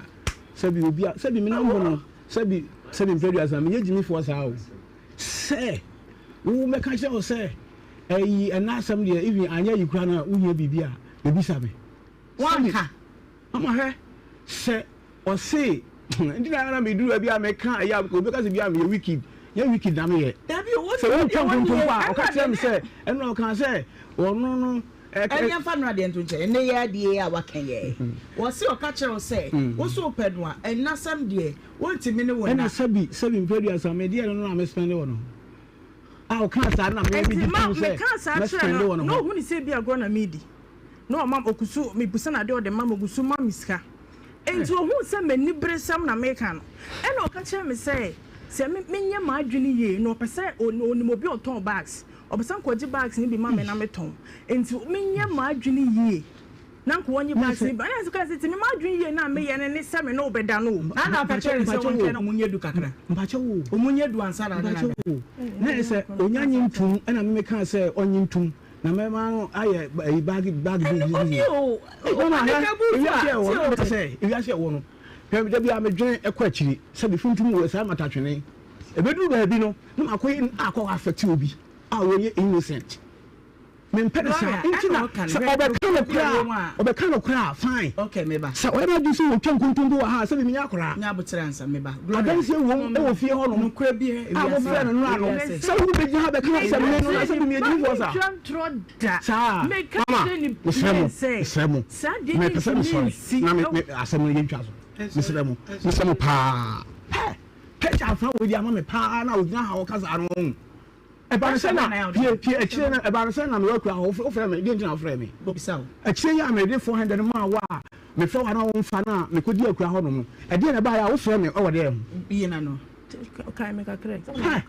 Sɛbi obi a sɛbi me namfo no, sɛbi. Sɛbi mfɛ aduasa, menyɛ gyimifoɔ saa o. Sɛ wo mɛka kyerɛ wo sɛ ɛyi ɛna asɛm deɛ even anyɛ ayi koraa na wohia biribi a bɛbisa me. Wanka. Mama hwɛ sɛ ɔse nti na na meduru baabi a meka ɛyɛ a obi bɛka sɛ bi a meyɛ wicked nyɛ wicked na meyɛ. Dabi o, Sɛ wontwa nkontompo a ɔka kyerɛ me sɛ ɛno ɔka sɛ ɔno no Ɛne yɛmfa nnora deɛ nto nkyɛn. Ɛnnɛ yi ara deɛ a waka yi ɛ. Wɔse ɔka kyerɛ wo sɛ wo so wopɛ no a, ɛnnasɛm deɛ wontumi ne wo Ɛna nna. sɛbi sɛbi mprɛ aduasa me deɛ no no na me spɛnde wɔ ne ho. A ɔkaa saa no na me me Enti gye ma tom sɛ mekaa saa mɛ kyerɛɛ spɛnde no wɔ ne na ho. ɔhunu sɛ ebi agorɔ na meredi. Na ɔma ɔgu so mebisa no adeɛ ɔde ma me ɔgu so ma me sika. Enti ɔhuu sɛ m'aniberesɛm na mereka no ɛna ɔka kyerɛɛ me sɛ sɛ me menyɛ m'adwene yie na ɔpɛ sɛ ɔnim obi a ɔtɔn bags Ɔpɛ sɛ nkɔgye bags no bi ma me na metɔn. Nti menyɛ m'adwene yie na nka ɔnye bags no bi. Ɛna nso kaa sɛ nti me m'adwene yie no a meyɛ no ne sɛ me ne wo bɛda no o. Na na ɔka kyerɛ no sɛ ɔntwɛn na ɔmo nyɛ du kakra. Mpakyɛ wo. Ɔmo nyɛ du ansa na ɔne no Mpakyɛ ada. wo. Na ɛyɛ sɛ ɔnya nye ntum ɛna me mekaa sɛ ɔnye ntum na mɛma no ayɛ ɛyi bag bag Ɛne business. obi o. Ei mama Ade hwɛ ka bu so ewiase a, ɛwɔ tie no o. meka sɛ ewiase ɛwɔ no hwɛ da biara medwene ɛkɔ akyiri sɛ me funtum wɔ saa matatwene. Ɛbɛduru baabi no na makɔyɛ akɔ affect obi a ɔyɛ innocent. Mempɛ no saa nti na sɛ ɔbɛka nokorɛ a ɔbɛka nokorɛ a fine. Sɛ ɔyɛ n'adwene sɛ ɔtwa nkontompo wɔ ha a sɛbi menyɛ akwadaa. Adanseɛ wom wɔ fie hɔ nom a mofrɛ no nnora no sɛ wo bɛgyina ha bɛka asɛm me no na sɛbi meyɛ gyimifoɔ saa. Saa mama mesrɛ mo mesrɛ mo mepɛ sɛ mesɔre na me asɛm no yɛntwa so mesrɛ mo mesrɛ mo paa. Hɛ! Pɛkyɛ afa wei de ama me paa na ogyina ha ɔka saa no ɔho. Ɛba no sɛ na pie pie akyire no ɛba no sɛ na mewɔ akura hɔ wofrɛ me deɛ nti na wofrɛ me. Akyire yi a mede 400 no maa wo a mefrɛ wo a na womfa no a mekɔdi akura hɔ nom no ɛdeɛ na ɛbaeɛ a wofrɛ me ɛwɔ deɛ ho. Yie na no. Kae me kakra. Hɛ!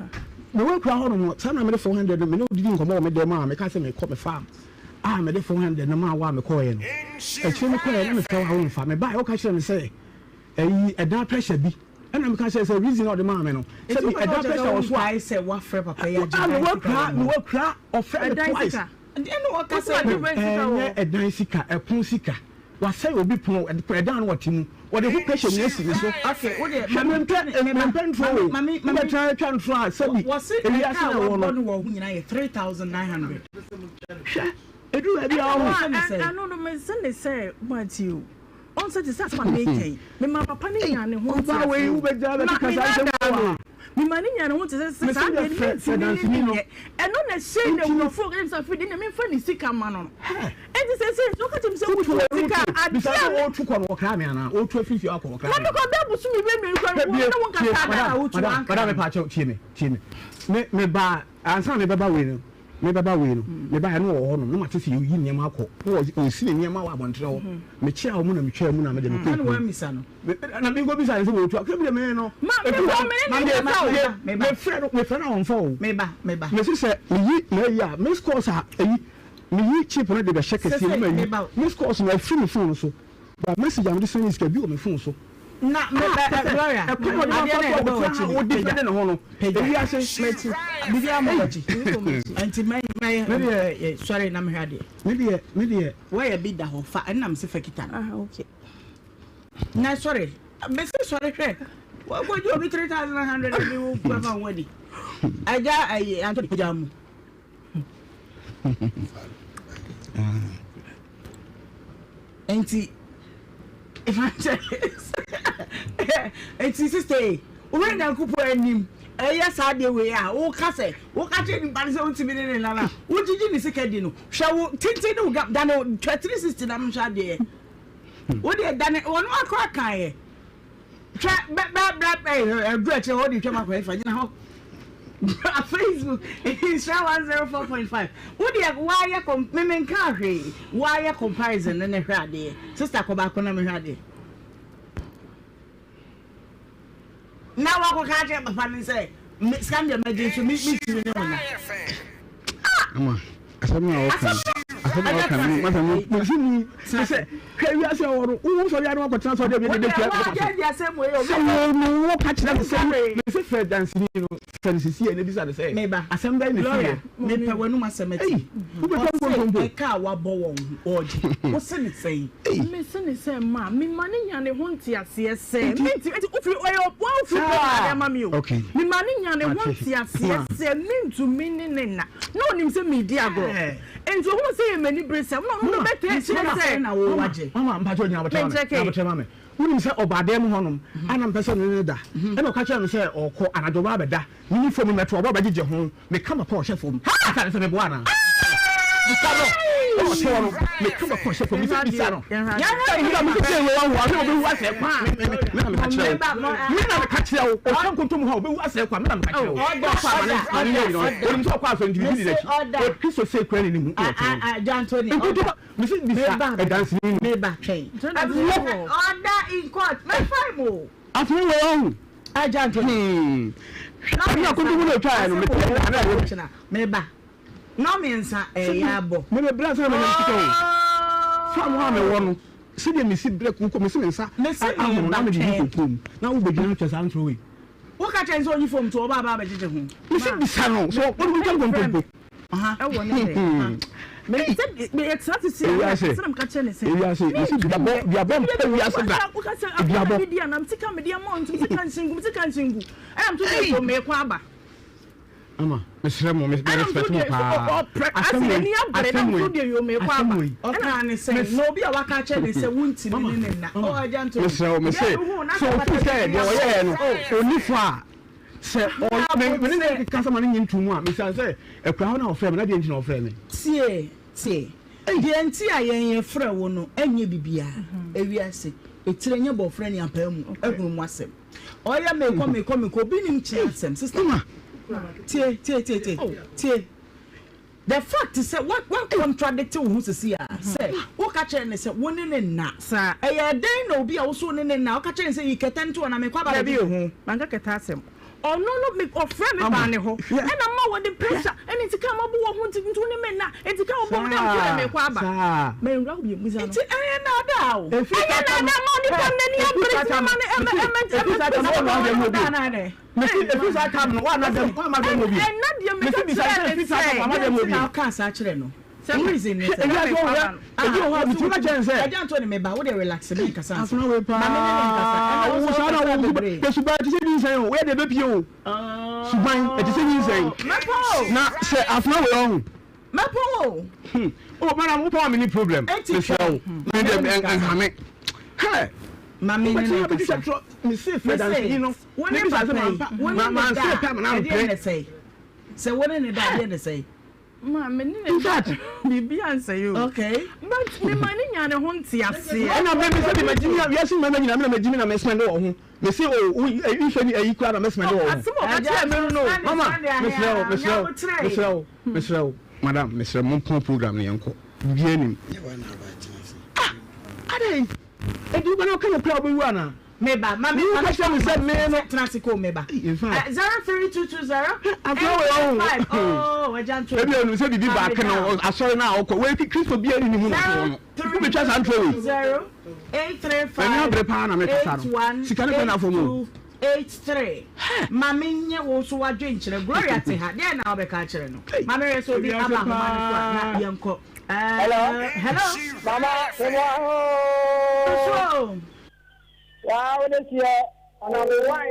Mewɔ akura hɔ nom no saa na mede 400 no me ne wo didi nkɔmmɔ wɔ me dɛm a meka sɛ mekɔ me farm a mede 400 no maa wo a mekɔeɛ no akyire mekɔeɛ na mefrɛ wo a womfa mebaeɛ woka kyerɛ me sɛ ɛyi ɛdan pressure bi Ɛna meka kyerɛ sɛ reason a ɔde maa me no sɛ bi ɛda pressure wɔ so a. Sɛ wafrɛ papa yi agye dan sika wɔ mu. Mewɔ kura ɔfrɛ me twice. Ɛnyɛ ɛdan sika ɛpon sika wasɛe obi pono ɛdan no ɔte mu ɔde ho pressure nyina si ne so. Hwɛ mempɛ mempɛ ntoro o wobɛtena atwa ntoro a sɛbi ewiase na wɔ no. Hwɛ ɛduru baabi a ɔho. Ɛno no mese ne sɛ Matthew. Ɔn sɛ te sɛ asɛm a meka yi, memaa papa no nyaa ne ho nteaseɛ. Ma mennaadaa no. Memaa no nyaa ne ho nteaseɛ sɛ saa deɛ no mentumi ne no nyɛ. Ɛno na ɛhyɛɛ no abufuo ɔka kyerɛɛ me sɛ afei deɛ memfa ne sika mma no no. Enti seesei sɛ woka kyerɛ me sɛ wotua sika a, adeɛ a me. Ɔretu kɔ no wɔkra me anaa? Ɔretu afiri fie akɔ wɔkra me. Na mekɔ bɛ bosome bɛ mmienu koraa no wo ne wo nkasaa da. Madam, madam, mepaakyɛw tie me, tie me. Me, mebaa, ansa na mebɛba wei no. Mebɛba wei no, mebaeɛ no wɔwɔ hɔnom na mate sɛ yɛreyi nneɛma akɔ na wɔresi ne nneɛma wɔ abɔntene hɔ. Mekyeaa wɔn na metwaa mu na mede mekɔɔ kurom. Na menkɔbisaa no sɛ wɔretu akɔ. Sɛ me no, ɛfiri hɔ no, mefrɛ no, mefrɛ no a ɔmfa o. Mese sɛ meyi m'ayi a, miss calls a ayi, meyi chip no de bɛhyɛ kɛseɛ mu mayi miss calls no afiri me phone so. Ba message a mede send sika bi wɔ me phone so. Na me Ah, ɛ kyɛ ɛ sɛ Gloria, ɛkwan a ɔde adeɛ afa na so a ɛbɔ ɔtena w'akyi ha no, ɔdi pagya, fɛde ne ho no, pagya, ewiase. m'akyi, biribi ammɔ w'akyi, nti mɛ mɛyɛ Me deɛ, ɛ sɔre na mehwɛ adeɛ. me deɛ, me deɛ. Wire bi da hɔ, fa ɛna mese fa kita no. Ah, okay. Na sɔre, mese sɔre hwɛ, wakɔgye obi 3100 de wo bɛma wo adi. Agya ayi, Anthony, pagya mu. Nti evangelist nti sister yi wowura Nyankopɔn anim ɛyɛ saa adeɛ wei a woka sɛ woka kyerɛ nipa no sɛ wontumi ne ne nana wogyegye ne sika di no hwɛ wo tenten ne wo gap dane twa 360 na mehwɛ adeɛ wodeɛ dane wɔn akɔ akaeɛ Hwɛ bɛ bɛ bɛ bɛ ɛduru akyire hɔ de twam akɔ ɛfa gyina hɔ bra Facebook nhyira 104.5 wo deɛ woayɛ kɔm me me nka hwee woayɛ comparison ne ne hwɛ adeɛ sister kɔ baako na mehwɛ adeɛ na wakɔka akyerɛ papa no sɛ sika no deɛ mɛgye nso me metumi ne wo na Ama asɛm no a wɔka no. Asɛm a wɔka no, masa mo, mo si mu, sɛ hwɛ wiase a wɔwɔ no, wo sɔre ano akɔtena sɔre bi de tua sɛ wo no wo ka kyerɛ me sɛ me sɛ fɛ dansini no fɛ no sisi yɛ na bisa no sɛ asɛm bɛyɛ na si yɛ. Mepɛ w'anum asɛm ati. Wobɛtwa nkontompo. Ɔse ɛka a wabɔ wɔn ho ɔgye. Wo se ne sɛn? Me se ne sɛ ma me ma ne nya ne ho nteaseɛ sɛ menti enti wofiri ɔyɛ wofiri program de ama me o. Me ma ne nya ne ho nteaseɛ sɛ mentumi ne ne nna na onim sɛ meredi agorɔ. Enti ohuu sɛ ɛyɛ m'aniberesɛm na ɔno no bɛtaa akyire sɛ. Na wo wagye. Mama mpakyɛ gyina abotire ma me gyina abotire ma me. Wonim sɛ ɔbaa dan mu hɔnom a na mepɛ sɛ me ne no da ɛna ɔka kyerɛɛ me sɛ ɔrekɔ anadwo ɔba abɛda me ne fam mmɛto ɔba ɔbɛgyegye ho meka mɛkɔ ɔhyɛ fam aka ne sɛ meboa anaa bisa no ɛna ɔte hɔ no meka mɛkɔ ɔhyɛ fam mesɛ bisa no ɛna mese kyerɛ wei wahu ahwɛ ɔbɛwu asɛe kwa me na meka kyerɛ wo me na meka kyerɛ wo ɔhyɛ nkontom hɔ a ɔbɛwu asɛe kwa me na meka kyerɛ wo ɔkɔ ama ne ma ne yɛ nyina ɔnim sɛ ɔkɔ asɔre nti biribi di n'akyi Kristo sei kura ne ne mu na ɔte hɔ no nkontom mese bisa ɛdanseni no meba twɛn order in court mɛfa mu o Afei wei ɔhu. Agya nto. Hmm. Hwɛ na akonto mu na otwa yɛ no mete yɛ na ɛwɔ kyena meba. Na mmiɛnsa ɛyɛ abɔ. Me me bra sɛ me nam sika o. Fa mo a me wɔ no. Sɛdeɛ mesi brɛ kuku mesi me nsa ahono na mede di koko mu na wobɛgyina atwa saa ntorɔ wei. Woka kyerɛ no sɛ ɔnyi fam nti ɔba aba abɛgyegye ho. Mesi bisa no sɛ ɔde bi twa nkontompo. Ɛwɔ ne dɛ. Ewiase ewiase mesi duabɔ duabɔ mpɛ wiase da duabɔ. Ama mesrɛ mo me respect mo paa asɛm wei asɛm wei asɛm wei. Ɔkaa ne sɛ na obi a waka akyerɛ ne sɛ wontumi ne ne nna. Ɔ agya nto. Mesrɛ wo mese sɛ ofi sɛ deɛ ɔyɛɛ no ɔni fɔ a sɛ ɔ me me ne ne kasa ma ne nye nto mu a mesan sɛ akura hɔ na ɔfrɛ me na deɛ nti na ɔfrɛ me. Tie tie deɛ nti a yɛn yɛfrɛ wo no ɛnyɛ bibiaa ewiase etire nyɛ bɔfrɛ ne apaa mu ahunu mu asɛm. Ɔyɛ mekɔ mekɔ mekɔ obi nim kyea asɛm sister tie tie tie tie tie the fact sɛ wa wa contradict wo ho sisi a sɛ wo ka kyerɛ ne sɛ wo ne ne nna ɛyɛ dɛn na obi a wo so wo ne ne nna wo ka kyerɛ ne sɛ yi kɛtɛ nto hɔ na mekɔ aba bɛgye ho manka kɛtɛ asɛm ɔno no me ɔfrɛ me baa ne hɔ ɛna ma wɔde pressure ɛne nti ka ma bo wɔ ho nti nti wo ne me nna nti ka wɔbɔ wo dɛ nti na mekɔ aba mɛnwura wo bi musa no nti ɛyɛ naadaa o ɛyɛ naadaa ma onipa n'ani abere nti ma no ɛmɛ ɛmɛ ɛmɛ Mesi efi saa tam no wa na dɛm wa ma dɛm obi. Ɛna deɛ meka Mesi bisa kyerɛ sɛ ne efi saa tam sɛ wa ma dɛm obi. Na ɔka saa kyerɛ no. Sɛ reason ne sɛ. Ebi ase wɔ hɔ ebi wɔ hɔ a metumi ka kyerɛ ne sɛ. Agya Anthony me ba wo deɛ relax me nkasa nsa. Afena wei paa Ma me ne ne nkasa. Ɛna wo wo saa na nso wo wokasa bebree. suban suban ɛte sɛ nyinsɛn o woyɛ deɛ ɛbɛpie o suban ɛte sɛ nyinsɛn Mɛpɔ o. na sɛ afena wei ɔho. Mɛpɔ o. Hmm oh madam wo pɔn a me ni problem. Eti Mesrɛ hwɛ. wo me Ma deɛ me ne no nkasa. nhame. Hɛ. Ma me ne Wobɛtumi no abɛtwitwa nkasa. torɔ mese frɛ Mese danseni no wo na ne bisa sɛ papa yi mampa wo ne ma ne manse da pɛ amena a ɛdeɛn mpere. na ɛsɛe? Sɛ wo ne ne da a ɛdeɛn na ɛsɛe? Ma me ne ne In da fact. biribi ansɛe o. Okay. But me ma ne nya ne ho nteaseɛ. Ɛna me me sɛ bi magyimi a wiase mmarima nyinaa me na magyimi na me spend wɔ ho. Me se o wo nhwɛ ni ayi koraa na me spend wɔ ho. Asɛm a ɔka kyerɛɛ me no no. Mama mesrɛ wo mesrɛ wo mesrɛ wo mesrɛ wo madam mesrɛ mo mpɔn program no yɛnkɔ biribiara nim. Ah adɛn enti wobɛ na woka no koraa wobɛwu anaa? Meba, ma me, ma me kyerɛ me sɛ me no. Tena ase ko meba. 03220 Afei wɔ yɛn ho. Oh, agya nto. Ebi onu sɛ bibi baako na asɔre na ɔkɔ. Wei Kristo bi ani ne mu na ɔkɔ no. Wo betwa saa ntoro wei. 0 8 3 5 Ɛni abere paa na mekasa no. Sika ne pɛ na afɔ mu. 8 3 Ma me nye wo so wadwe nkyerɛ. Gloria te ha. Deɛ na wobɛka akyerɛ no. Ma me hwɛ sɛ obi aba ahoma no so a na yɛnkɔ. Hello. Hello. Mama, mema So. Waa wo de seɛ Ɔnabo wan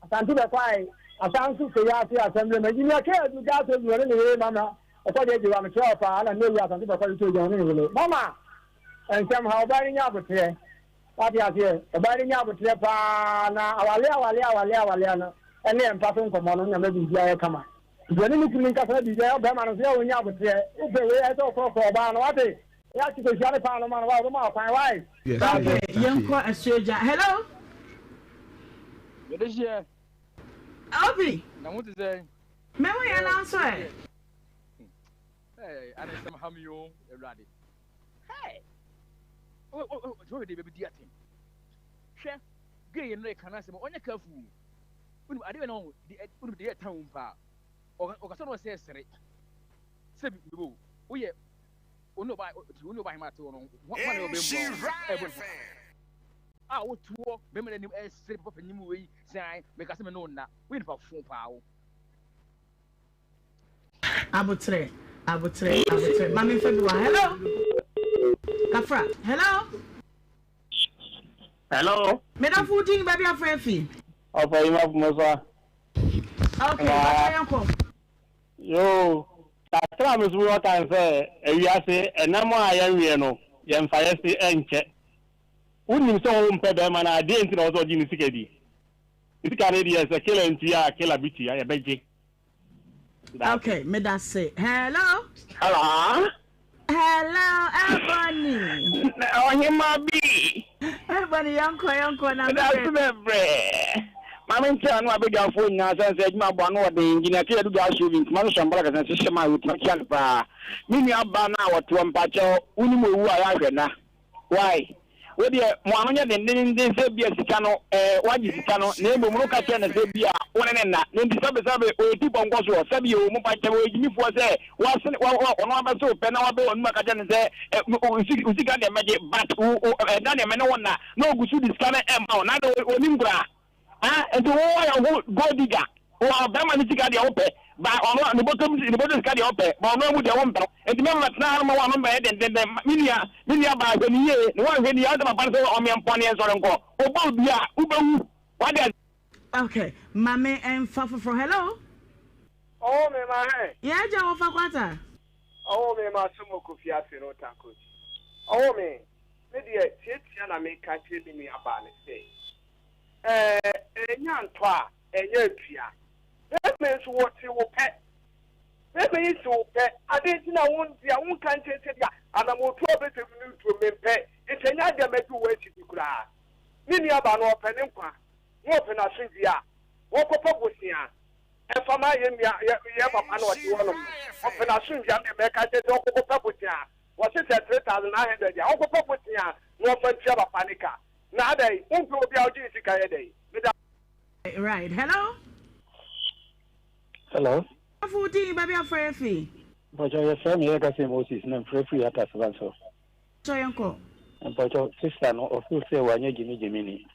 Asante bɛkwae Asan nso fei ase asɛmble ma Engineer K Adu Gato bi ɔne ne yere mama ɔkɔ deɛ gyewa mekyerɛ wo paa ɛna nnɛ yi Asante bɛkwae tɔ gya ɔne ne yere mama nsɛm ha ɔbaa no nya aboterɛ wate aseɛ ɔbaa no nya aboterɛ paa na awale awale awale awale no ɛne ɛmpa so nkɔmmɔ no na ma biribi ayɛ kama nti ɔne ne kunu nkasa na biribi ayɛ ɔbɛrima no nso yɛ ɔnya aboterɛ wopɛ wei ɛsɛ ɔkorɔkorɔ ɔbaa no wate Yɛ ate kosua ne paano ma no wai ɔbɛma wo kwan wai. Okay, yɛnkɔ asuogya. Hello. Yɛde hyeɛ. Obi. Na ho te sɛn? Me ho yɛ na nso ɛ. Hey, ane nsɛm ha mi o, Awurade. Hey! Oh, oh, oh, sɛ wɔde bɛbi di atem. Hwɛ, gay no reka n'asɛm, ɔnyɛ careful o. Wonim, ade bɛ na ɔho, wonim deɛ ɛta wo paa. Ɔkasa na ɔsɛ sere. Sɛ bi, woyɛ. Wo ne ɔbaa wo ne ɔbaa hema te hɔ no, hwan na ɔbɛn mu a ɛbɔ ne ho a wotu hɔ bɛrima n'anim ɛresere papa panyin wei sɛn meka sɛ me ne wo nna woyɛ nipa fo paa wo. Aboterɛ, aboterɛ, aboterɛ. Ma memfa bi wɔ ha. Hello? Kafra. Hello? Hello? Medafo wo din baabi afrɛ afi. Ɔfa yi ma fomasa. Okay, bàtà yɛn kɔ. Yoo, kakra a me nso mewɔ ka ne sɛ, ewiase ɛnam a yɛnweɛ no, yɛmfa yɛ se ɛnkyɛ. Wonim sɛ wompɛ bɛrima no a, deɛn nti na ɛwɔ sɛ ɔgye ne sika di? Ne sika no deɛ, sɛ Kela ntua a, Kela bɛtua, yɛbɛgye. Okay, meda se. Hello? Hello? Hello, Ebony. Ɔhema bi. Ebony, yɛnkɔ, yɛnkɔ na Meda ase bebree. Maame nkyɛn ano abadwafoɔ nyinaa sɛn sɛ adwuma bɔ ano ɔden engineer kɛ yɛdu gas oven ntoma so sɔmbala kɛsɛn hyehyɛ ma yɛtumi kyia no paa. Me nua ba no a wɔtoɔ mpakyɛw wonim owu a yɛahwɛ na Why? Wo deɛ mo ano nyɛ dendenden sɛ ebia sika no ɛɛ wagye sika no na mmom no ka kyerɛ no sɛ ebia wo ne ne nna na nti sɛbe sɛbe ɔyɛ ti pɔnkɔ soɔ sɛbe o mo pa kyɛm ɔyɛ gyimifoɔ sɛ wasene wa wa ɔno abɛse wo pɛ na wabɛ w'anum aka kyerɛ no sɛ ɛ wo sika deɛ mɛgye but wo wo ɛda deɛ me ne wo nna na ɔgu so de sika no ɛma wo na de ɔnim koraa. Ah nti wo ayɛ wo ho gold digger wo ɔbɛrima ne sika deɛ wopɛ ba ɔno ne bɔtɔm ne bɔtɔ sika deɛ wopɛ ba ɔno amu deɛ wompɛ no nti mɛma tena ha no ma wo ano mbɛyɛ dendenden me nua me nua baa hwɛ ne yie na woanhwɛ ne yie a wosɛ papa no sɛ ɔmeɛ mpɔneɛ nsɔre nkɔ ɔbɔ obi a wobɛwu wade ase. Okay, ma me nfa foforɔ. Hello. Ɔwɔ me ma hɛn. Yɛ agya wɔ fa kwata. Ɔwɔ me ma so mo kofi ase no ta coach. Ɔwɔ me, me deɛ tiatia na me ka kyerɛ me nua baa no sɛ. Ɛɛ, ɛnya ntɔ a, ɛnyɛ atua. Bɛrima yi nso, wɔte wo pɛ. Bɛrima yi se wo pɛ. Adɛn nti na wongye a wonka nkyerɛ sɛ bia anammɔntuo a wobɛsɛ no ntuo mempɛ, nti ɛnyɛ adeɛ a mɛgye wo akyi di koraa. Ne nuabaa no, ɔpɛ ne nkwa na ɔpɛ n'asomdwoeɛ a, wɔnkɔpɛ bosea mfa ma yɛn nua, yɛn papa no a ɔte hɔnom no. Ɔpɛ n'asomdwoeɛ a, me deɛ mɛka kyerɛ sɛ ɔnkɔkɔpɛ bosea. Wɔse sɛ 3,900 a, ɔnkɔpɛ bosea na ɔmfa ntua papa no ka. Na adɛn, wompɛ obi a wogye ne sika yɛ dɛn? Meda. Right. Hello. Hello. Afo din baabi afrɛ yɛ fi. Mpɔkyɛ yɛfrɛ me yɛka sɛ Moses na mfrɛ firi Ataseba so. Kyɛ yɛn kɔ. Mpɔkyɛ sister no ɔfeel sɛ wanyɛ gyimi gyimi ni.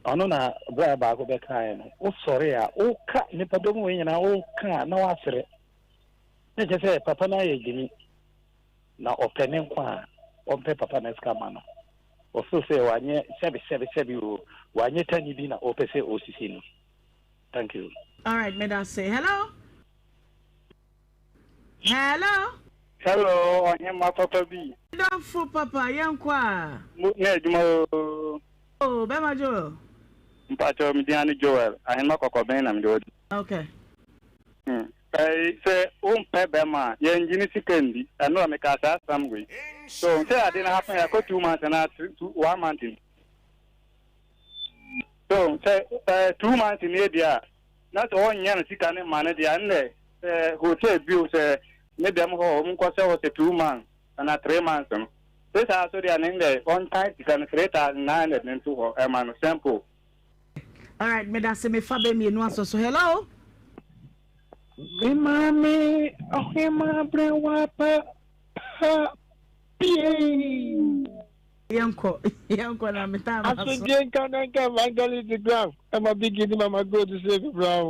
Ɔno na bra baako bɛkaeɛ no wosɔre a woka nipadɔm wei nyinaa woka a na wasere. Ne kyɛ sɛ papa no ayɛ gyimi. Na ɔpɛ ne nkwa a ɔmpɛ papa no sika ma no. Ɔfeel sɛ wanyɛ sɛbe sɛbe sɛbe o wanyɛ tani bi na ɔpɛ sɛ ɔsisi no. Thank you. Alright medase. Hello Hello. Hello ɔhemma papa bi. Dɔfo papa yɛnkɔ a. Mo nyɛ adwuma oo. Oh bɛma Joel. Mpakyɛw me din ane Joel ahenema kɔkɔbɛn na mede wɔ. Okay. Hmm. Ɛyi sɛ wompɛ bɛrima a yɛngye ne sika ndi ɛno a mekaa saa asɛm wei so sɛ ade no happen akɔ 2 months anaa 1 month ni so sɛ ɛɛ 2 months ni deɛ a na sɛ ɔnyɛ no sika ne ma no deɛ ɛnnɛ sɛ hotel bio sɛ ne dɛm hɔ ɔmo nkɔ sɛ hɔ sɛ 2 months anaa 3 months no sɛ saa so deɛ ne ndɛ ɔntan sika no 3,900 ne nto hɔ ɛma no simple. Alright, medase mefa bɛ mmienu asɔ so. Hello. Me maame ɔhema brɛwa pa pa pie. Yɛnkɔ yɛnkɔ na me time aso. Asomdwe nka na nka evangelist graf ɛma bigi ne mama gold sɛ bibra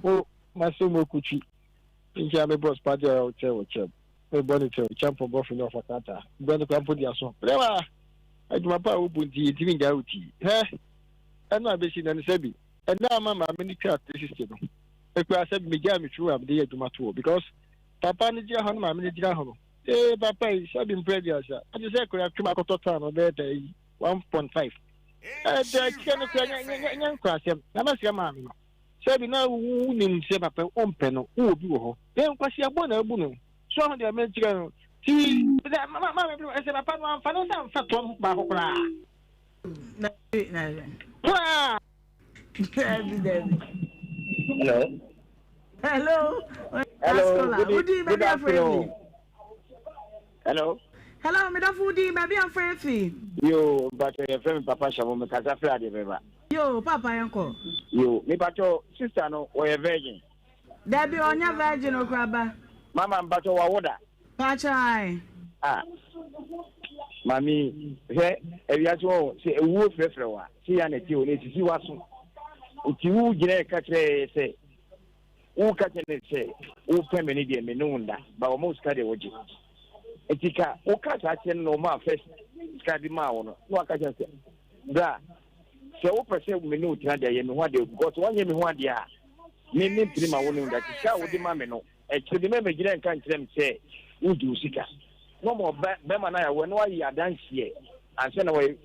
o masɛ mu akutwi nkyia me boss party a ɔkyɛ ɔkyɛ me bɔ ne kyɛ ɔkyɛ mpɔbɔfo ne ɔfa kata bɛ ne kora mpo di aso brɛwa adwuma pa a wobu nti yɛntumi ngyaa wo ti hɛ ɛno a bɛsi na ne sɛ bi ɛna ama maame no twa 360 no ekura sɛ megyaa me turu a mede yɛ adwuma toɔ because papa no gyina hɔ no maame no gyina hɔ no ee papa yi sɛbi mpere aduasa ɔte sɛ kura twem akɔtɔ tan no bɛyɛ da yi 1.5 ɛda akyirɛ no kura nyɛ nyɛ nkurasɛm na mɛsrɛ maame no sɛbi na wonim sɛ papa ɔmpɛ no wowɔ bi wɔ hɔ yɛ nkwasi abɔ na abu no so aho deɛ mekyerɛ no ti maame bi ɛsɛ papa no amfa no nsa mfa tɔn baako koraa koraa Dabi dabi. Hello. Hello. Hello. Good, Udi, good afternoon. Hello. Hello, me dɔfo wudi baabi a mfrɛ fi. Yo, mpatsɔ yɛfrɛ me papa Hyɛmo, mekasa frɛ adeɛ bɛba. Yo, papa yɛnkɔ. Yo, mepatsɔ sister no wɔyɛ virgin. Dabi ɔnyɛ virgin okura ba. Mama mpatsɔ wawo da. Paakyɛw ae. Ah maame yi hwɛ ewiase hɔ sɛ ewuo frɛfrɛ wo a sei ara na ɛte o na esisi w'aso nti wo gyina ɛka kyerɛ yɛ sɛ wo ka kyerɛ ne sɛ wo pɛ me ne deɛ me ne wo nda ba wɔn wo sika deɛ wogye nti ka wo ka saa kyerɛ no na wɔn a first sika de maa wo no na waka kyerɛ sɛ bra sɛ wopɛ sɛ me ne wo tena deɛ yɛ me ho adeɛ because wɔnyɛ me ho adeɛ a me me mpene ma wo ne wo nda sika a wode ma me no Akyire no mɛmɛgyina nka nkyerɛ me sɛ wogye wo sika na ɔma ɔba bɛma no ayɛ wɔ na wayɛ adanseɛ ansa na wɔyɛ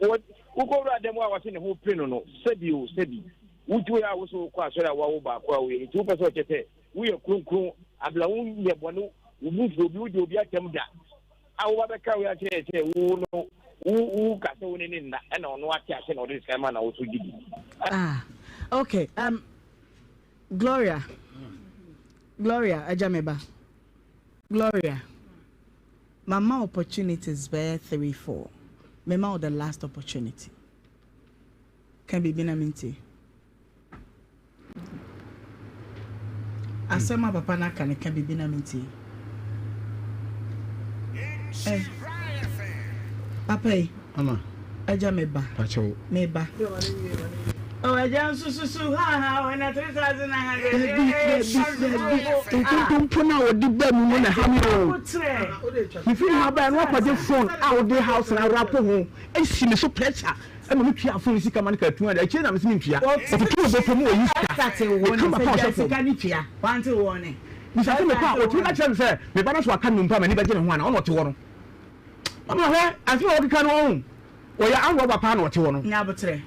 wokɔwura dan mu a wɔse ne ho pere no no sɛbi o sɛbi wogye a wo so wokɔ asɔre a wawo baako a woyɛ nti wopɛ sɛ ɔkyɛ sɛ woyɛ kronkron abla wonyɛ bɔne wo bu mfu obi wogye obi atɛm da a woba bɛka wei akyerɛ yɛ sɛ wo no wo wo ka sɛ wo ne ne nna ɛna ɔno ate ase na ɔde sika ma na wo so gye di. Ah okay um Gloria Gloria agya me ba Gloria mama opportunities bɛyɛ 3 4 mema wo the last opportunity ka biribi na mentie asɛm a papa no aka no ka biribi na mentie eh papa yi Ama. Agya me ba. Pakyɛw. Me ba. Oh agya nso susu ha ha wɔ na 3900. Dabi dabi dabi nkontompo no a wɔde ba mu no na ɛha me o. Mefiri ha baeɛ no wakɔgye phone a wode house no arapo ho asi me so pressure ɛma me tua phone sika ma no ka 200 akyire na mese mentua ɔtoto wɔ bɔtɔ mu ɔyi sika meka ma fa ɔhyɛ fam. Bisa sɛ mekɔ a ɔtumi ka kyerɛ me sɛ me ba no so aka no mpo a m'ani bɛgye ne ho ana ɔna ɔte hɔ no. Mama hwɛ asɛm a wɔkeka no ɔho wɔyɛ anrɔba paa na ɔte hɔ no. Nyabotrɛ.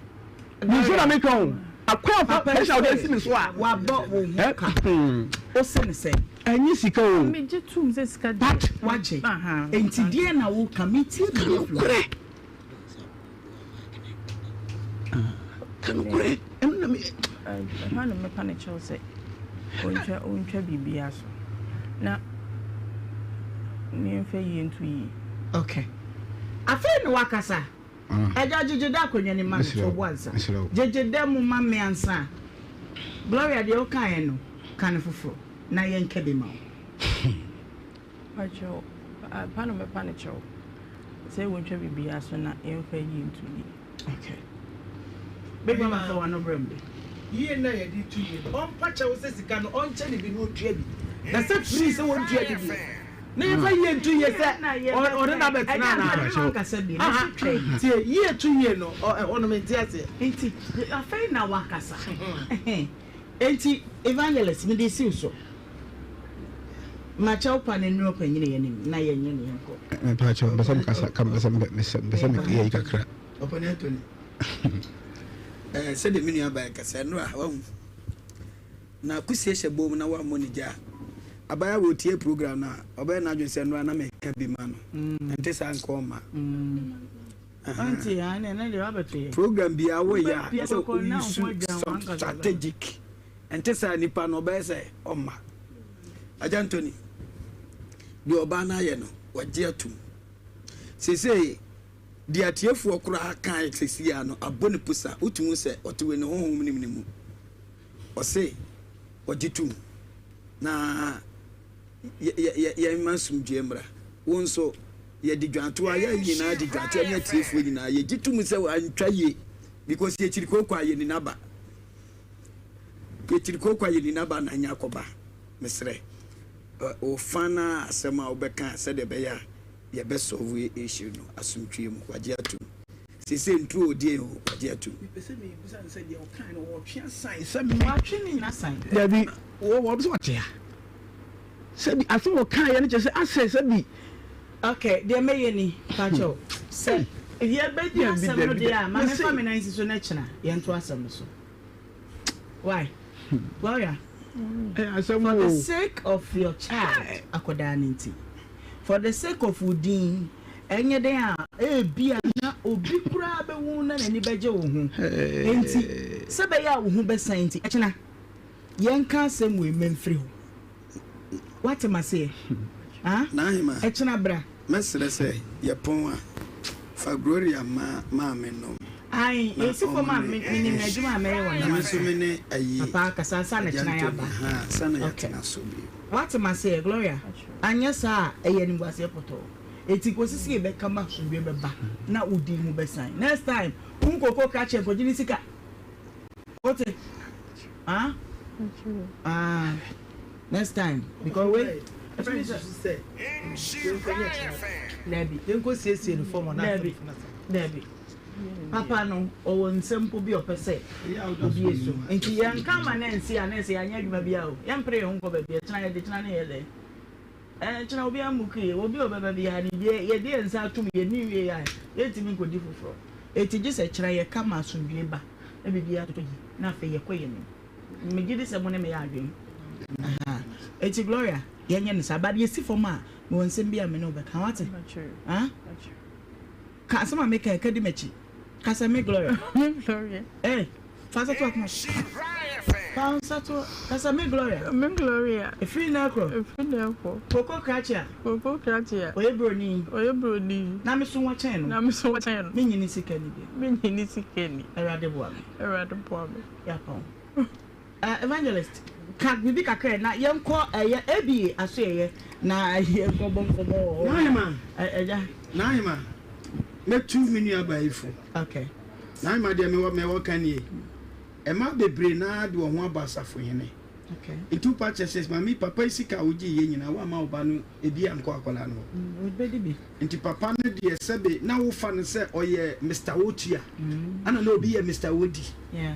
Nsuo na meka o. Akwan fa pressure a wɔde asi me so a. Wabɔ wo ho ka. Ose ne sɛn? Ɛnyɛ sika o. Megye tom sɛ sika deɛ. But. Wagye. Enti deɛn na woka? Metie bi afiri hɔ. Ka nokorɛ. Ka nokorɛ. Ɛno na me. Ɛhɔ na mɛpa no kyɛw sɛ ɔntwa ɔntwa biribiara so na memfa yie nto yie. Okay. Afei na wakasa. Agya gyegye da akonnwa no ma me to bo ansa. Gyegye da mu ma me ansa. Gloria deɛ wokaeɛ no ka no foforɔ na yɛnka bi ma wo. Pakyɛw, pa no mɛpa no kyɛw sɛ wɔntwa biribiara so na yɛmfa yie nto yie. Okay. Big mama fa w'ano brɛ me. Yie no a yɛde to yie no ɔmpa kyɛw sɛ sika no ɔnkyɛ ne bi na ɔntua bi na sɛ free sɛ wɔntua bi deɛ na yɛmfa yie nto yie sɛ ɔne no abɛtena anaa aha tie yie to yie no ɛhɔ no mente aseɛ. Nti afei na wakasa Enti evangelist mede si wo so ma kyɛw pa no nnuru ɔpanyin yi anim na yɛnyɛ ne yɛnkɔ. Mepaakyɛw mpɛ sɛ mekasa ka mpɛ sɛ mpɛ sɛ meyɛ yi kakra. Ɔpani Anthony, eh, sɛdeɛ me nua baa kasa nnora wahu na kusie hyɛ bom na wammɔ ne gya a abaayewa wɔ tie program no a ɔbɛyɛ n'adwene sɛ nnora na meka bi ma no ɛnte saa nka ɔma Program biara woyɛ a ɛsɛ sɛ wo use some strategic ɛnte saa nipa no ɔbɛyɛ sɛ ɔmma. Agya Anthony, deɛ ɔbaa no ayɛ no wagye atum. Seesei deɛ atiefoɔ koraa kae seesei a no abɔ ne pusa wotumi hu sɛ ɔte wei ne honhom nim ne mu. Ɔse ɔgye tum na yɛmma asomdwoeɛ mmra. Wo nso, yɛde dwantoa, yɛn nyinaa de dwantoa ne atiefoɔ nyinaa, yɛgye tom sɛ antwa yie because yɛkyiri kooko a yɛni n'aba. Yɛkyiri kooko a yɛni n'aba na anya akɔba. Mesrɛ, wo fa no a asɛm a wobɛka sɛdeɛ ɛbɛyɛ a yɛbɛ solve issue no asomdwoeɛ mu, wagye atom. Seesei nturo odie o, wagye atum. Mepɛ sɛ mebisa no sɛ deɛ ɔkae no ɔtwe asan sɛ me. Watwe ne nyina san. Dabi, wɔ wɔ sɛ ɔte ha. Sɛbi asɛm a ɔkaeɛ no kyerɛ sɛ asɛ sɛbi. Ok, deɛ mɛyɛ ni, pakyɛw, sɛ yɛbɛdi asɛm no deɛ a, ma memfa me nan nsi so na kyena yɛnto asɛm no so. Why? Gloria, for the sake of your child, akwadaa no nti, for the sake of wo din, ɛnyɛ dɛn a ebia na obi koraa bɛhu na n'ani bɛgye wo ho nti, sɛ ɛbɛyɛ a wo ho bɛsan nti, ɛkyena yɛnka asɛm wei ma mfiri hɔ. Woate m'aseɛ? Ah? N'ahema. Ɛkyena bra. Mɛsrɛ sɛ yɛpɔn a, fa Gloria ma maame nom. Ae, Na yɛsi fam ɔma a, me me, menim n'adwuma a mɛyɛ wɔ Na ne me nso ho. me ne ayi Papa akasa ansa na Agya kyena Anthony, yɛaba. ha, ansa na Okay. yɛatena so bio. Woate m'aseɛ, Gloria? Anyɛ saa a, ɛyɛ animguaseɛ pɔtɔɔ. Enti kɔsi sɛ yɛbɛka ma asomdwoeɛ bɛba na wo din ho bɛsan. Next time, wohu koko krakye a, nkɔgye ne sika. Wote? Ah? Ah. Next time, because wei. Ɛtumi susu sɛ yɛmfa nyɛ kyena. Dabi. Yɛnkɔ siesie no fam hɔ na Dabi. Dabi. Papa no, ɔwɔ nsɛm mpo bi a ɔpɛ sɛ obue so. Nti yɛnka ama no ansi a, na ɛsɛ yɛanyɛ adwuma biara o. Yɛmpere yɛn ho nkɔ baabi. Ɛkyena yɛde kyena no yɛ dɛn? Ɛɛ, kyena obiara mmuku yɛ. Obi a ɔbɛba biara no, deɛ yɛde yɛn nsa atom, yɛnni nwiei a, yɛntumi nkɔdi foforɔ. Enti gye sɛ kyena yɛka ma asomdwoeɛ ba, na biribiara totɔ yie, na afei yɛkɔ yɛn anim. Megye di sɛ mo ne me yɛ adwene. Ahaa. Enti Gloria, yɛnyɛ no saa. But yɛsi fam a, mewɔ nsɛm bi a me ne wo bɛka. Woate? Ah? Ka asɛm a meka yi, ka di m'akyi. Ka sɛ, Me Gloria. Me Gloria. Hey, fa nsa to akoma so. Fa nsa to, ka sɛ, Me Gloria. Me Gloria. Ɛfiri nnɛ rekɔ. Ɛfiri nnɛ rekɔ. Koko krakye a. Koko krakye a. Ɔyɛ buroni. Ɔyɛ buroni. Na me so wɔ kyɛn no. Na me so wɔ kyɛn no. Menyi ne sika ni bi. Menyi ne sika ni. Awurade boa me. Awurade boa me. Yɛapɔn. Evangelist, ka biribi kakra ɛ na yɛnkɔ ɛyɛ ABA asoɛeɛ na yɛnkɔbɔ nkɔmmɔ wɔ hɔ. N'ahema, Agya. N'ahema, mɛtu me nuabaa yi fo. Okay. N'ahema deɛ mewɔ mewɔ ka nie. Mmaa bebree naa de wɔn ho abɔ asafohene. Okay. Nti wopa kyɛ sɛ maame papa yi sika a wogye yɛ nyinaa woamma wo ba no ebi ankɔ akwadaa no hɔ. Ɔbɛdi bi. Nti papa no deɛ sɛbe na wofa no sɛ ɔyɛ Mister Wotua ɛna na obi yɛ Mister Wodi. Yeah.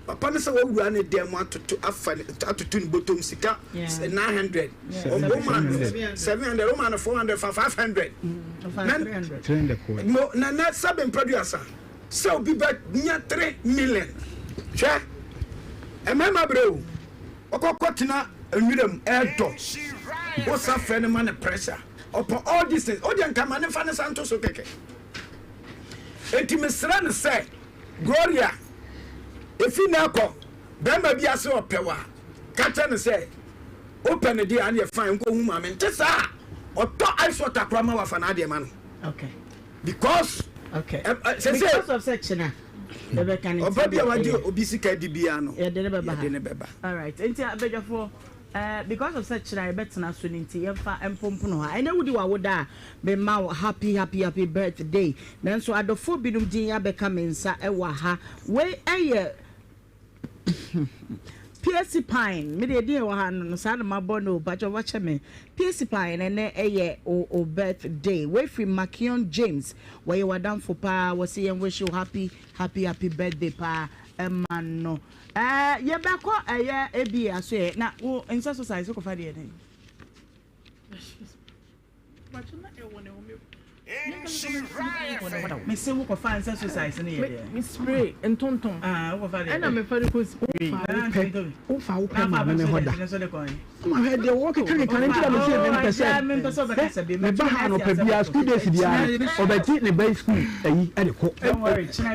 Papa no sɛ wawura ne dan mu atoto afa ne atoto ne bɔtɔm sika 900 woma no 700 woma no 400 fa 500 na mo na na sɛbe mpaduasa sɛ obi bɛ nya 3 million hwɛ mmarima brɛ o ɔkɔkɔ tena nwura mu ɛdɔ wosa frɛ no ma no pressure ɔpɔ all these things ɔdeɛ nka ma ne nfa ne nsa nto so kɛkɛ enti mesrɛ no sɛ Gloria, efi nnɛ kɔ, barima bi ase ɔpɛ wo a, ka kyerɛ no sɛ wopɛ no deɛ a, ɛneɛ fine, nkɔhu maame. Nte saa a, ɔtɔ ice water koraa ma wafa n'adeɛ ma no. Okay. Because, okay. sɛ sɛ, because of sɛ kyena, yɛbɛka ne ɔba bi a wagye obi sika di biara no, yɛde ne bɛba ha. Yɛde ne bɛba. All right. Nti abadwafoɔ, Eh because of sɛ kyerɛ a yɛbɛtena so no nti yɛmfa mpompono ha. Ɛnɛ wodi w'awoda a mema wo happy happy happy birthday. Nanso adɔfoɔ binom din abɛka me nsa wɔ ha. Wei ɛyɛ Piercy Pine. Me deɛ din a ɛwɔ ha no no saa na mabɔ no o, pakyɛ fakyɛ me. Piercy Pine ɛnɛ ɛyɛ wo wo birthday. Wei firi Makion James. Wɔyɛ w'adamfo paa. Wɔse yɛn wish wo happy happy happy birthday paa ɛma no. Ɛɛ yɛbɛkɔ ɛyɛ ABA asoɛɛ na wo nsa so size wokɔfa deɛ dɛn? Mese wokɔfa nsa so size no yɛ deɛ? Me spray ntontom. Ah wokɔfa deɛ Ɛna mefa de kɔ spray. Wofa wo pɛ maame ne hɔ da. Ama hwɛ deɛ wɔwɔ keka keka no nti na mese mempɛ sɛ meba ha anɔpa biara school days biara no ɔbɛgye ne ba yi school ayi de kɔ.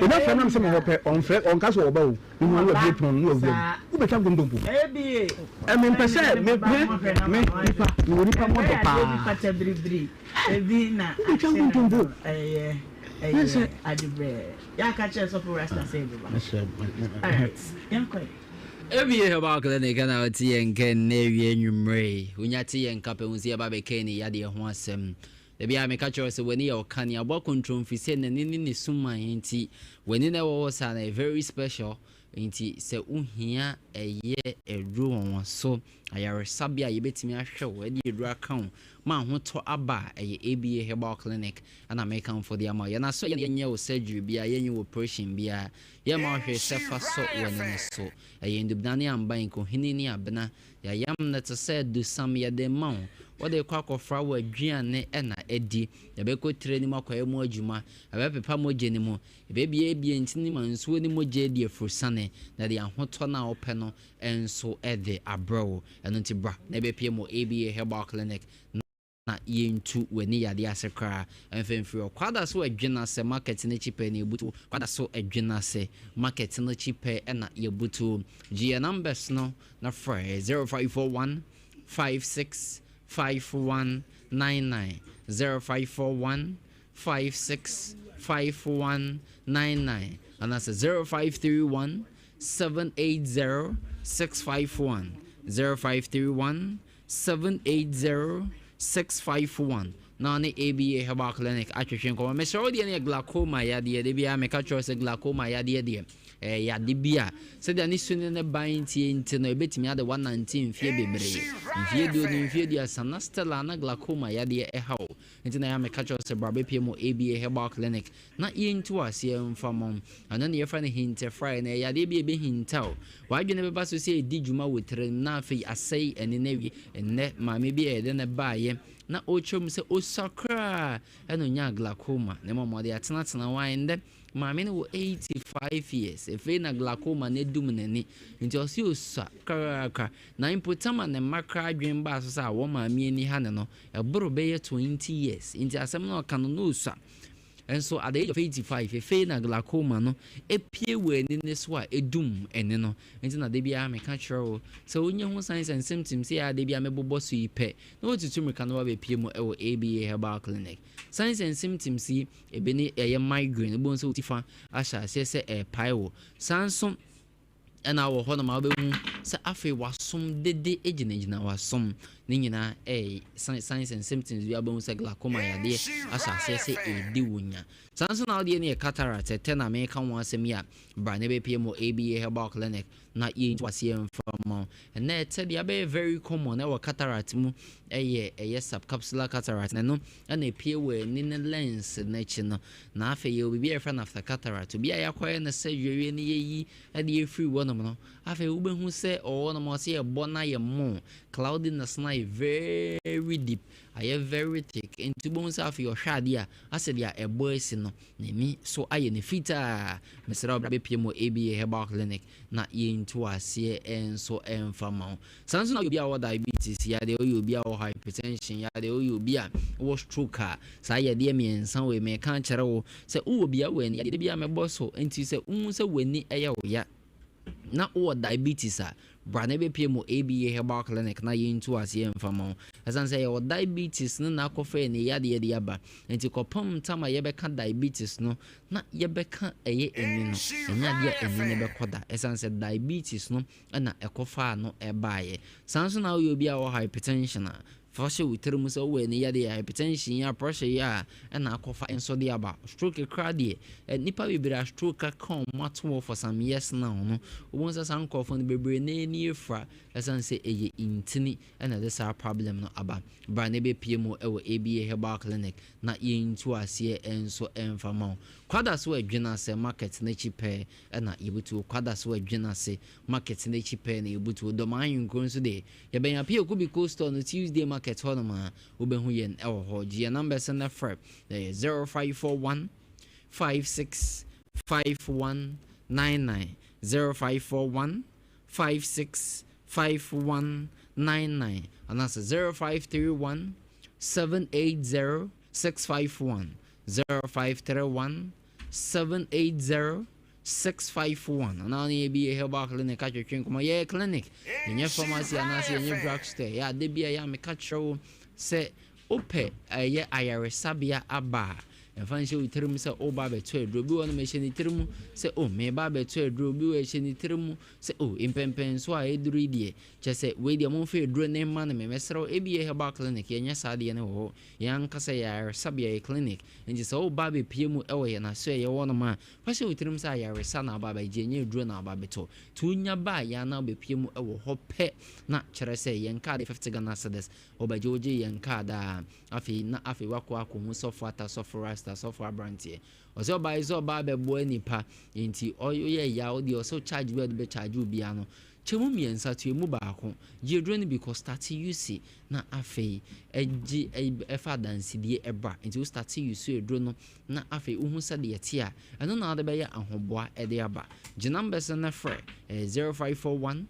Ɔbɛfrɛ nam sɛ mewɔ pɛ ɔmfrɛ ɔnka sɛ ɔba o. Mehu a na wabue pono no na wawura mu. Wobɛtwa nkontompo. Ɛ mempɛ sɛ me me me nipa mewɔ nipa mu ɔdɔ paa. Wobɛtwa nkontompo. Ne sɛ. Ebie Herbal Clinic na wote yɛn nka nnɛ awie anwummerɛ yi. Wonya te yɛn nka pɛ hu sɛ yɛba bɛka ani yadeɛ ho asɛm. Da biara meka kyerɛ wo sɛ w'ani yɛ ɔkanea. Aboa kontromfiri sɛ n'ani ne ne suman nti w'ani na ɛwɔ hɔ saa no ɛyɛ very special. Nti sɛ wohia ɛyɛ aduro nwanwaso, ayaresabea a yɛbɛtumi ahwɛ wo de aduro aka wo ma ahotɔ aba a, ɛyɛ ABA Herbal Clinic na mekamfo de ama wo. Yɛn aso yɛnyɛ wo surgery biara, yɛnyɛ wo operation biara, yɛmma wo hwee sɛ fa sɔ w'ani no so. Ɛyɛ ndubena ne amba, nkohini ne abena, Yɛayam no te sɛ dusam, yɛde rema wo. Wode rekɔ akɔfra w'aduane na adi. Yɛbɛkɔ tire no mu akɔyɛ mu adwuma. Yɛbɛpepa mogya no mu. Yɛbɛbuebue ntini ma nsuo ne mogya adi afurusane, na yɛde ahotɔ no a wopɛ no nso de abrɛ wo. Ɛno nti bra na bɛpue mu wɔ ABA Herbal Clinic na. na yɛntu w'ani yadeɛ ase koraa mfa mfiri hɔ. Kwada so Adwenase market no akyi pɛɛ na yɛbutu Kwada so Adwenase market no akyi pɛɛ na yɛbutu. Gye yɛn numbers no na frɛ 0541 56 51 99, 0541 56 51 99 anaasɛ 0531 780 651, 0531 780. 651 na ɔne ABA Herbal Clinic atwetwe nkɔmmɔ. Mesrɛ wo deɛ no yɛ glaucoma yadeɛ. Da biara meka kyerɛ wo sɛ glaucoma yadeɛ deɛ ɛyɛ yade bi a sɛdeɛ ne su ne ne ban tie nti no ɛbɛtumi ade woanante mfeɛ bebree, mfeɛ 20, mfeɛ 30 na still a na glaucoma yadeɛ ɛha wo. Nti na ɛyɛ a meka kyerɛ wo sɛ bra bɛpie mu ABA Herbal Clinic na yɛntu aseɛ mfa mɔ. Ɛno na yɛfrɛ no hintɛfraeɛ no, ɛyɛ adeɛ bi a ɛbɛhinta wo. W'adwene bɛba so sɛ ɛdi dwuma wɔ tirim na afei asɛe ani no awie. Ɛnnɛ, maame bi a yɛde no baeɛ na ɔrekyerɛ mu sɛ ɔsua koraa na ɔnyaa glaucoma, na mmom ɔde atenatena hɔ ara. Ɛnnɛ, maame no wɔ 85 years, afei na glaucoma no adum n'ani, nti ɔse ɔsua kakrakra. Na mpo tam a ne mma koraa adwene baa so sɛ a wɔn maame ani ha ne no, ɛboro bɛyɛ 20 years. Nti asɛm no a ɔka no, na ɔsua. Nso at the age of 85, afei na glaucoma no apue wɔ ani no so a edum ani no. Nti na da biara meka kyerɛ wo sɛ wonya hu signs and symptoms yi a da biara mebobɔ so yi pɛ, na woatutu mmirika na woabɛpue mu wɔ ABA Herbal Clinic. Signs and symptoms yi, ebi ne ɛyɛ migraine, wobɛhu sɛ wo ti fa ahyɛ aseɛ sɛ ɛrepae wo. Saa nso Ɛna wɔ hɔnom a wobɛhu sɛ afei w'asom dede gyinagyina w'asom. Ne nyinaa ɛyɛ signs and symptoms bi a wobɛhu sɛ glaucoma yadeɛ ahyɛ aseɛ sɛ ɛredi wo nya. Saa nso na wodeɛ no yɛ cataract, ɛtɛ na meka ho asɛm yi a, bra na bɛpue mu ABA Herbal Clinic na yɛntu aseɛ mfa mma wo. Ɛnnɛ ɛtɛ deɛ abɛyɛ very common ɛwɔ cataract mu ɛyɛ ɛyɛ subcapsular cataract na ɛno ɛna ɛpue wɔ ani ne lens no akyi no. Na afei yɛwɔ biribi a yɛfrɛ no after cataract, obi a yɛakɔyɛ no surgery awie no yɛyi de afiri hɔnom no, afei wobɛhu sɛ ɔwɔ hɔnom a ɔsɛ yɛbɔ no ayɛ more, cloudiness no ayɛ very deep, ayɛ very thick, nti wobɛhu sɛ afei ɔhwɛ adeɛ a, asɛ deɛ ɛbɔ asi no, n'ani so ayɛ no fitaa. Mesrɛ wo bra bɛpue mu wɔ ABA Herbal Clinic na yɛntu aseɛ nso mfa ma wo. Saa nso na woyɛ obi a ɔwɔ diabetes yadeɛ, woyɛ obi a ɔwɔ hypertension yadeɛ, woyɛ obi a wowɔ stroke a, saa yadeɛ mmiɛnsa wei meka akyerɛ wo sɛ wowɔ bi a wɔ ani yadeɛ biara mɛbɔ so. Nti sɛ wohu sɛ w'ani yɛ wo ya na wowɔ diabetes a, bra na bɛpue mu ABA Herbal Clinic na yɛntu aseɛ mfa ma wo. Ɛsiane sɛ yɛwɔ diabetes no na akɔfa ani yadeɛ de aba. Nti kɔpem tam a yɛbɛka diabetes no na yɛbɛka ɛyɛ ani no, ɛnyɛ adeɛ a ani no bɛkɔ da. Ɛsiane sɛ diabetes no na ɛkɔfaa no baeɛ. Saa nso na woyɛ obi a wɔ hypertension a, fa hyɛ wo tirim sɛ wowɔ ani yadeɛ, hypertension yi a, pressure yi a, ɛna akɔfa nso de aba. Stroke koraa deɛ, nnipa bebree a stroke aka wɔn ato hɔ for some years now no, wobɛhu sɛ saa nkurɔfoɔ no bebree no ani afura ɛsiane sɛ ɛyɛ ntini na ɛde saa problem no aba. Bra na ɛbɛpue mu wɔ ABA Herbal Clinic na yɛntu aseɛ nso mfa ma wo. Kwadaso Adwinasɛ market no akyi pɛɛ na yɛbutuo. Kwadaso Adwinase market no akyi pɛɛ na yɛbutuo. Dɔm Ahenkuro nso deɛ, yɛbɛn Apiaku Biko store no Tuesday market hɔnom a, wobɛhu yɛn wɔ hɔ. Gye yɛn numbers no na frɛ. Ɛyɛ 0541 56 51 99, 0541 56 51 99, anaasɛ 0531 780 651, 0531 780 651 anaa ɔne yɛ bi yɛ herbal clinic atwetwe nkɔmmɔ. Yɛyɛ clinic, yɛnyɛ pharmacy anaasɛ yɛnyɛ drug store. Yɛ ade bi a yɛ a meka kyerɛ wo sɛ wopɛ ɛyɛ ayaresabea aba a, ɛmfa nhyɛ wo tirim sɛ woba abɛtɔ aduro. Bi wɔ no mehyɛ ne tirim sɛ o meba abɛtɔ aduro. Bi wɔ ɛhyɛ ne tirim sɛ o mpɛmpɛnso a ɛduru yi deɛ kyɛ sɛ wei deɛ momfa aduro ne mma no me. Mesrɛ wo, ebi yɛ herbal clinic, yɛnyɛ saa adeɛ no wɔ hɔ. Yɛn ankasa yɛ ayaresabea, yɛ clinic. Enti sɛ woreba abɛpue mu wɔ yɛn asoɛeɛ hɔnom a, fa hyɛ wo tirim sɛ ayaresa na aba abɛgye, ɛnyɛ aduro na aba abɛtɔ. Nti wonya ba a, yɛn anaa wobɛpue mu wɔ hɔ pɛ na kyerɛ sɛ yɛn kaade 50 Ghana cedis, wobɛgye, wogye yɛn kaade a, afei na afei woakɔ akɔhu Sɔfo Atta, Sɔfo Rasta, Sɔfo Aberanteɛ. Ɔsɛ ɔbaa yi sɛ ɔba abɛboa nnipa, enti ɔyɛ ya, wo deɛ ɔsɛ charge bi a ɔde bɛcharge obiara no, Kyɛ mu mmiɛnsa, tua mu baako. Gye aduro no bi kɔ starte use na afei gye ɛfa adansedie ba. Nti wo starte use aduro no na afei wohu sɛdeɛ ɛte a, ɛno na wode bɛyɛ ahoboa de aba. Gye numbers no na frɛ, ɛyɛ 0541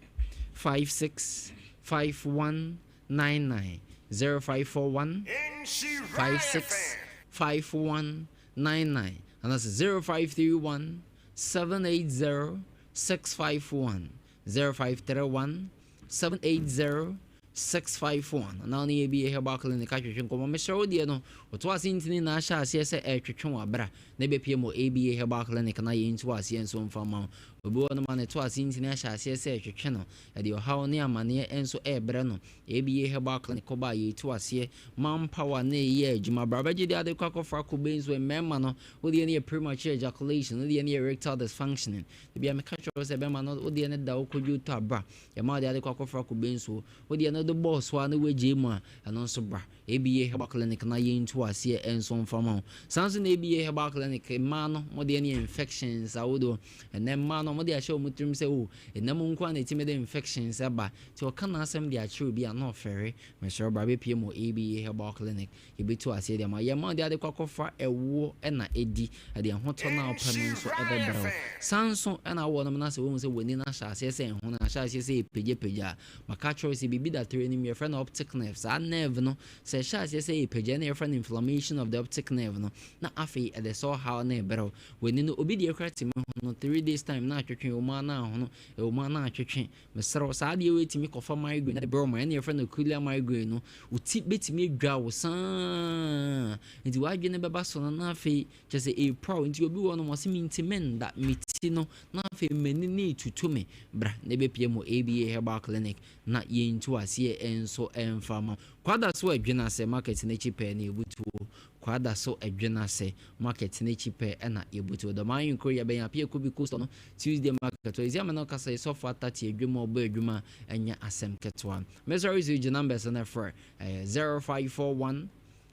56 51 99, 0541 56 51 99 anaasɛ 0531 780 651 0531 780 651 anaa ɔne yɛ bi yɛ herbal clinic atwetwe nkɔmmɔ. Mesrɛ wo deɛ no ɔto ase ntini na ahyɛ aseɛ sɛ ɛretwetwe wɔ abra na ɛbɛpie mu ABA herbal clinic na yɛntu aseɛ nso mfa ma wo. Obi wɔ hɔnom a ne to ase ntini ahyɛ aseɛ sɛ ɛretwetwe no, ɛde ɔhaw ne amaneɛ nso rebrɛ no. ABA Herbal Clinic kɔba a yɛretu aseɛ, manpower na ɛyɛ adwuma. Bra bɛgye de ade kɔ akɔfra kube nso, mmarima no, wo deɛ no yɛ premature ejaculation, wo deɛ no yɛ erectile dysfunctioning. Da biara meka kyerɛ wo sɛ bɛrima no, wo deɛ no da wo kɔdwo tɔ a bra. Yɛma wo de ade kɔ akɔfra kube nsuo. Wo deɛ no de bɔɔ so ara na woagyae mu a, ɛno nso bra. ABA Herbal Clinic na yɛntu aseɛ nso mfa ma wo. Saa nso na ABA Herbal Clinic, mmaa no, mo deɛ no yɛ infections ahodoɔ. Ɛnnɛ mmaa no, wɔde ahyɛ wɔn tirim sɛ oh, nna mu nko ara na ɛtumi de infections ba. Nti ɔka n'asɛm de akyerɛ obi a, na ɔfɛre. Mesrɛ wo bra bɛpue mu wɔ ABA Herbal Clinic. Yɛbɛtu aseɛ de ama wo. Yɛma wo de ade kɔ akɔfa ɛwoɔ na ɛdi. Ɛde ahotɔ no a wopɛ no nso bɛbrɛ wo. Saa nso na wowɔ nom na sɛ wohu sɛ w'ani no ahyɛ aseɛ sɛ ɛhono, ahyɛ aseɛ sɛ ɛrepagyapagya a, Maka akyerɛ wo sɛ biribi da tiri no mu, yɛfrɛ no optic nerve. Saa nerve no, sɛ ɛhyɛ aseɛ sɛ ɛrepagya, ɛna yɛfrɛ no inflammation of the optic nerve no, na afei ɛde saa ɔhaw no rebrɛ wo. W'ani no, obi deɛ koraa tumi hono, 3 days time na atwetwe, ɛwɔ mu ara na ahono, ɛwɔ mu ara na atwetwe. Mesrɛ wo, saa adeɛ wei tumi kɔfa migraine de brɛ wo ma, ɛna yɛfrɛ no ocular migraine no. Wo ti bɛtumi adwa wo saa, nti w'adwene bɛba so no na afei kyerɛ sɛ ɛrepira wo. Nti obi wɔ hɔ nom ɔse mentumi nda, me ti no na afei m'ani no retutu me. Bra na bɛpue mu ABA Herbal Clinic na yɛntu aseɛ nso mfa ma wo. Kwada so Adwenase market no akyi pɛɛ na yɛbutuo. Kwada so Adwenase market no akyi pɛɛ na yɛbutuo. Dɔm Ahenkuro yɛbɛn Apiaku Bi Coastal no Tuesday market hɔ. Ɛsi amena ɔkasa yi sɔfo atate adwuma ɔbɔ adwuma ɛnyɛ asɛm ketewa. Mesɔre so gye numbers no frɛ ɛyɛ 0541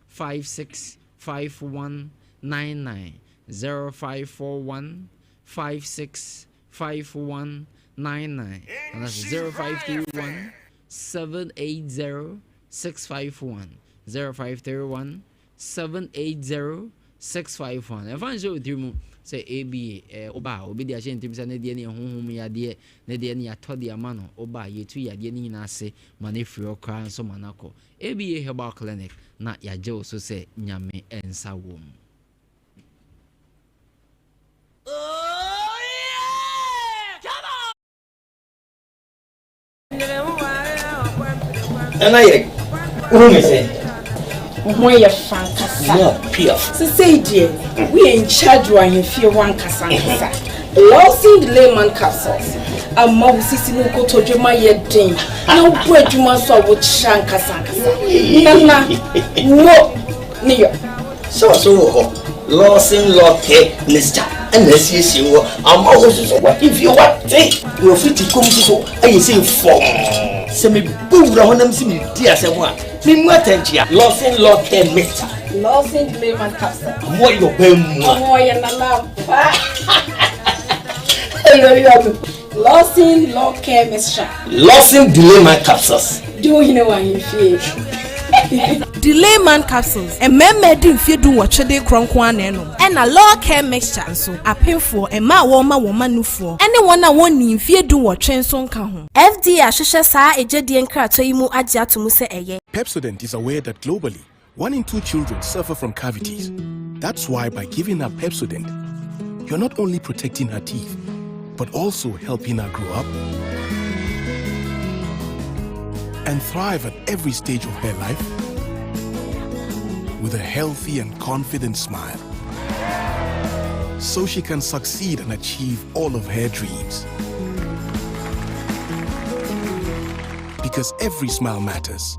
56 51 99 0541 56 51 99 anaasɛ 0531 780 651 0531 780 651. Ɛmfa nhyɛ wo tiri mu sɛ ebi ɛ woba a obi de ahyɛ ne tirim sɛ ne deɛ ne yɛ honhom yadeɛ, ne deɛ ne yɛatɔ de ama no. Woba a yɛtu yadeɛ no nyinaa ase ma no afiri hɔ koraa nso ma no akɔ. ABA Herbal Clinic na yɛagye wo so sɛ Nyame nsa wom. Nana yɛ wohu me sɛ. Wo ho yɛ fa ankasa. Mo pia. Sesei deɛ woyɛ in charge wɔ ahemfie hɔ ankasa ankasa. Lawson Layman capsules ama wo sisi ne wo kotodwe ma yɛ den na wobɔ adwuma nso a wokyerɛ ankasa ankasa. Nana mo ne yɔ. Sɛ ɔso wɔ hɔ Lawson Law Care Mixture ɛna asiesie wɔ ama wo soso wahemfie wate na ofiti kom soso ayɛ sɛ fɔm sɛ mebɔ wura hɔ nam sɛ medi asɛm a memu atɛnkyea Lawson Law Care Mixture. Lawson Layman capsule. Ɔmo yɛ ɔbɛn mu a. Ɔmo yɛ nana pa. Lawson Law Care Mixture. Lawson Delayman capsules. Di wo hene wɔ ahemfie. Delayman capsules, mmarima adi mfeɛ 18 de korɔ nko ara na ɛnom. Ɛna Law Care Mixture nso, apemfoɔ, mmaa a wɔrema wɔn mma nufoɔ, ne wɔn a wɔnnii mfeɛ 18 nso nka ho. FDA ahwehwɛ saa egyedie nkratoɔ yi mu agye ato mu sɛ ɛyɛ. Pepsodent is aware that globally, one in two children suffer from cavities. That's why by giving her Pepsodent, you're not only protecting her teeth, but also helping her grow up and thrive at every stage of her life with a healthy and confident smile. So she can succeed and achieve all of her dreams. Because every smile matters.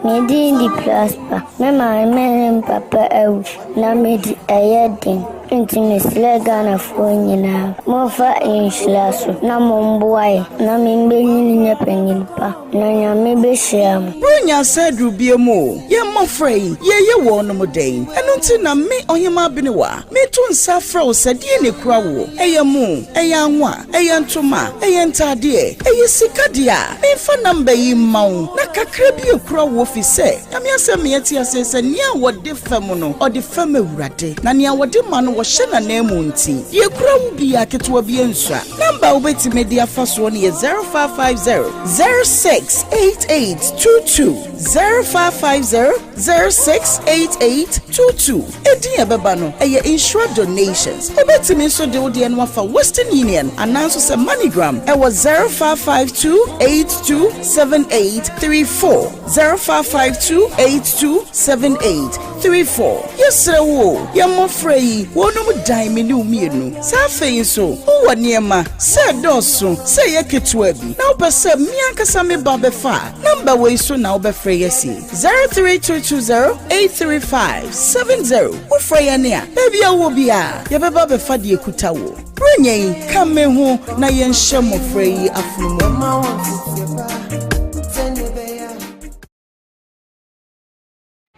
Me din de Prosper. Me maame ne me papa awu na medi ɛyɛ den. Nti mesrɛ Ghanafoɔ nyinaa, momfa nhyira so na momboa yɛ na membenyin nyɛ panyin pa na Nyame bɛhyira mo. Buronya nsa aduru bie mu o, yɛn mmɔfra yi, yɛyɛ wɔnom dɛn? Ɛno nti na me, Ɔhemaa Benewa, meto nsa afrɛ wo sɛ deɛn na ɛkura woɔ? Ɛyɛ mo, ɛyɛ anwa, ɛyɛ ntoma, ɛyɛ ntaadeɛ, ɛyɛ sika deɛ a, memfa number yi mma wo na kakra bi ɛkura woɔ fi sɛ, Nyame asɛm ma yɛte aseɛ sɛ nea wɔde fɛm no, ɔde fɛm Awurade, na nea wɔde ma no, wɔhyɛ n'ananmu nti, deɛ ɛkura wo biara, ketewa bi nsua. Number a wobɛtumi de afa soɔ no yɛ 0550 068822, 0550 068822. Edin a ɛbɛba no, ɛyɛ Insura Donations. Wobɛtumi nso de wo deɛ no afa Western Union anaa nso sɛ MoneyGram ɛwɔ 0552 827834, 0552 827834. Yɛsrɛ wo o, yɛn mmɔfra yi, wɔnom dan me ne wo mmienu. Sɛ afei nso wowɔ nneɛma, sɛ ɛdɔɔso, sɛ ɛyɛ ketewa bi, na wopɛ sɛ me ankasa me ba bɛfa a, nɔmba wei so na wobɛfrɛ yɛn asi, 03220 835 70. Wofrɛ yɛn a, baabi a wowɔ biara, yɛbɛba abɛfa deɛ ɛkuta wo. Buronya yi, ka me ho na yɛnhyɛ mmɔfra yi afono mu.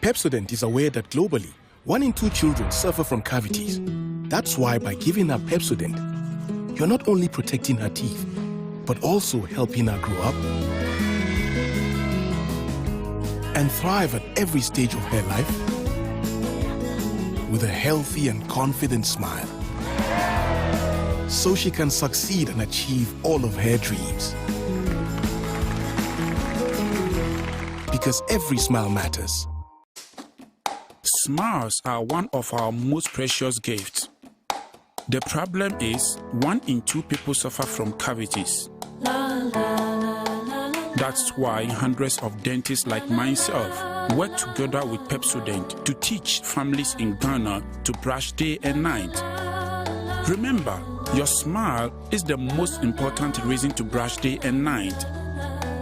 Pepsodent is aware that globally, one in two children suffer from cavities. That's why by giving her Pepsodent, you're not only protecting her teeth, but also helping her grow up and thrive at every stage of her life with a healthy and confident smile. So she can succeed and achieve all of her dreams. Because every smile matters. Smiles are one of our most precious gifts. The problem is, one in two people suffer from cavities. That's why hundreds of dentists like myself work together with Pepsodent to teach families in Ghana to brush day and night. Remember, your smile is the most important reason to brush day and night.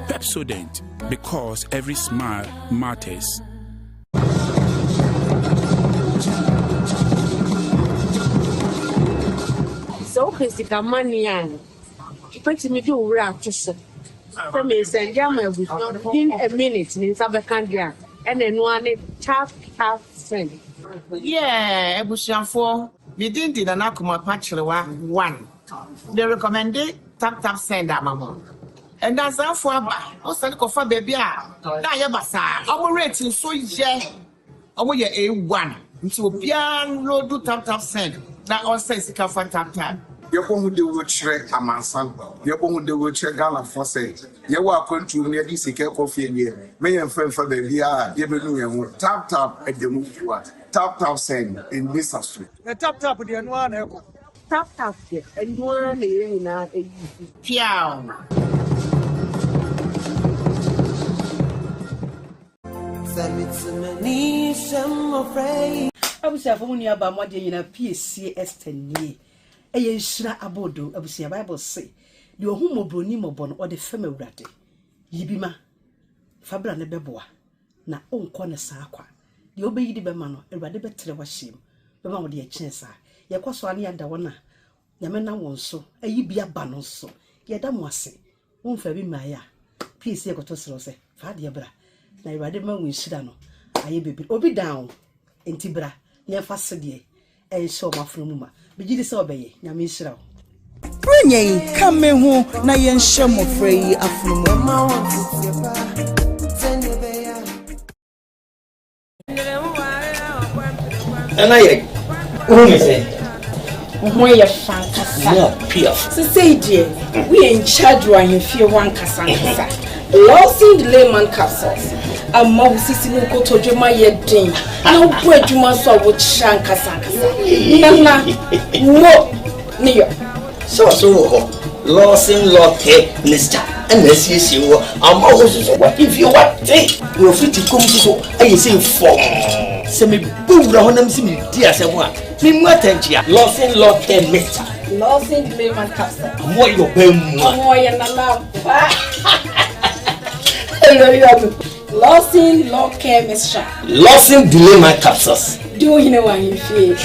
Pepsodent, because every smile matters. Sɛ wopɛ sika money a, wobɛtumi de wo werɛ ato so sɛ meresɛnde ama abusua within a minute ne nsa bɛka deɛ a, ɛna ɛno ara ne tap tap send. Yeah abusuafoɔ me din de Nana Kumapa Kyerewa one me recommende tap tap send ama mo Ndansafoɔ aba wo sane kɔfa baabi a na ayɛ basaa ɔmo rate nso yɛ ɔmo yɛ A1 nti obiara nlodu tap tap send na ɔnsɛn sika fa tap tap. Yɛbɔ ho dawuro kyerɛ amansan, yɛbɔ ho dawuro kyerɛ Ghanafoɔ sɛ yɛwɔ akwantuo mu na yɛde sika rekɔ fie deɛ, mɛ yɛmfa mfa baabiara a yɛbɛnu yɛn ho. Tap tap ɛda mu fua, tap tap send, ɛnni sa so. Na tap tap deɛ ɛno ara na ɛkɔ. Tap tap deɛ ɛno ara na yɛn nyinaa ɛyi. Piaw! Abusuafo mo nua baa mo adeɛ nyinaa piesie Esther nie ɛyɛ nhyira aboodo abusua bible se deɛ ɔhu mmɔborɔni mmɔbɔ no ɔde fɛm awurade yi bi ma fa bra ne bɛboa na wonkɔ no saa kwa deɛ wobɛyi de bɛma no awurade bɛtrɛ w'ahyɛm bɛma wo deɛ ɛkyɛn saa yɛkɔ so a ne yɛada wɔn a Nyame nam wɔn so ayi bi aba no nso yɛda mo ase wo nfa bi mmaeɛ a please yɛkɔtɔ srɛ wo sɛ fa adeɛ bra na awurade ma wo nhyira no ayɛ bebree obi dan wo nti bra na yɛmfa sedeɛ ɛnhyɛ wɔn afono mu ma megye di sɛ ɔbɛyɛ nyame nhyira wo. Buronya yi, ka me ho na yɛnhyɛ mmɔfra yi afono mu. Nana yɛ wohu me sɛ. Wo ho yɛ fa ankasa. Mo piaf. Sesei deɛ woyɛ in charge wɔ ahemfie hɔ ankasa ankasa. Lawson Layman capsules ama wo sisi ne wo kotodwe ma yɛ den na wobɔ adwuma nso a wokyerɛ ankasa ankasa. Nana mo ne yɔ. Sɔɔso wɔ hɔ, Lawson Law Care Mixture ɛna asiesie wɔ ama wo nso so w'ahemfie wate na ofiti kɔm nso so ayɛ sɛ fɔmm. Sɛ mebɔ wura hɔ na mesi medi asɛm a, memu atɛnkyea. Lawson Law Care Mixture. Lawson Clayman Capsule. Ɔmo ayɛ ɔbaa mu a. Ɔmo ayɛ nana ampa. Lawson Law Care Mixture. Lawson Delayman Capsules. Di wo hene wɔ ahemfie.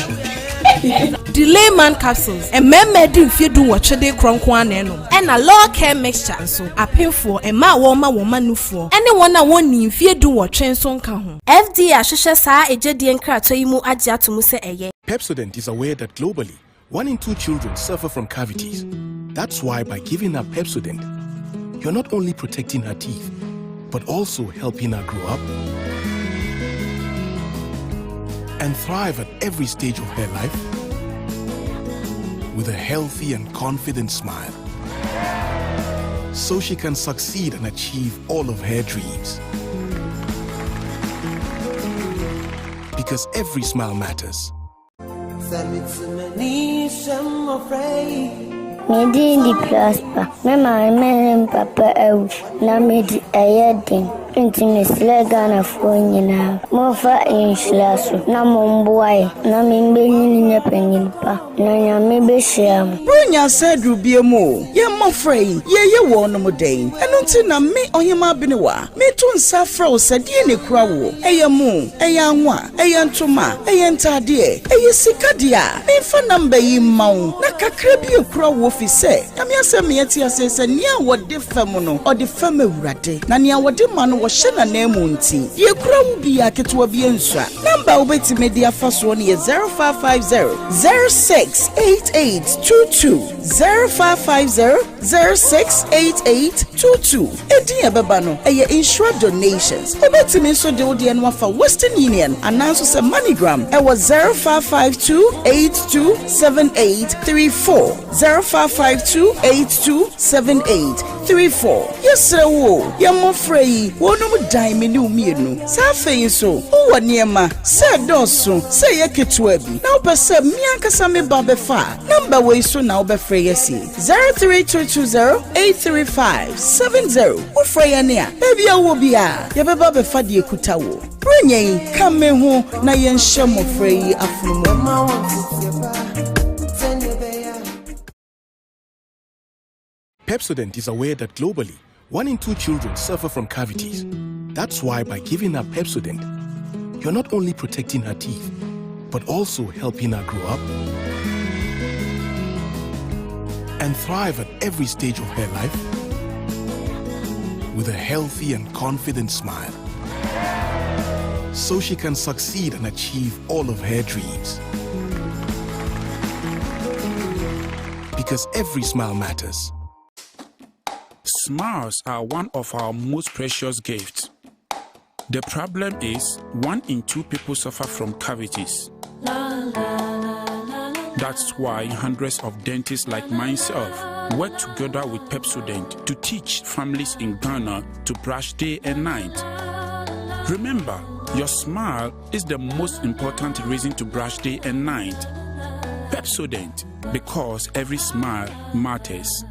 Delayman Capsules, Mmarima adi mfeɛ dunwɔtwe de rekorɔ nko ara na ɛnom. Ɛna Law Care Mixture nso, apemfoɔ, mmaa a wɔrema wɔn mma nufoɔ, ne wɔn a wɔnnii mfeɛ dunwɔtwe nso nka ho. FDA ahwehwɛ saa egyedie nkratoɔ yi mu agye ato mu sɛ ɛyɛ. Pepsodent is aware that globally, one in two children suffer from cavities. That's why by giving her Pepsodent, you're not only protecting her teeth, but also helping her grow up and thrive at every stage of her life with a healthy and confident smile. So she can succeed and achieve all of her dreams. Because every smile matters. Me din de Prosper. Me maame ne me papa awu, na medi ɛyɛ den. Nti mesrɛ Ghanafoɔ nyinaa, momfa nhyira so na momboa yɛn na membenyin nyɛ panyin pa na Nyame behyira mo. Buronya asa aduru biom o, yɛn mmɔfra yi, yɛyɛ wɔnom dɛn? Ɛno nti na me, Ɔhemaa Benewa, meto nsa afrɛ wo sɛ deɛn na ɛkura woɔ? Ɛyɛ mo, ɛyɛ anwa, ɛyɛ ntoma, ɛyɛ ntaadeɛ, ɛyɛ sika deɛ a, memfa number yi mma wo na kakra bi ɛkura woɔ fi sɛ Nyame asɛm ma yɛte aseɛ sɛ nea wɔde fɛm no, ɔde fɛm Awurade, na nea wɔde ma no, wɔhyɛ n'ananmu nti, deɛ ɛkura wo biara, ketewa biara nsua. Nɔmba a wobɛtumi de afa soɔ no yɛ 0550 068822, 0550 068822. Edin a ɛbɛba no, ɛyɛ Nhyira Donations. Wobɛtumi nso de wo deɛ no afa Western Union anaa nso sɛ MoneyGram ɛwɔ 0552 827834. 0552 8278 34. Yɛsrɛ wo o, yɛn mmɔfra yi, wɔnom dan me ne wo mmienu. Saa afei nso, wowɔ nneɛma, sɛ ɛdɔɔso, sɛ ɛyɛ ketewa bi, na wopɛ sɛ me ankasa me ba bɛfa a, nɔmba wei so na wobɛfrɛ yɛn asi, 03220 835 70. Wofrɛ yɛn a, baabi a wowɔ biara, yɛbɛba abɛfa deɛ ɛkuta wo. Buronya yi, ka me ho na yɛnhyɛ mmɔfra yi afono mu. Pepsodent is aware that globally, one in two children suffer from cavities. That's why by giving her Pepsodent, you're not only protecting her teeth, but also helping her grow up and thrive at every stage of her life with a healthy and confident smile. So she can succeed and achieve all of her dreams. Because every smile matters. Smiles are one of our most precious gifts. The problem is, one in two people suffer from cavities. That's why hundreds of dentists like myself work together with Pepsodent to teach families in Ghana to brush day and night. Remember, your smile is the most important reason to brush day and night. Pepsodent, because every smile matters.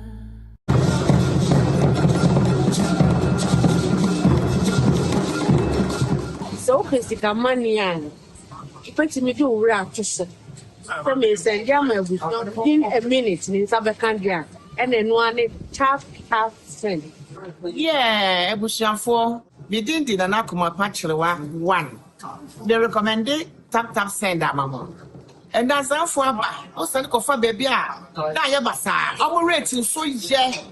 Sɛ wopɛ sika money a, wobɛtumi de wo werɛ ato so sɛ mesɛnde ama abusua within a minute ne nsa bɛka deɛ a, ɛna ɛno ara ne tap tap send. Yeah abusuafoɔ me din de Nana Kumapa Kyerewa one me recommende tap tap send ama mo Ndansafoɔ aba wo sane kɔfa baabi a na ayɛ basaa ɔmo rate nso yɛ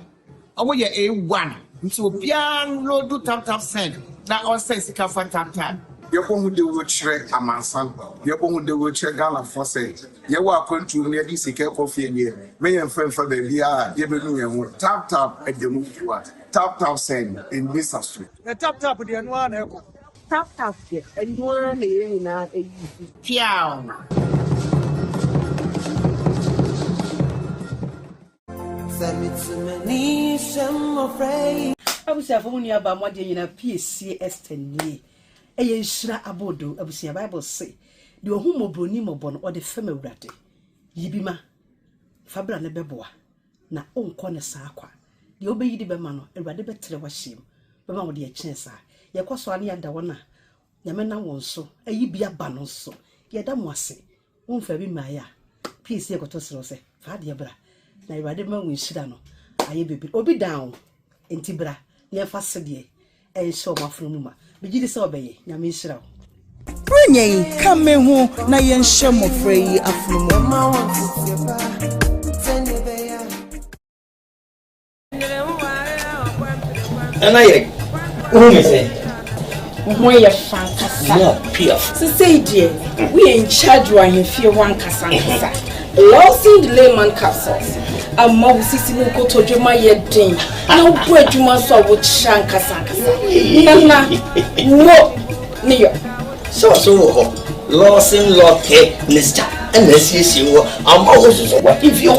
ɔmo yɛ A1 nti obiara nlodu tap tap send na ɔnsɛn sika fa tap tap. Yɛbɔ ho dawuro kyerɛ amansan, yɛbɔ ho dawuro kyerɛ Ghanafoɔ sɛ yɛwɔ akwantuo mu na yɛde sika rekɔ fie deɛ, mɛ yɛmfa mfa baabiara a yɛbɛnu yɛn ho. Tap tap ɛda mu fua, tap tap send, ɛnni sa so. Na tap tap deɛ ɛno ara na ɛkɔ. Tap tap deɛ ɛno ara na yɛn nyinaa use. Piaw. Abusuafo mo nua baa mo adeɛ nyinaa piesie Esther nie ɛyɛ nhyira aboodo abusua bible se deɛ ɔhu mmɔborɔni mmɔbɔ no ɔde fɛm awurade yi bi ma fa bra ne bɛboa na wonkɔ no saa kwa. Deɛ wobɛyi de bɛma no, Awurade bɛtrɛ w'ahyeɛ mu bɛma wo deɛ ɛkyɛn saa. Yɛkɔ so ara na yɛada wɔn a Nyame nam wɔn so ayi bi aba no nso, yɛda mo ase. Womfaa bi mmaeɛ a, please yɛkɔtɔ srɛ wo sɛ, fa adeɛ bra na Awurade bɛma wo nhyira no ayɛ bebree. Obi dan wo, enti bra na yɛmfa sedeɛ Ɛnhyɛ wɔn afono mu ma. Megye di sɛ ɔbɛyɛ. Nyame nhyira wo. Buronya yi, ka me ho na yɛnhyɛ mmɔfra yi afono mu ma. Nana yɛ, wohu me sɛn? Wo ho yɛ fa ankasa. Sesei deɛ, woyɛ in charge wɔ ahemfie hɔ ankasa ankasa. Lawson Layman Capsules ama wo sisi ne wo kotodwe ma yɛ den na wobɔ adwuma nso a wokyerɛ ankasa ankasa. Nana, wo ne yɔ. Sɛ ɔso wɔ hɔ, Lawson Law Care Mixture ɛna asiesie wɔ ama wo soso wɔ ahemfie hɔ.